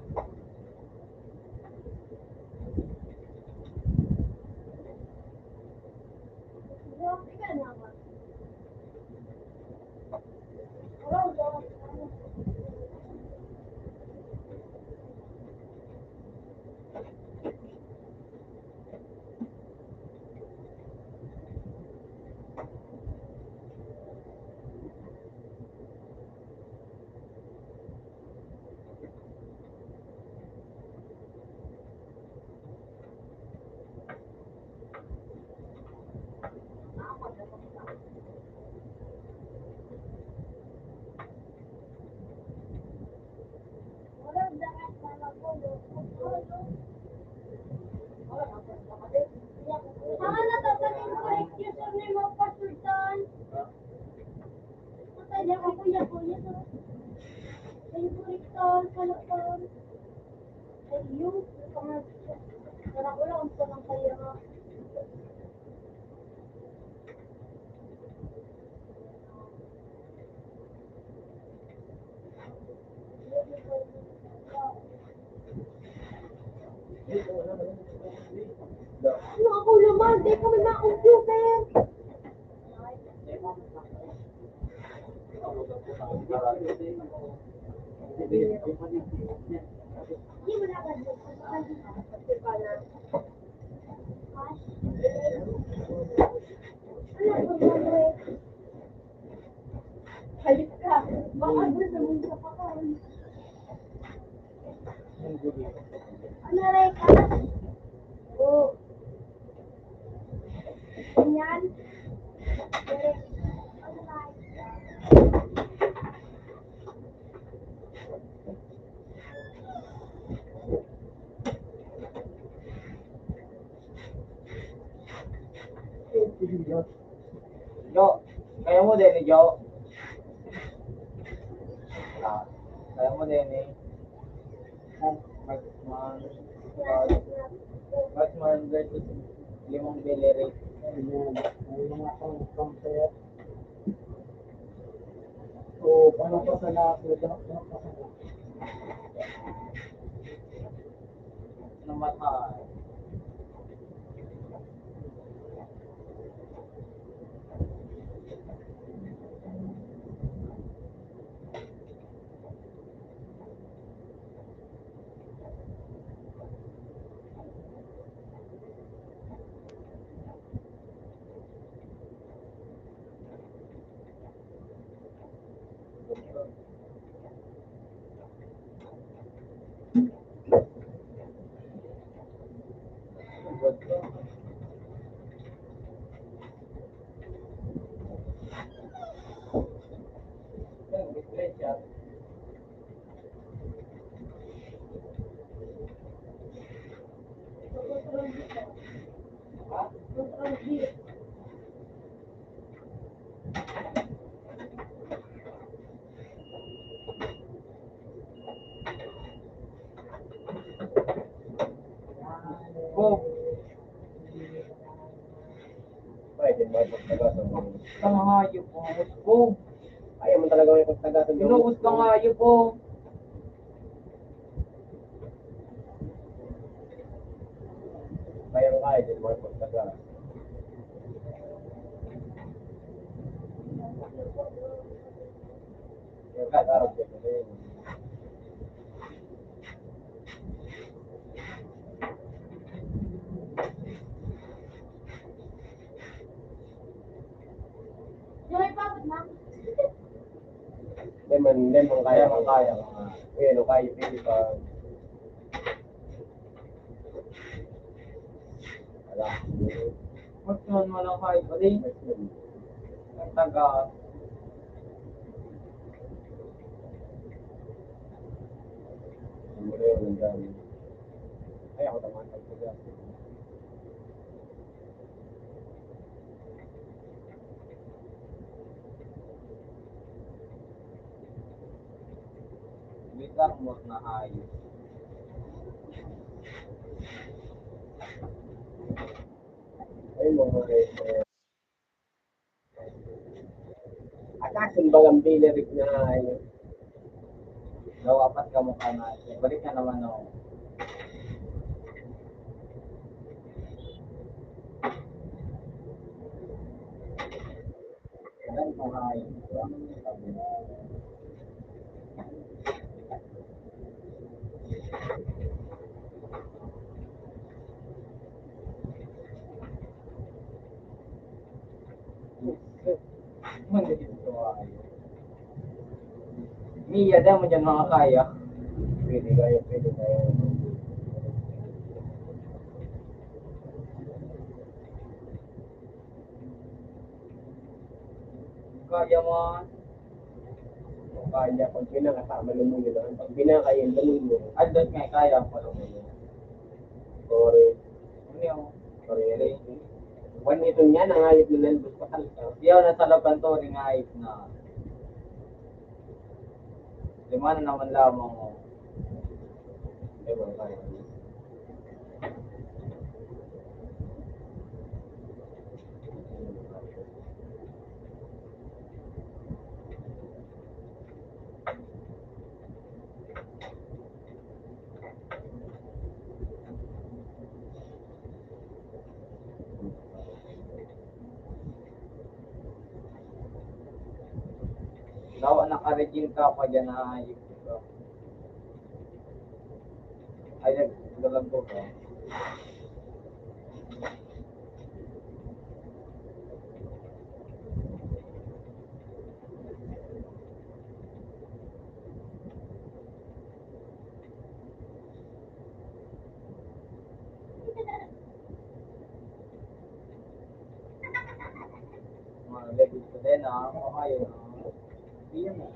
Ano ako naman? Di kami ma-computer. Hayop ka. Baka gusto mong sapakan. Ano, Reka? Oo. Ganyan. Jo, kaya mo din, eh, Jo. Ah, kaya mo din, eh. Batman, Batman versus Limang Belerik. Ayan. May mga pang-compare. So, ano pa sana, ano pa sana? Namatay. Oh. Pwede mo pagtaga sa mga Sa mga hayop, mga usbong. Ayaw mo talaga may pagtaga sa mga Inuus ka usbong. Nga hayop, oh. Kaya nga, ayaw mo pagtaga. Kaya nga, araw siya na yun. Hindi man, hindi man kaya, man kaya, mga, yun, o kaya, pwede pa. Wala. Ba't yun, walang kaya pa din? Ang taga. Ang muli, ang dami. Ay, ako naman, ang taga. Wait lang, mga hayop. Ay, mga hayop. Atasin ba ang bilirig na hayop? Daw apat ka mukha na. Balik ka naman, oh. Alam ko nga yun. Mia, dahil mo dyan mga kaya. Pwede kayo, pwede kayo. Kaya mo. Kaya, pag pinakatama, lumuyo naman. Pag pinakaya, lumuyo. Ay, doon nga, kaya mo lumuyo. Sorry. Ano yun? Sorry, sorry. One ito niya, nangayip na lang, gusto ka. Yaw, nasa laban to, nangayip na. Lima na naman lamang, oh. Ewan, kaya. Dawa naka-regime ka pa dyan, ah, ayok ka. Ay, nag-, naglalag ko ka. Mga levels ko din, ah. Ayaw na. Iyan na.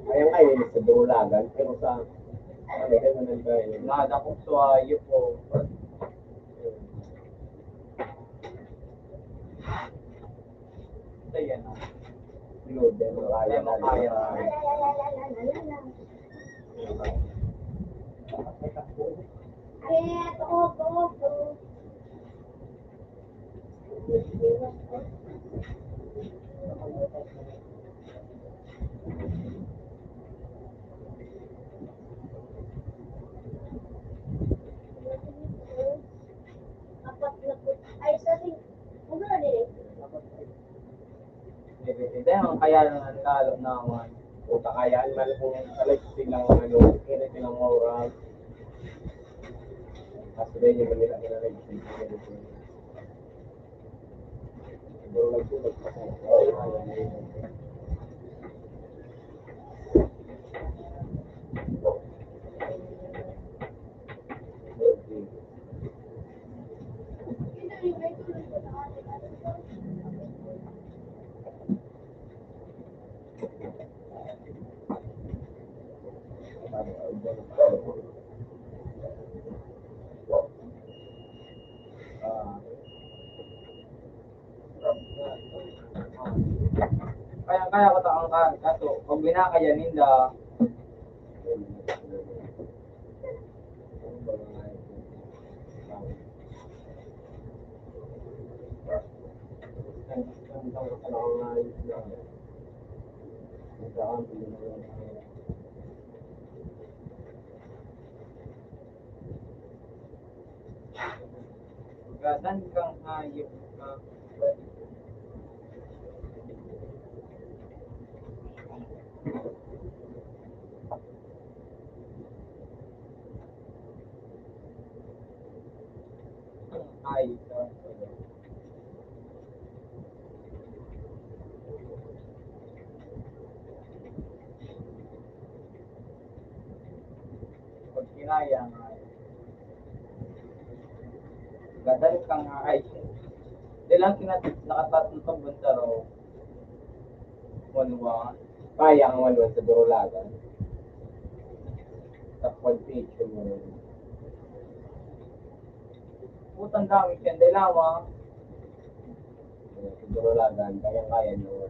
Ayaw nga yun sa Dulagan, pero sa, ano, kaya mo nang kaya yun. Nadakop sa hayop po. Ayan, ah. Load, eh, makaya na. Makaya. Apat na put-, ay, sa sing-, ano na nila? Hindi, ang kaya lang ang lalo naman. O kakayaan man kung sa live silang ano, kaya silang oras. Kasi medyo manila nila live. Siguro lang po nagpasok. Kaya, kaya ko ta ang kan, kaso, pag binakaya ninda, Gadan kang hayop ka. Hayop ka. Pag kinaya nga, gadal ka nga, ay, di lang kinat-, nakatatong ka buntaro. One one. Kaya ang one one sa Durulagan. Sa qualification mo rin. Putang dami siya, di lang, ah. Siguro lagan, kaya-kaya niyo.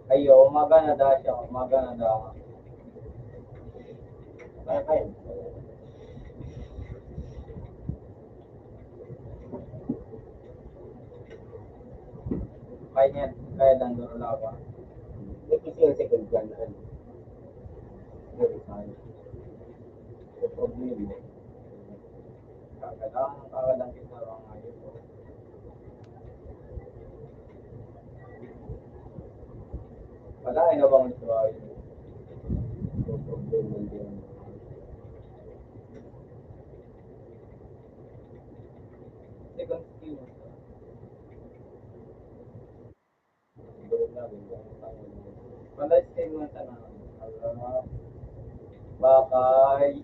Ayo, umaga na da siya, umaga na da. Kaya-kaya. Kaya niya, kaya lang doon laban. Ito siya second plan, ano? Ano yung problema? Kakalang, kakalang kita lang ngayon. Wala, ay nabang ito ay problema din. Second skill. Panday sa inyo tanan. Ala, bakay.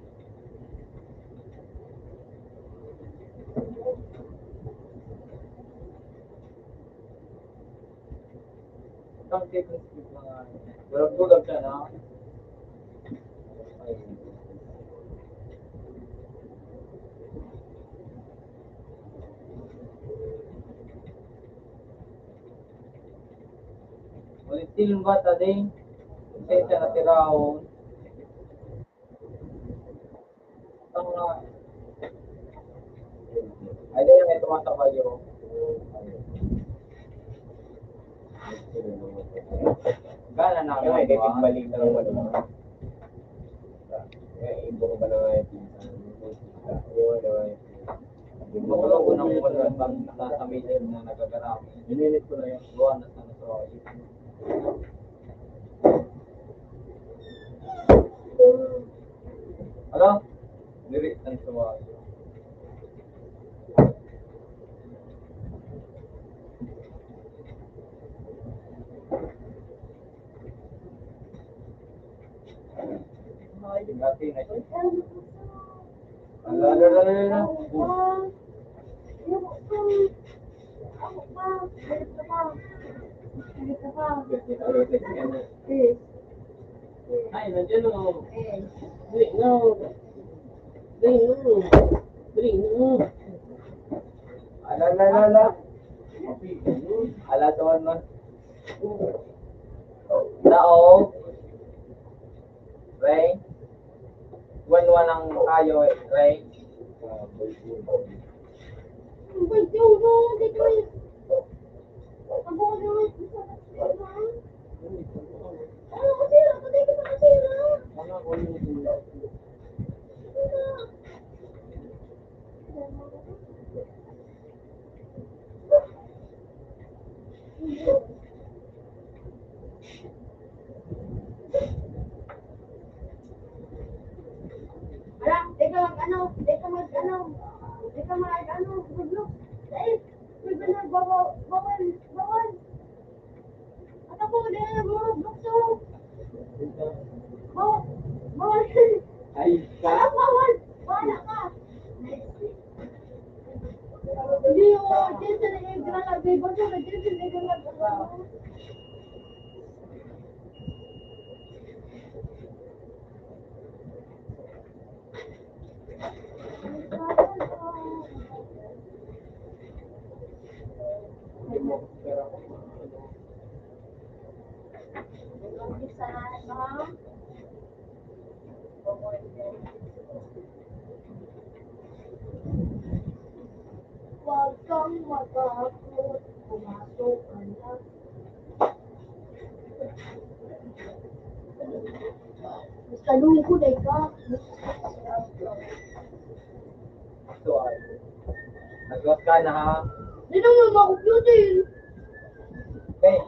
Tangke ko sa mga, durag-durag siya na. Ulit silong bata din. Sensya na tiraon. Tama. Ay, di, may tumatakbo yun. Gana na. Ay, di, balik na lang, ano. Eh, ibo ko ba na nga yung pinsan? Yung ano, yung Yung mga ulo ko ng ulo, bang nasa middle na nagagarami. Ininit ko na yan. Gawa na sa nasa. Hala? Diri, ang sawa. Ay, dati na siya. Ala, ala, ala, ala, ala. Ay, nandiyan o. Dali na. Dali na. Dali na. Ala, ala, ala, ala. Ala, tuwan mo. Tao. Ray. Wanwan ang tayo, Ray. Wala, di ka mag-ano, di ka mag-ano, di ka mag-ano, good look. Dahil, may banal, bawal, bawal, bawal. At ako, di na nagmumugtok to. Bawal, bawal. Ay, ka? Bawal, bawal. Wala ka. Hindi, oh, Jason, eh, grabe. Basta na Jason, eh, grabe. Huwag kang matakot, pumasok ka na. Basta lungkod ay ka. Ito ay. Nagluwas ka na, ha? Di naman makumpyutin. Okay.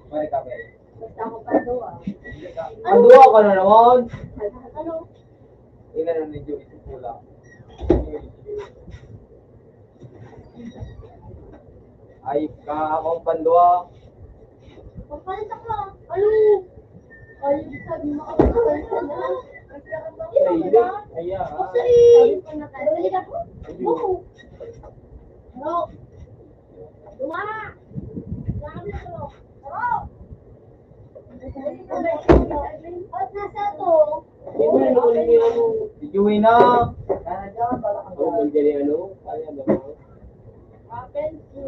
Mali ka, okay. Basta ako pa daw, ah. Ang duwa ka na naman. Ano? Ina na medyo ito pula. Ay, ka akong pandua. Papalit ako. Ano? Ay, sabi mo ako. Ay, ay, ah. Sabi ko na tayo. Papalit ako. Oo. Bro. Duma. Sabi ko. Bro. At nasa to. Di mo na naman yung ano. Videohin na. Oh, kung dyan yung ano, kaya ba mo? Open to.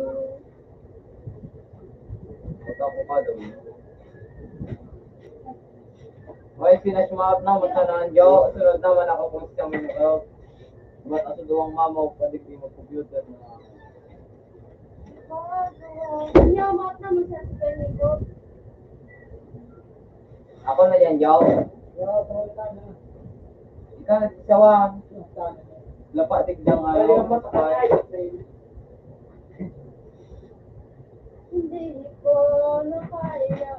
Ito ako pa doon. Okay, finish mo up na, magsanaan, Jo. Sunod naman ako kung sa mga, ba't ako duwang mama o pwede di mag-computer na? Yamat naman sa supernigo. Ako na yan, Joe. Ikaw na si Sawa. Lapa, tignan nga. Hindi ko na kaya.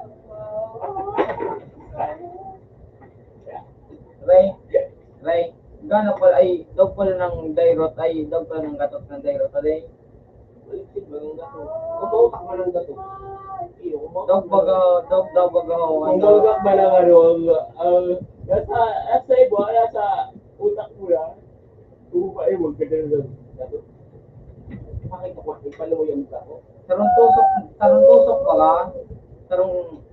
Ray, Ray, gano'n pala, ay, daog pala ng dairot, ay, daog pala ng gatot ng dairot, Ray. Balik si Barong Gato. Umuutak mo ng gato. Iyo, umuutak Daog mo. Baga, daog, daog baga, oh, Kung ano. Baga pala, ano, ang, ang, nasa, nasa iba, nasa utak mo yan. Kung ba, eh, huwag ka na lang. Gato. Bakit ako? Ipalo mo yung mukha ko. Tarong tusok, tarong tusok baga. Tarong,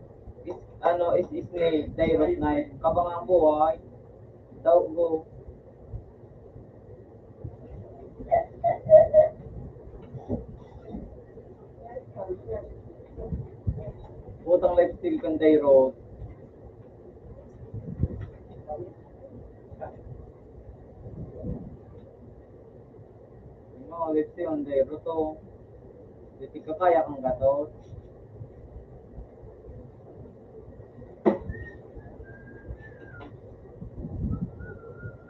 is, ano, is, is ni Dairot na yun. Kabang ang buhay. Daog ko. Putang lifestyle kan Dairot. Yung mga lifestyle kan Dairot, oh. Di ka kaya kang gato.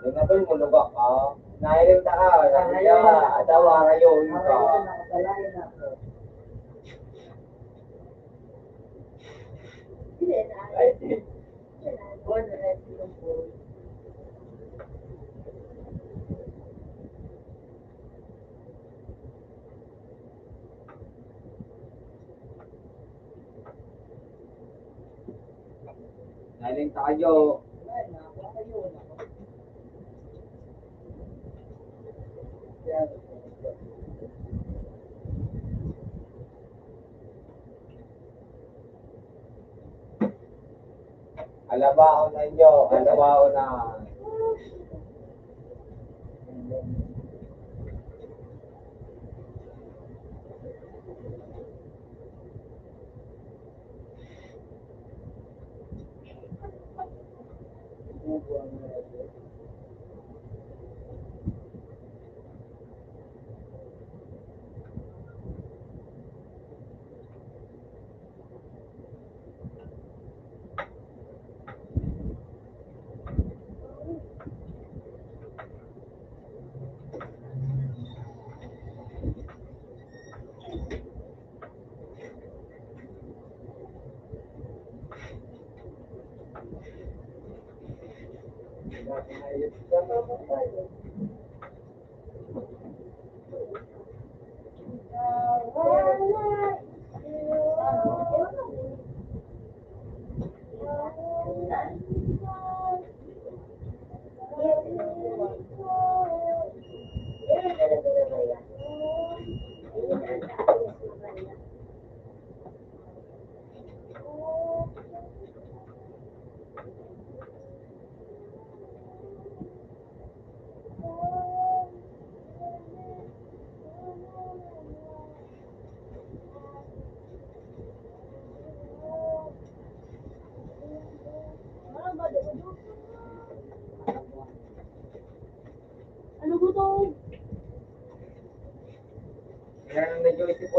Yung natol mo, lubak ka. Nahiling ta ka, sabi niya, atawa, rayon ka. Ay, Nahiling ta kayo. Alabaon na inyo, alabaon na.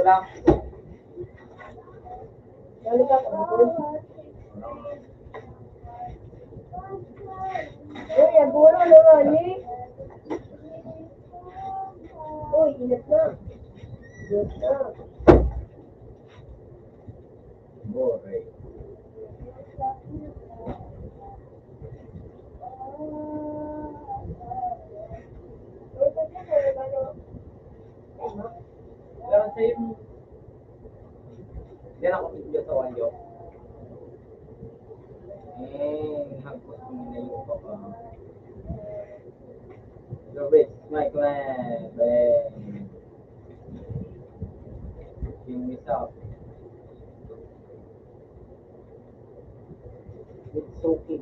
Balik ako. Uy, ang gulo naman, eh. Uy, init na. Init na. Boring. Pero sa iyo, yan ako sa iyo. Eh, hagkot mo na yung baba. Your best, my friend. Yung isa. It's okay.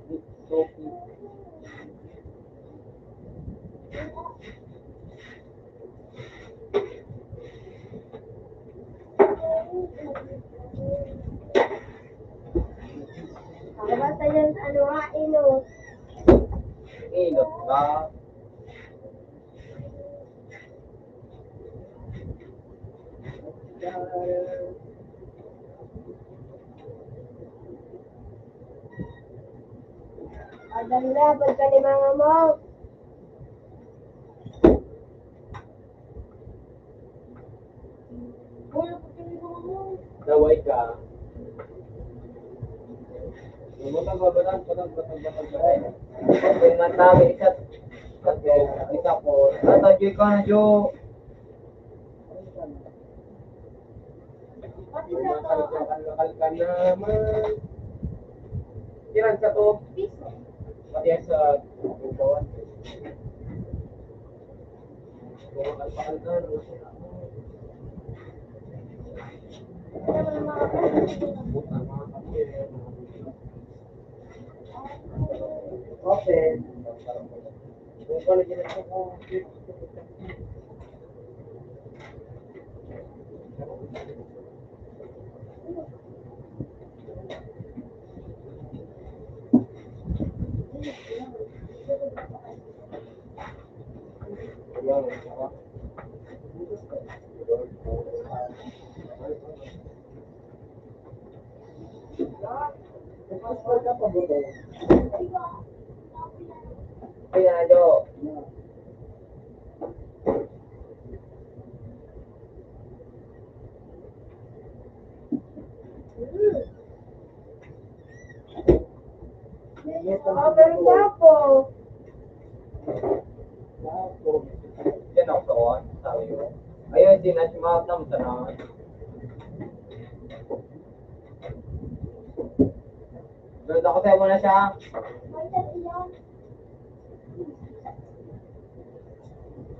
It's okay. Basta yan, ano, ha, ino. Inot ba? Padala, pagkalimangan mo. Daway ka. Lumutang ba, batang, batang, batang, batang, batang. Okay, matabi, isa, isa po, isa po. Tata, Joy ka na, Jo. Bakal ka naman. Kiran sa to. Pati yan sa bukawan. Bakal-bakal na, no? Okay. Ayan, Jo. Pero gwapo. Yan ako sa kuwan, sabi ko. Ayun, si Nash Mount naman sa naman. Pero ako sa'yo muna siya.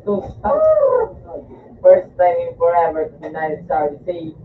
Two stars. First time in forever, United Saudi State.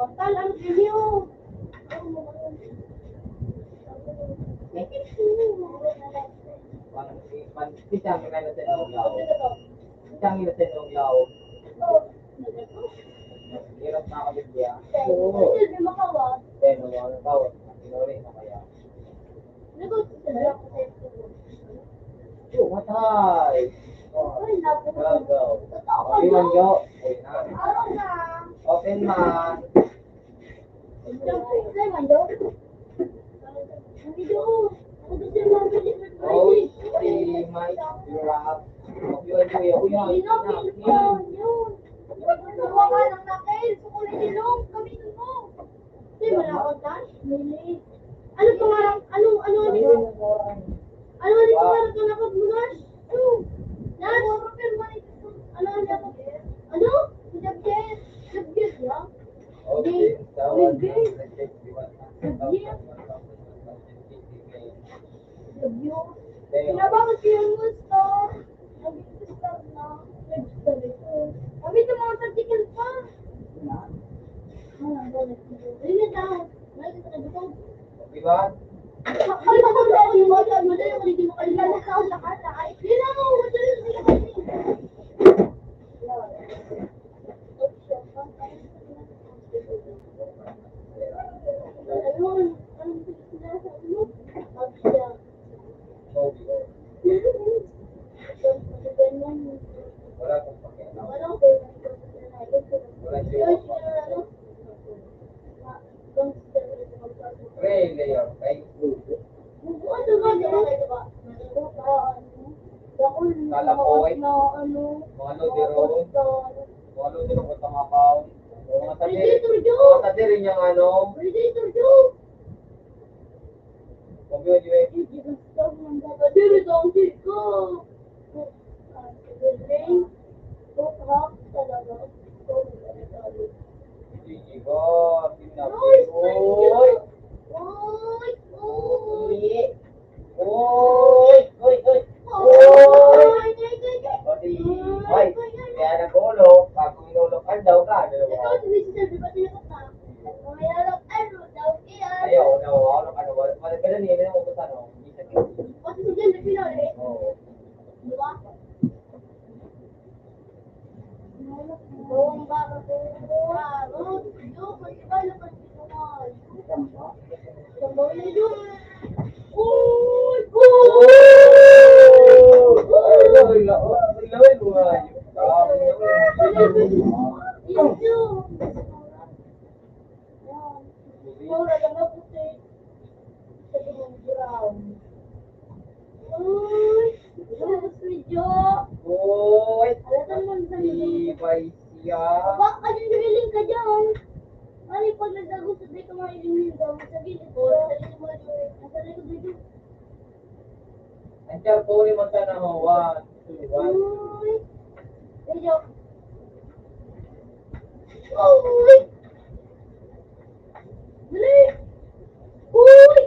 Tal ang inyo. May picture. Pag, pag, pag, Isang inosenong yaon. Hirap na ako, Biblia. Oo. Pero, ang tawag, pinuri na kaya. Oh, matay. Oh, gagaw. Open man, yo. Open man. Oh, si Mike, Rob. Ano pangalan? Ano, ano, ano, ano, ano pangalan ka na pag-, Ano? Ano? Ano? Javier. Javier, ya? Okay, Javier. Javier. Javier. Kinabangot ko yung gusto. Naging gusto na. Naging gusto nito. Kami sa mga tactical pa. Ah, bakit? Ayun na daw. Bakit ka nagutong? Di ba? Ay, ako, ako, yung mga, madali ako, hindi mo kayo. Lahat ako, lahat, lahat. Yun ako, madali ako, lahat. Ayun, ang sinasabi mo, pag siya. Wala akong pakialam. Wala akong pakialam. Wala siya. Yun, yun, ano? Pre, layer, kay Kalapoy, mga loderon, mga loderon, mga tadir, mga tadir niyang ano. Predator Joe! Huwag yun, yun. Diri, donkey ko. Bukhak talaga. Hindi ba? Sinabi. Oy! Oy! Oy! Oy! Oy! Oy! Oy! Oy! Oy! Kaya nag-ulo, pag uminulo ka daw ka, ano ba? Ikaw, si Mister Sabi, pati na ka pa. Mayroon, ano, daw iyan. Ayaw, no, ano, ano, wala, wala, pero hindi, hindi mo gusto, ano, hindi sa. Pati si John, pinuli. Oo. Di ba? Uy, gusto ni Jo. Uy, alatan mo sa libay siya. Baka yung hiling ka dyan. Ano yung pag nagdagos sa di ka mahiling yung gamit sa gilid? Sa likod mo, nasa likod mo dyan. Ang tiyan po ni Montana ho, one, two, one. Uy. Medyo. Uy. Dali. Uy.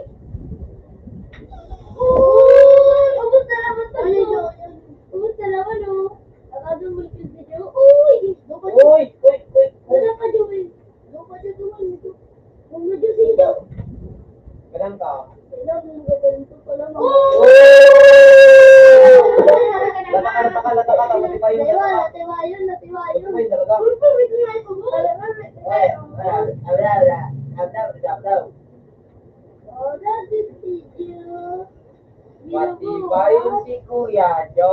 Uy. Ubus na naman to. Ano yun? Ubus na naman, oh. Nakadumul yung video. Uy. Uy, uy, uy, uy. Wala pa, Joey. Ganun ka. Oh! Lata ka, lata ka, lata ka, tapos iba yun, lata ka. Natiwa yun, natiwa yun. Iba yun talaga. Uy, uy, uy, uy, uy. Ay, ay, ay, ay, ay, ay, ay. Oh, that is video. Pati ba yun si Kuya Jo?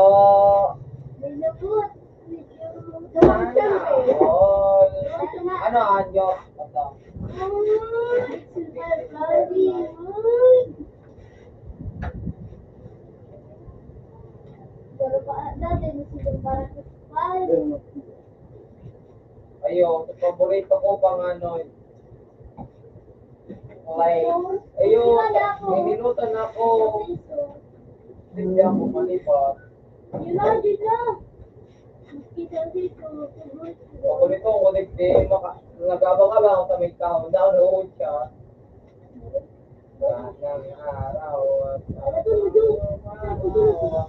Nilabot. Sana all. Ano, Anjo? Ito. Ay, silver body. Ay. Pero pa, dati, may silver body. Ay. Ayo, sa paborito ko pang ano, like, ayo, ninilutan ako. Hindi ako malipat. Yun na, yun na. Kita dito, favorite ko. Paborito ko, di, di, maka-, nag-abang-abang ako sa may tao. Hindi ako nauud siya. Yan ang araw. Ano to, Ludo? Ano to, Ludo?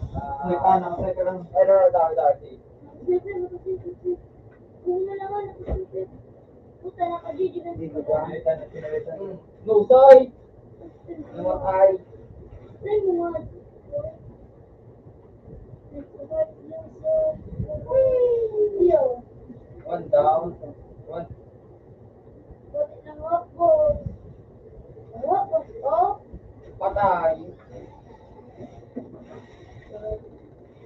May tanong, teka lang. Pero, dati, dati. Puta, naka-G G na. Nusay! Namatay! One down. One. Patay.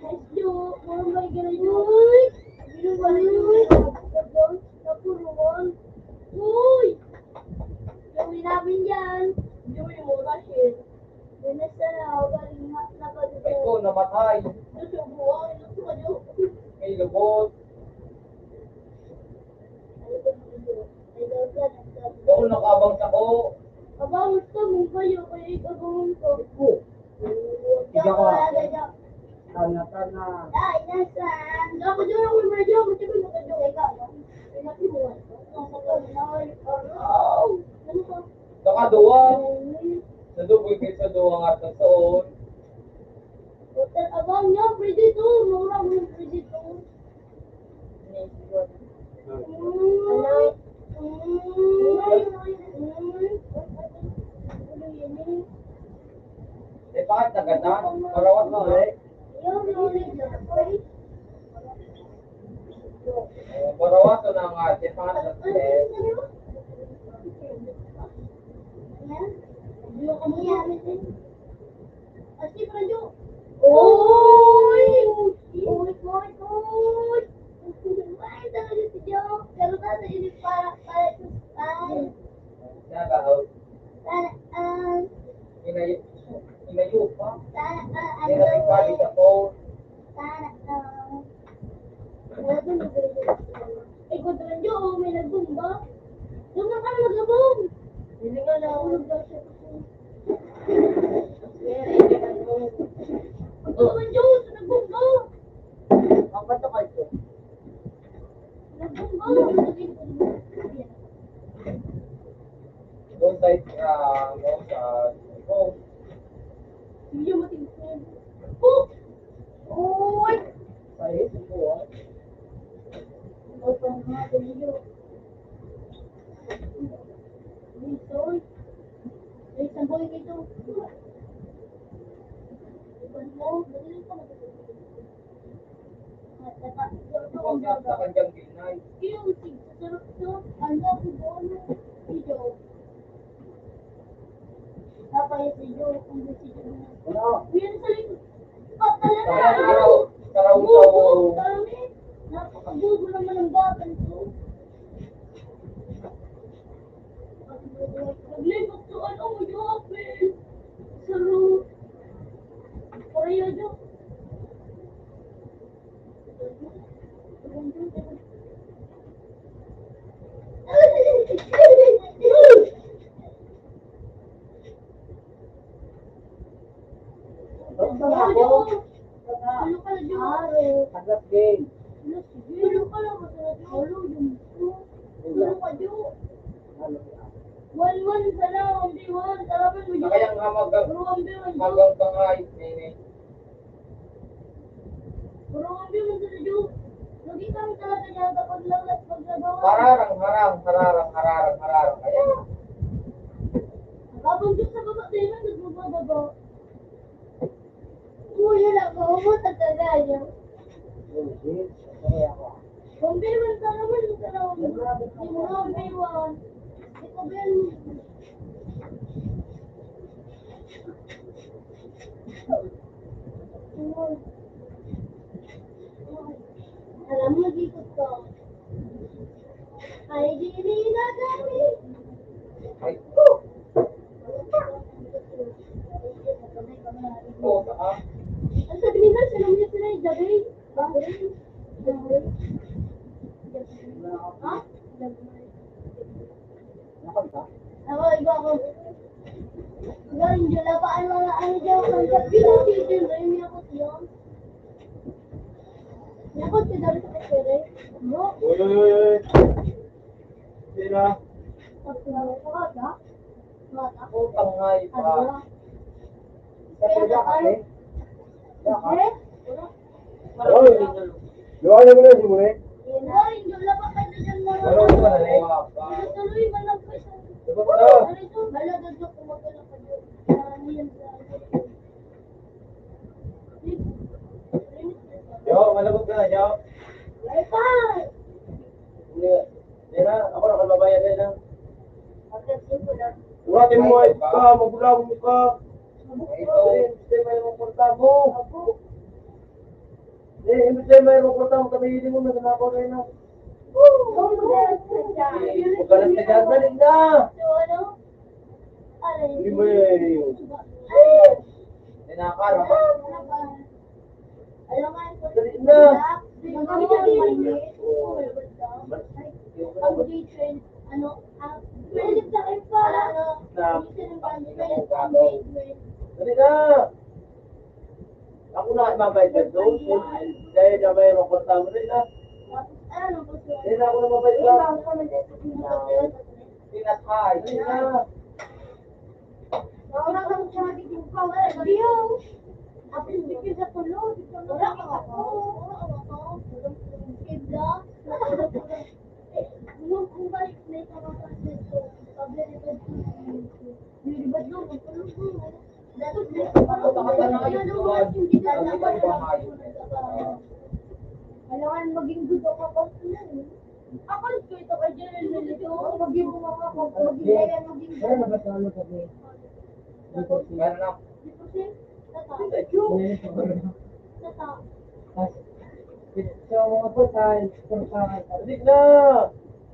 Let's do. Mama, gano'n yun. Gano'n ba yun? Gano'n. Napuruan. Uy! Gawin namin yan. Gawin mo, Rachel. Gano'n sana ako, galing na, napadugo. Ito, namatay. Susubuan, ito ka, Jo. May lubot. Ay, ito, ito. Ay, ito, ito, ito. Doon, nakabang sa ko. Abang, gusto mong kayo, kaya ikabangon ko. Ikaw, ah. Tana, tana. Ay, nasaan? Ako dyan, ako, ako dyan, ako dyan, ako dyan. Ay, naku, nasa pagkain. Ano ka? Nakaduwa. Sa duwa, sa duwa nga, sa soon. Hotel Abang niya, pwede to. Mura mo yung pwede to. Eh, bakit naganda? Parawat mo, eh. Parawat ko na nga, eh, bakit naganda? Oy! Oy, oy, oy! Ay, talaga si Jo. Pero sana ini para, para sa style. Sana, oh. Sana, ah. Inayo, inayo pa. Sana, ah, ano? Inayo pa, di ka po. Sana, ah. Wala doon, wala doon. Eh, kung doon, Jo, may nagbomba. Doon na kami maglabong. Hindi nga na. Nahulog daw siya. Ang tawag, Diyos, nagbunggo. Ang bato kayo. Nagbunggo. Doon sa, ah, ano, sa, oh. Hindi matingkod. Oh! Oy! Sa ito po, ah. Ito pa naman, ito. Dito, eh. May isang boy dito. Iwan mo, dali ka. Matata-, Ito ang ganda kanyang ginay. Yung si-, sarap to. Ano, si Bono? Si Joe. Tapos si Joe, kung si Joe. Ano? Yan sa likod. Patala na. Kaya araw, araw, Bobo, araw. Dami. Napakabobo naman ng batang to. Naglibot to, ano, mag-open. Saro. Pareho, Jo. Basta na ako. Ano ka na, Jo? Agad game. Ano, sige. Ano ka na, masarap na ulo, yung, ano ka, Jo? Ano ka? One one sana, one v one. Tara, man, mag-, Kaya nga mag-, Puro one v one, Jo. Magang ka nga, eh, eh. Puro one v one sana, Jo. Lagi kami talaga dyan kapag lawas, pag nagawa. Hararang, harang, hararang, hararang, hararang. Ayan. Habang dyan sa baba, tayo na, nagbababa. Kuya lang, maubot ang kagaya. Hindi, okay ako. Kung di man ka naman, ito na, kung di mo na, may iwan. Di ko ba yan? Alam mo, di ko to. Ay, di nila kami. Ay, ko. Oo, ah. Ang sabi nila, sila niya sila yung gabi. Gabi. Ha? Gabi. Nakanta? Ako, iba ako. Yun, yun lang pa, ano, ano, ano, yun, ang sabi ko, yun, yun, yun, yun, yun. Yakot ka dali sa kachere? Bro? Uy, uy, uy, uy. Sila. Pagkakaroon ka ba? Bata? Ako, tangay pa. Ano? Sa kaya ka, eh? Kaya ka? Eh? Wala. Uy! Luha na mo na, Simone. Yun na. Uy, yung laba ka dyan na. Wala ko na, eh. Tuloy man ang Sagot na. Yo, malabot ka na, yo. Hindi, hindi na. Ako na, kalmabayan na na. Urati mo, ay ka, magulang mo ka. Hindi, hindi, may mga kwarta mo. Hindi, hindi, may mga kwarta mo. Kami, hindi mo, naganapaw na yun, ah. Huwag ka na sa dyan, dali na. Hindi mo, eh. Hindi na, Kara. Dali na. Dali na. Ako na, mabayad ka doon. Dahil na may mga kwarta mo rin, ha? Dahil ako na mabayad ka. Pinatay. Dali na. Kailangan maging good ang kapatid. Ako, ito, ito, ito, ito, ito, maging mga kapag, maging kaya, maging Pero nabasa mo sa akin. Meron ako. Tata. Tata. So, mga patay, patay. Hindi na!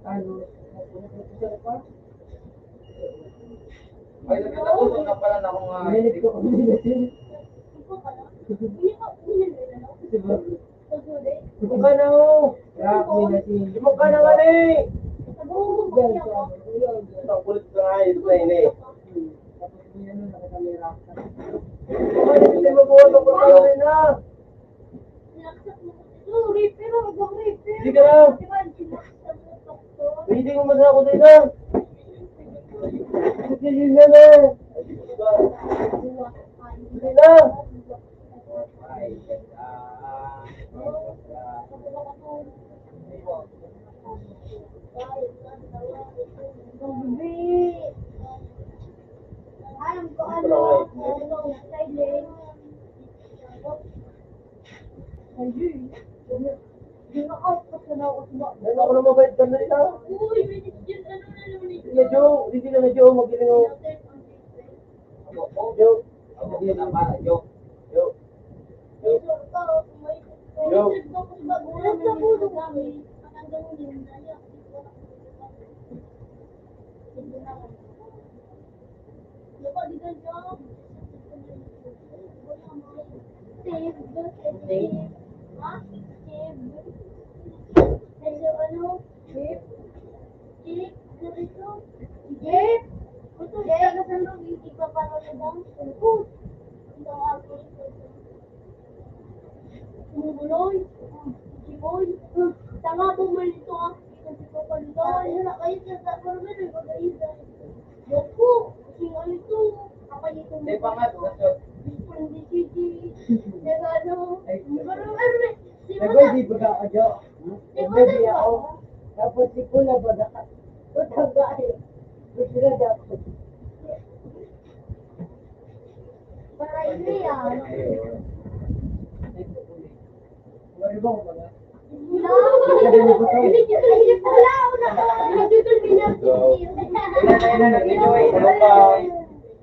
Ano? Ay, nagkataon na pala na akong, ah, Minute ko, minute. Diba? Ito ka na, oh. Rock, minute. Ito ka na, wala eh. Yan, siya. Ang kulit ko nga, ito na yun eh. Tapos may ano, nakakamera. Ay, hindi mo buwan ang pagkain na. Sige na. Hindi mo masaya ko dito. Sige na na. Sige na. Alam ko ano, ano, silent. Ayun. Yun ang output na ako suma-, Ano ako na mabait ka na rin, ah? Uy, minutes yun, ano na naman ito? Sige na, Joe. Sige na, Joe. Magaling, oh. Joe. Ako, ako na para, Joe. Joe. Joe. Joe. Save. Save. Ha? Save. Hello, ano? Save. Save. Ano ito? Save. Ito, save. Saan ba ipapanood ang cellphone? Ito nga po. Bumuloy. Jiboy. Tanga po man ito, ah. Ito si Papa Lito. Ay, wala kayo sa sa-, pero meron ko kayo sa-, Opo. Kasi ano ito? Apa niyo itong Di pa nga, gusto. Responde si G. Nag-ano? Ay. Pero, ano eh, di ba Nagay, na? Di ba ka, Jo? Hmm? Di ba Nagay, na? Ako. Tapos si Pula, baga ka. Utang ka eh. Gusto na dapat. Para ini yan. Wala ba, wala? Wala. Wala, wala.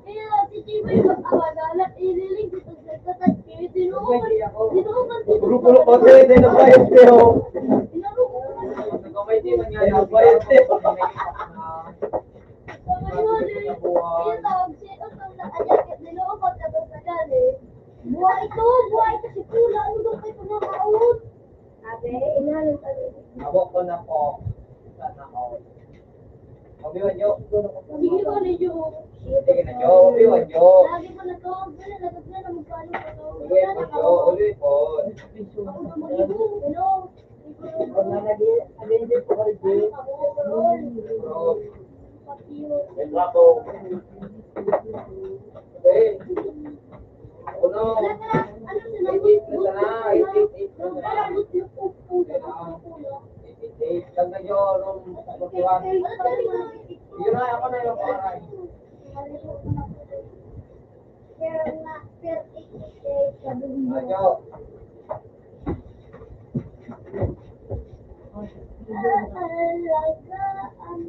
Kaya si Chiboy mag-awagalat, ililing ko sa tatag, kaya tinuukan, tinuukan, Grupo na pati, di na ba este, oh? Tinuukan. Di na ba este, oh? Sa ngayon, eh, yung tawag siya, ito, ang nakajakit, niloko, tapos nagali. Buhay ito, buhay ito si Pula, ano daw kayo pumakaon? Sabi, inaano sabi? Abo ko na po. Sana all. Obi, Wanjo. Sige ko, medyo. Sige na, Jo. Obi, Wanjo. Lagi ko na to. Wala, lagot na, magkano pa to? Ulit, Wanjo. Ulit, po. Ako na mag-ibon, hello. Pag nalagyan, nalagyan po kayo, Jay. Retrato. Eh, uno. Eight eight na sana, eight eight eight na sana. Eight eight eight. Lang na yun, nung pagkuhan. Yun na, ako na yung pangalan. Pero nga, pero ikikay sa bundok. Ayo. Alagaan.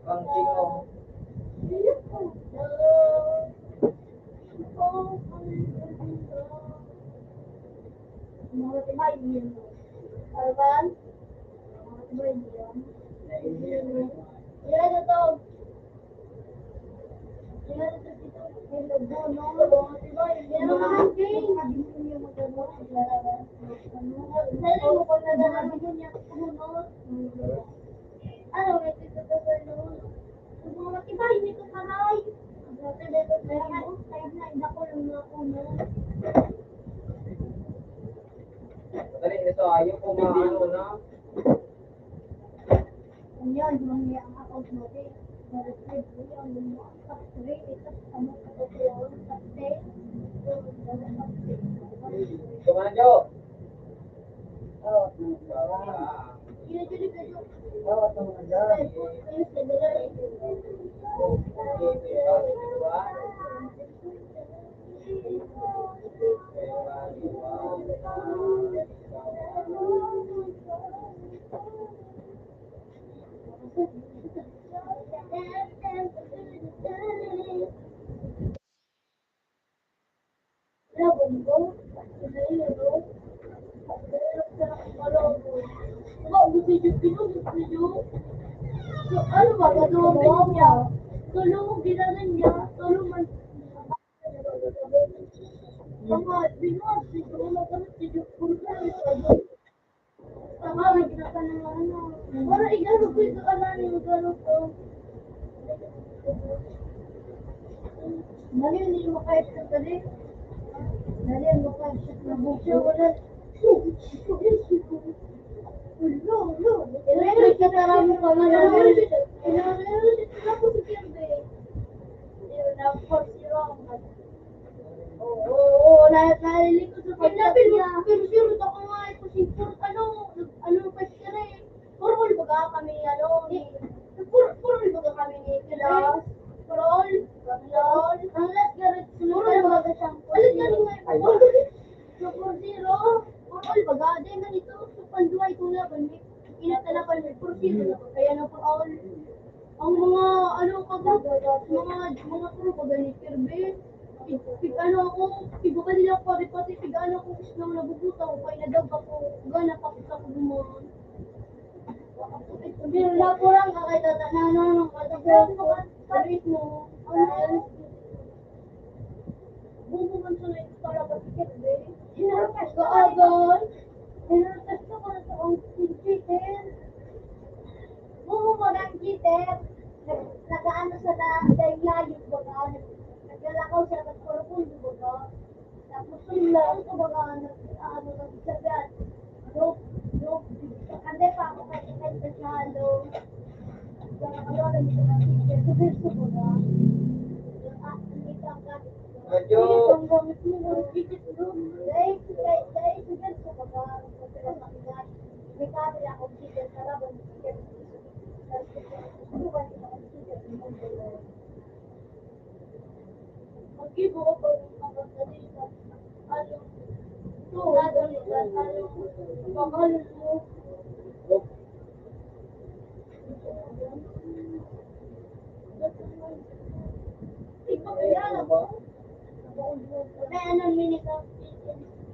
Ang tingog. Mga tibay, yun. Alban? Mga tibay, yun. Yan, ito. Dali, ito, ayaw ko maano na. Ngayon, duman niya ang account mo, eh. Nag-retrieve mo yung mga factory, ito, sa mga factory, factory. Kumanjo! Oh, yun, yun, yun, yun. Oh, ito, mga dyan. Ano ba, gano'n niya? Tulong, ginano niya. Tulong man. Tama, binuhat, siguro na kami, siguro, puro kami, puro. Tama, may ginagawa na ano. Para igaro ko ito, ala, yung igaro ko. Dali, hindi mo kahit sa dali. Dali, hindi mo kahit sa dali. Wala. Ulo, ulo. Ito yung nagtatara mo pa nga. Ito yung nagtatara mo pa nga. Oo, oo, na-, nalilito sa pagkakas niya. Pero sure, ito ko nga, ito si Pur-, ano, nag-, ano, pa siya eh. Purol baga kami, ano, ni, pur-, purol baga kami ni Pilas. Purol, purol. Ang last garot, purol baga siya. Alit na rin nga ito. So, four zero, purol baga. Di man ito, so, panduay ko nga, ban-, inatanapan mo, four zero na ba? Kaya na purol. Ang mga, ano, kagat, mga, mga pro pa gani, Kirby. Pig, pig, ano ako, pig, ba nila pati, pati, pig, ano ako, gusto na nabubuta ko, kaya nadag ako, gana pa kita ko gumawa. Pero lapo lang ka kay tata na, ano, ano, katagal ko, salit mo, ano, Bubo man sa nagpalabas ka, be. Hinartas ka agad. Hinartas ka para sa ang cheater. Bubo man ang cheater. Nag-, nag-aano sa da-, dahil layo, baga. Nag-, naglalakaw siya, nagparapundo, baga. Tapos, yun lang, baga, nag-, ano, nagsagat. Nope, nope. Kante pa ako kay Ted Tagalog. Sa Tagalog, ang mga teacher, sa verso ko na. Yung, ah, ang isang gamit ko. Radyo. Yung isang gamit mo, yung digit mo. Dahil, dahil, dahil sa verso ko na, ang mga pinapakinggan. May camera akong teacher, sa labas, teacher. Sa labas, teacher. Mag-ibo ka pa rin, makakadali ka. Ano? Ito, ano? Ano? Bakal mo. Ikaw, kilala mo? May ano, mini ka.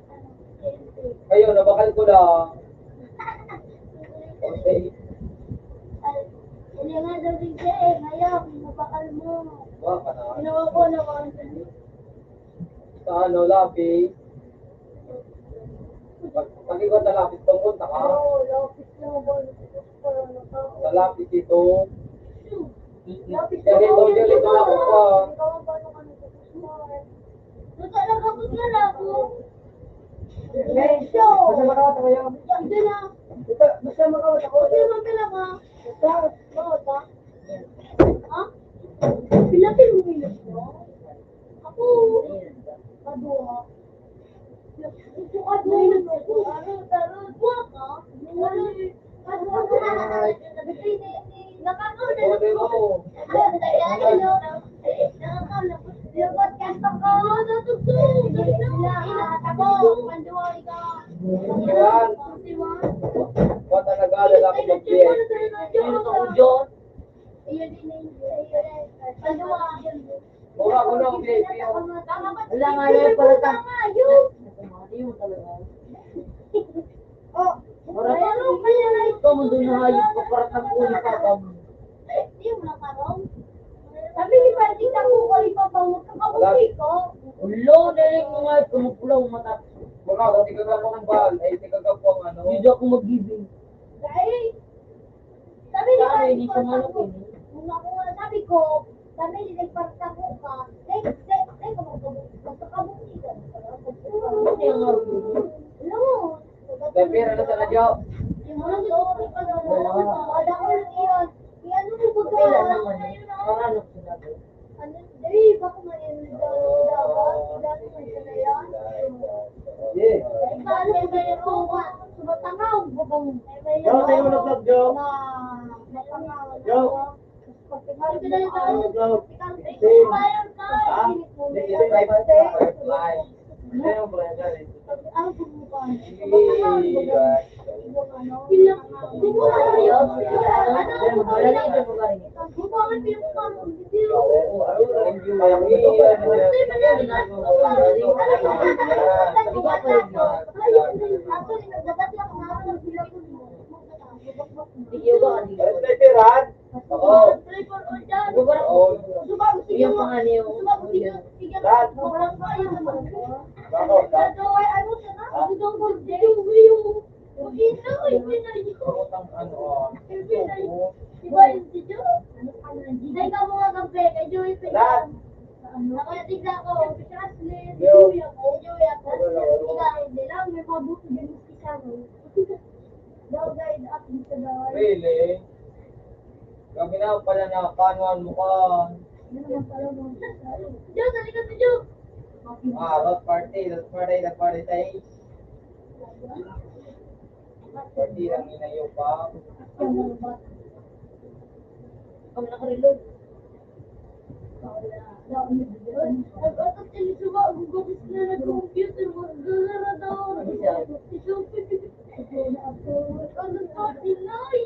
Ano? Ayun, nabakal ko lang. Okay. Ay, hindi nga daw din siya eh. Ngayon, mabakal mo. Wa ka na. Ginawa ko na one. Sa ano, lapis. Pag, pag ikaw sa lapis, tungkol na ka. Oo, lapis na ba? Para na ka. Sa lapis ito. Lapis Kaya ito, yun, ito ako pa. Ikaw ang paano ka nagtutupad? Ito talaga, ba't nga na ako? Basta makawat ako yan. Hindi na. Basta, basta makawat ako. Hindi naman talaga. Basta, Bawal ba? Ha? Pinapil mo yun. Ako. Kaduha. Bukad mo yun. Ano, tarot? Buha ka? Ano, tarot? Nakakaw na Sabi mo, Yan. Ba't ang nag-aalala ko mag-B F? Yun ako, John. Mura ko nung B F yun. Wala nga na yung pala ta-, Yun talaga. Oh, Wala. Ikaw, mundo na hayop ka, parang nag-uli pa ka. Di mo na parang. Sabi ni Francis, ako ko ipapamot ka, kabuti ko. Ulo, dali ko nga, tumupulaw ang mata. Baka, tigagapo ng bahal, ay, tigagapo ang ano. Hindi ako mag-giving. Dahil, sabi ni Saan Francis, hindi ko nga pag-, nung ako nga, sabi ko, sabi ni, nagpagtako ka, dahil, dahil, dahil ka magkabuk-, magkakabuti ka. Hindi nga. Ano? Pero ano sa radyo? Wala. Wala ko lang iyan. Iyan mo po ba? Kailan naman eh? Parang ano sinabi? Ano? Dali, baka may ano daw, dapat. Dali, may ano yan. Yeah. Ay, paano yung ganyan po? Sumatangaw, baka mo. Yo, tayo mo na vlog, yo. Na, matangaw. Yo. Ano, vlog? Same. Ha? Hindi, hindi, firefly. Hindi, yung firefly. Respect, Ran. Oo. Oo. Yung pangalan yung Ran. Bakit? Utang ano, ah, ito. Iba yung si Jo. Ano ka na? Ay, ka mga kape, kay Joey pa yan. Ano? Nakayatig na ako, si Kathleen, si Yo. Kuya ko, si Joey ako. Wala, wala. Ikaw, hindi lang, may mabuti din si Sharon. Daw, guys, at dito daw. Really? Grabe na pala na, paano mo ka? Ano naman pala, mga Jo, dali ka si Jo. Ah, roast party, roast party, roast party tayo. Pati lang inayo pa. Ang nakarilog. Nag-atak siya ni Suba, ang gugapis na nag-computer, magagara daw. Ano siya? Si Sophie. Ang nagpapinay.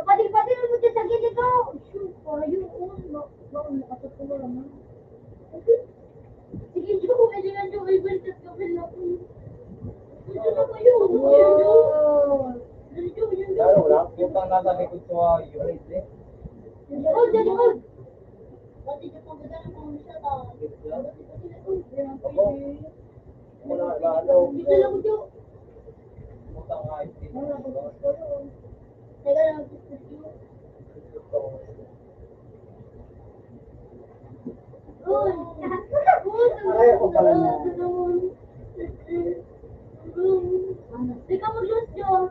Pati-pati mo dyan sa gilid ko. Shoot, payo, oh, no. Wow, nakatatuwa naman. Sige, Jo, pwede nga, Jo, may balikat ka pala. Pwede na kayo, ano kayo, Jo? Dali, Jo, yun, Jo. Lalo lang, yung pang nasa likod ko, ah, yun, eh. Jo, dyan, Jo. Pati, Jo, pag ganda ng pang siya, ta. Pati, pati na, oh, yan ang pwede. Wala, lalo. Dito lang, Jo. Utang nga, eh. Wala, pag gusto ko. Teka lang, Jo. Uy! Uy! Pareho ko pala niya. Di ka mag-lose, Jo.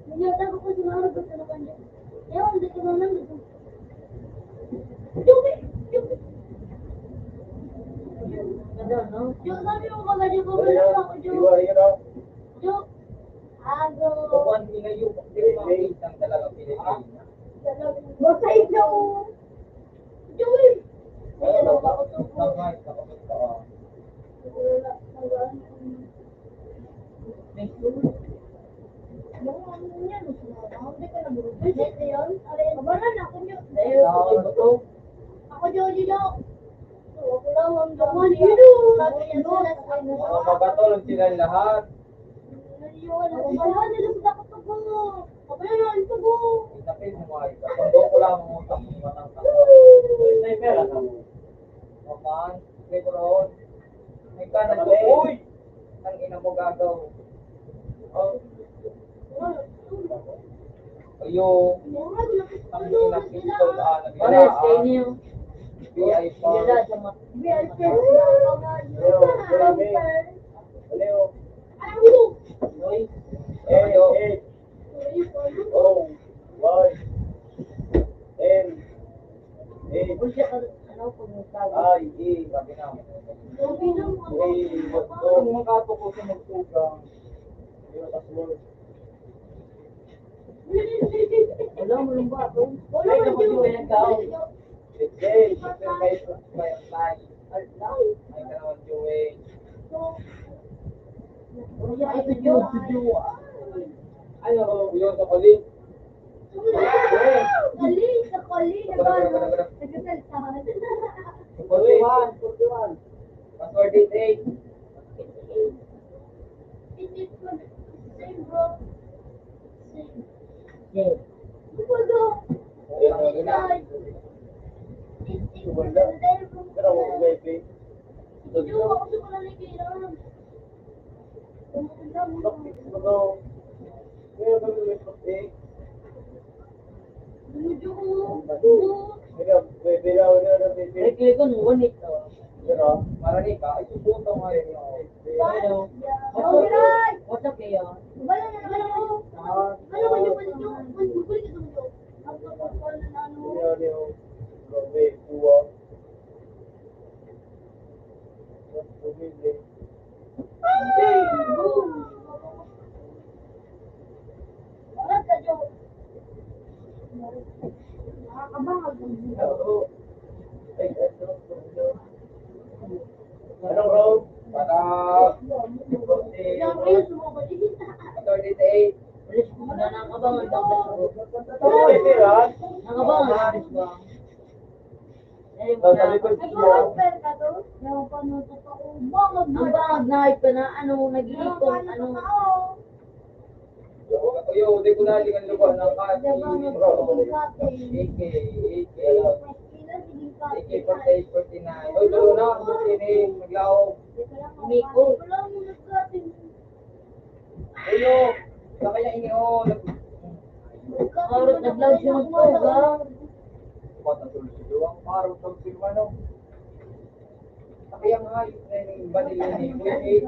Hindi, tago ko si Maro, gusto na kanya. Ewan, di ko na lang gusto. Jo, Jo, Jo. Ganda, no? Jo, sabi mo ba, Jo, Jo, Jo. Ago. Kukuan, tingnan yung pagkakita talaga Pilipina. Masahig na, oh. Joey! Ayan, oh, bakit yung tangay? Bakit ka, ah? Wala, wala. Next one. Yung ano yan, hindi ka na bro. Pwede na yun? Aray, kabala na ako niyo. Ayun, okay ba to? Ako, Joey, no? So, ako lang ang gawa niya. Sabi niya, sila sa mga bato lang sila lahat. Ayun, ako pala, nila sila kapag Abay, ano ito, bo? Itapin mo, ay. Kapag ko lang ang utang mo, matangka. May pera ka mo. Paman, may proon. May ka na. Uy! Ang ina mo, gagaw. Oh. Ayo. Ang ina, pistol, ah, nag-, Pares, kayo niyo. V I P. Sila sa ma-, V I P. Ayo, marami. Ayo. Uy. Eh, eh. O, Y, M, A, I, E, grabe na. Ang mga kato ko sa magtugang. Yung password. Wala mo yung bato. Wala mo yung bato. Hindi, siyempre, may, may, may, may ka naman, Joey. Ano yan? Ito yun, ito yun. Ano, yun, sa kali? Kali, sa kali, nagano, nagsasalta. Forty-one, forty-one. Password eight eight. Same, bro. Same. Same. Wala. Wala. Pero, maybe. Pero, marani ka, ay, susuta nga yun, oh. Hello. What's up? What's up, Leon? Grabe, buwa. Anong road? Para forty, thirty-eight. Nakakabangan daw. Ito, ito, ah. Nakabangan. Sa likod siya. Ang bangag na ito na, ano, nag-iikot, ano. Yo, di ko na lingan lupa ng kati. A K, A K, A K forty-eight, forty-nine. Oy, tulo na, ang sini, maglaog. Miko. Uyo, sa kaya ini, oh, nag- Parang naglaog siya magtuga. Patang tuloy si Juwang, parang sa si Juwang, no? Sa kaya nga, yung, yung vanilla ni Kuya, eh.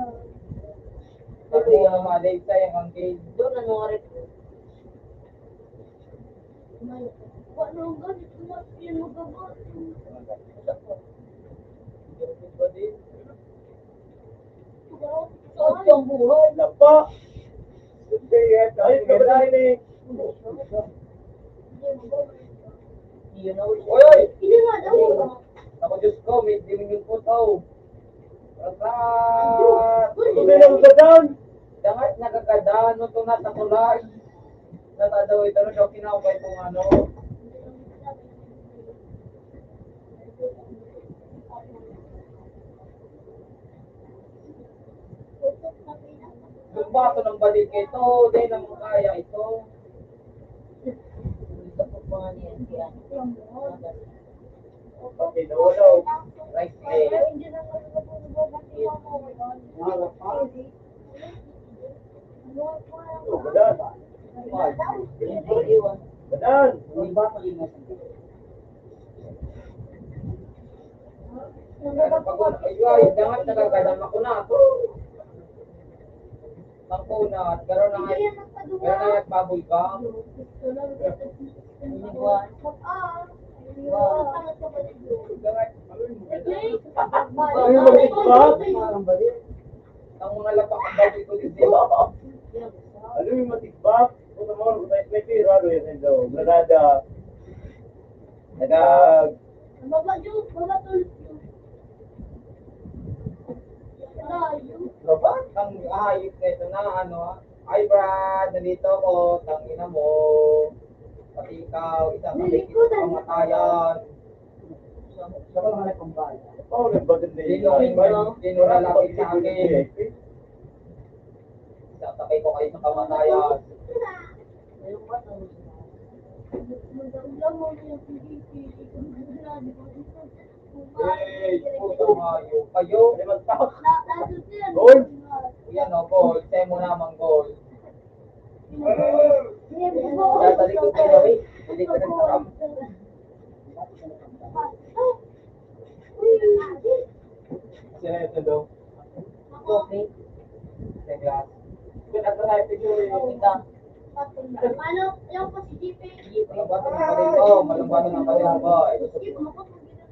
Sabi nga, mga Dave, sayang ang game. Doon, ano nga rin? Wala nang ganit, wala, yun magagawa. Sa atong buhay. Lapa. Ay, kabalahin eh. Oy, oy! Ako, Diyos ko, may demonyo po tao. Rasa! Hindi na magadan. Dangat nagagadan, no, ito na, takulay. Natadaw ito, no, daw kinaupay kung ano. Yung bato ng balik ito, di naman kaya ito. Pag pinulog, right leg. Harap pa. Oh, gadan. Gadan. Ang bata rin na. Ay, ay, dangat nagagadan ako na. Ang kunat, pero na, pero na nagbaboy ka. Ang mga lapak ang balik ko dito. Ano yung matigbak? Puta mo, may, may pira, no, yun, hello. Granada. Nagag. Baba, Diyos, baba, tol. Layo. Baba? Ang hayop na ito na, ano, ah. Ay, Brad, nandito ako. Tangina mo. Pati ikaw, isang Nandito, kamatayan. Siya pa lang nagkumpay. Oh, nagbagan na Sino, yun. Sino, sino lalapit sa akin? Isasabay ko kayo sa kamatayan. Eh, puta mayo. Kayo? Ay, magtak. Goal! Yan o, goal. Semo naman, goal. Dadali ko kayo, eh. Hindi ko rin alam. Sino yung tulo? Okay. Sa glass. Ba't ako na ito yung Ikaw. Ano? Ayaw ko si G P. Ano ba? Ano ba ito? Malungkot na pala, boy. Sige, kumakot mo dito.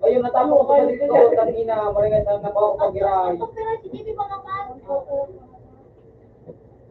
Ayun, natapos ko sa dito. Tangina, maringan na nakuha ko pag-iray. Ito, pero si G P pa nga pa. Oo.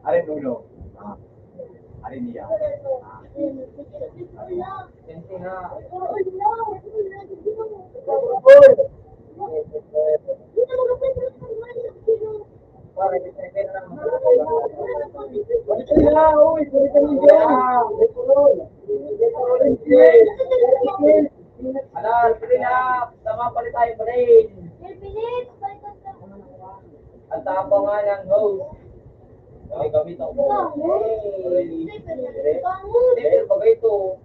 Arin uno. Ah. Arin niya. Ah. Senti na. Ala, pili na. Tama, palit tayo pa rin. Ang tapang nga ng host. Ay, gamit ako. Hey. Hey, pero bagay ito.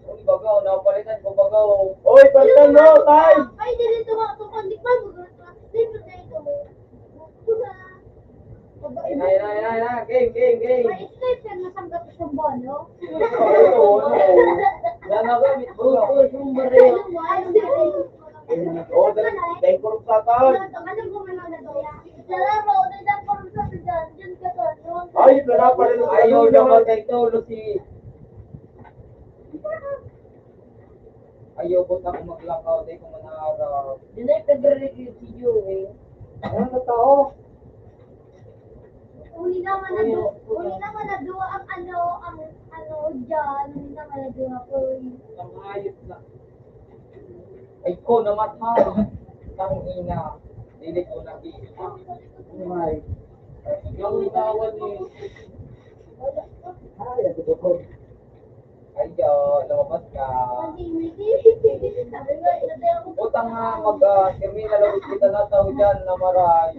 Uy, bagaw, napalitan ko bagaw. Uy, palitan mo, tay! Ay, dili ito nga. Ito, pandikman mo. Ay, ay, ay, ay, ay. Game, game, game. May sniper na sanggat sa bono. Oo, oo. Yan ako, may buko, yung baril. Oh, dahil, dahil kurot sa taon. Ay, ito na pala. Ayaw naman kay Tolo si... Ayaw po ako maglakaw, dahil ko manarap. Dinay pagre-review si Joey. Ano na tao? Uli naman na du-, uli naman na duwa ang ano, ang ano, dyan. Uli naman na duwa ko, eh. Pangayot na. Ay ko, namatay. Tang ina. Dili ko nakita. Ay. Yung tawag ni... Ay, ano ba ko? Ay, ah, lumabas ka. Utang nga mag, ah, terminal ulit kita na tao dyan na maray.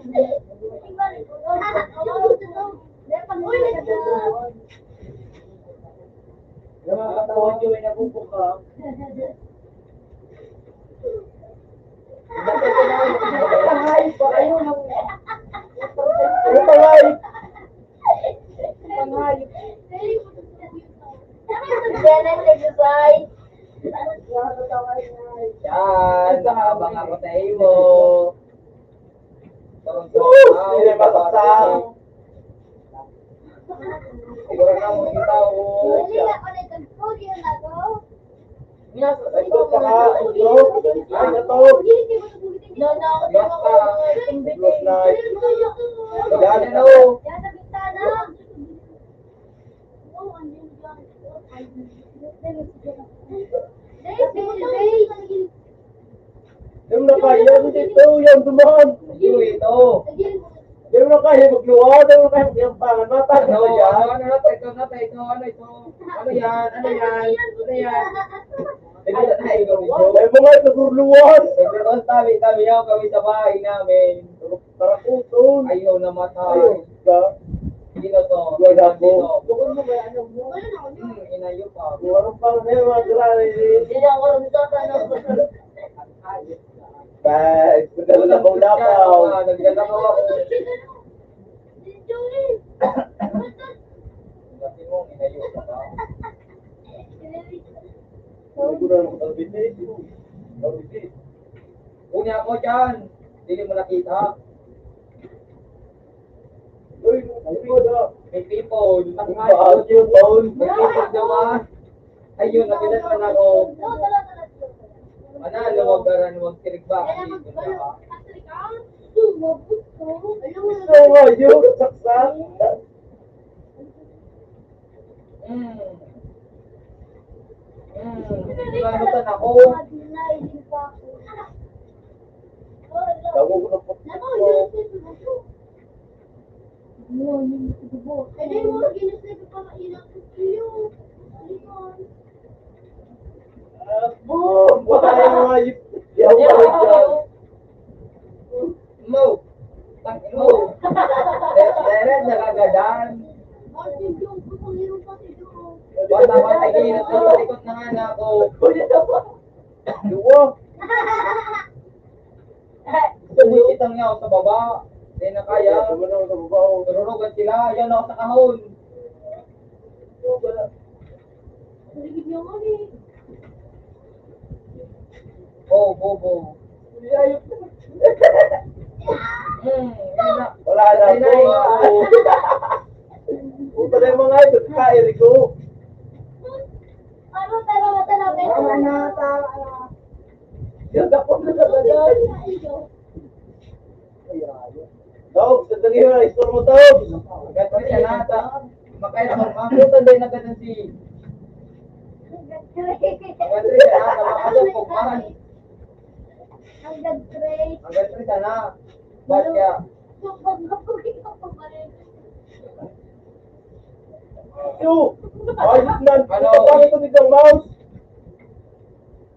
Yung mga katawa nyo, eh, nabubuka. Ay, pa kayo ng... Ano pa nga, eh? Panghayop. Yan ang exercise. Yan, nakabang ako sa iyo. Woo! Hindi, basaksak. Siguro na mo kita, oh. Dali na, ulit ang studio na to. Ito, saka, ito. Ay, ito. Close na. Yan, ano? Yung nakahiya, hindi ito, yan duman. Ito, ito. Yung nakahiya, magluwa, yung nakahiya, magluwa, mata, ano, ano ba yan? Ano, ano, ito, ano, ito, ano, ito? Ano yan? Ano yan? Ano yan? Ay, mga nagurluwas. Nagurluwas kami, kami, yaw kami sa bahay namin. Tarakuton. Ayaw namatay. Ayaw ka. Sino to? Wala po. Sino? Bukod mo ba, ano mo? Hmm, inayo pa. Warang pang, may mga grabe. Hindi ako rin sa tanong. Ba, nagdala na ba, wala pa? Nagdala na ba? Kasi mo, inayo ka ba? Unya ako dyan, dili mo nakita. Uy, ano ba? May people. May people, Paul. May people naman. Ayun, nabilan man ako. Manalo, wag ka rin, wag kirigba. Kasi ito na. Gusto mo, yun, saksak. Mm. Mm. Kalimutan ako. Tawo ko na po. Abo, buhay mo, ayup. Yawa, yawa. Mo. Tang mo. Dere, dere, nakagadan. Basta ko, nagiinit ko sa likod ng anak ko. Duwa. Gusto mo kitang niya ako sa baba. Hindi na kaya. Gusto mo na ako sa baba, oh. Tururugan sila. Yan ako sa kahon. Ito ba? Sa likod niya nga, eh. Oh, bobo. Hmm, yun na. Wala na. Patay na, po. Ina. Puta na yung mga ito. Kain ko. Ano, tara, tara, tara. Tama na, tama na. Yan, dapat na talaga. Tog, sa dali na, istor mo, Tog. Agad pa siya nata. Makain mo, mabutan din agad ang si... Agad pa siya nata, makasok ko, man. Hanggang three. Hanggang three ka na. Ba't ka? Two. Ayos na. Ano? Bakit ito biglang mouse?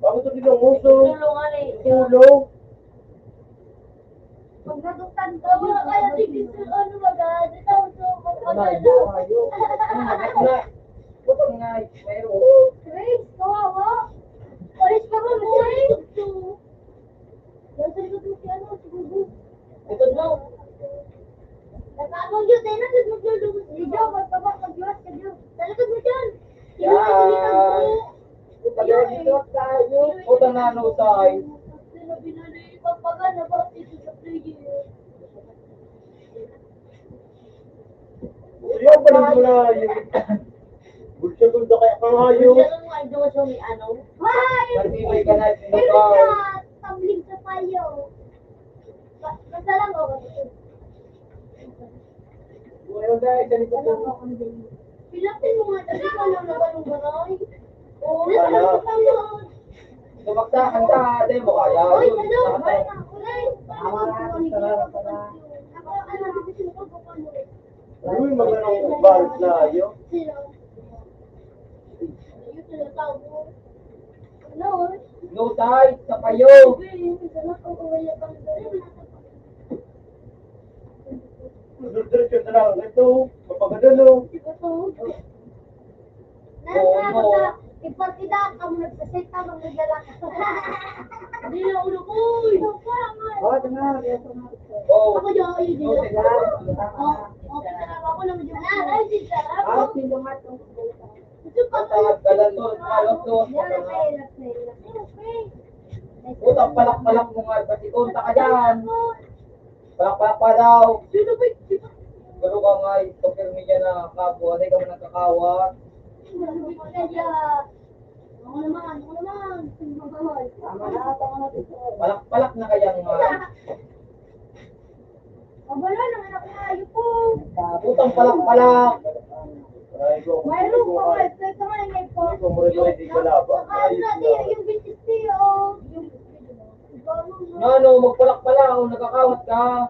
Bakit ito biglang mouse? Tulungan eh. Tulong. Pag naduktan ka, wala kaya tigil sa ano, mag-aadit ako sa mga... Ayo, ayo. Ano, bakit na? Ba't ang ngay-, mayroon? Grace, kawawa. Oris ka ba, Grace? Nasa likod mo si ano, si Gugu. Likod mo. Nakaabang yun, tayo na, likod mo, likod mo. Ikaw, magbaba, magluwas ka dyan. Sa likod mo dyan. Yan. Ikaw, Taga dito tayo. O, tanano tayo. Sino binali? Pagpagana ba dito sa player? Ayaw pa lang muna yun. Bulsa doon sa kaya pangayo. Bulsa doon nga doon sa may ano. Hay! Pati may ganay, Pero ikaw. Sa tabling sa payo. Ba-, basta lang ako. Ayaw, guys, sa likod mo. Pilatin mo nga, dali ka lang na ganun garay. Oo, Wala. Ano? Sumaksakan ka, ate, mo kaya. Uy, ano? Uy, Tama na, tara, tara. Uy, magandang balik na ayo. No, tay, sa payo. Diretso na lang. Ito, papagadalo. Nasa Oo, ako no. Sa ipartida, kamo nagsasalita, mga lalaki. Hindi na ulo ko, uy. Oh, ito na, ito na. Oh. Ako dyan, ayun dyan. Oh, kita na ba ako lang dyan? Ah, ay, si Sarah. Ah, sino nga itong Ito pa. Ito, galanton, galanton. Yan, okay, okay, okay. Putang palak-palak mo nga, pati konta ka dyan. Palak-palak pa daw. Sino ba? Pero ka nga, ito, pirmi niya na, kago, anay ka man nagkakawa. Sino ba kaya? Ako naman, ako naman. Tama na, tama na, tito. Palak-palak na kaya nga. Abala, nanganak na ayo po. Putang palak-palak. Mayroon pa nga, ito, ito nga, may po. Yung, yung, yung, yung, yung, yung, yung, Nga, no, magpalak-palak, o, nagkakawat ka.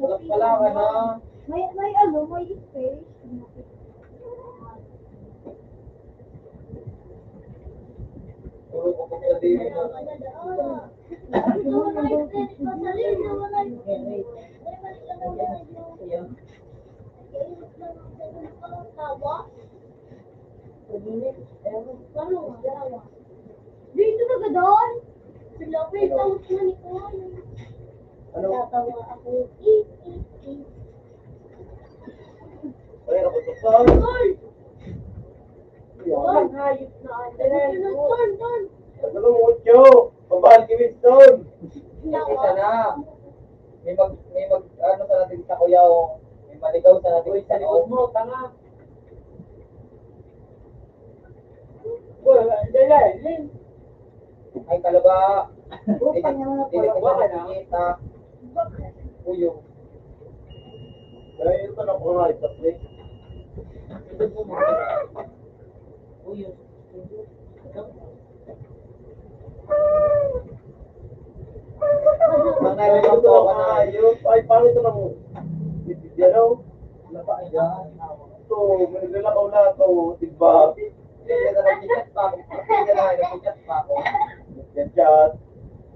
Palak-palak ka na. May, may ano, may space. Puro ko pagkadiri na. Dito na gadon. Sila pa yung tawag na ni Kuya. Ano? Natawa ako. Ay, ako to. Ay! Ay, hayop na. Ton, ton. Ano mo, Cho? Pabahal ki Winston. Kita na. May mag, may mag, ano sa natin sa kuya, oh. May maligaw sa natin sa likod mo, tanga. Wala, dala, Lin. Ay, kalaba. Puta Dili, niya, mga dili ko pala. Siya nakikita. Uyo. Dahil pa na ko nga, isa, pre. Uyo. Ay, ito na mga ayos. Ay, paano ito na mo? Yan, oh. Ano ba, ayan? Ito, may naglalakaw na ito, diba? Hindi ka na nagchat pa ako. Hindi ka na nagchat pa ako. Nagchat.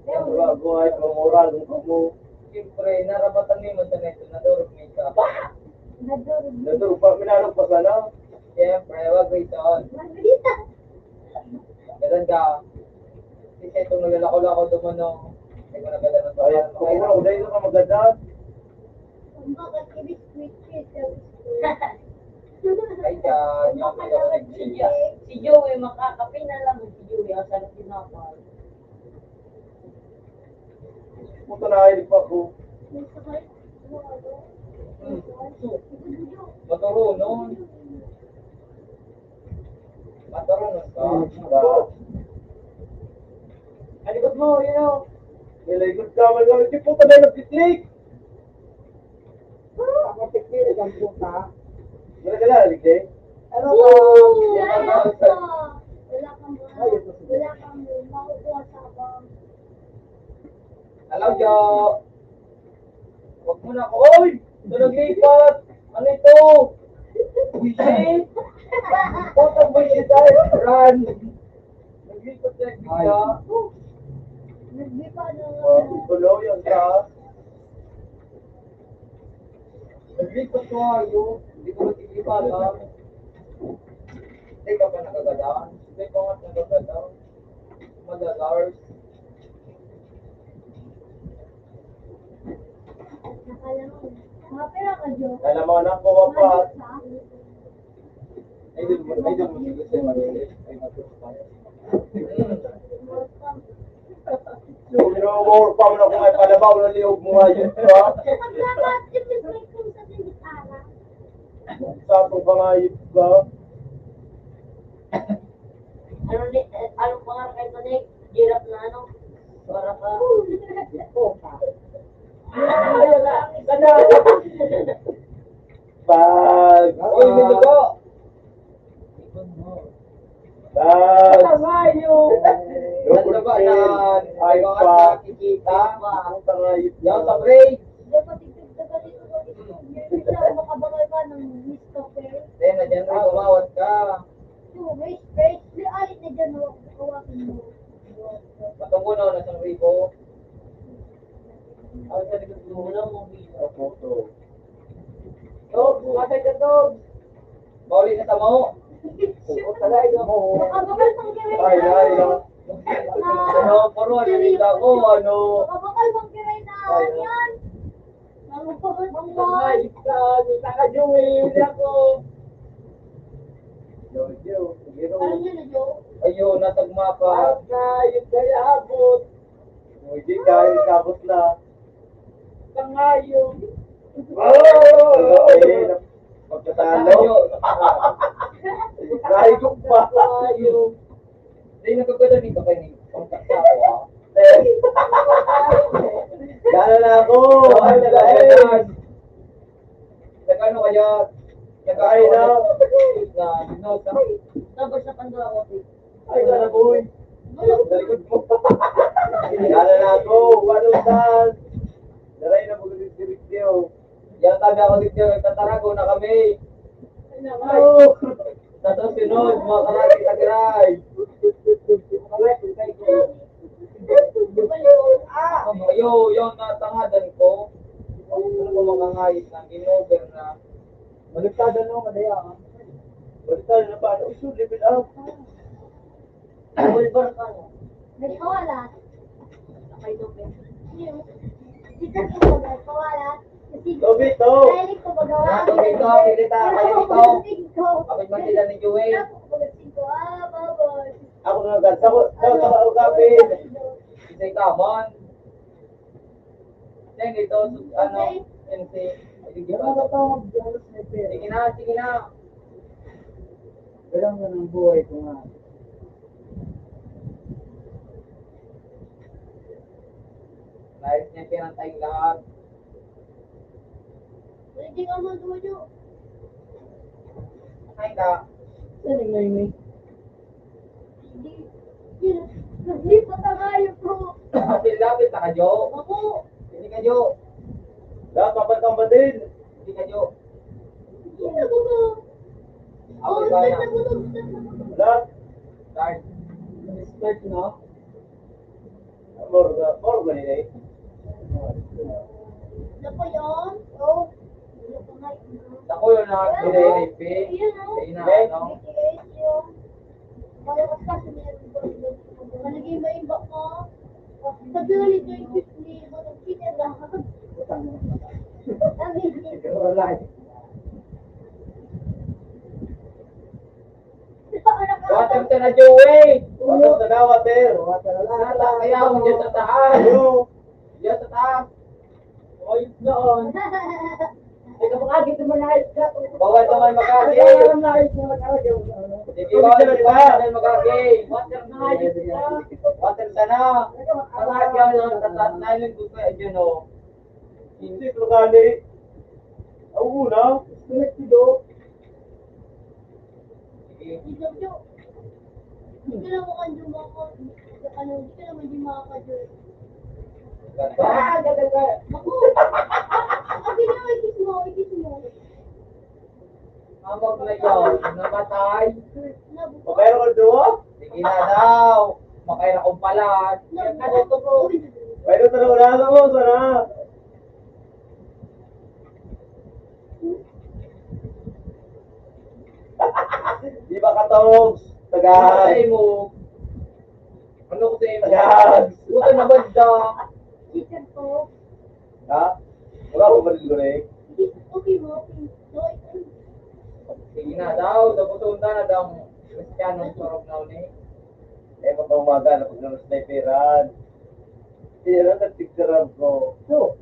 Ang mga buhay, ang moral, ang kamo. Siyempre, narabatan mo yung mata na ito, nadurog mo ito. Nadurog. Nadurog pa, minarog pa sana. Siyempre, wag mo ito. Margarita. Ganun ka. Kasi itong naglalako-lako duman, no? Hindi ko nagdala ng Ay, tawaran. Kung wala, wala yung mga maganda. Bakit ibig switch it? Ay, ka, Bakit naman naman si si Joey? Si Joey, makakape na lang si Joey. Ang sarap din ako. Puta na, hindi pa ako. Hmm. Maturo, no? Mataronon ka? Hmm, ba? Ang likod mo, yun o. Nilagot ka, may mga tipo pa na nagtitlik. Ang matikil, ang puta. Wala ka na, Alik, eh? Ano ba? Oo, wala ka. Wala kang, Ay, ito, sige. Wala kang makukuha sa abang. Hello, Jo. Wag mo na ako. Oy! Ito naglipat! Ano ito? Buwisit! Puta, buwisit tayo! Run! Naglipat tayo bigla. Naglipat na. Oh, tuloy ang taas. Naglipat ko nga yun. Hindi ko maglilipat, ha? Hindi ka pa nagagala? Hindi pa nga nagagala. Madalas. Mga pera ka, Jo. Alam mo, anak ko, wapat. Ay, dun mo, ay, dun mo, sige, sa'yo, mali. Ay, mali. So, ginawawar pa mo na kung may palabaw na liyog mo, ayun ka. Pag dapat, yung may kung sa gitara. Sa atong pangayip ka. Ano ni, eh, anong pangalan kayo, Tony? Giraffe na ano? Para ka. Bag. Uy, may dugo. Bag. Tama yun. Dugo. Ano ba yan? Ay, pa. Nakikita. Ang tangayip. Yan, sa break. Dapat tigtugtugan dito, dapat tigtugtugan. Hindi siya makabangal ka ng Nescafe. Then, nandiyan ka, umawat ka. Yung waste, waste. Yung alit na dyan, hawak, hawakin mo. Matungkol na, nasa ribo. Ang sa likod mo na, mo. Opo, to. Tobs, patay ka, Tobs. Mauli na sa mo. Makabakal pang kiray na. Ay, ay, ay. Ano, puro, ano, nito ako, ano. Makabakal pang kiray na. Ay, ay. Yan. Ang mga, mga, isa, isa ka, Joey, hindi ako. Jojo, Jojo. Ano yun, Joe? Ayun, natagma pa. At na, yung kaya abot. Hindi ka, yung sabot na. Pangayo. Oh! Pagkatalo. Raigok pa. Pangayo. Hindi, nagkaganda din ka pa ni. Pagkatalo, ah. Dala na ako. Ay, dala, eh. Nagano kaya? Nag-aay na. Na, na, na. Tapos na pandura ko. Ay, dala, boy. Talikod mo. Dala na ako. Ano, saan? Daray na, magulid-gulid niyo. Yan, sabi ako dito, nagtatarago na kami. Ano? Sa susunod, mga karati sa Giray. Ayo, yung natangadan ko. Ano ko makangayit na, in-over na. Baliktad, ano, madaya, ah. Baliktad na ba? Ano, uso, level up. Bulbar ka, no? Nagkawala. May tubig. Dito ko nagkawala. Kasi Tubig to. Mahilig ko magawa. Ah, tubig to, pili ta, pili to. Tubig to. Kapit man sila ni Joey. Ako, pag-asin ko, ah, baba. Ako na agad. Sa, sa, sa, sa, kapit. Isa'y kaman. Then ito, ano, N C. Sige, sige na, sige na. Ganun na ang buhay ko nga. Dahil niya pinatay lahat. Pwede ka magluto. Ay, ka. Saan yung may may? Hindi. Hindi pa tayo po. Lapit-lapit na kayo. Ako. Hindi kayo. Dapat papantambatin. Hindi kayo. Hindi ako po. Ako, oh, ba start na? Na po, start na po. Lahat. Start. Start na. Morga, morga nila eh. Ano po yun? Oh. Ano po nga yun? Ako yun na, ah, pinahirap eh. Yun, oh. Kaya na, ano? Kaya yun. Kaya ka pa, sumiyan ko. Malagay mo yung bako. Sabi nga ni Joy, ni Bono Peter, ah. Sabi niya. Ikaw, wala eh. Water ka na, Joey! Water ka na, water! Water na lang. Nata, kaya ako dyan sa taas. Ano? Dyan sa taas. Ayos noon. Ay, kapag agit naman na ayos ka. Bawal naman mag-agit. Ay, alam na ayos na mag-agit. Sige, bawal naman mag-agit. Water na ayos ka. Water ka na. Ang agit na lang sa taas na yun, gusto ko yun, oh. Hindi ko gani. Ang una, pinagtido. Sige. Hindi ka lang makadyo maka-, ano, hindi ka naman di makakadyo. Ah, ganda ka. Ako! Sabi niya, ikis mo, ikis mo. Amag na yun, namatay. Nabuko. Pero kung duwa? Sige na daw. Makaira kong palat. Nabuko. Pero talaga wala na mo, sana. Di ba katog? Tagaan. Ano ko sa'yo mo? Tagaan. Puta na banda. Chicken po. Ha? Wala ko maliligo na eh. Okay mo, okay. Sige na daw, dapat na daw. Kristiyanong sarap na ulit. Eh, kapag umaga, napaglalas na yung peran. Kaya lang, nagpicturean ko. So,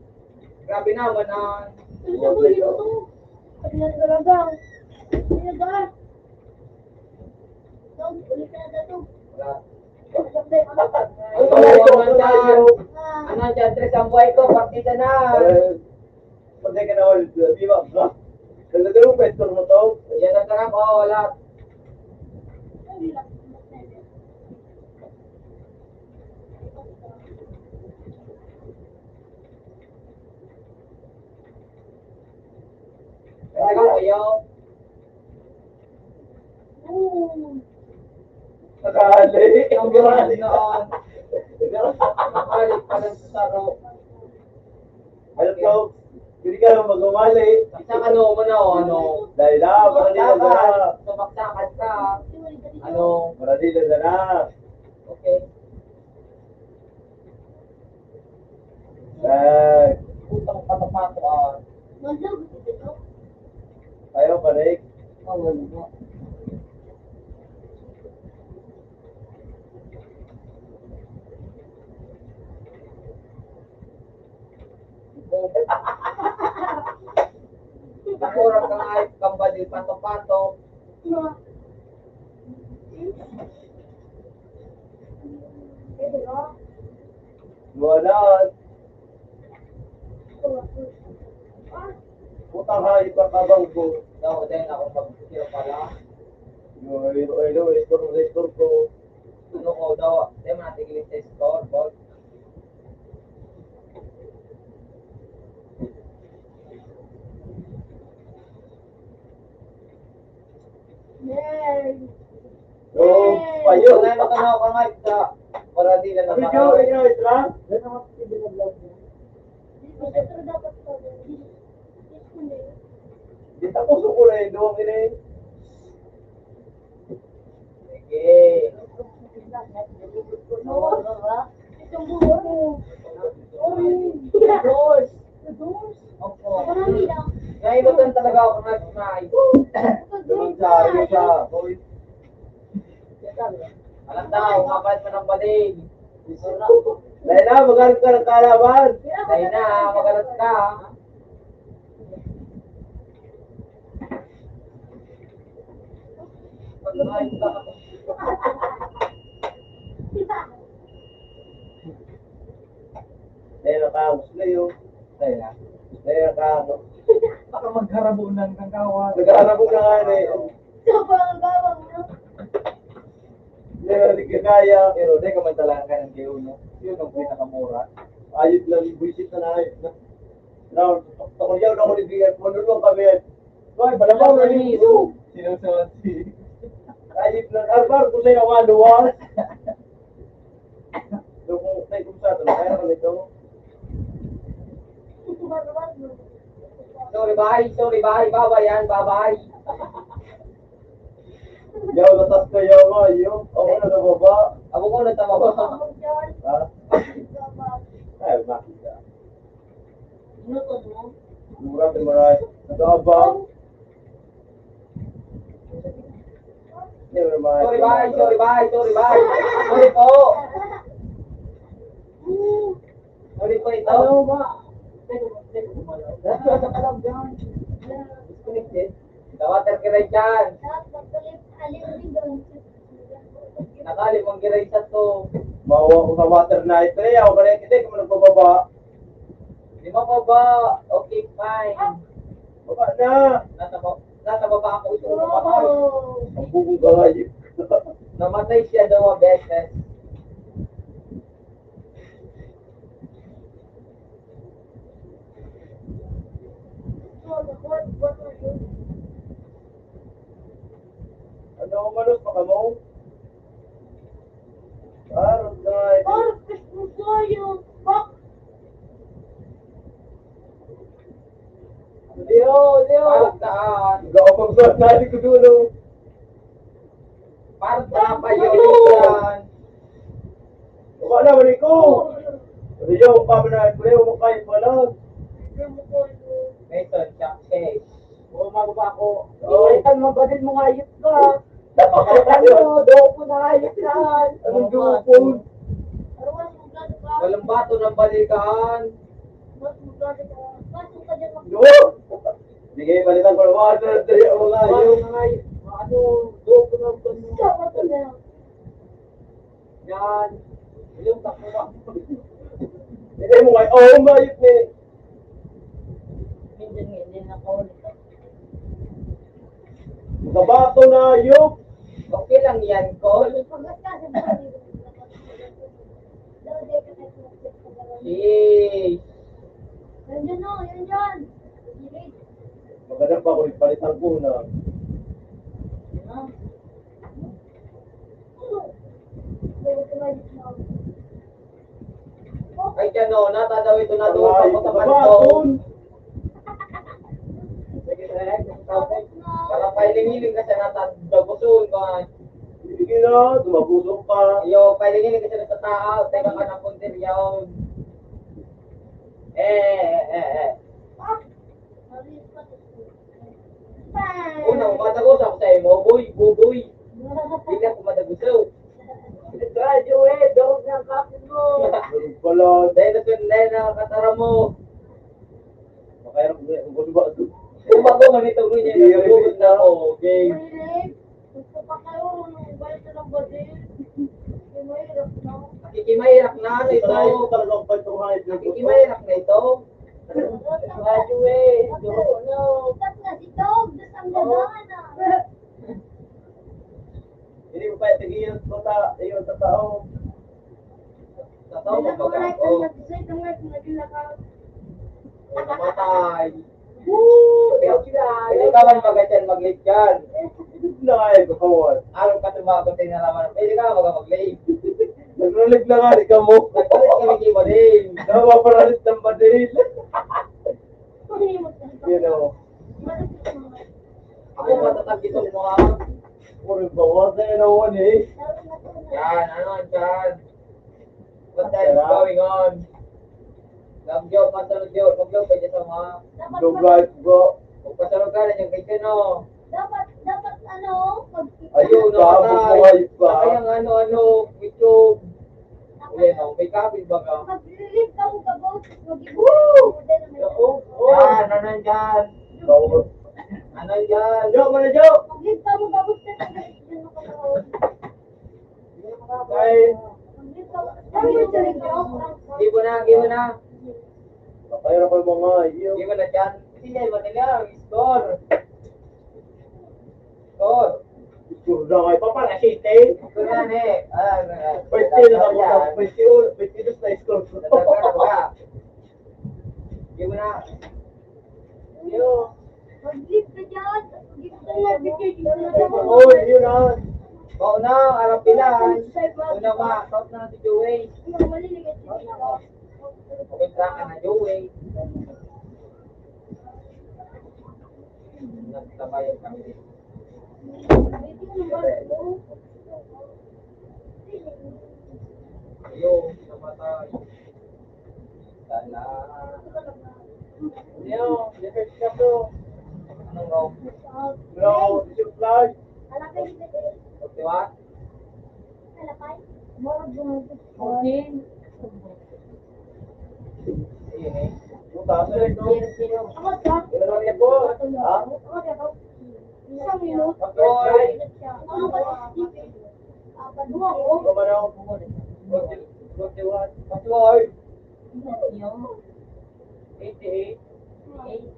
grabe naman, ah. Ano ba yun? Ano talaga? Ano ba? Ito, ulit na natin ito. Wala. Ano ba yun? Ano ba yun? Ano dyan, Tres, ang buhay ko, partida na. Eh, Patay ka na ulit, di ba? Nagdadalawang pwesto mo to? Yan ang sarap, oh, wala. Talaga, ayaw. Nakahali. Ang gurali noon. Nakahali pa lang sa saro. Ano to? Hindi ka naman magmamali. Isang ano mo na, o ano? Dahil na, maradila ka na. Sumaksakan ka. Ano? Maradila ka na. Okay. Eh. Putang patapato, ah. Ayaw, balik. Ah, wala na. Nakurang ka nga, kambal di pato-pato. Wala. Putang hayop ka, kabang ko. Daw, dahil ako pag-tira pala. Yo, yo, yo, yo, istor ko, istor ko. Ano ko daw, di man natigil sa istor, boy. Yay! So, payo. Wala na tanaw ka nga sa para di na Video, nakaraan. Video, ito lang. Yan ang mga pinag-vlog niya. Di ba ito dapat pa din? Di tapos ko na yung duwang ini. Sige. Itong buhok mo. Oy. Dos. Dos. Opo. Marami lang. Nailutan talaga ako ng smile. Ganun siya, ganun siya. Oy. Alam na, umabad mo ng baling. Dahil na, maghanap ka ng kalaban. Dahil na, maghanap ka. Dahil na, kaos na yun. Dahil na. Dahil na, kaos. Baka magharabunan kang kawan. Nagharabo na nga na yun. Sobrang gawang, no? Hindi, hindi ka kaya. Pero di ka man talaga kaya ng G uno. Yun ang pinakamura. Ayos lang, yung buwisit na ayos na. Now, takot yaw na ako ni Bigat, manulong kami. Ay, balabaw na yun. Sino sa si Ayos lang. Arbar, kung sa'yo, awan, luwas. So, kung tayo kung sa atin, kaya naman ito. Sorry, bye. Sorry, bye. Bye-bye yan. Bye-bye. Yaw, natas ka, yaw, ma, yaw. Ako na nababa. Ako ko na tababa. Ha? Ay, bakit ka? Mura ka, maray. Nababa. Never mind. Sorry, bye. Sorry, bye. Sorry, bye. Sorry po. Sorry po ito. Ano ba? Disconnected. Sa water kiray dyan. Nakalimang kiray sa to. Mawa ko sa water na ito eh. Ako ba na yung kitik? Kung nagpababa. Di ba baba? Okay, fine. Baba na. Nasa ba-, nasa baba ako. Ito, namatay. Ang buong gahay. Namatay siya dawa beses. Ano ang manos, baka mo? Parang guys. Parang Christmas tayo. Bak- Leo, Leo. Parang saan? Gawang sa nari ko dulo. Parang tama yun. Wala, wala ko. Riyo, pa na, Riyo, mo kayo pala. Ito, Chuck Case. Oo, mababa ako. Oo. Ay, tan, mabadil mo nga, ayot ka. Ano, doon po na kayo yan. Anong doon po? Walang bato ng balikan. Doon! Bigay balikan ko naman. Ano, tayo, mga ayun. Ano, doon po na kayo. Yan. Yung takbo. Hindi mo kayo. Oh, mayot na eh. Minsan nga, hindi na ako. Gabato na, ayop. Okay lang yan, Col. Yay! Yan dyan, oh, yan dyan. Maganda pa kung ipalitan ko na. Ay, kano, nata daw ito, nadungog ako sa kanto. Sige, sige. Para pailing-iling ka sa nata, daguson ka. Sige na, dumagusok pa. Yo, pailing-iling ka sa nata tao, teka ka ng puntiryaw. Eh, eh, eh, eh. Una, umadago sa ako sa imo, boy, boy, boy. Hindi ako madaguso. Radyo eh, dog ng kapit mo. Pala. Dahil na, dahil na katara mo. Makahirap na yung gusto ba? Umago man itong niya, Hindi, nagugutom na ako, okay. Gusto pa kayo, nung balik na ng badil. Hindi mahirap na. Nakikimahirap na, ano ito? Talagang pagtuhay. Nakikimahirap na ito. Radyo eh, dog, ano? Tapos na si Dog, tas ang gagana. Hindi mo pa tigil sa ta-, iyo, sa tao. Sa tao, magpagkakao. Namatay. Woo! Ikaw, ikaw man baga dyan, maglityan. Good night, kawan. Araw ka tumagot, tinalaman. Pwede ka, baga mag-late. Naglalag na nga, di ka mo. Nagpalit kami kay Bading. Napaparalit ng Bading. You know. Ako matatag itong mga Puro bawas na yun, awan eh. Yan, ano, dyan. What the hell is going on? Gamgyo, pasunod yun. Gamgyo, pwede sa mga Go right, go. Magpasunod ka na yung kitchen, oh. Dapat, dapat, ano, pag- Ayun, Ayun, tapos nakatay. Buhay pa. Kaya nga, ano, ano, YouTube. Ayan, oh, may kapit baga. Maglilip ka mo ka, boss. Mag-ibig. Woo! Oo, oo. Yan, ano yan? Bawal. Ano yan? Jo, mana, Jo? Maglilip ka mo ka, boss. Ay. Di mo na, di mo na. Kapayra ko yung mga iyo. Di mo na dyan. Sige, madali lang. Score. Score. Score na nga, ipaparasite. Score na, eh. Ah, ah, ah. Pwede na ako, pwede, pwede na score. Nagkakaroon ka. Di mo na. Yo. Mag-leave ka dyan. Mag-leave ka na, bigay dito na lang. Oo, yun na. Oo na, arapilan. Una ma, top na si Joey. Kumitra ka na, Joey. Nagtabayan kami. Ayun, namatay. Sana. Yo, research ka to. Anong raw? Bro, is your flag? Forty-one? Okay. Ayun eh. Butas na ito. Pero ano po? Ha? Isang minute. Akoy. Ano ba? Apat. Ito ba na ako po? Forty-one. Forty-one. Eighty-eight.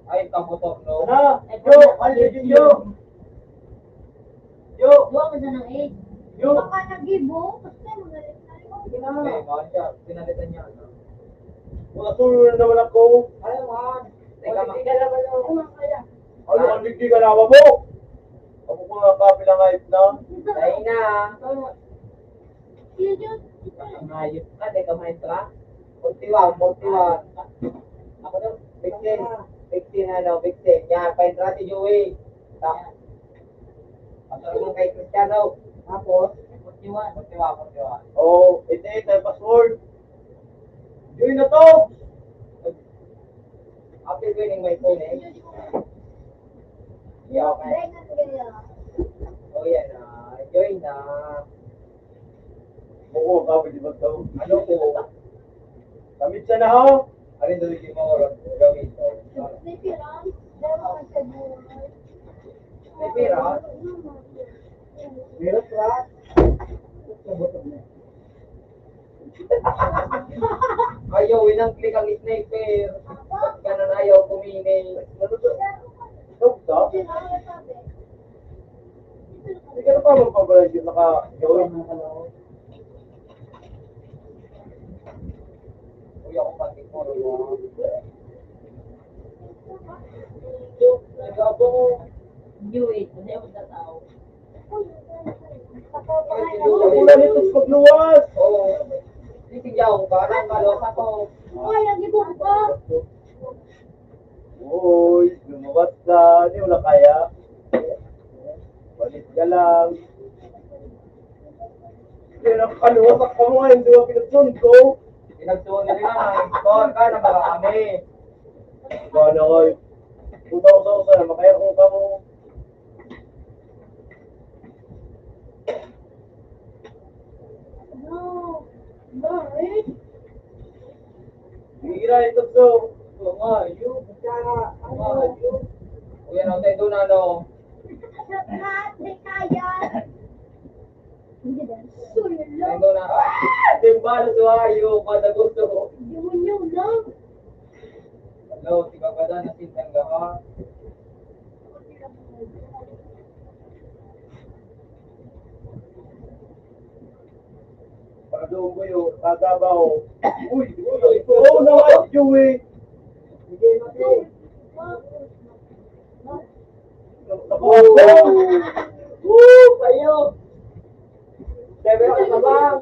Ay, kamotor, no? Ano? Yo, ano yun, yo? Yo! Duwa ka na ng eight. Yo! Baka nag-ibo, kasi magalit na rin. Sige na. Eh, bakit siya? Pinalitan niya, ano? Mga tulo na naman ako. Ayaw, man. Teka, ma- Hindi ka naman ako. Ano, ang digdi ka naman mo? Ako ko nga kape lang kahit na. Tayo na. Ang hayop ka, di ka maestra? Forty-one, forty-one. Ako daw, fifteen. Fifteen, ano, fifteen. Yan, pa-entra si Joey. Ta-, Patulong kay Cristiano. Tapos, forty-one, forty-one, forty-one. Oh, ito, ito, yung password. Joey na to! Happy winning, my phone, eh. Yeah, okay. Oh, yan, ah. Oo, kapit di magtao. Ano po? Kamit siya na ho. Ano yung dali mo oras? Gawin to. May pera? Meron pa. Ayaw, inang click ang sniper. Ganun ayaw, kumini. Ano to? Ito, ito? Hindi ka na pa magpabalik yung naka-join. Uy, ako pati ko, no? Nag-abang ko. Hindi, wait. Hindi ako tataw. Ay, wala nito sa pagluwas. Oo. Hindi, sige ako. Parang malos ako. Ay, ang ibang ba? Uy, lumabas ka. Hindi mo na kaya. Palit ka lang. Hindi na kaluwas ako mo. Hindi mo pinagsundo. Pinagsundo nila na. Ikaw, ka na baka kami. Ikaw na, oy. Puta ko sa usa. Makaya kong kamo. Ano? Bakit? Hira ito, so. Mga ayun. Mga ayun. Uy, ano tayo doon, ano? Lahat may kaya. Sulo. Tayo doon, ah. Ah! Timbalo, so, ayo, padagot, so. Demonyo lang. Hello, si Papa Dan, nasintang ka, ha? Pardon ko yun, tatabaw. Uy, uy, uy, oo naman, Joey. Sige, mati. Woo! Payo! Sabi ko, "Tabang!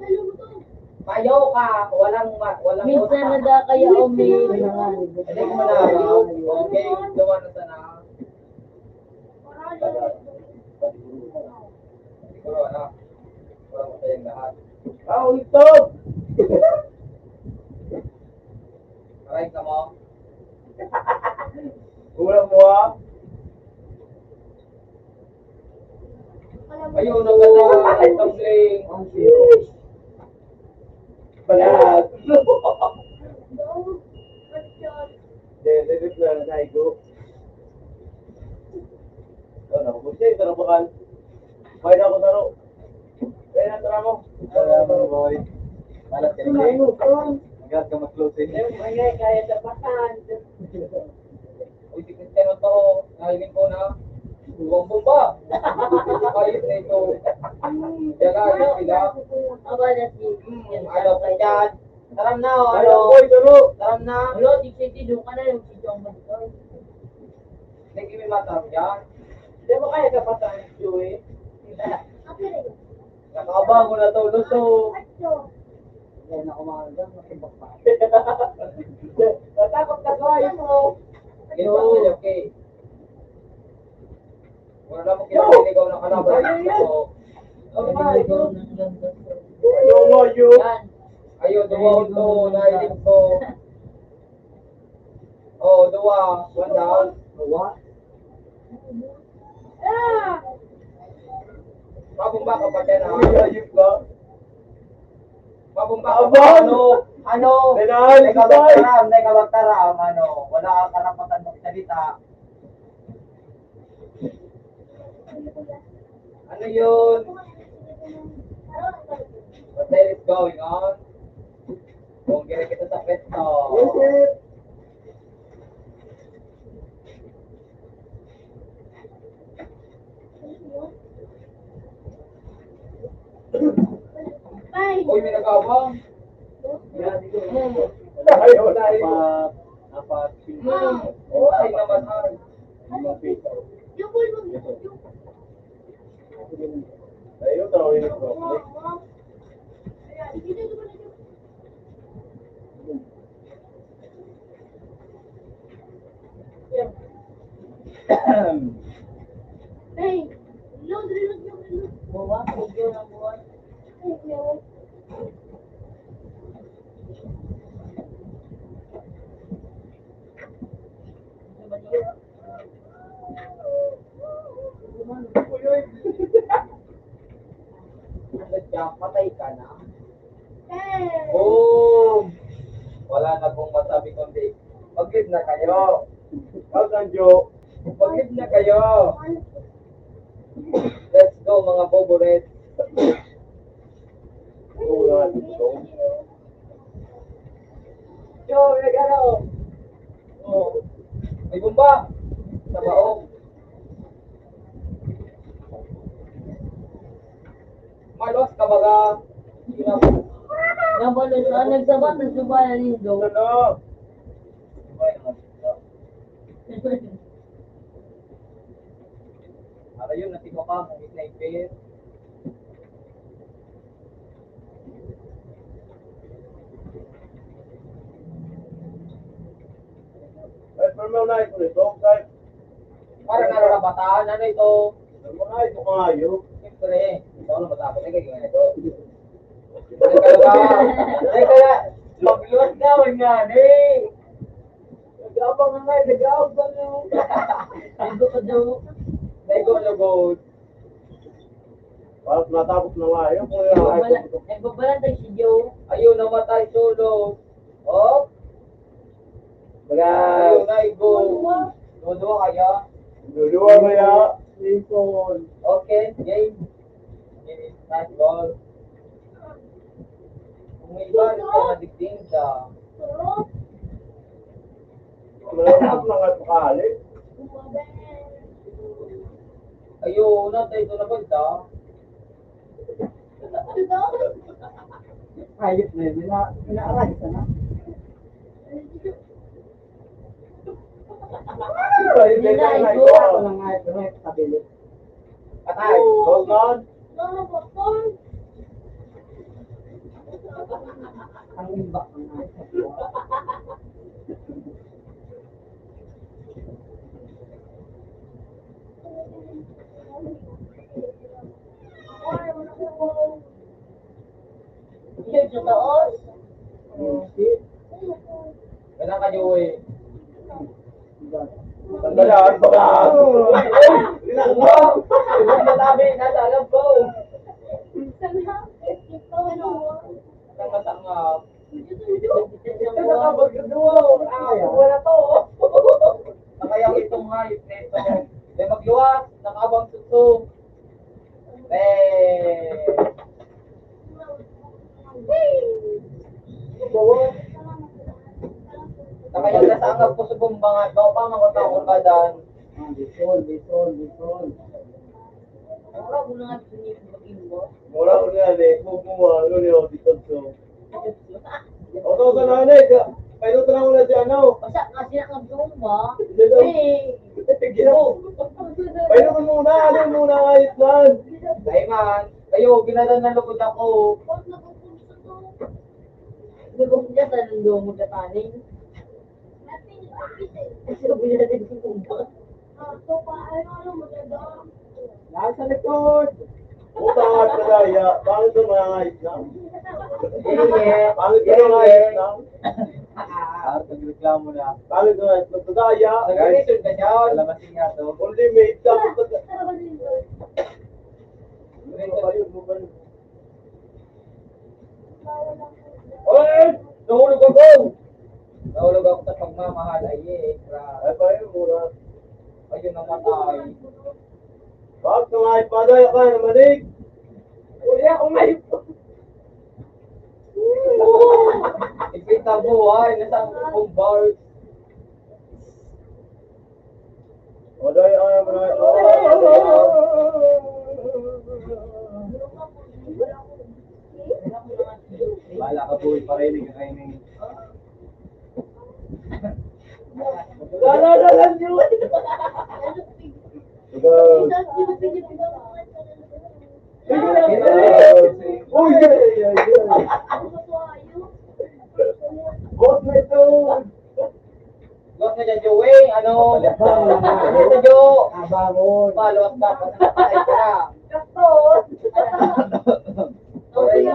Payo ka! Walang ma-, walang Minsan utak." Nada kaya o may Hindi ko malalaw. Okay, gawa na sana. Siguro, ano? Wala mo kayang lahat. Ah, ultog! Aray ka mo. Ulam mo, ah. Ayun, ang ganda. Ay, tumbling. Balag. Hindi, hindi, hindi, hindi, hindi. Ano, kung siya, ito na bakal. Kaya na ako taro. Kaya na tara mo. Kaya mo, boy. Malat ka rin, eh. Agad ka mag-close, eh. Ayun, kaya, kaya sa bakan. Uy, si Cristiano to, narinig ko na, buwang bomba. Ayun na ito. Yan na, ayun sila. Aba, na si Hmm, ano pa yan? Taram na, oh, Ay, ano? Boy, taro. Taram na. Wala, di siya, di doon ka na yung video ang balik. Hindi, may mata yan. Hindi mo kaya kapatay, Joey? Nakaabang ko na to, luto. Yan ako, mga hanggang, makimbak pa. Natakot ka, Joey, mo. Ginawa ko yung okay. Wala mo kinaliligaw na kalaban. Ayun, yun. So, Ayun, ayun. Ayun, ayun. Yan. Ayun, duwa, ito, nailig ko. Oh, duwa. One down. Duwa. Mabumba ka pa dyan, ah. Uy, ayun ba? Mabumba ka pa. Abang! Ano? Ano? Kailangan May kabagtaram, may kabagtaram, ano? Wala kang karapatan magsalita. Ano yun? What the hell is going on? Kung kira kita sa pwesto. Yes, sir. Uy, may nag-abang. Ayaw, ayaw. Apat, apat, singko. Hmm. Oh, ay, naman, ay. Limang piso. Ayaw, tawag yung problem. Hey, reload, reload, reload. Buwa, video na buwa. Ay, no. Boom! Wala na akong masabi kundi, mag-leave na kayo. Ikaw, Sanjo, mag-leave na kayo. Let's go, mga bobo reds. Oo, nga, dito. Yo, regalo! Oh, may bomba! Sa baong. Malos ka baga. Nabalo siya, nagsabat, nagsabat na nindo. Ano? Ano yun? Natigo ka, kung sniper. Ay, pero may unahin ko nito, kay parang nararabatan. Ano ito? Ano nga ito kayo? Siyempre, ikaw na matapos. Ay, kaya ito. Ay, kaya, ay, kaya, magluwas na, wala nga, eh. Nag-aabang na nga, eh, nag-aabang na. Naigo ka daw. Naigo na, gold. Parang natapos na nga, eh. Kung yung Nagbabalan, nagbabalan tayo si Joe. Ayun, namatay solo. Oh? Baga. Ayun, naigo. Dua-dua kaya? Dua-dua kaya? Jason. Okay, game. Game is not ball. Kung may iba, ito na digding siya. Malapit mga tukali. Ayun, natay ko na banda. Ayos na yun. Ina-, inaaray ka na. Ay, hindi na, ito. Ako lang nga, ito na, ito, pabilis. Patay. Boss, man. Ang imbak ng mga ito. Yun, totoo. Wala ka, Joey. Tanggalan, baka. Ay! Ilang mo! Ibang matabi, nasa alam ko. Tanga-tanga. Ito na ka, magdadua. Ay, wala to. Kaya itong hayop na ito. May magluwas, nakaabang suso. Eh. Kaya na sa angap ko sa bumbangan, baka pa makita ko ka dan. Ah, Bicol, Bicol, Bicol. Mura ko na nga dito ni Bukimbo. Mura ko na nga, eh. Kung kumuha, ano niya, dito, so. O, to, sa nanay, ka-, paano ko na muna si ano? Basta kasi ang gawin ba? Hindi daw. Eh. Sige daw. Paano ko muna? Ano muna, ayos lang? Ay, man. Kayo, ginaran na lugod ako. Lugod niya, tanong daw mo kataning. Nasa likod! Utang at madaya, bakit ang mga islam? Bakit ang mga islam? Ah, nagreklamo na. Bakit ang mga islam? Madaya! Nag-reason ka dyan. Alam mo, sige nga to. Only made lang. Ano ba yun? Ano ba yun? Oy! Nahulog ako! Nahulog ako sa pagmamahal. Ay, eh, gra-, ay, pa yun, mura. Ayun, namatay. Wag ka nga, ipaday ka na manig. Uli ako, may Ipita buhay, nasaan kong bars? Oday, ay, mga, bahala ka, boy, parinig ka kayo ni. Wala na lang yun. Ikaw. Uy, ay, ay, ay. Boss na ito. Boss na dyan, Joey. Ano? Ano ito, Jo? Abangon. Follow up ka. Patay ka na. Gastos. Sorry.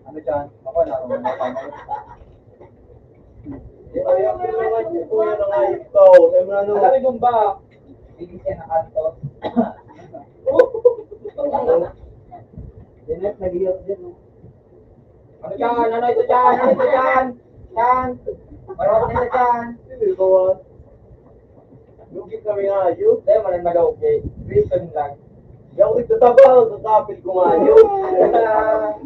Ano dyan? Ako na, ako na. Di ba yung mga kuya na nga ito? Kaya mo na, ano? Alam mo ba? Hindi siya nakanto. Ano dyan? Ano ito dyan? Ano ito dyan? Dyan! Marami na dyan! Hindi ko. Lugi kami nga, yun. Dahil man ang nag-okay. Reason lang. Di ako nagtatabaho sa kapit ko nga, yun.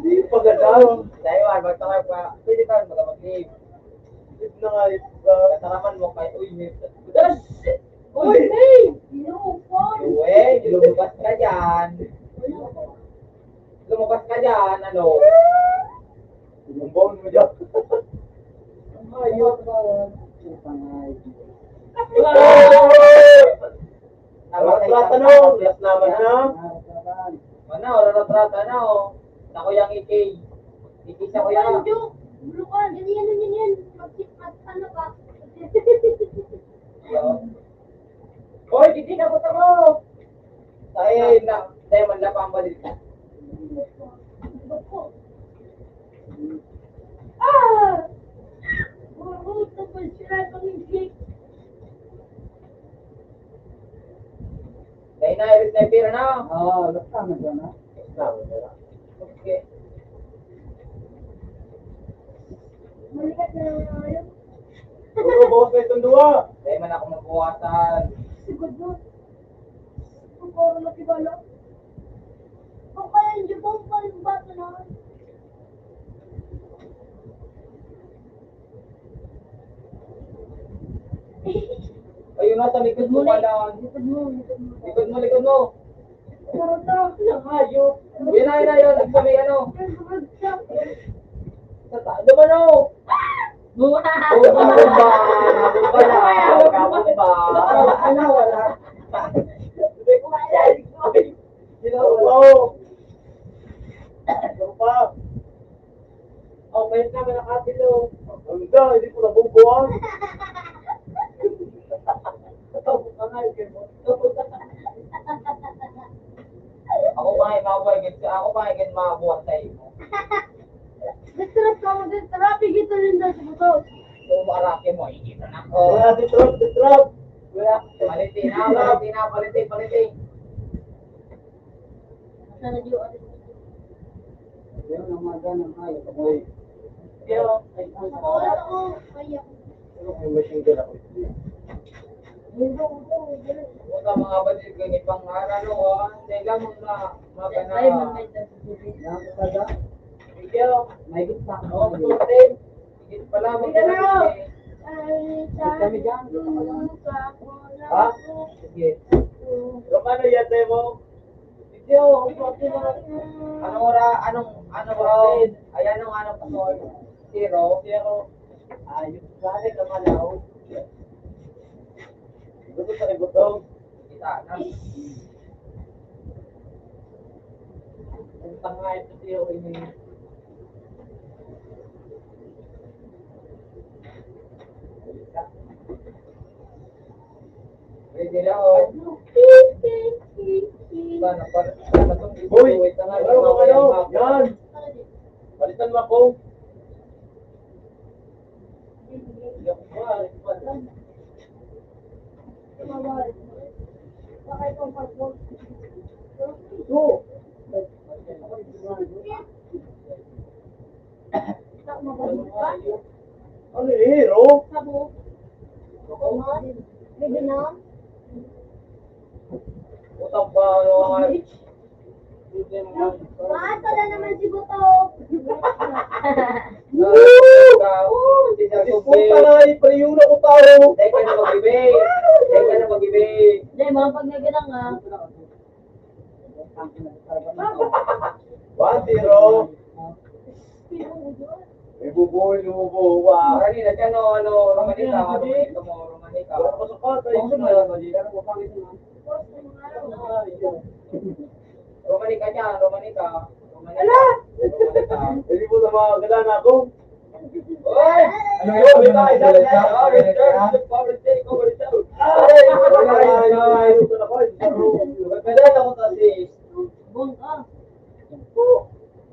Hindi pa ganda. Dahil man, magtaka pa. Pwede tayo mag-leave. Leave na nga, leave ka. Kataraman mo kay, uy, may... Uy! Hey! Inuupan! Uy, lumabas ka dyan. Lumabas ka dyan, ano? Lumabas mo dyan. Ayun. Wala trata, no? Last naman, ha? Wala, wala na trata na, oh. Ako yung ikay. Ikay sa kuya. Ano, Joe? Bulukan. Yan, yan, yan, yan. Mag-, mag-, ano ka? Hoy, hindi na buta mo! Ay, na, dahil man na pang balita. Ah! Maruto pa siya pamingkik. Dahil na, iris na yung pira na. Oo, last naman dyan, ha? Last naman dyan, ha? Okay. Malikat na lang ngayon. Puro buhos na itong duwa. Dahil man ako magbuwasan. Sigod mo. Ang puro na kibala. Ang kaya hindi ko ang palimbatan na. Ayun na, sa likod mo pala. Likod mo, likod mo. Likod mo, likod mo. Charot na. Ang hayop. Yan na, yan na, yan. Sa may ano. Sa ta-, doon ano? Buwa! Oh, kabog ba? Kabog ba? Kabog ba? Ano, wala. Hindi ko kaya. Hello. Ano pa? Oh, mayroon naman ang kapilo. Ang ganda, hindi ko nabungkuhan. Ako pa nga, hindi mo. Ako pa nga, mga boy, gid-, ako pa nga, gid, mga buwan sa imo. Distrap ka mo, distrap, igito rin daw sa buto. So, maraki mo, igito na ko. Wala, distrap, distrap. Wala. Palitin na, palitin na, palitin, palitin. Sana di ako. Yan ang mga ganang hayop, boy. Pero, ay, ang Ako, ako, kaya. Pero may machine gun ako. Puta, mga batid, ganyan pang ano, oh. Hindi lang mga, mga Ay, gana. Man, may dati. Yan, talaga. Video. May gitna. Oh, fourteen. Sige pala, hindi ka na. Ay, kami dyan. Ha? Sige. Romano, yan tayo mo. Video, ang fourteen mo. Anong ora-, anong, anong round? Ay, anong, anong pasol? Zero. Zero. Ayun, pare, kamalaw. Gusto sa ibutong. Kita na. Ang tanga ito, tiyo, ini. Pwede na, oh. Sana pa, sana pa. Uy! Wait na nga, ano, ano? Yan! Palitan mo ako. Ano, hero? Utang pa, ano, ano? Maato na naman si Buto. Woo! Woo! Hindi siya Diyos ko, tubig. Taray, priyuno ko, tao. Teka na mag-ibig. Teka na mag-ibig. Hindi, mga pag may ganang, ah. One zero. May bubuhay, lumubo, wa. Marami na siya, no, ano, Romanica, Romanica mo, Romanica. Wala pa sa patay. Ano ba yan? Romanica niya, Romanica. Romanica. Ala! Romanica. Hindi mo na makakilala ako. Oy! Ano yun? Ano yun? Ano yun? Ano yun? Ano yun? Ay! Ay! Ay! Ay! Ay! Ay! Ay! Ay! Ay! Ay! Ay! Ay! Ay!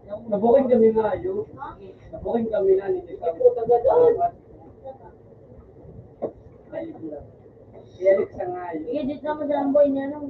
Nabuking kami ngayon. Nabuking kami na nito. Ayun lang. Kaya sa ngayon. Sige, dito naman sa Amboy niya, no?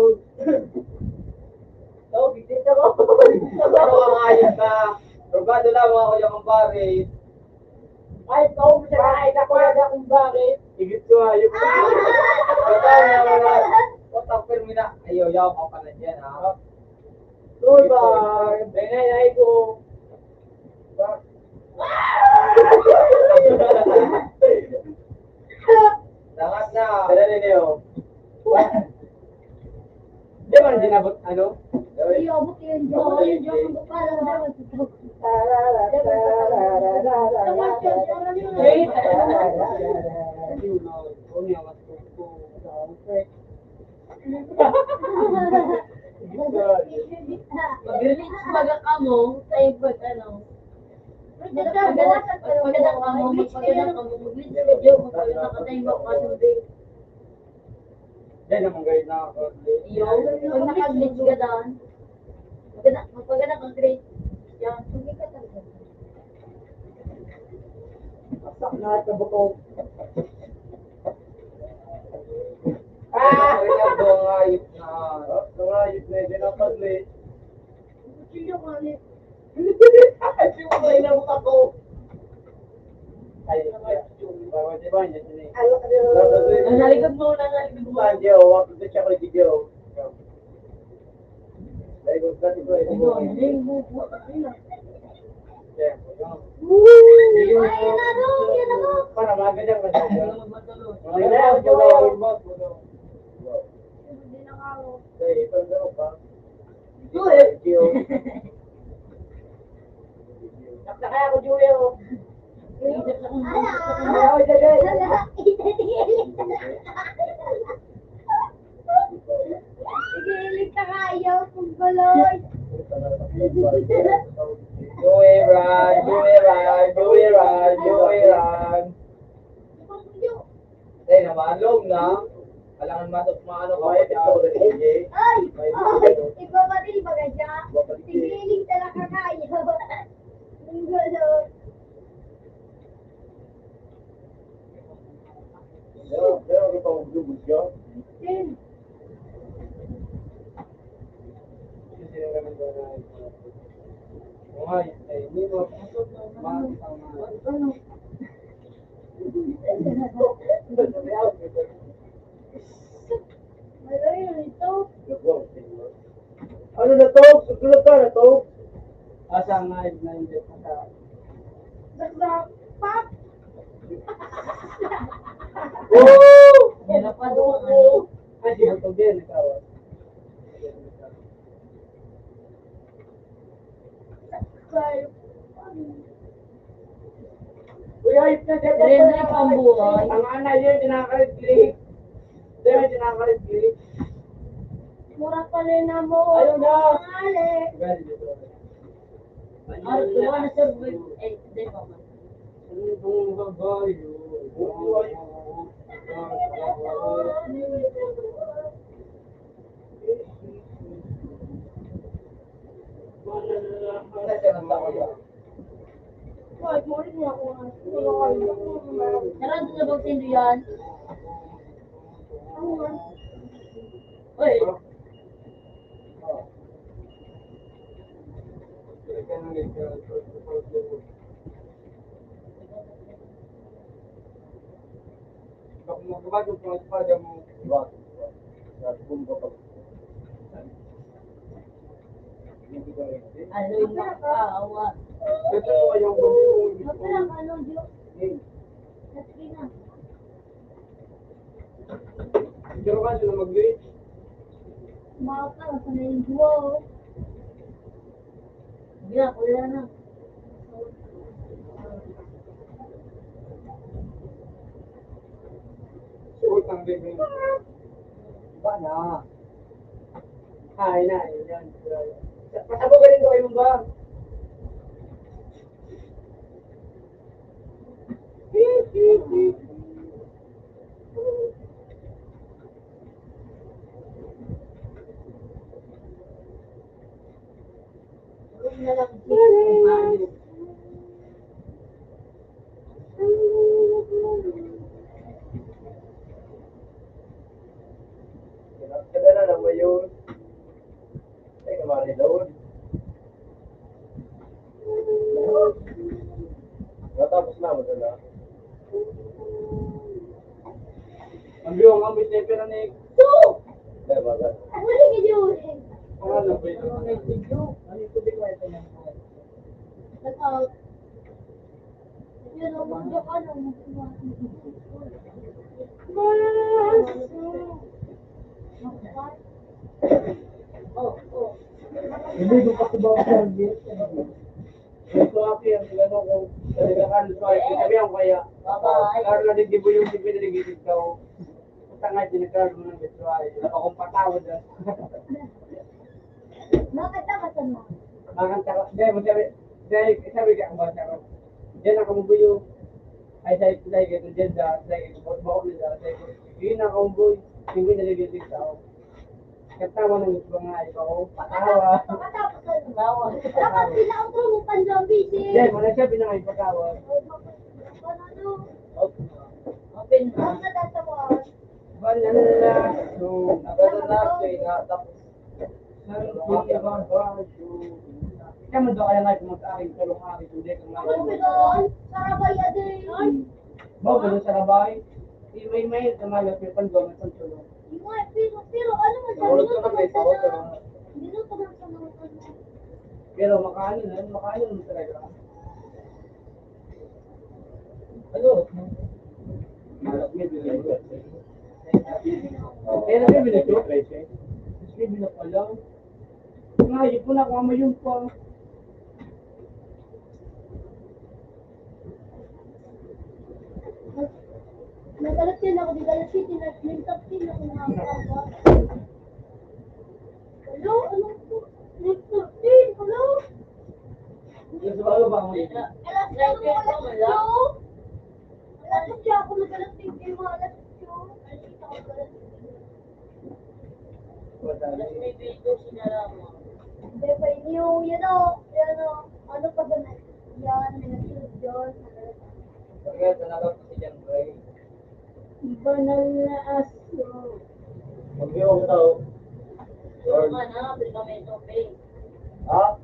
Ikaw, hindi ka ko. Pero ang ayos na, rugado lang ako yung kumpare. Ay, ikaw, ay, ako, ay, akong bakit? Higit ko, ayun. Ikaw na, wala. What the fuck, Fermina? Ayaw, yaw ka pala dyan, ha? Goodbye. Bengay, ay, ko. Dangat na. Dala ni Neo. Di ba rin dinabot, ano? Iyo, abot yun, Diyos. Yun, Diyos, ang bukal, ang dapat ito. Wait. Mag-release baga kamo, tayo pag ano. Magpagana, magpagana kamo, magpagana kamo, mag-release video, magpagana ka tayo, magpagana. Yan ang mga na ako. Iyo, pag naka-glitch ka daan, magpagana, magpagana ka, great. Yan, hindi ka talaga. Saksak na ito, buto. Ah! Ay, nangayip na. Oh, nangayip na, hindi na pag-glitch. Kutsilyo ko, ano yun? Ay, yung mga inabot ako. Ay, ay, yung, di ba, yun, yun, yun. Ay, ano yun? Nasa likod mo, nasa likod mo. Saan, Gio? Wag ko siya kay Gio. Para magandang maganda. Hindi na ako. Joel! Takta kaya ako, Joel, oh. Ay, ay, ay, ay. Igilig ka kayo, kung baloy. Joel, Ran, Joel, Ran, Joel, Ran, Joel, Ran. Ay, namalong na. Kailangan matok maano ka, Ay, pati ito, ako, D J. Ay! May Oh, video. Iba pa din baga siya. Iba pa din. Sigiling talaga kayo. Ang gulo. Pero, pero ano pa maglubog siya? Ten. Ay, ay, hindi mo. Ma-, ma-, Ano? Malayo nito. Ano na to? Susulat ka na to? Asa nga, na hindi pa sa Basta, pak! Woo! Yan na pa doon, ano? Ay, di ba ito, Ben? Ikaw, ah. Uy, ayos na siya. Hindi, hindi, pambuhay. Ang ana yun, kinakarit-kirit. Hindi, kinakarit-kirit. Mura pa rin na mo. Ayun na. Mali. Ganun ito. Ay, wala na, sir. Eh, hindi pa man. Ano itong babae? Sarado na bang sendo yan? Uy! Aloy, makawa. Ito, ayaw mo. Mapira ka, ano, Jo? Sige na. Pero ka sila mag-reach. Maka, sa may duwa, oh. Hindi na, kuya na. Utang din yun. Iba na. Ay, na, yan. Pasabog ka rin doon ba? Kadala na ba yun? Ay, kamari daw. Natapos na, madala. Ang biyong, ang bitay, pero ni Ay, baga. Ano yung video? Ang ano ba yun? Ang video. Ano yung tubig mo ito niya? Shout out. Yun, ang mga ano, Hindi ko pa kibaw sa Ito, Aki, ang ano ko, talaga ka, sabi ko kaya, Bye-bye. Carla, di, di mo yung, di mo yung, Tangay, tinagkaro mo ng bitwayo. Wala pa akong patawad, ah. Bakit ka masama? Bakit ka, hindi, masabi, hindi, sabi ka, ang bata ko. Yan ang kamubuyo. Ay, sa ito, sa ito, dyan, sa, sa ito, bako nila, sa ito. Yun ang kamubuyo. Hindi na nagiging tao. Katawa ng gusto nga, ikaw, patawa. Patawa. Dapat sila ang tulong panjambi, si Hindi, wala siya, pinangay, patawa. Ano, ano? Open na. Ang natatawa. Banal na. So, nagdadala ko, eh, nga, tapos, Ikaw mo daw kaya nga kung mag-aring kalunghari, kung di ka nga Ano ba doon? Sarabay, adi. Ba, wala sa labay. May, may, may, kamalas, may pandong, may pantulong. Ingay, pero, pero, ano man sabi Wala nun? Sa kabay, tawag ka na. Pero makaano na, makaano na talaga. Ano? Kaya na siya binagyo? Sige na pala. Nga, yun po na, kama yun pa. Nagalit din ako, di galit din, nag-, nag-, din ako, mga bata. Hello, ano po? Nag-, din, hello? Alas siyete, alas otso. Alas otso ako, nagalit din, di mo alas otso. Alas otso ako, galit. Tapos may video, sinara mo. Hindi pa, yung, yan o, yan o, ano pa ba na? Yan, may nagsunod yun. Bakit? Nalabas ko si John Ray. Banal na aso. Pag-iwan ko tao. Tulog ka na, pwede kami tubig. Ha?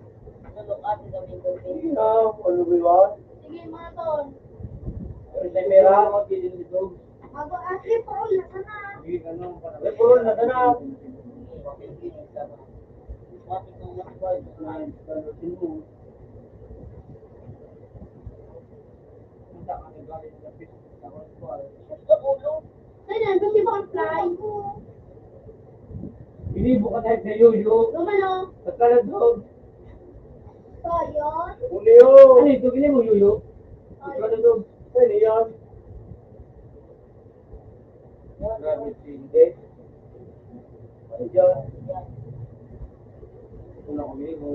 Tulog ka, pwede kami tubig. Sige na, ano ba yun? Sige, mga ton. Pero sa pera, ako, pwede nito. Ako, ah, April na sana. Sige, ano, para April na sana. Kaya nandun si Butterfly. Inibo ka dahil sa yoyo. Lumano. Sa kaladog. Kaya? Ano ito? Gini mo yoyo? Sa kaladog. Ano yan? Grabe, hindi. Ano dyan? Una ko, hindi ko.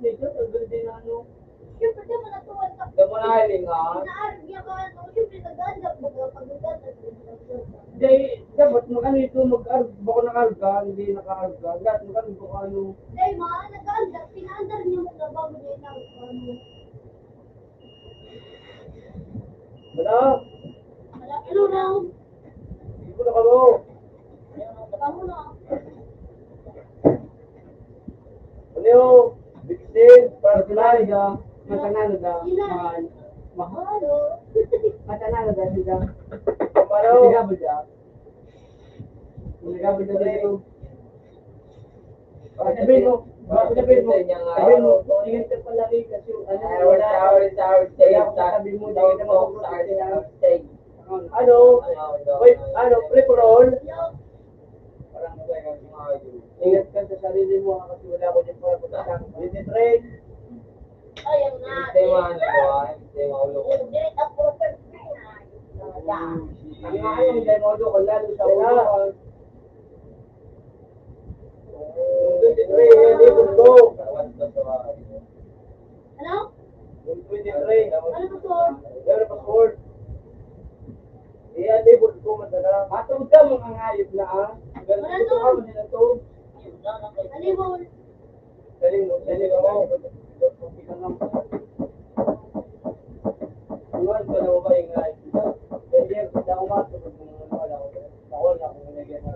Dito, sa building na ano. Siyempre, di mo natuwan ka. Di mo nahilingan? Inaarog niya ka, ano, siyempre, nag-aandam mo, pag nag-aandam mo, Di, dapat mag-ano ito, mag-arog, bako nakaarog ka, hindi nakaarog ka. Dapat mag-ano, bako ano. Di, ma, nag-aandam, pinaandar niya mo na bago niya inaarog ka, ano. Wala. Wala, ano na? Hindi ko na kamo. Kamo na. Ano yung vaccine? Para sa Matanalo da. Matanalo da. Mahal. Mahal. Matanalo da, sila. Paano? Sila ba dyan? Sila ba dyan? Sabihin mo, sabihin mo, sabihin mo, ingat ka palagi kasi yung ano, Ay, wala, wala, wala, wala, wala, sabi mo, hindi ka na makukuha. Ano? Wait, ano, free for all? Ingat ka sa sarili mo, ha, kasi wala ko din para pagkasama. Twenty-three. Ayun nga. Hindi mo ano, ah, hindi mo ulo. Hindi, ang proper. Ang ayun, hindi mo ulo, kung lalo sa ulo, ah. Twenty-three, yan, ibon ko. Ano? Yung twenty-three. Ano to, sir? Yan ang password. Iyan, ibon ko, madala. Matulog ka, mga hayop na, ah. Wala to. Ano to? Ano mo? Dali mo, dali mo. Iwan ko na ba yung hayop na? Dali, dali mo, matulog mo, wala ko. Ako na, kung nilagyan mo.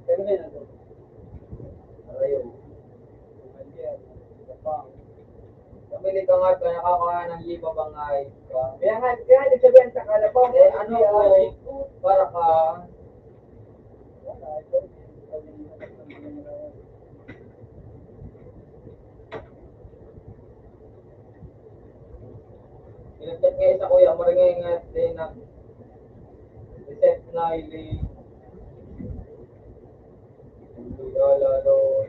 Kami na to. Arayo. Kami ni Kangat, kaya kakawa ng iba bang ayos ka? Kaya nga, kaya nagsabihan sa kalabaw, Eh, ano ko, para ka, Pinagkat ngayon sa kuya, maringay nga din na reset na ili. Wala, no.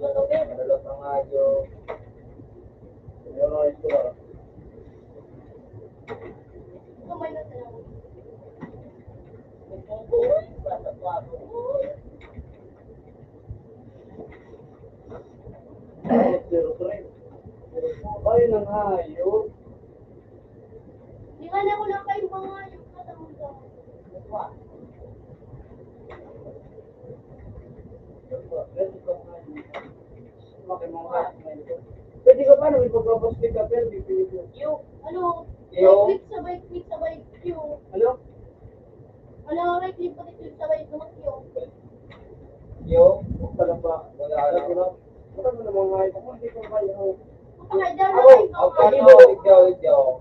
Wala pa nga, yo. Wala nga, ito, ah. Ay, nang hayop. Di ba na ko lang kayo mga hayop na tawag ka? Pwede ka, paano may pagpapastig ka, pero di pwede. Yung, ano, Yung? Click sabay, click sabay, yung. Ano? Ano, right click pati click sabay, yung, yung. Yung? Wala pa. Wala, wala. Wala mo namang ngayon. Ako, hindi ko kaya. Kapag-idol Ako, na kayo. Ang paano, ikaw, ikaw.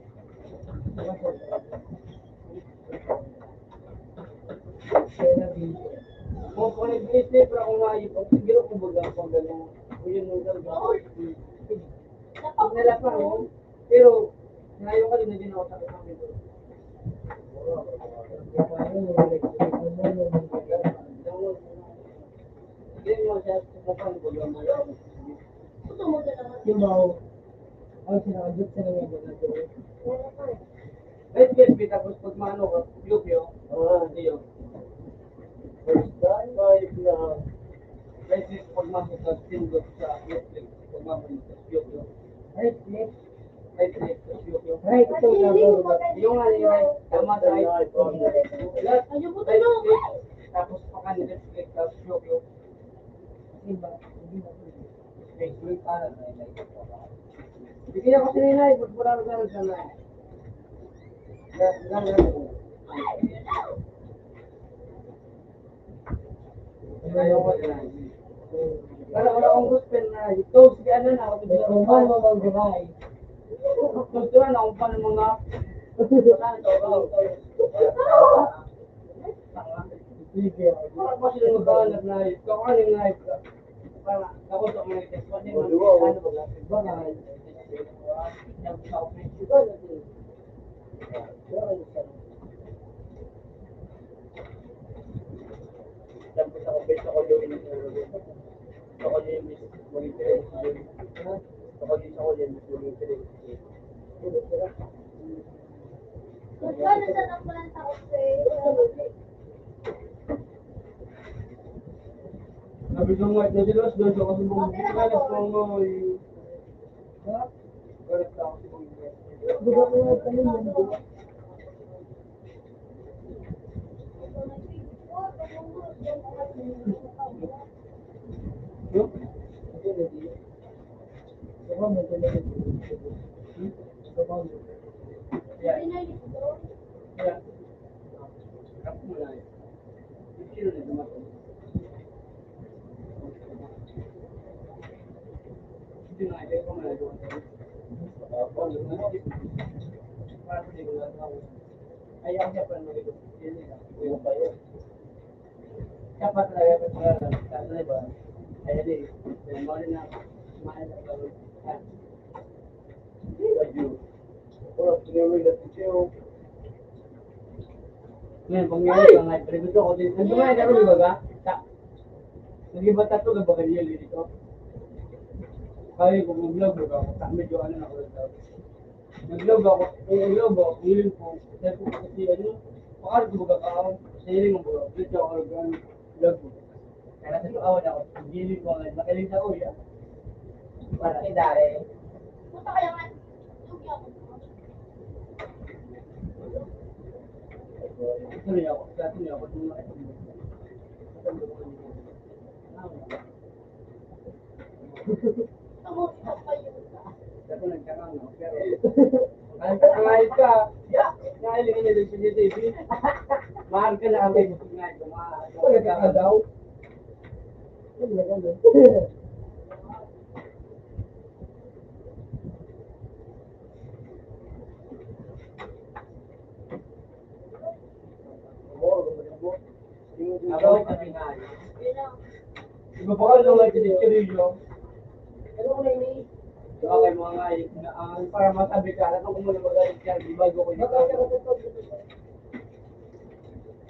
Pag siguro kung baga, pag ano, kung yun yung talaga, pag nila pa, oh. Pero, ngayon ka din na ginawa sa kapatid ko. Hindi mo siya sa kapatid ko, yung mga Yung mga, ang sinabot sa mga mga Right, yes, tapos pag maano ka, yun, yun. Ah, hindi yun. First time, ayos na. Right, yes, pag maano ka, tindot sa Netflix, pag maano ka, yun, yun. Right, yes. Right, yes, yun, yun. Right, ito na, bro. Yung nga, yung right, tama sa right. Right, yes, tapos pag Netflix, tapos yun, yun. Diba? Hindi na. Sige ako, sige na, ipagpura ko sa mga. Para wala akong gusto na ito, sige, ano na, ako, sige, ako, man, man, man, man. Gusto na, ako pa ng mga. Sige. Para pa sila magkakalap na ito, kung ano yung life ka. Sabi ko nga, "Diyos, Diyos, Diyos, ako sa mga mga, ha? Galit na ako sa mga." Dapat talaga, dapat talaga, ayan eh, ayan mo rin na, kumain na ba? Hindi ba, Diyo? Wala, pinawin na siya, oh. Ngayon, pag ngayon, mga gusto ko din. Nandun nga, nagkaroon, di ba, ga? Sa, nag-iba tatlo, nagbaga niya, dito. Kaya kung mag-vlog, di ba? Sa medyo ano na ako, nag-vlog ako, nag-vlog ako, feeling ko, sabi ko kasi ano, pakano ko magkakaon? Sa hiling mo, bro, dito ako nag-ano, vlog mo. Kaya sabi ko, awan ako, feeling ko, nakaling sa uya. Para kay Dare. Puta kaya nga, lugi ako. Ito niya ako, ito niya ako, ito niya ako. Ang kahit ka, ya, nailing niya din sa C C T V. Mahal ka na ang mga, mga, mga, daw. Iba pa ka naman, Kirisyo. Ano ko na ini? Di ba kayo mga ngayon, na, ah, para masabi ka, ano kung muna magaling siya, di ba, ko kayo? Bakit ako sa pag-,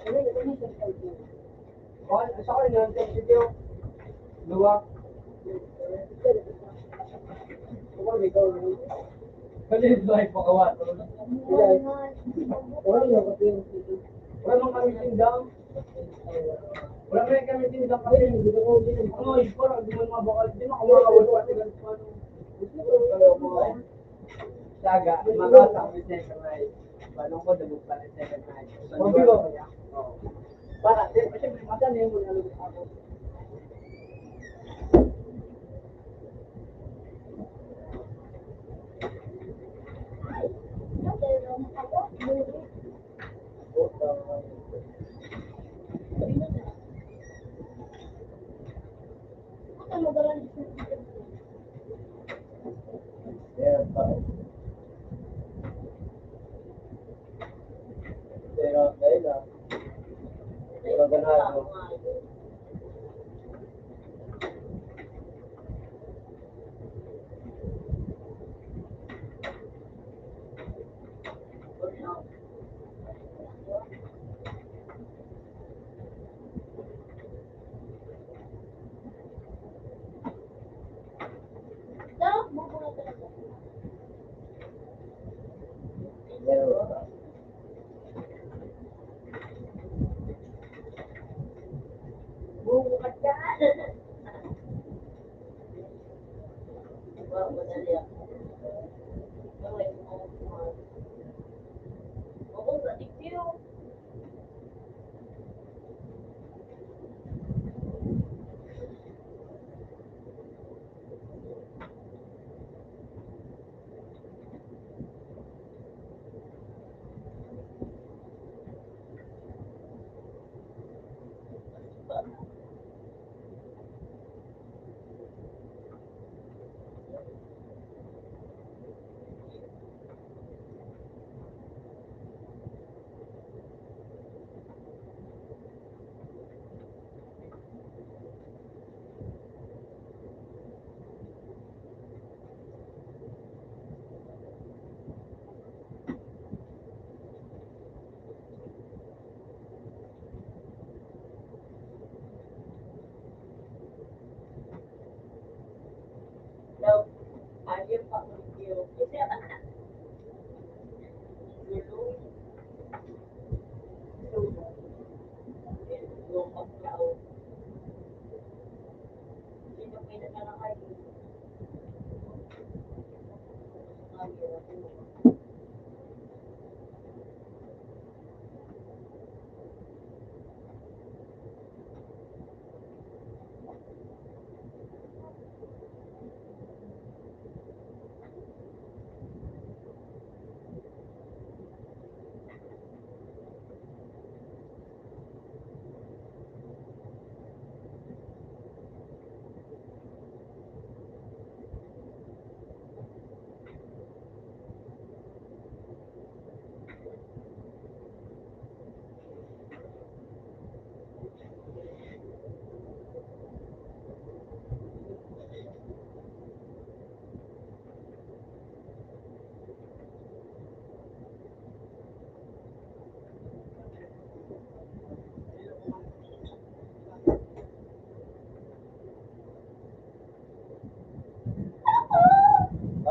ano, ano, ano, ano, ano, ano, ano, ano, Duwa. Ano yung duwa yung pakawa? Wala na. Wala man kami tindang. Wala man kami tindang kasi. Ano, ikaw lang, di mo mabakal. Di mo ako makawala. Saga, makasa, may second eye. Balong ko, dagog pa rin second eye. Mabilo. Oo. Para, siyempre, siyempre, madali mo na lang ako. Pero, dahil lang, pero ganado.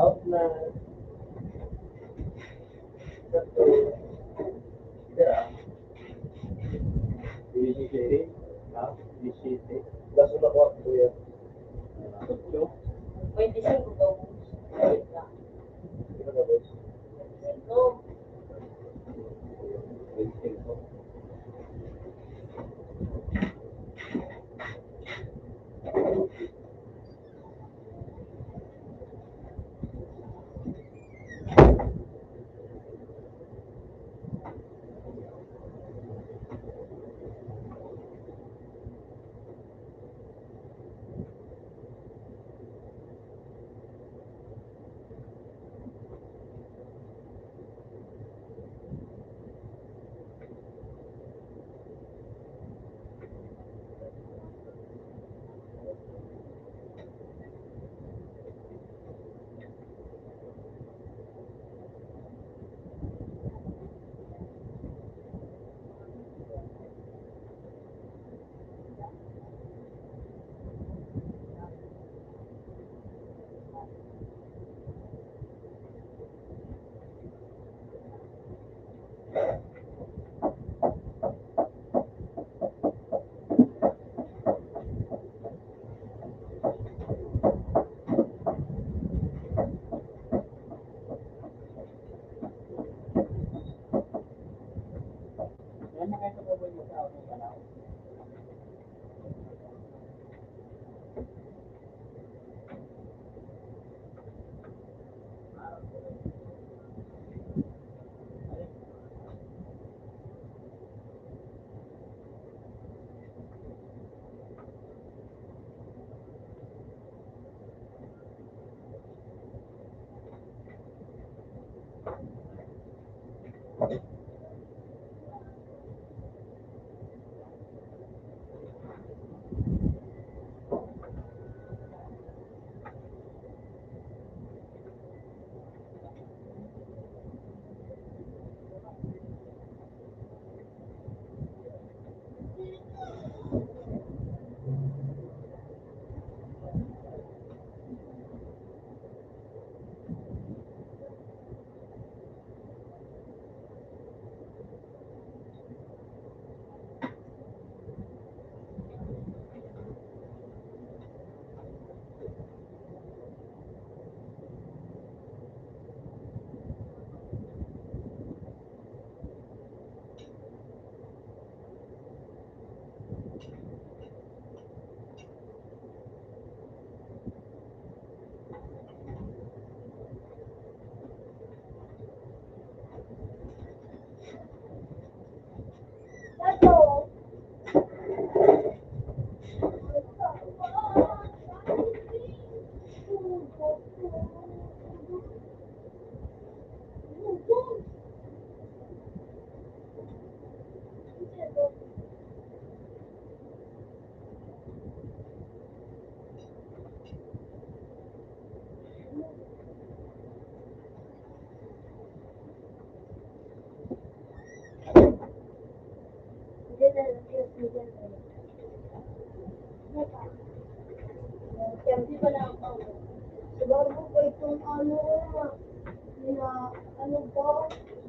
Out na. Dira. Dinisisiete. Ha? Dinisisiete. Gaso na ko, kuya. Otso. Twenty-five daw. Dira na, boss. Twenty-five. Yan, di ba na ako? Sa bago pa itong ano, na, ano ba?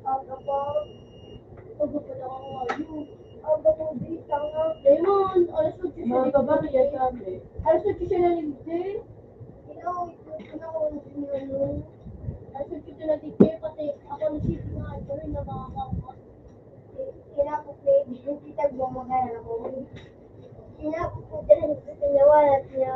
Aga pa. Aga pa lang ako ngayon. Aga pa, di, tanga. Raymond, alas otso siya Mga nagdi-, kabarya, sabi. Alas otso siya nagdi-, Ikaw, ikaw, ikaw, ikaw, ikaw. Alas otso siya nagdi-, pati ako nasisip na, ito rin na mga kama. Inapot na yung kitag mo, magkaya ako. Inapot ko dyan sa tinawalat niya.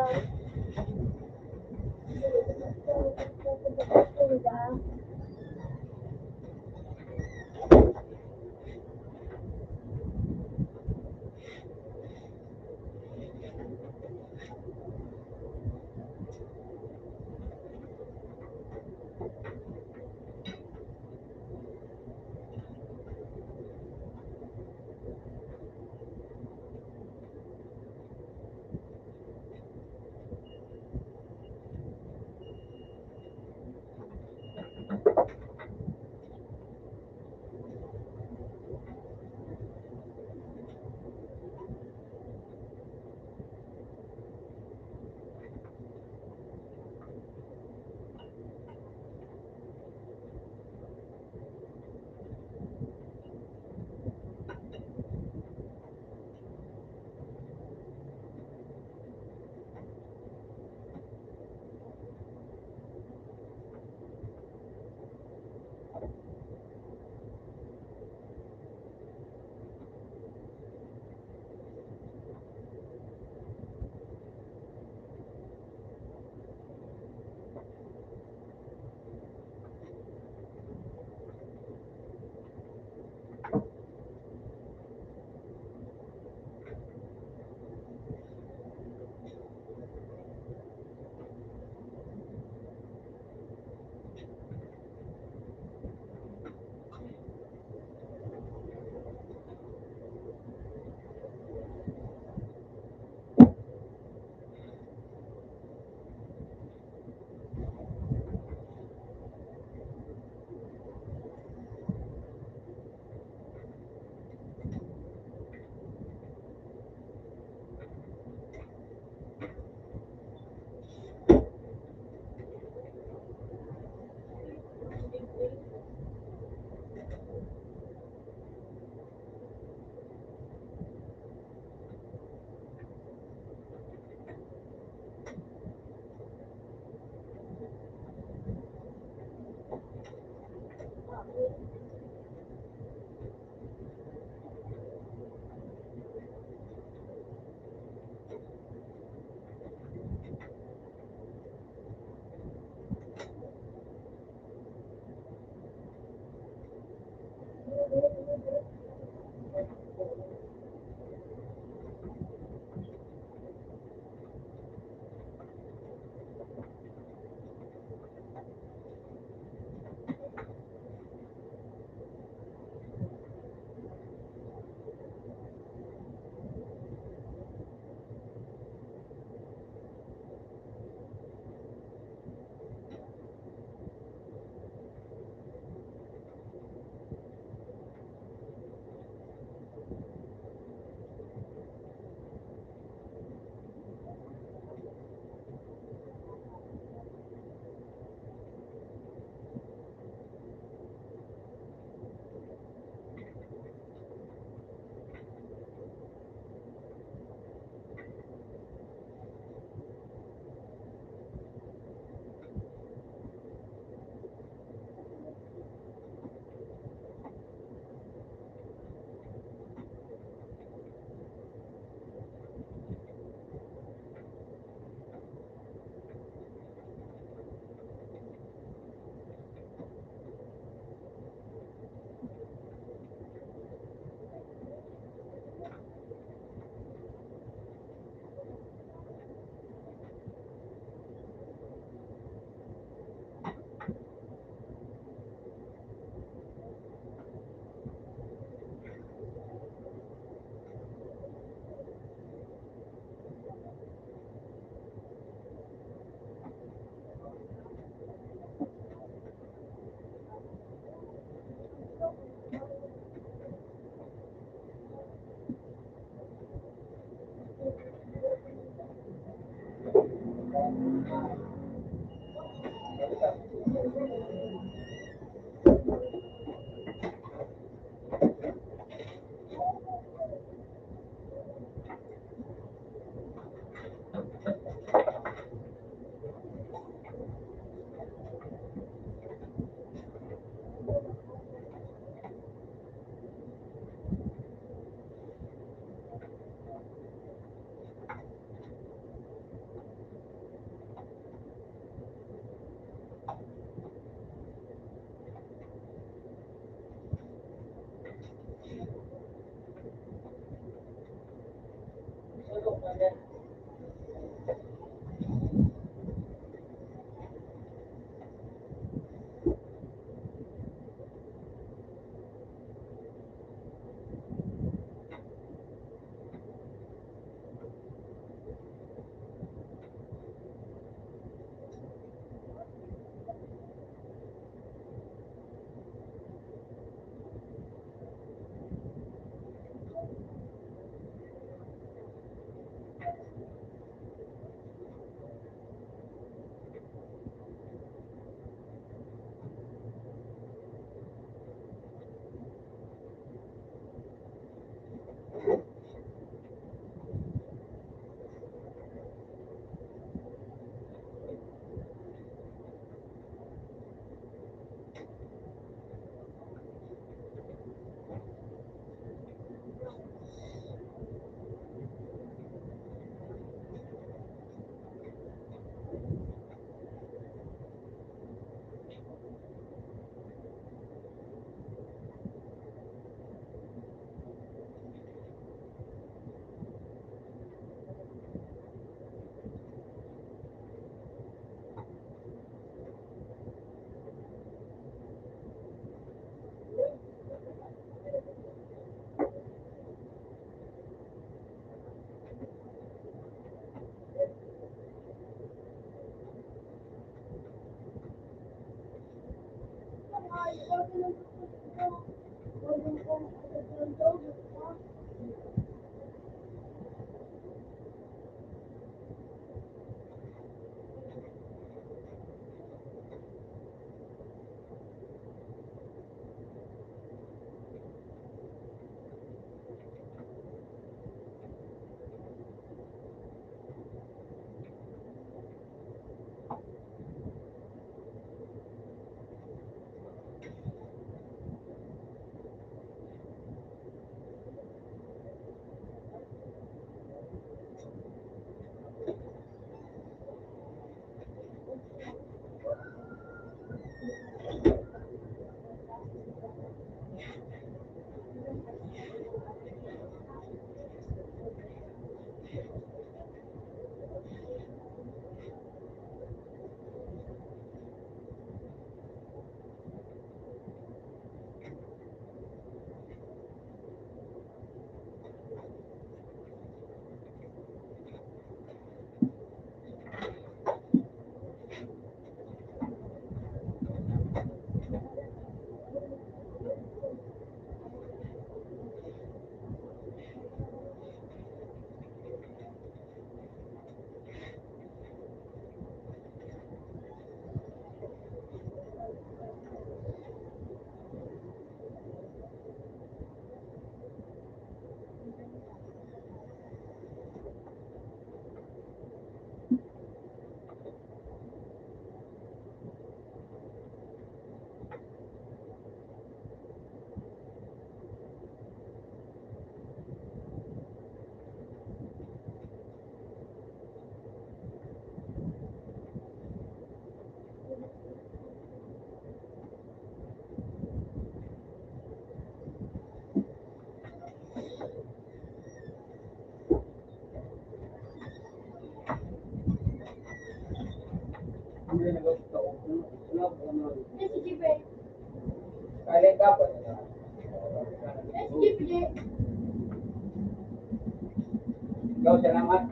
Ikaw, salamat.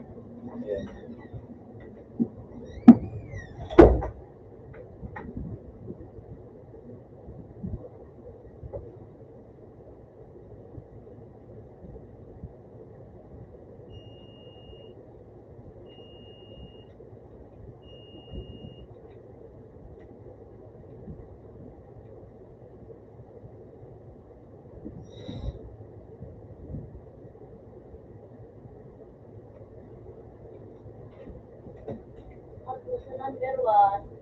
Number one.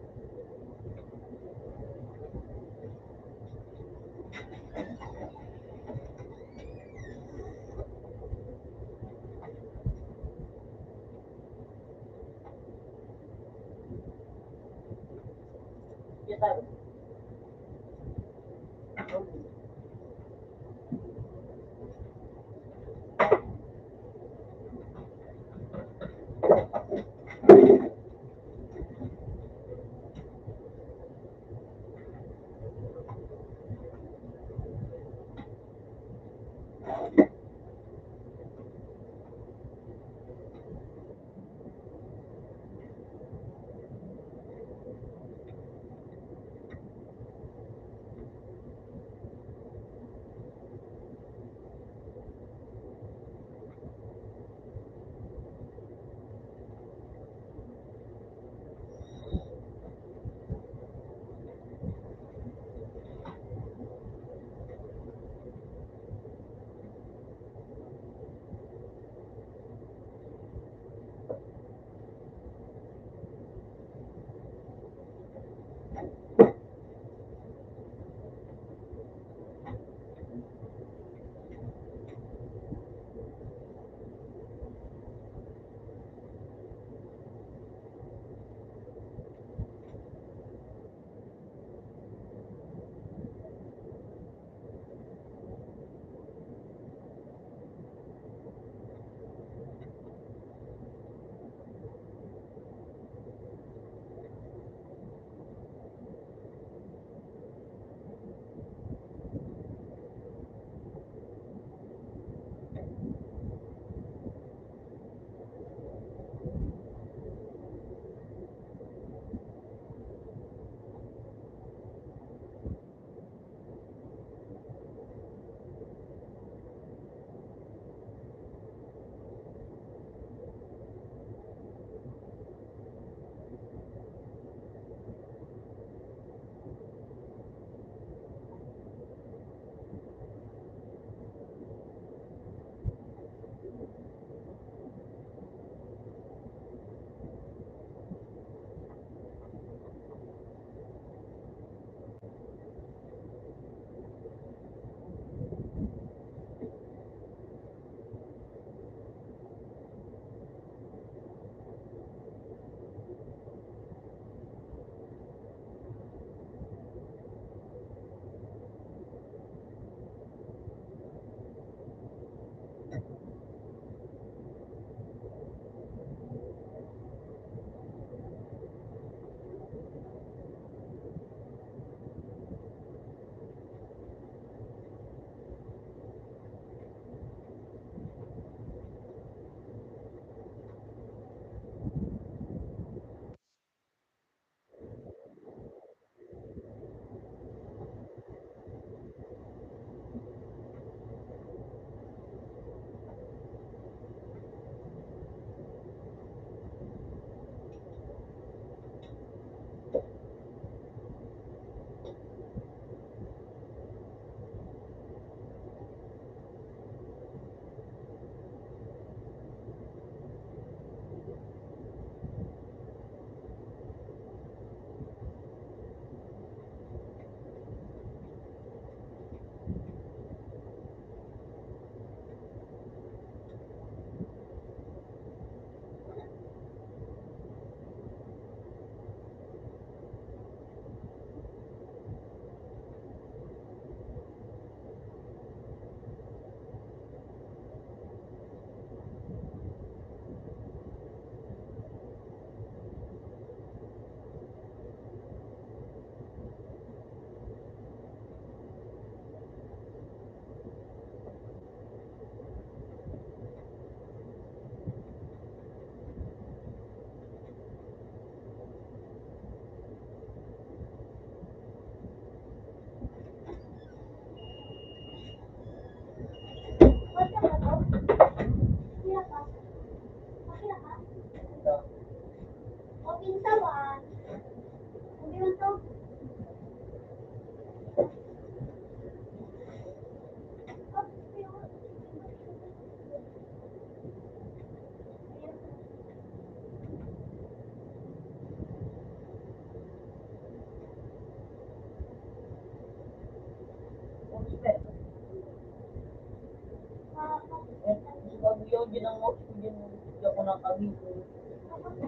Ang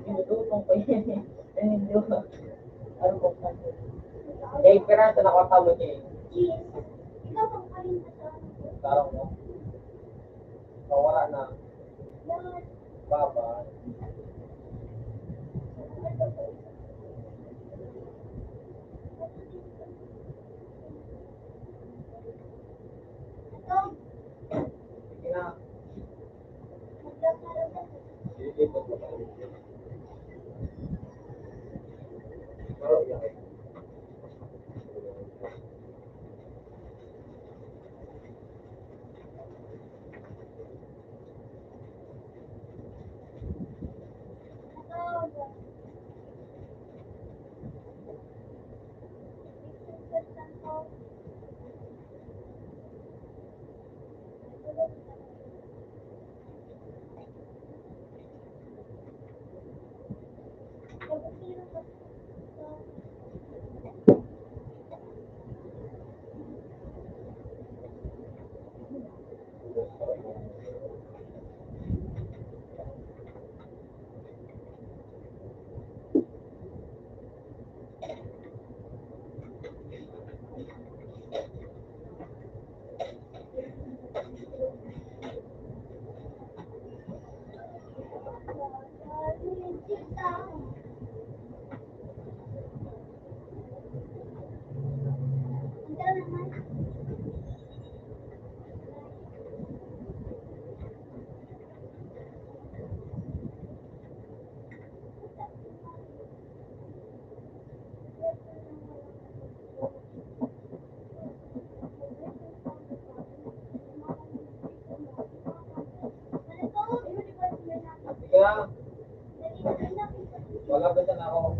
pinututong ko yun. Ang hindi ko. Ano ko pa? Eh, piraso na kwarta mo, Jay. Tarong mo. Mawala na. Baba. Sige na. Kaya, wala ba siya na ako?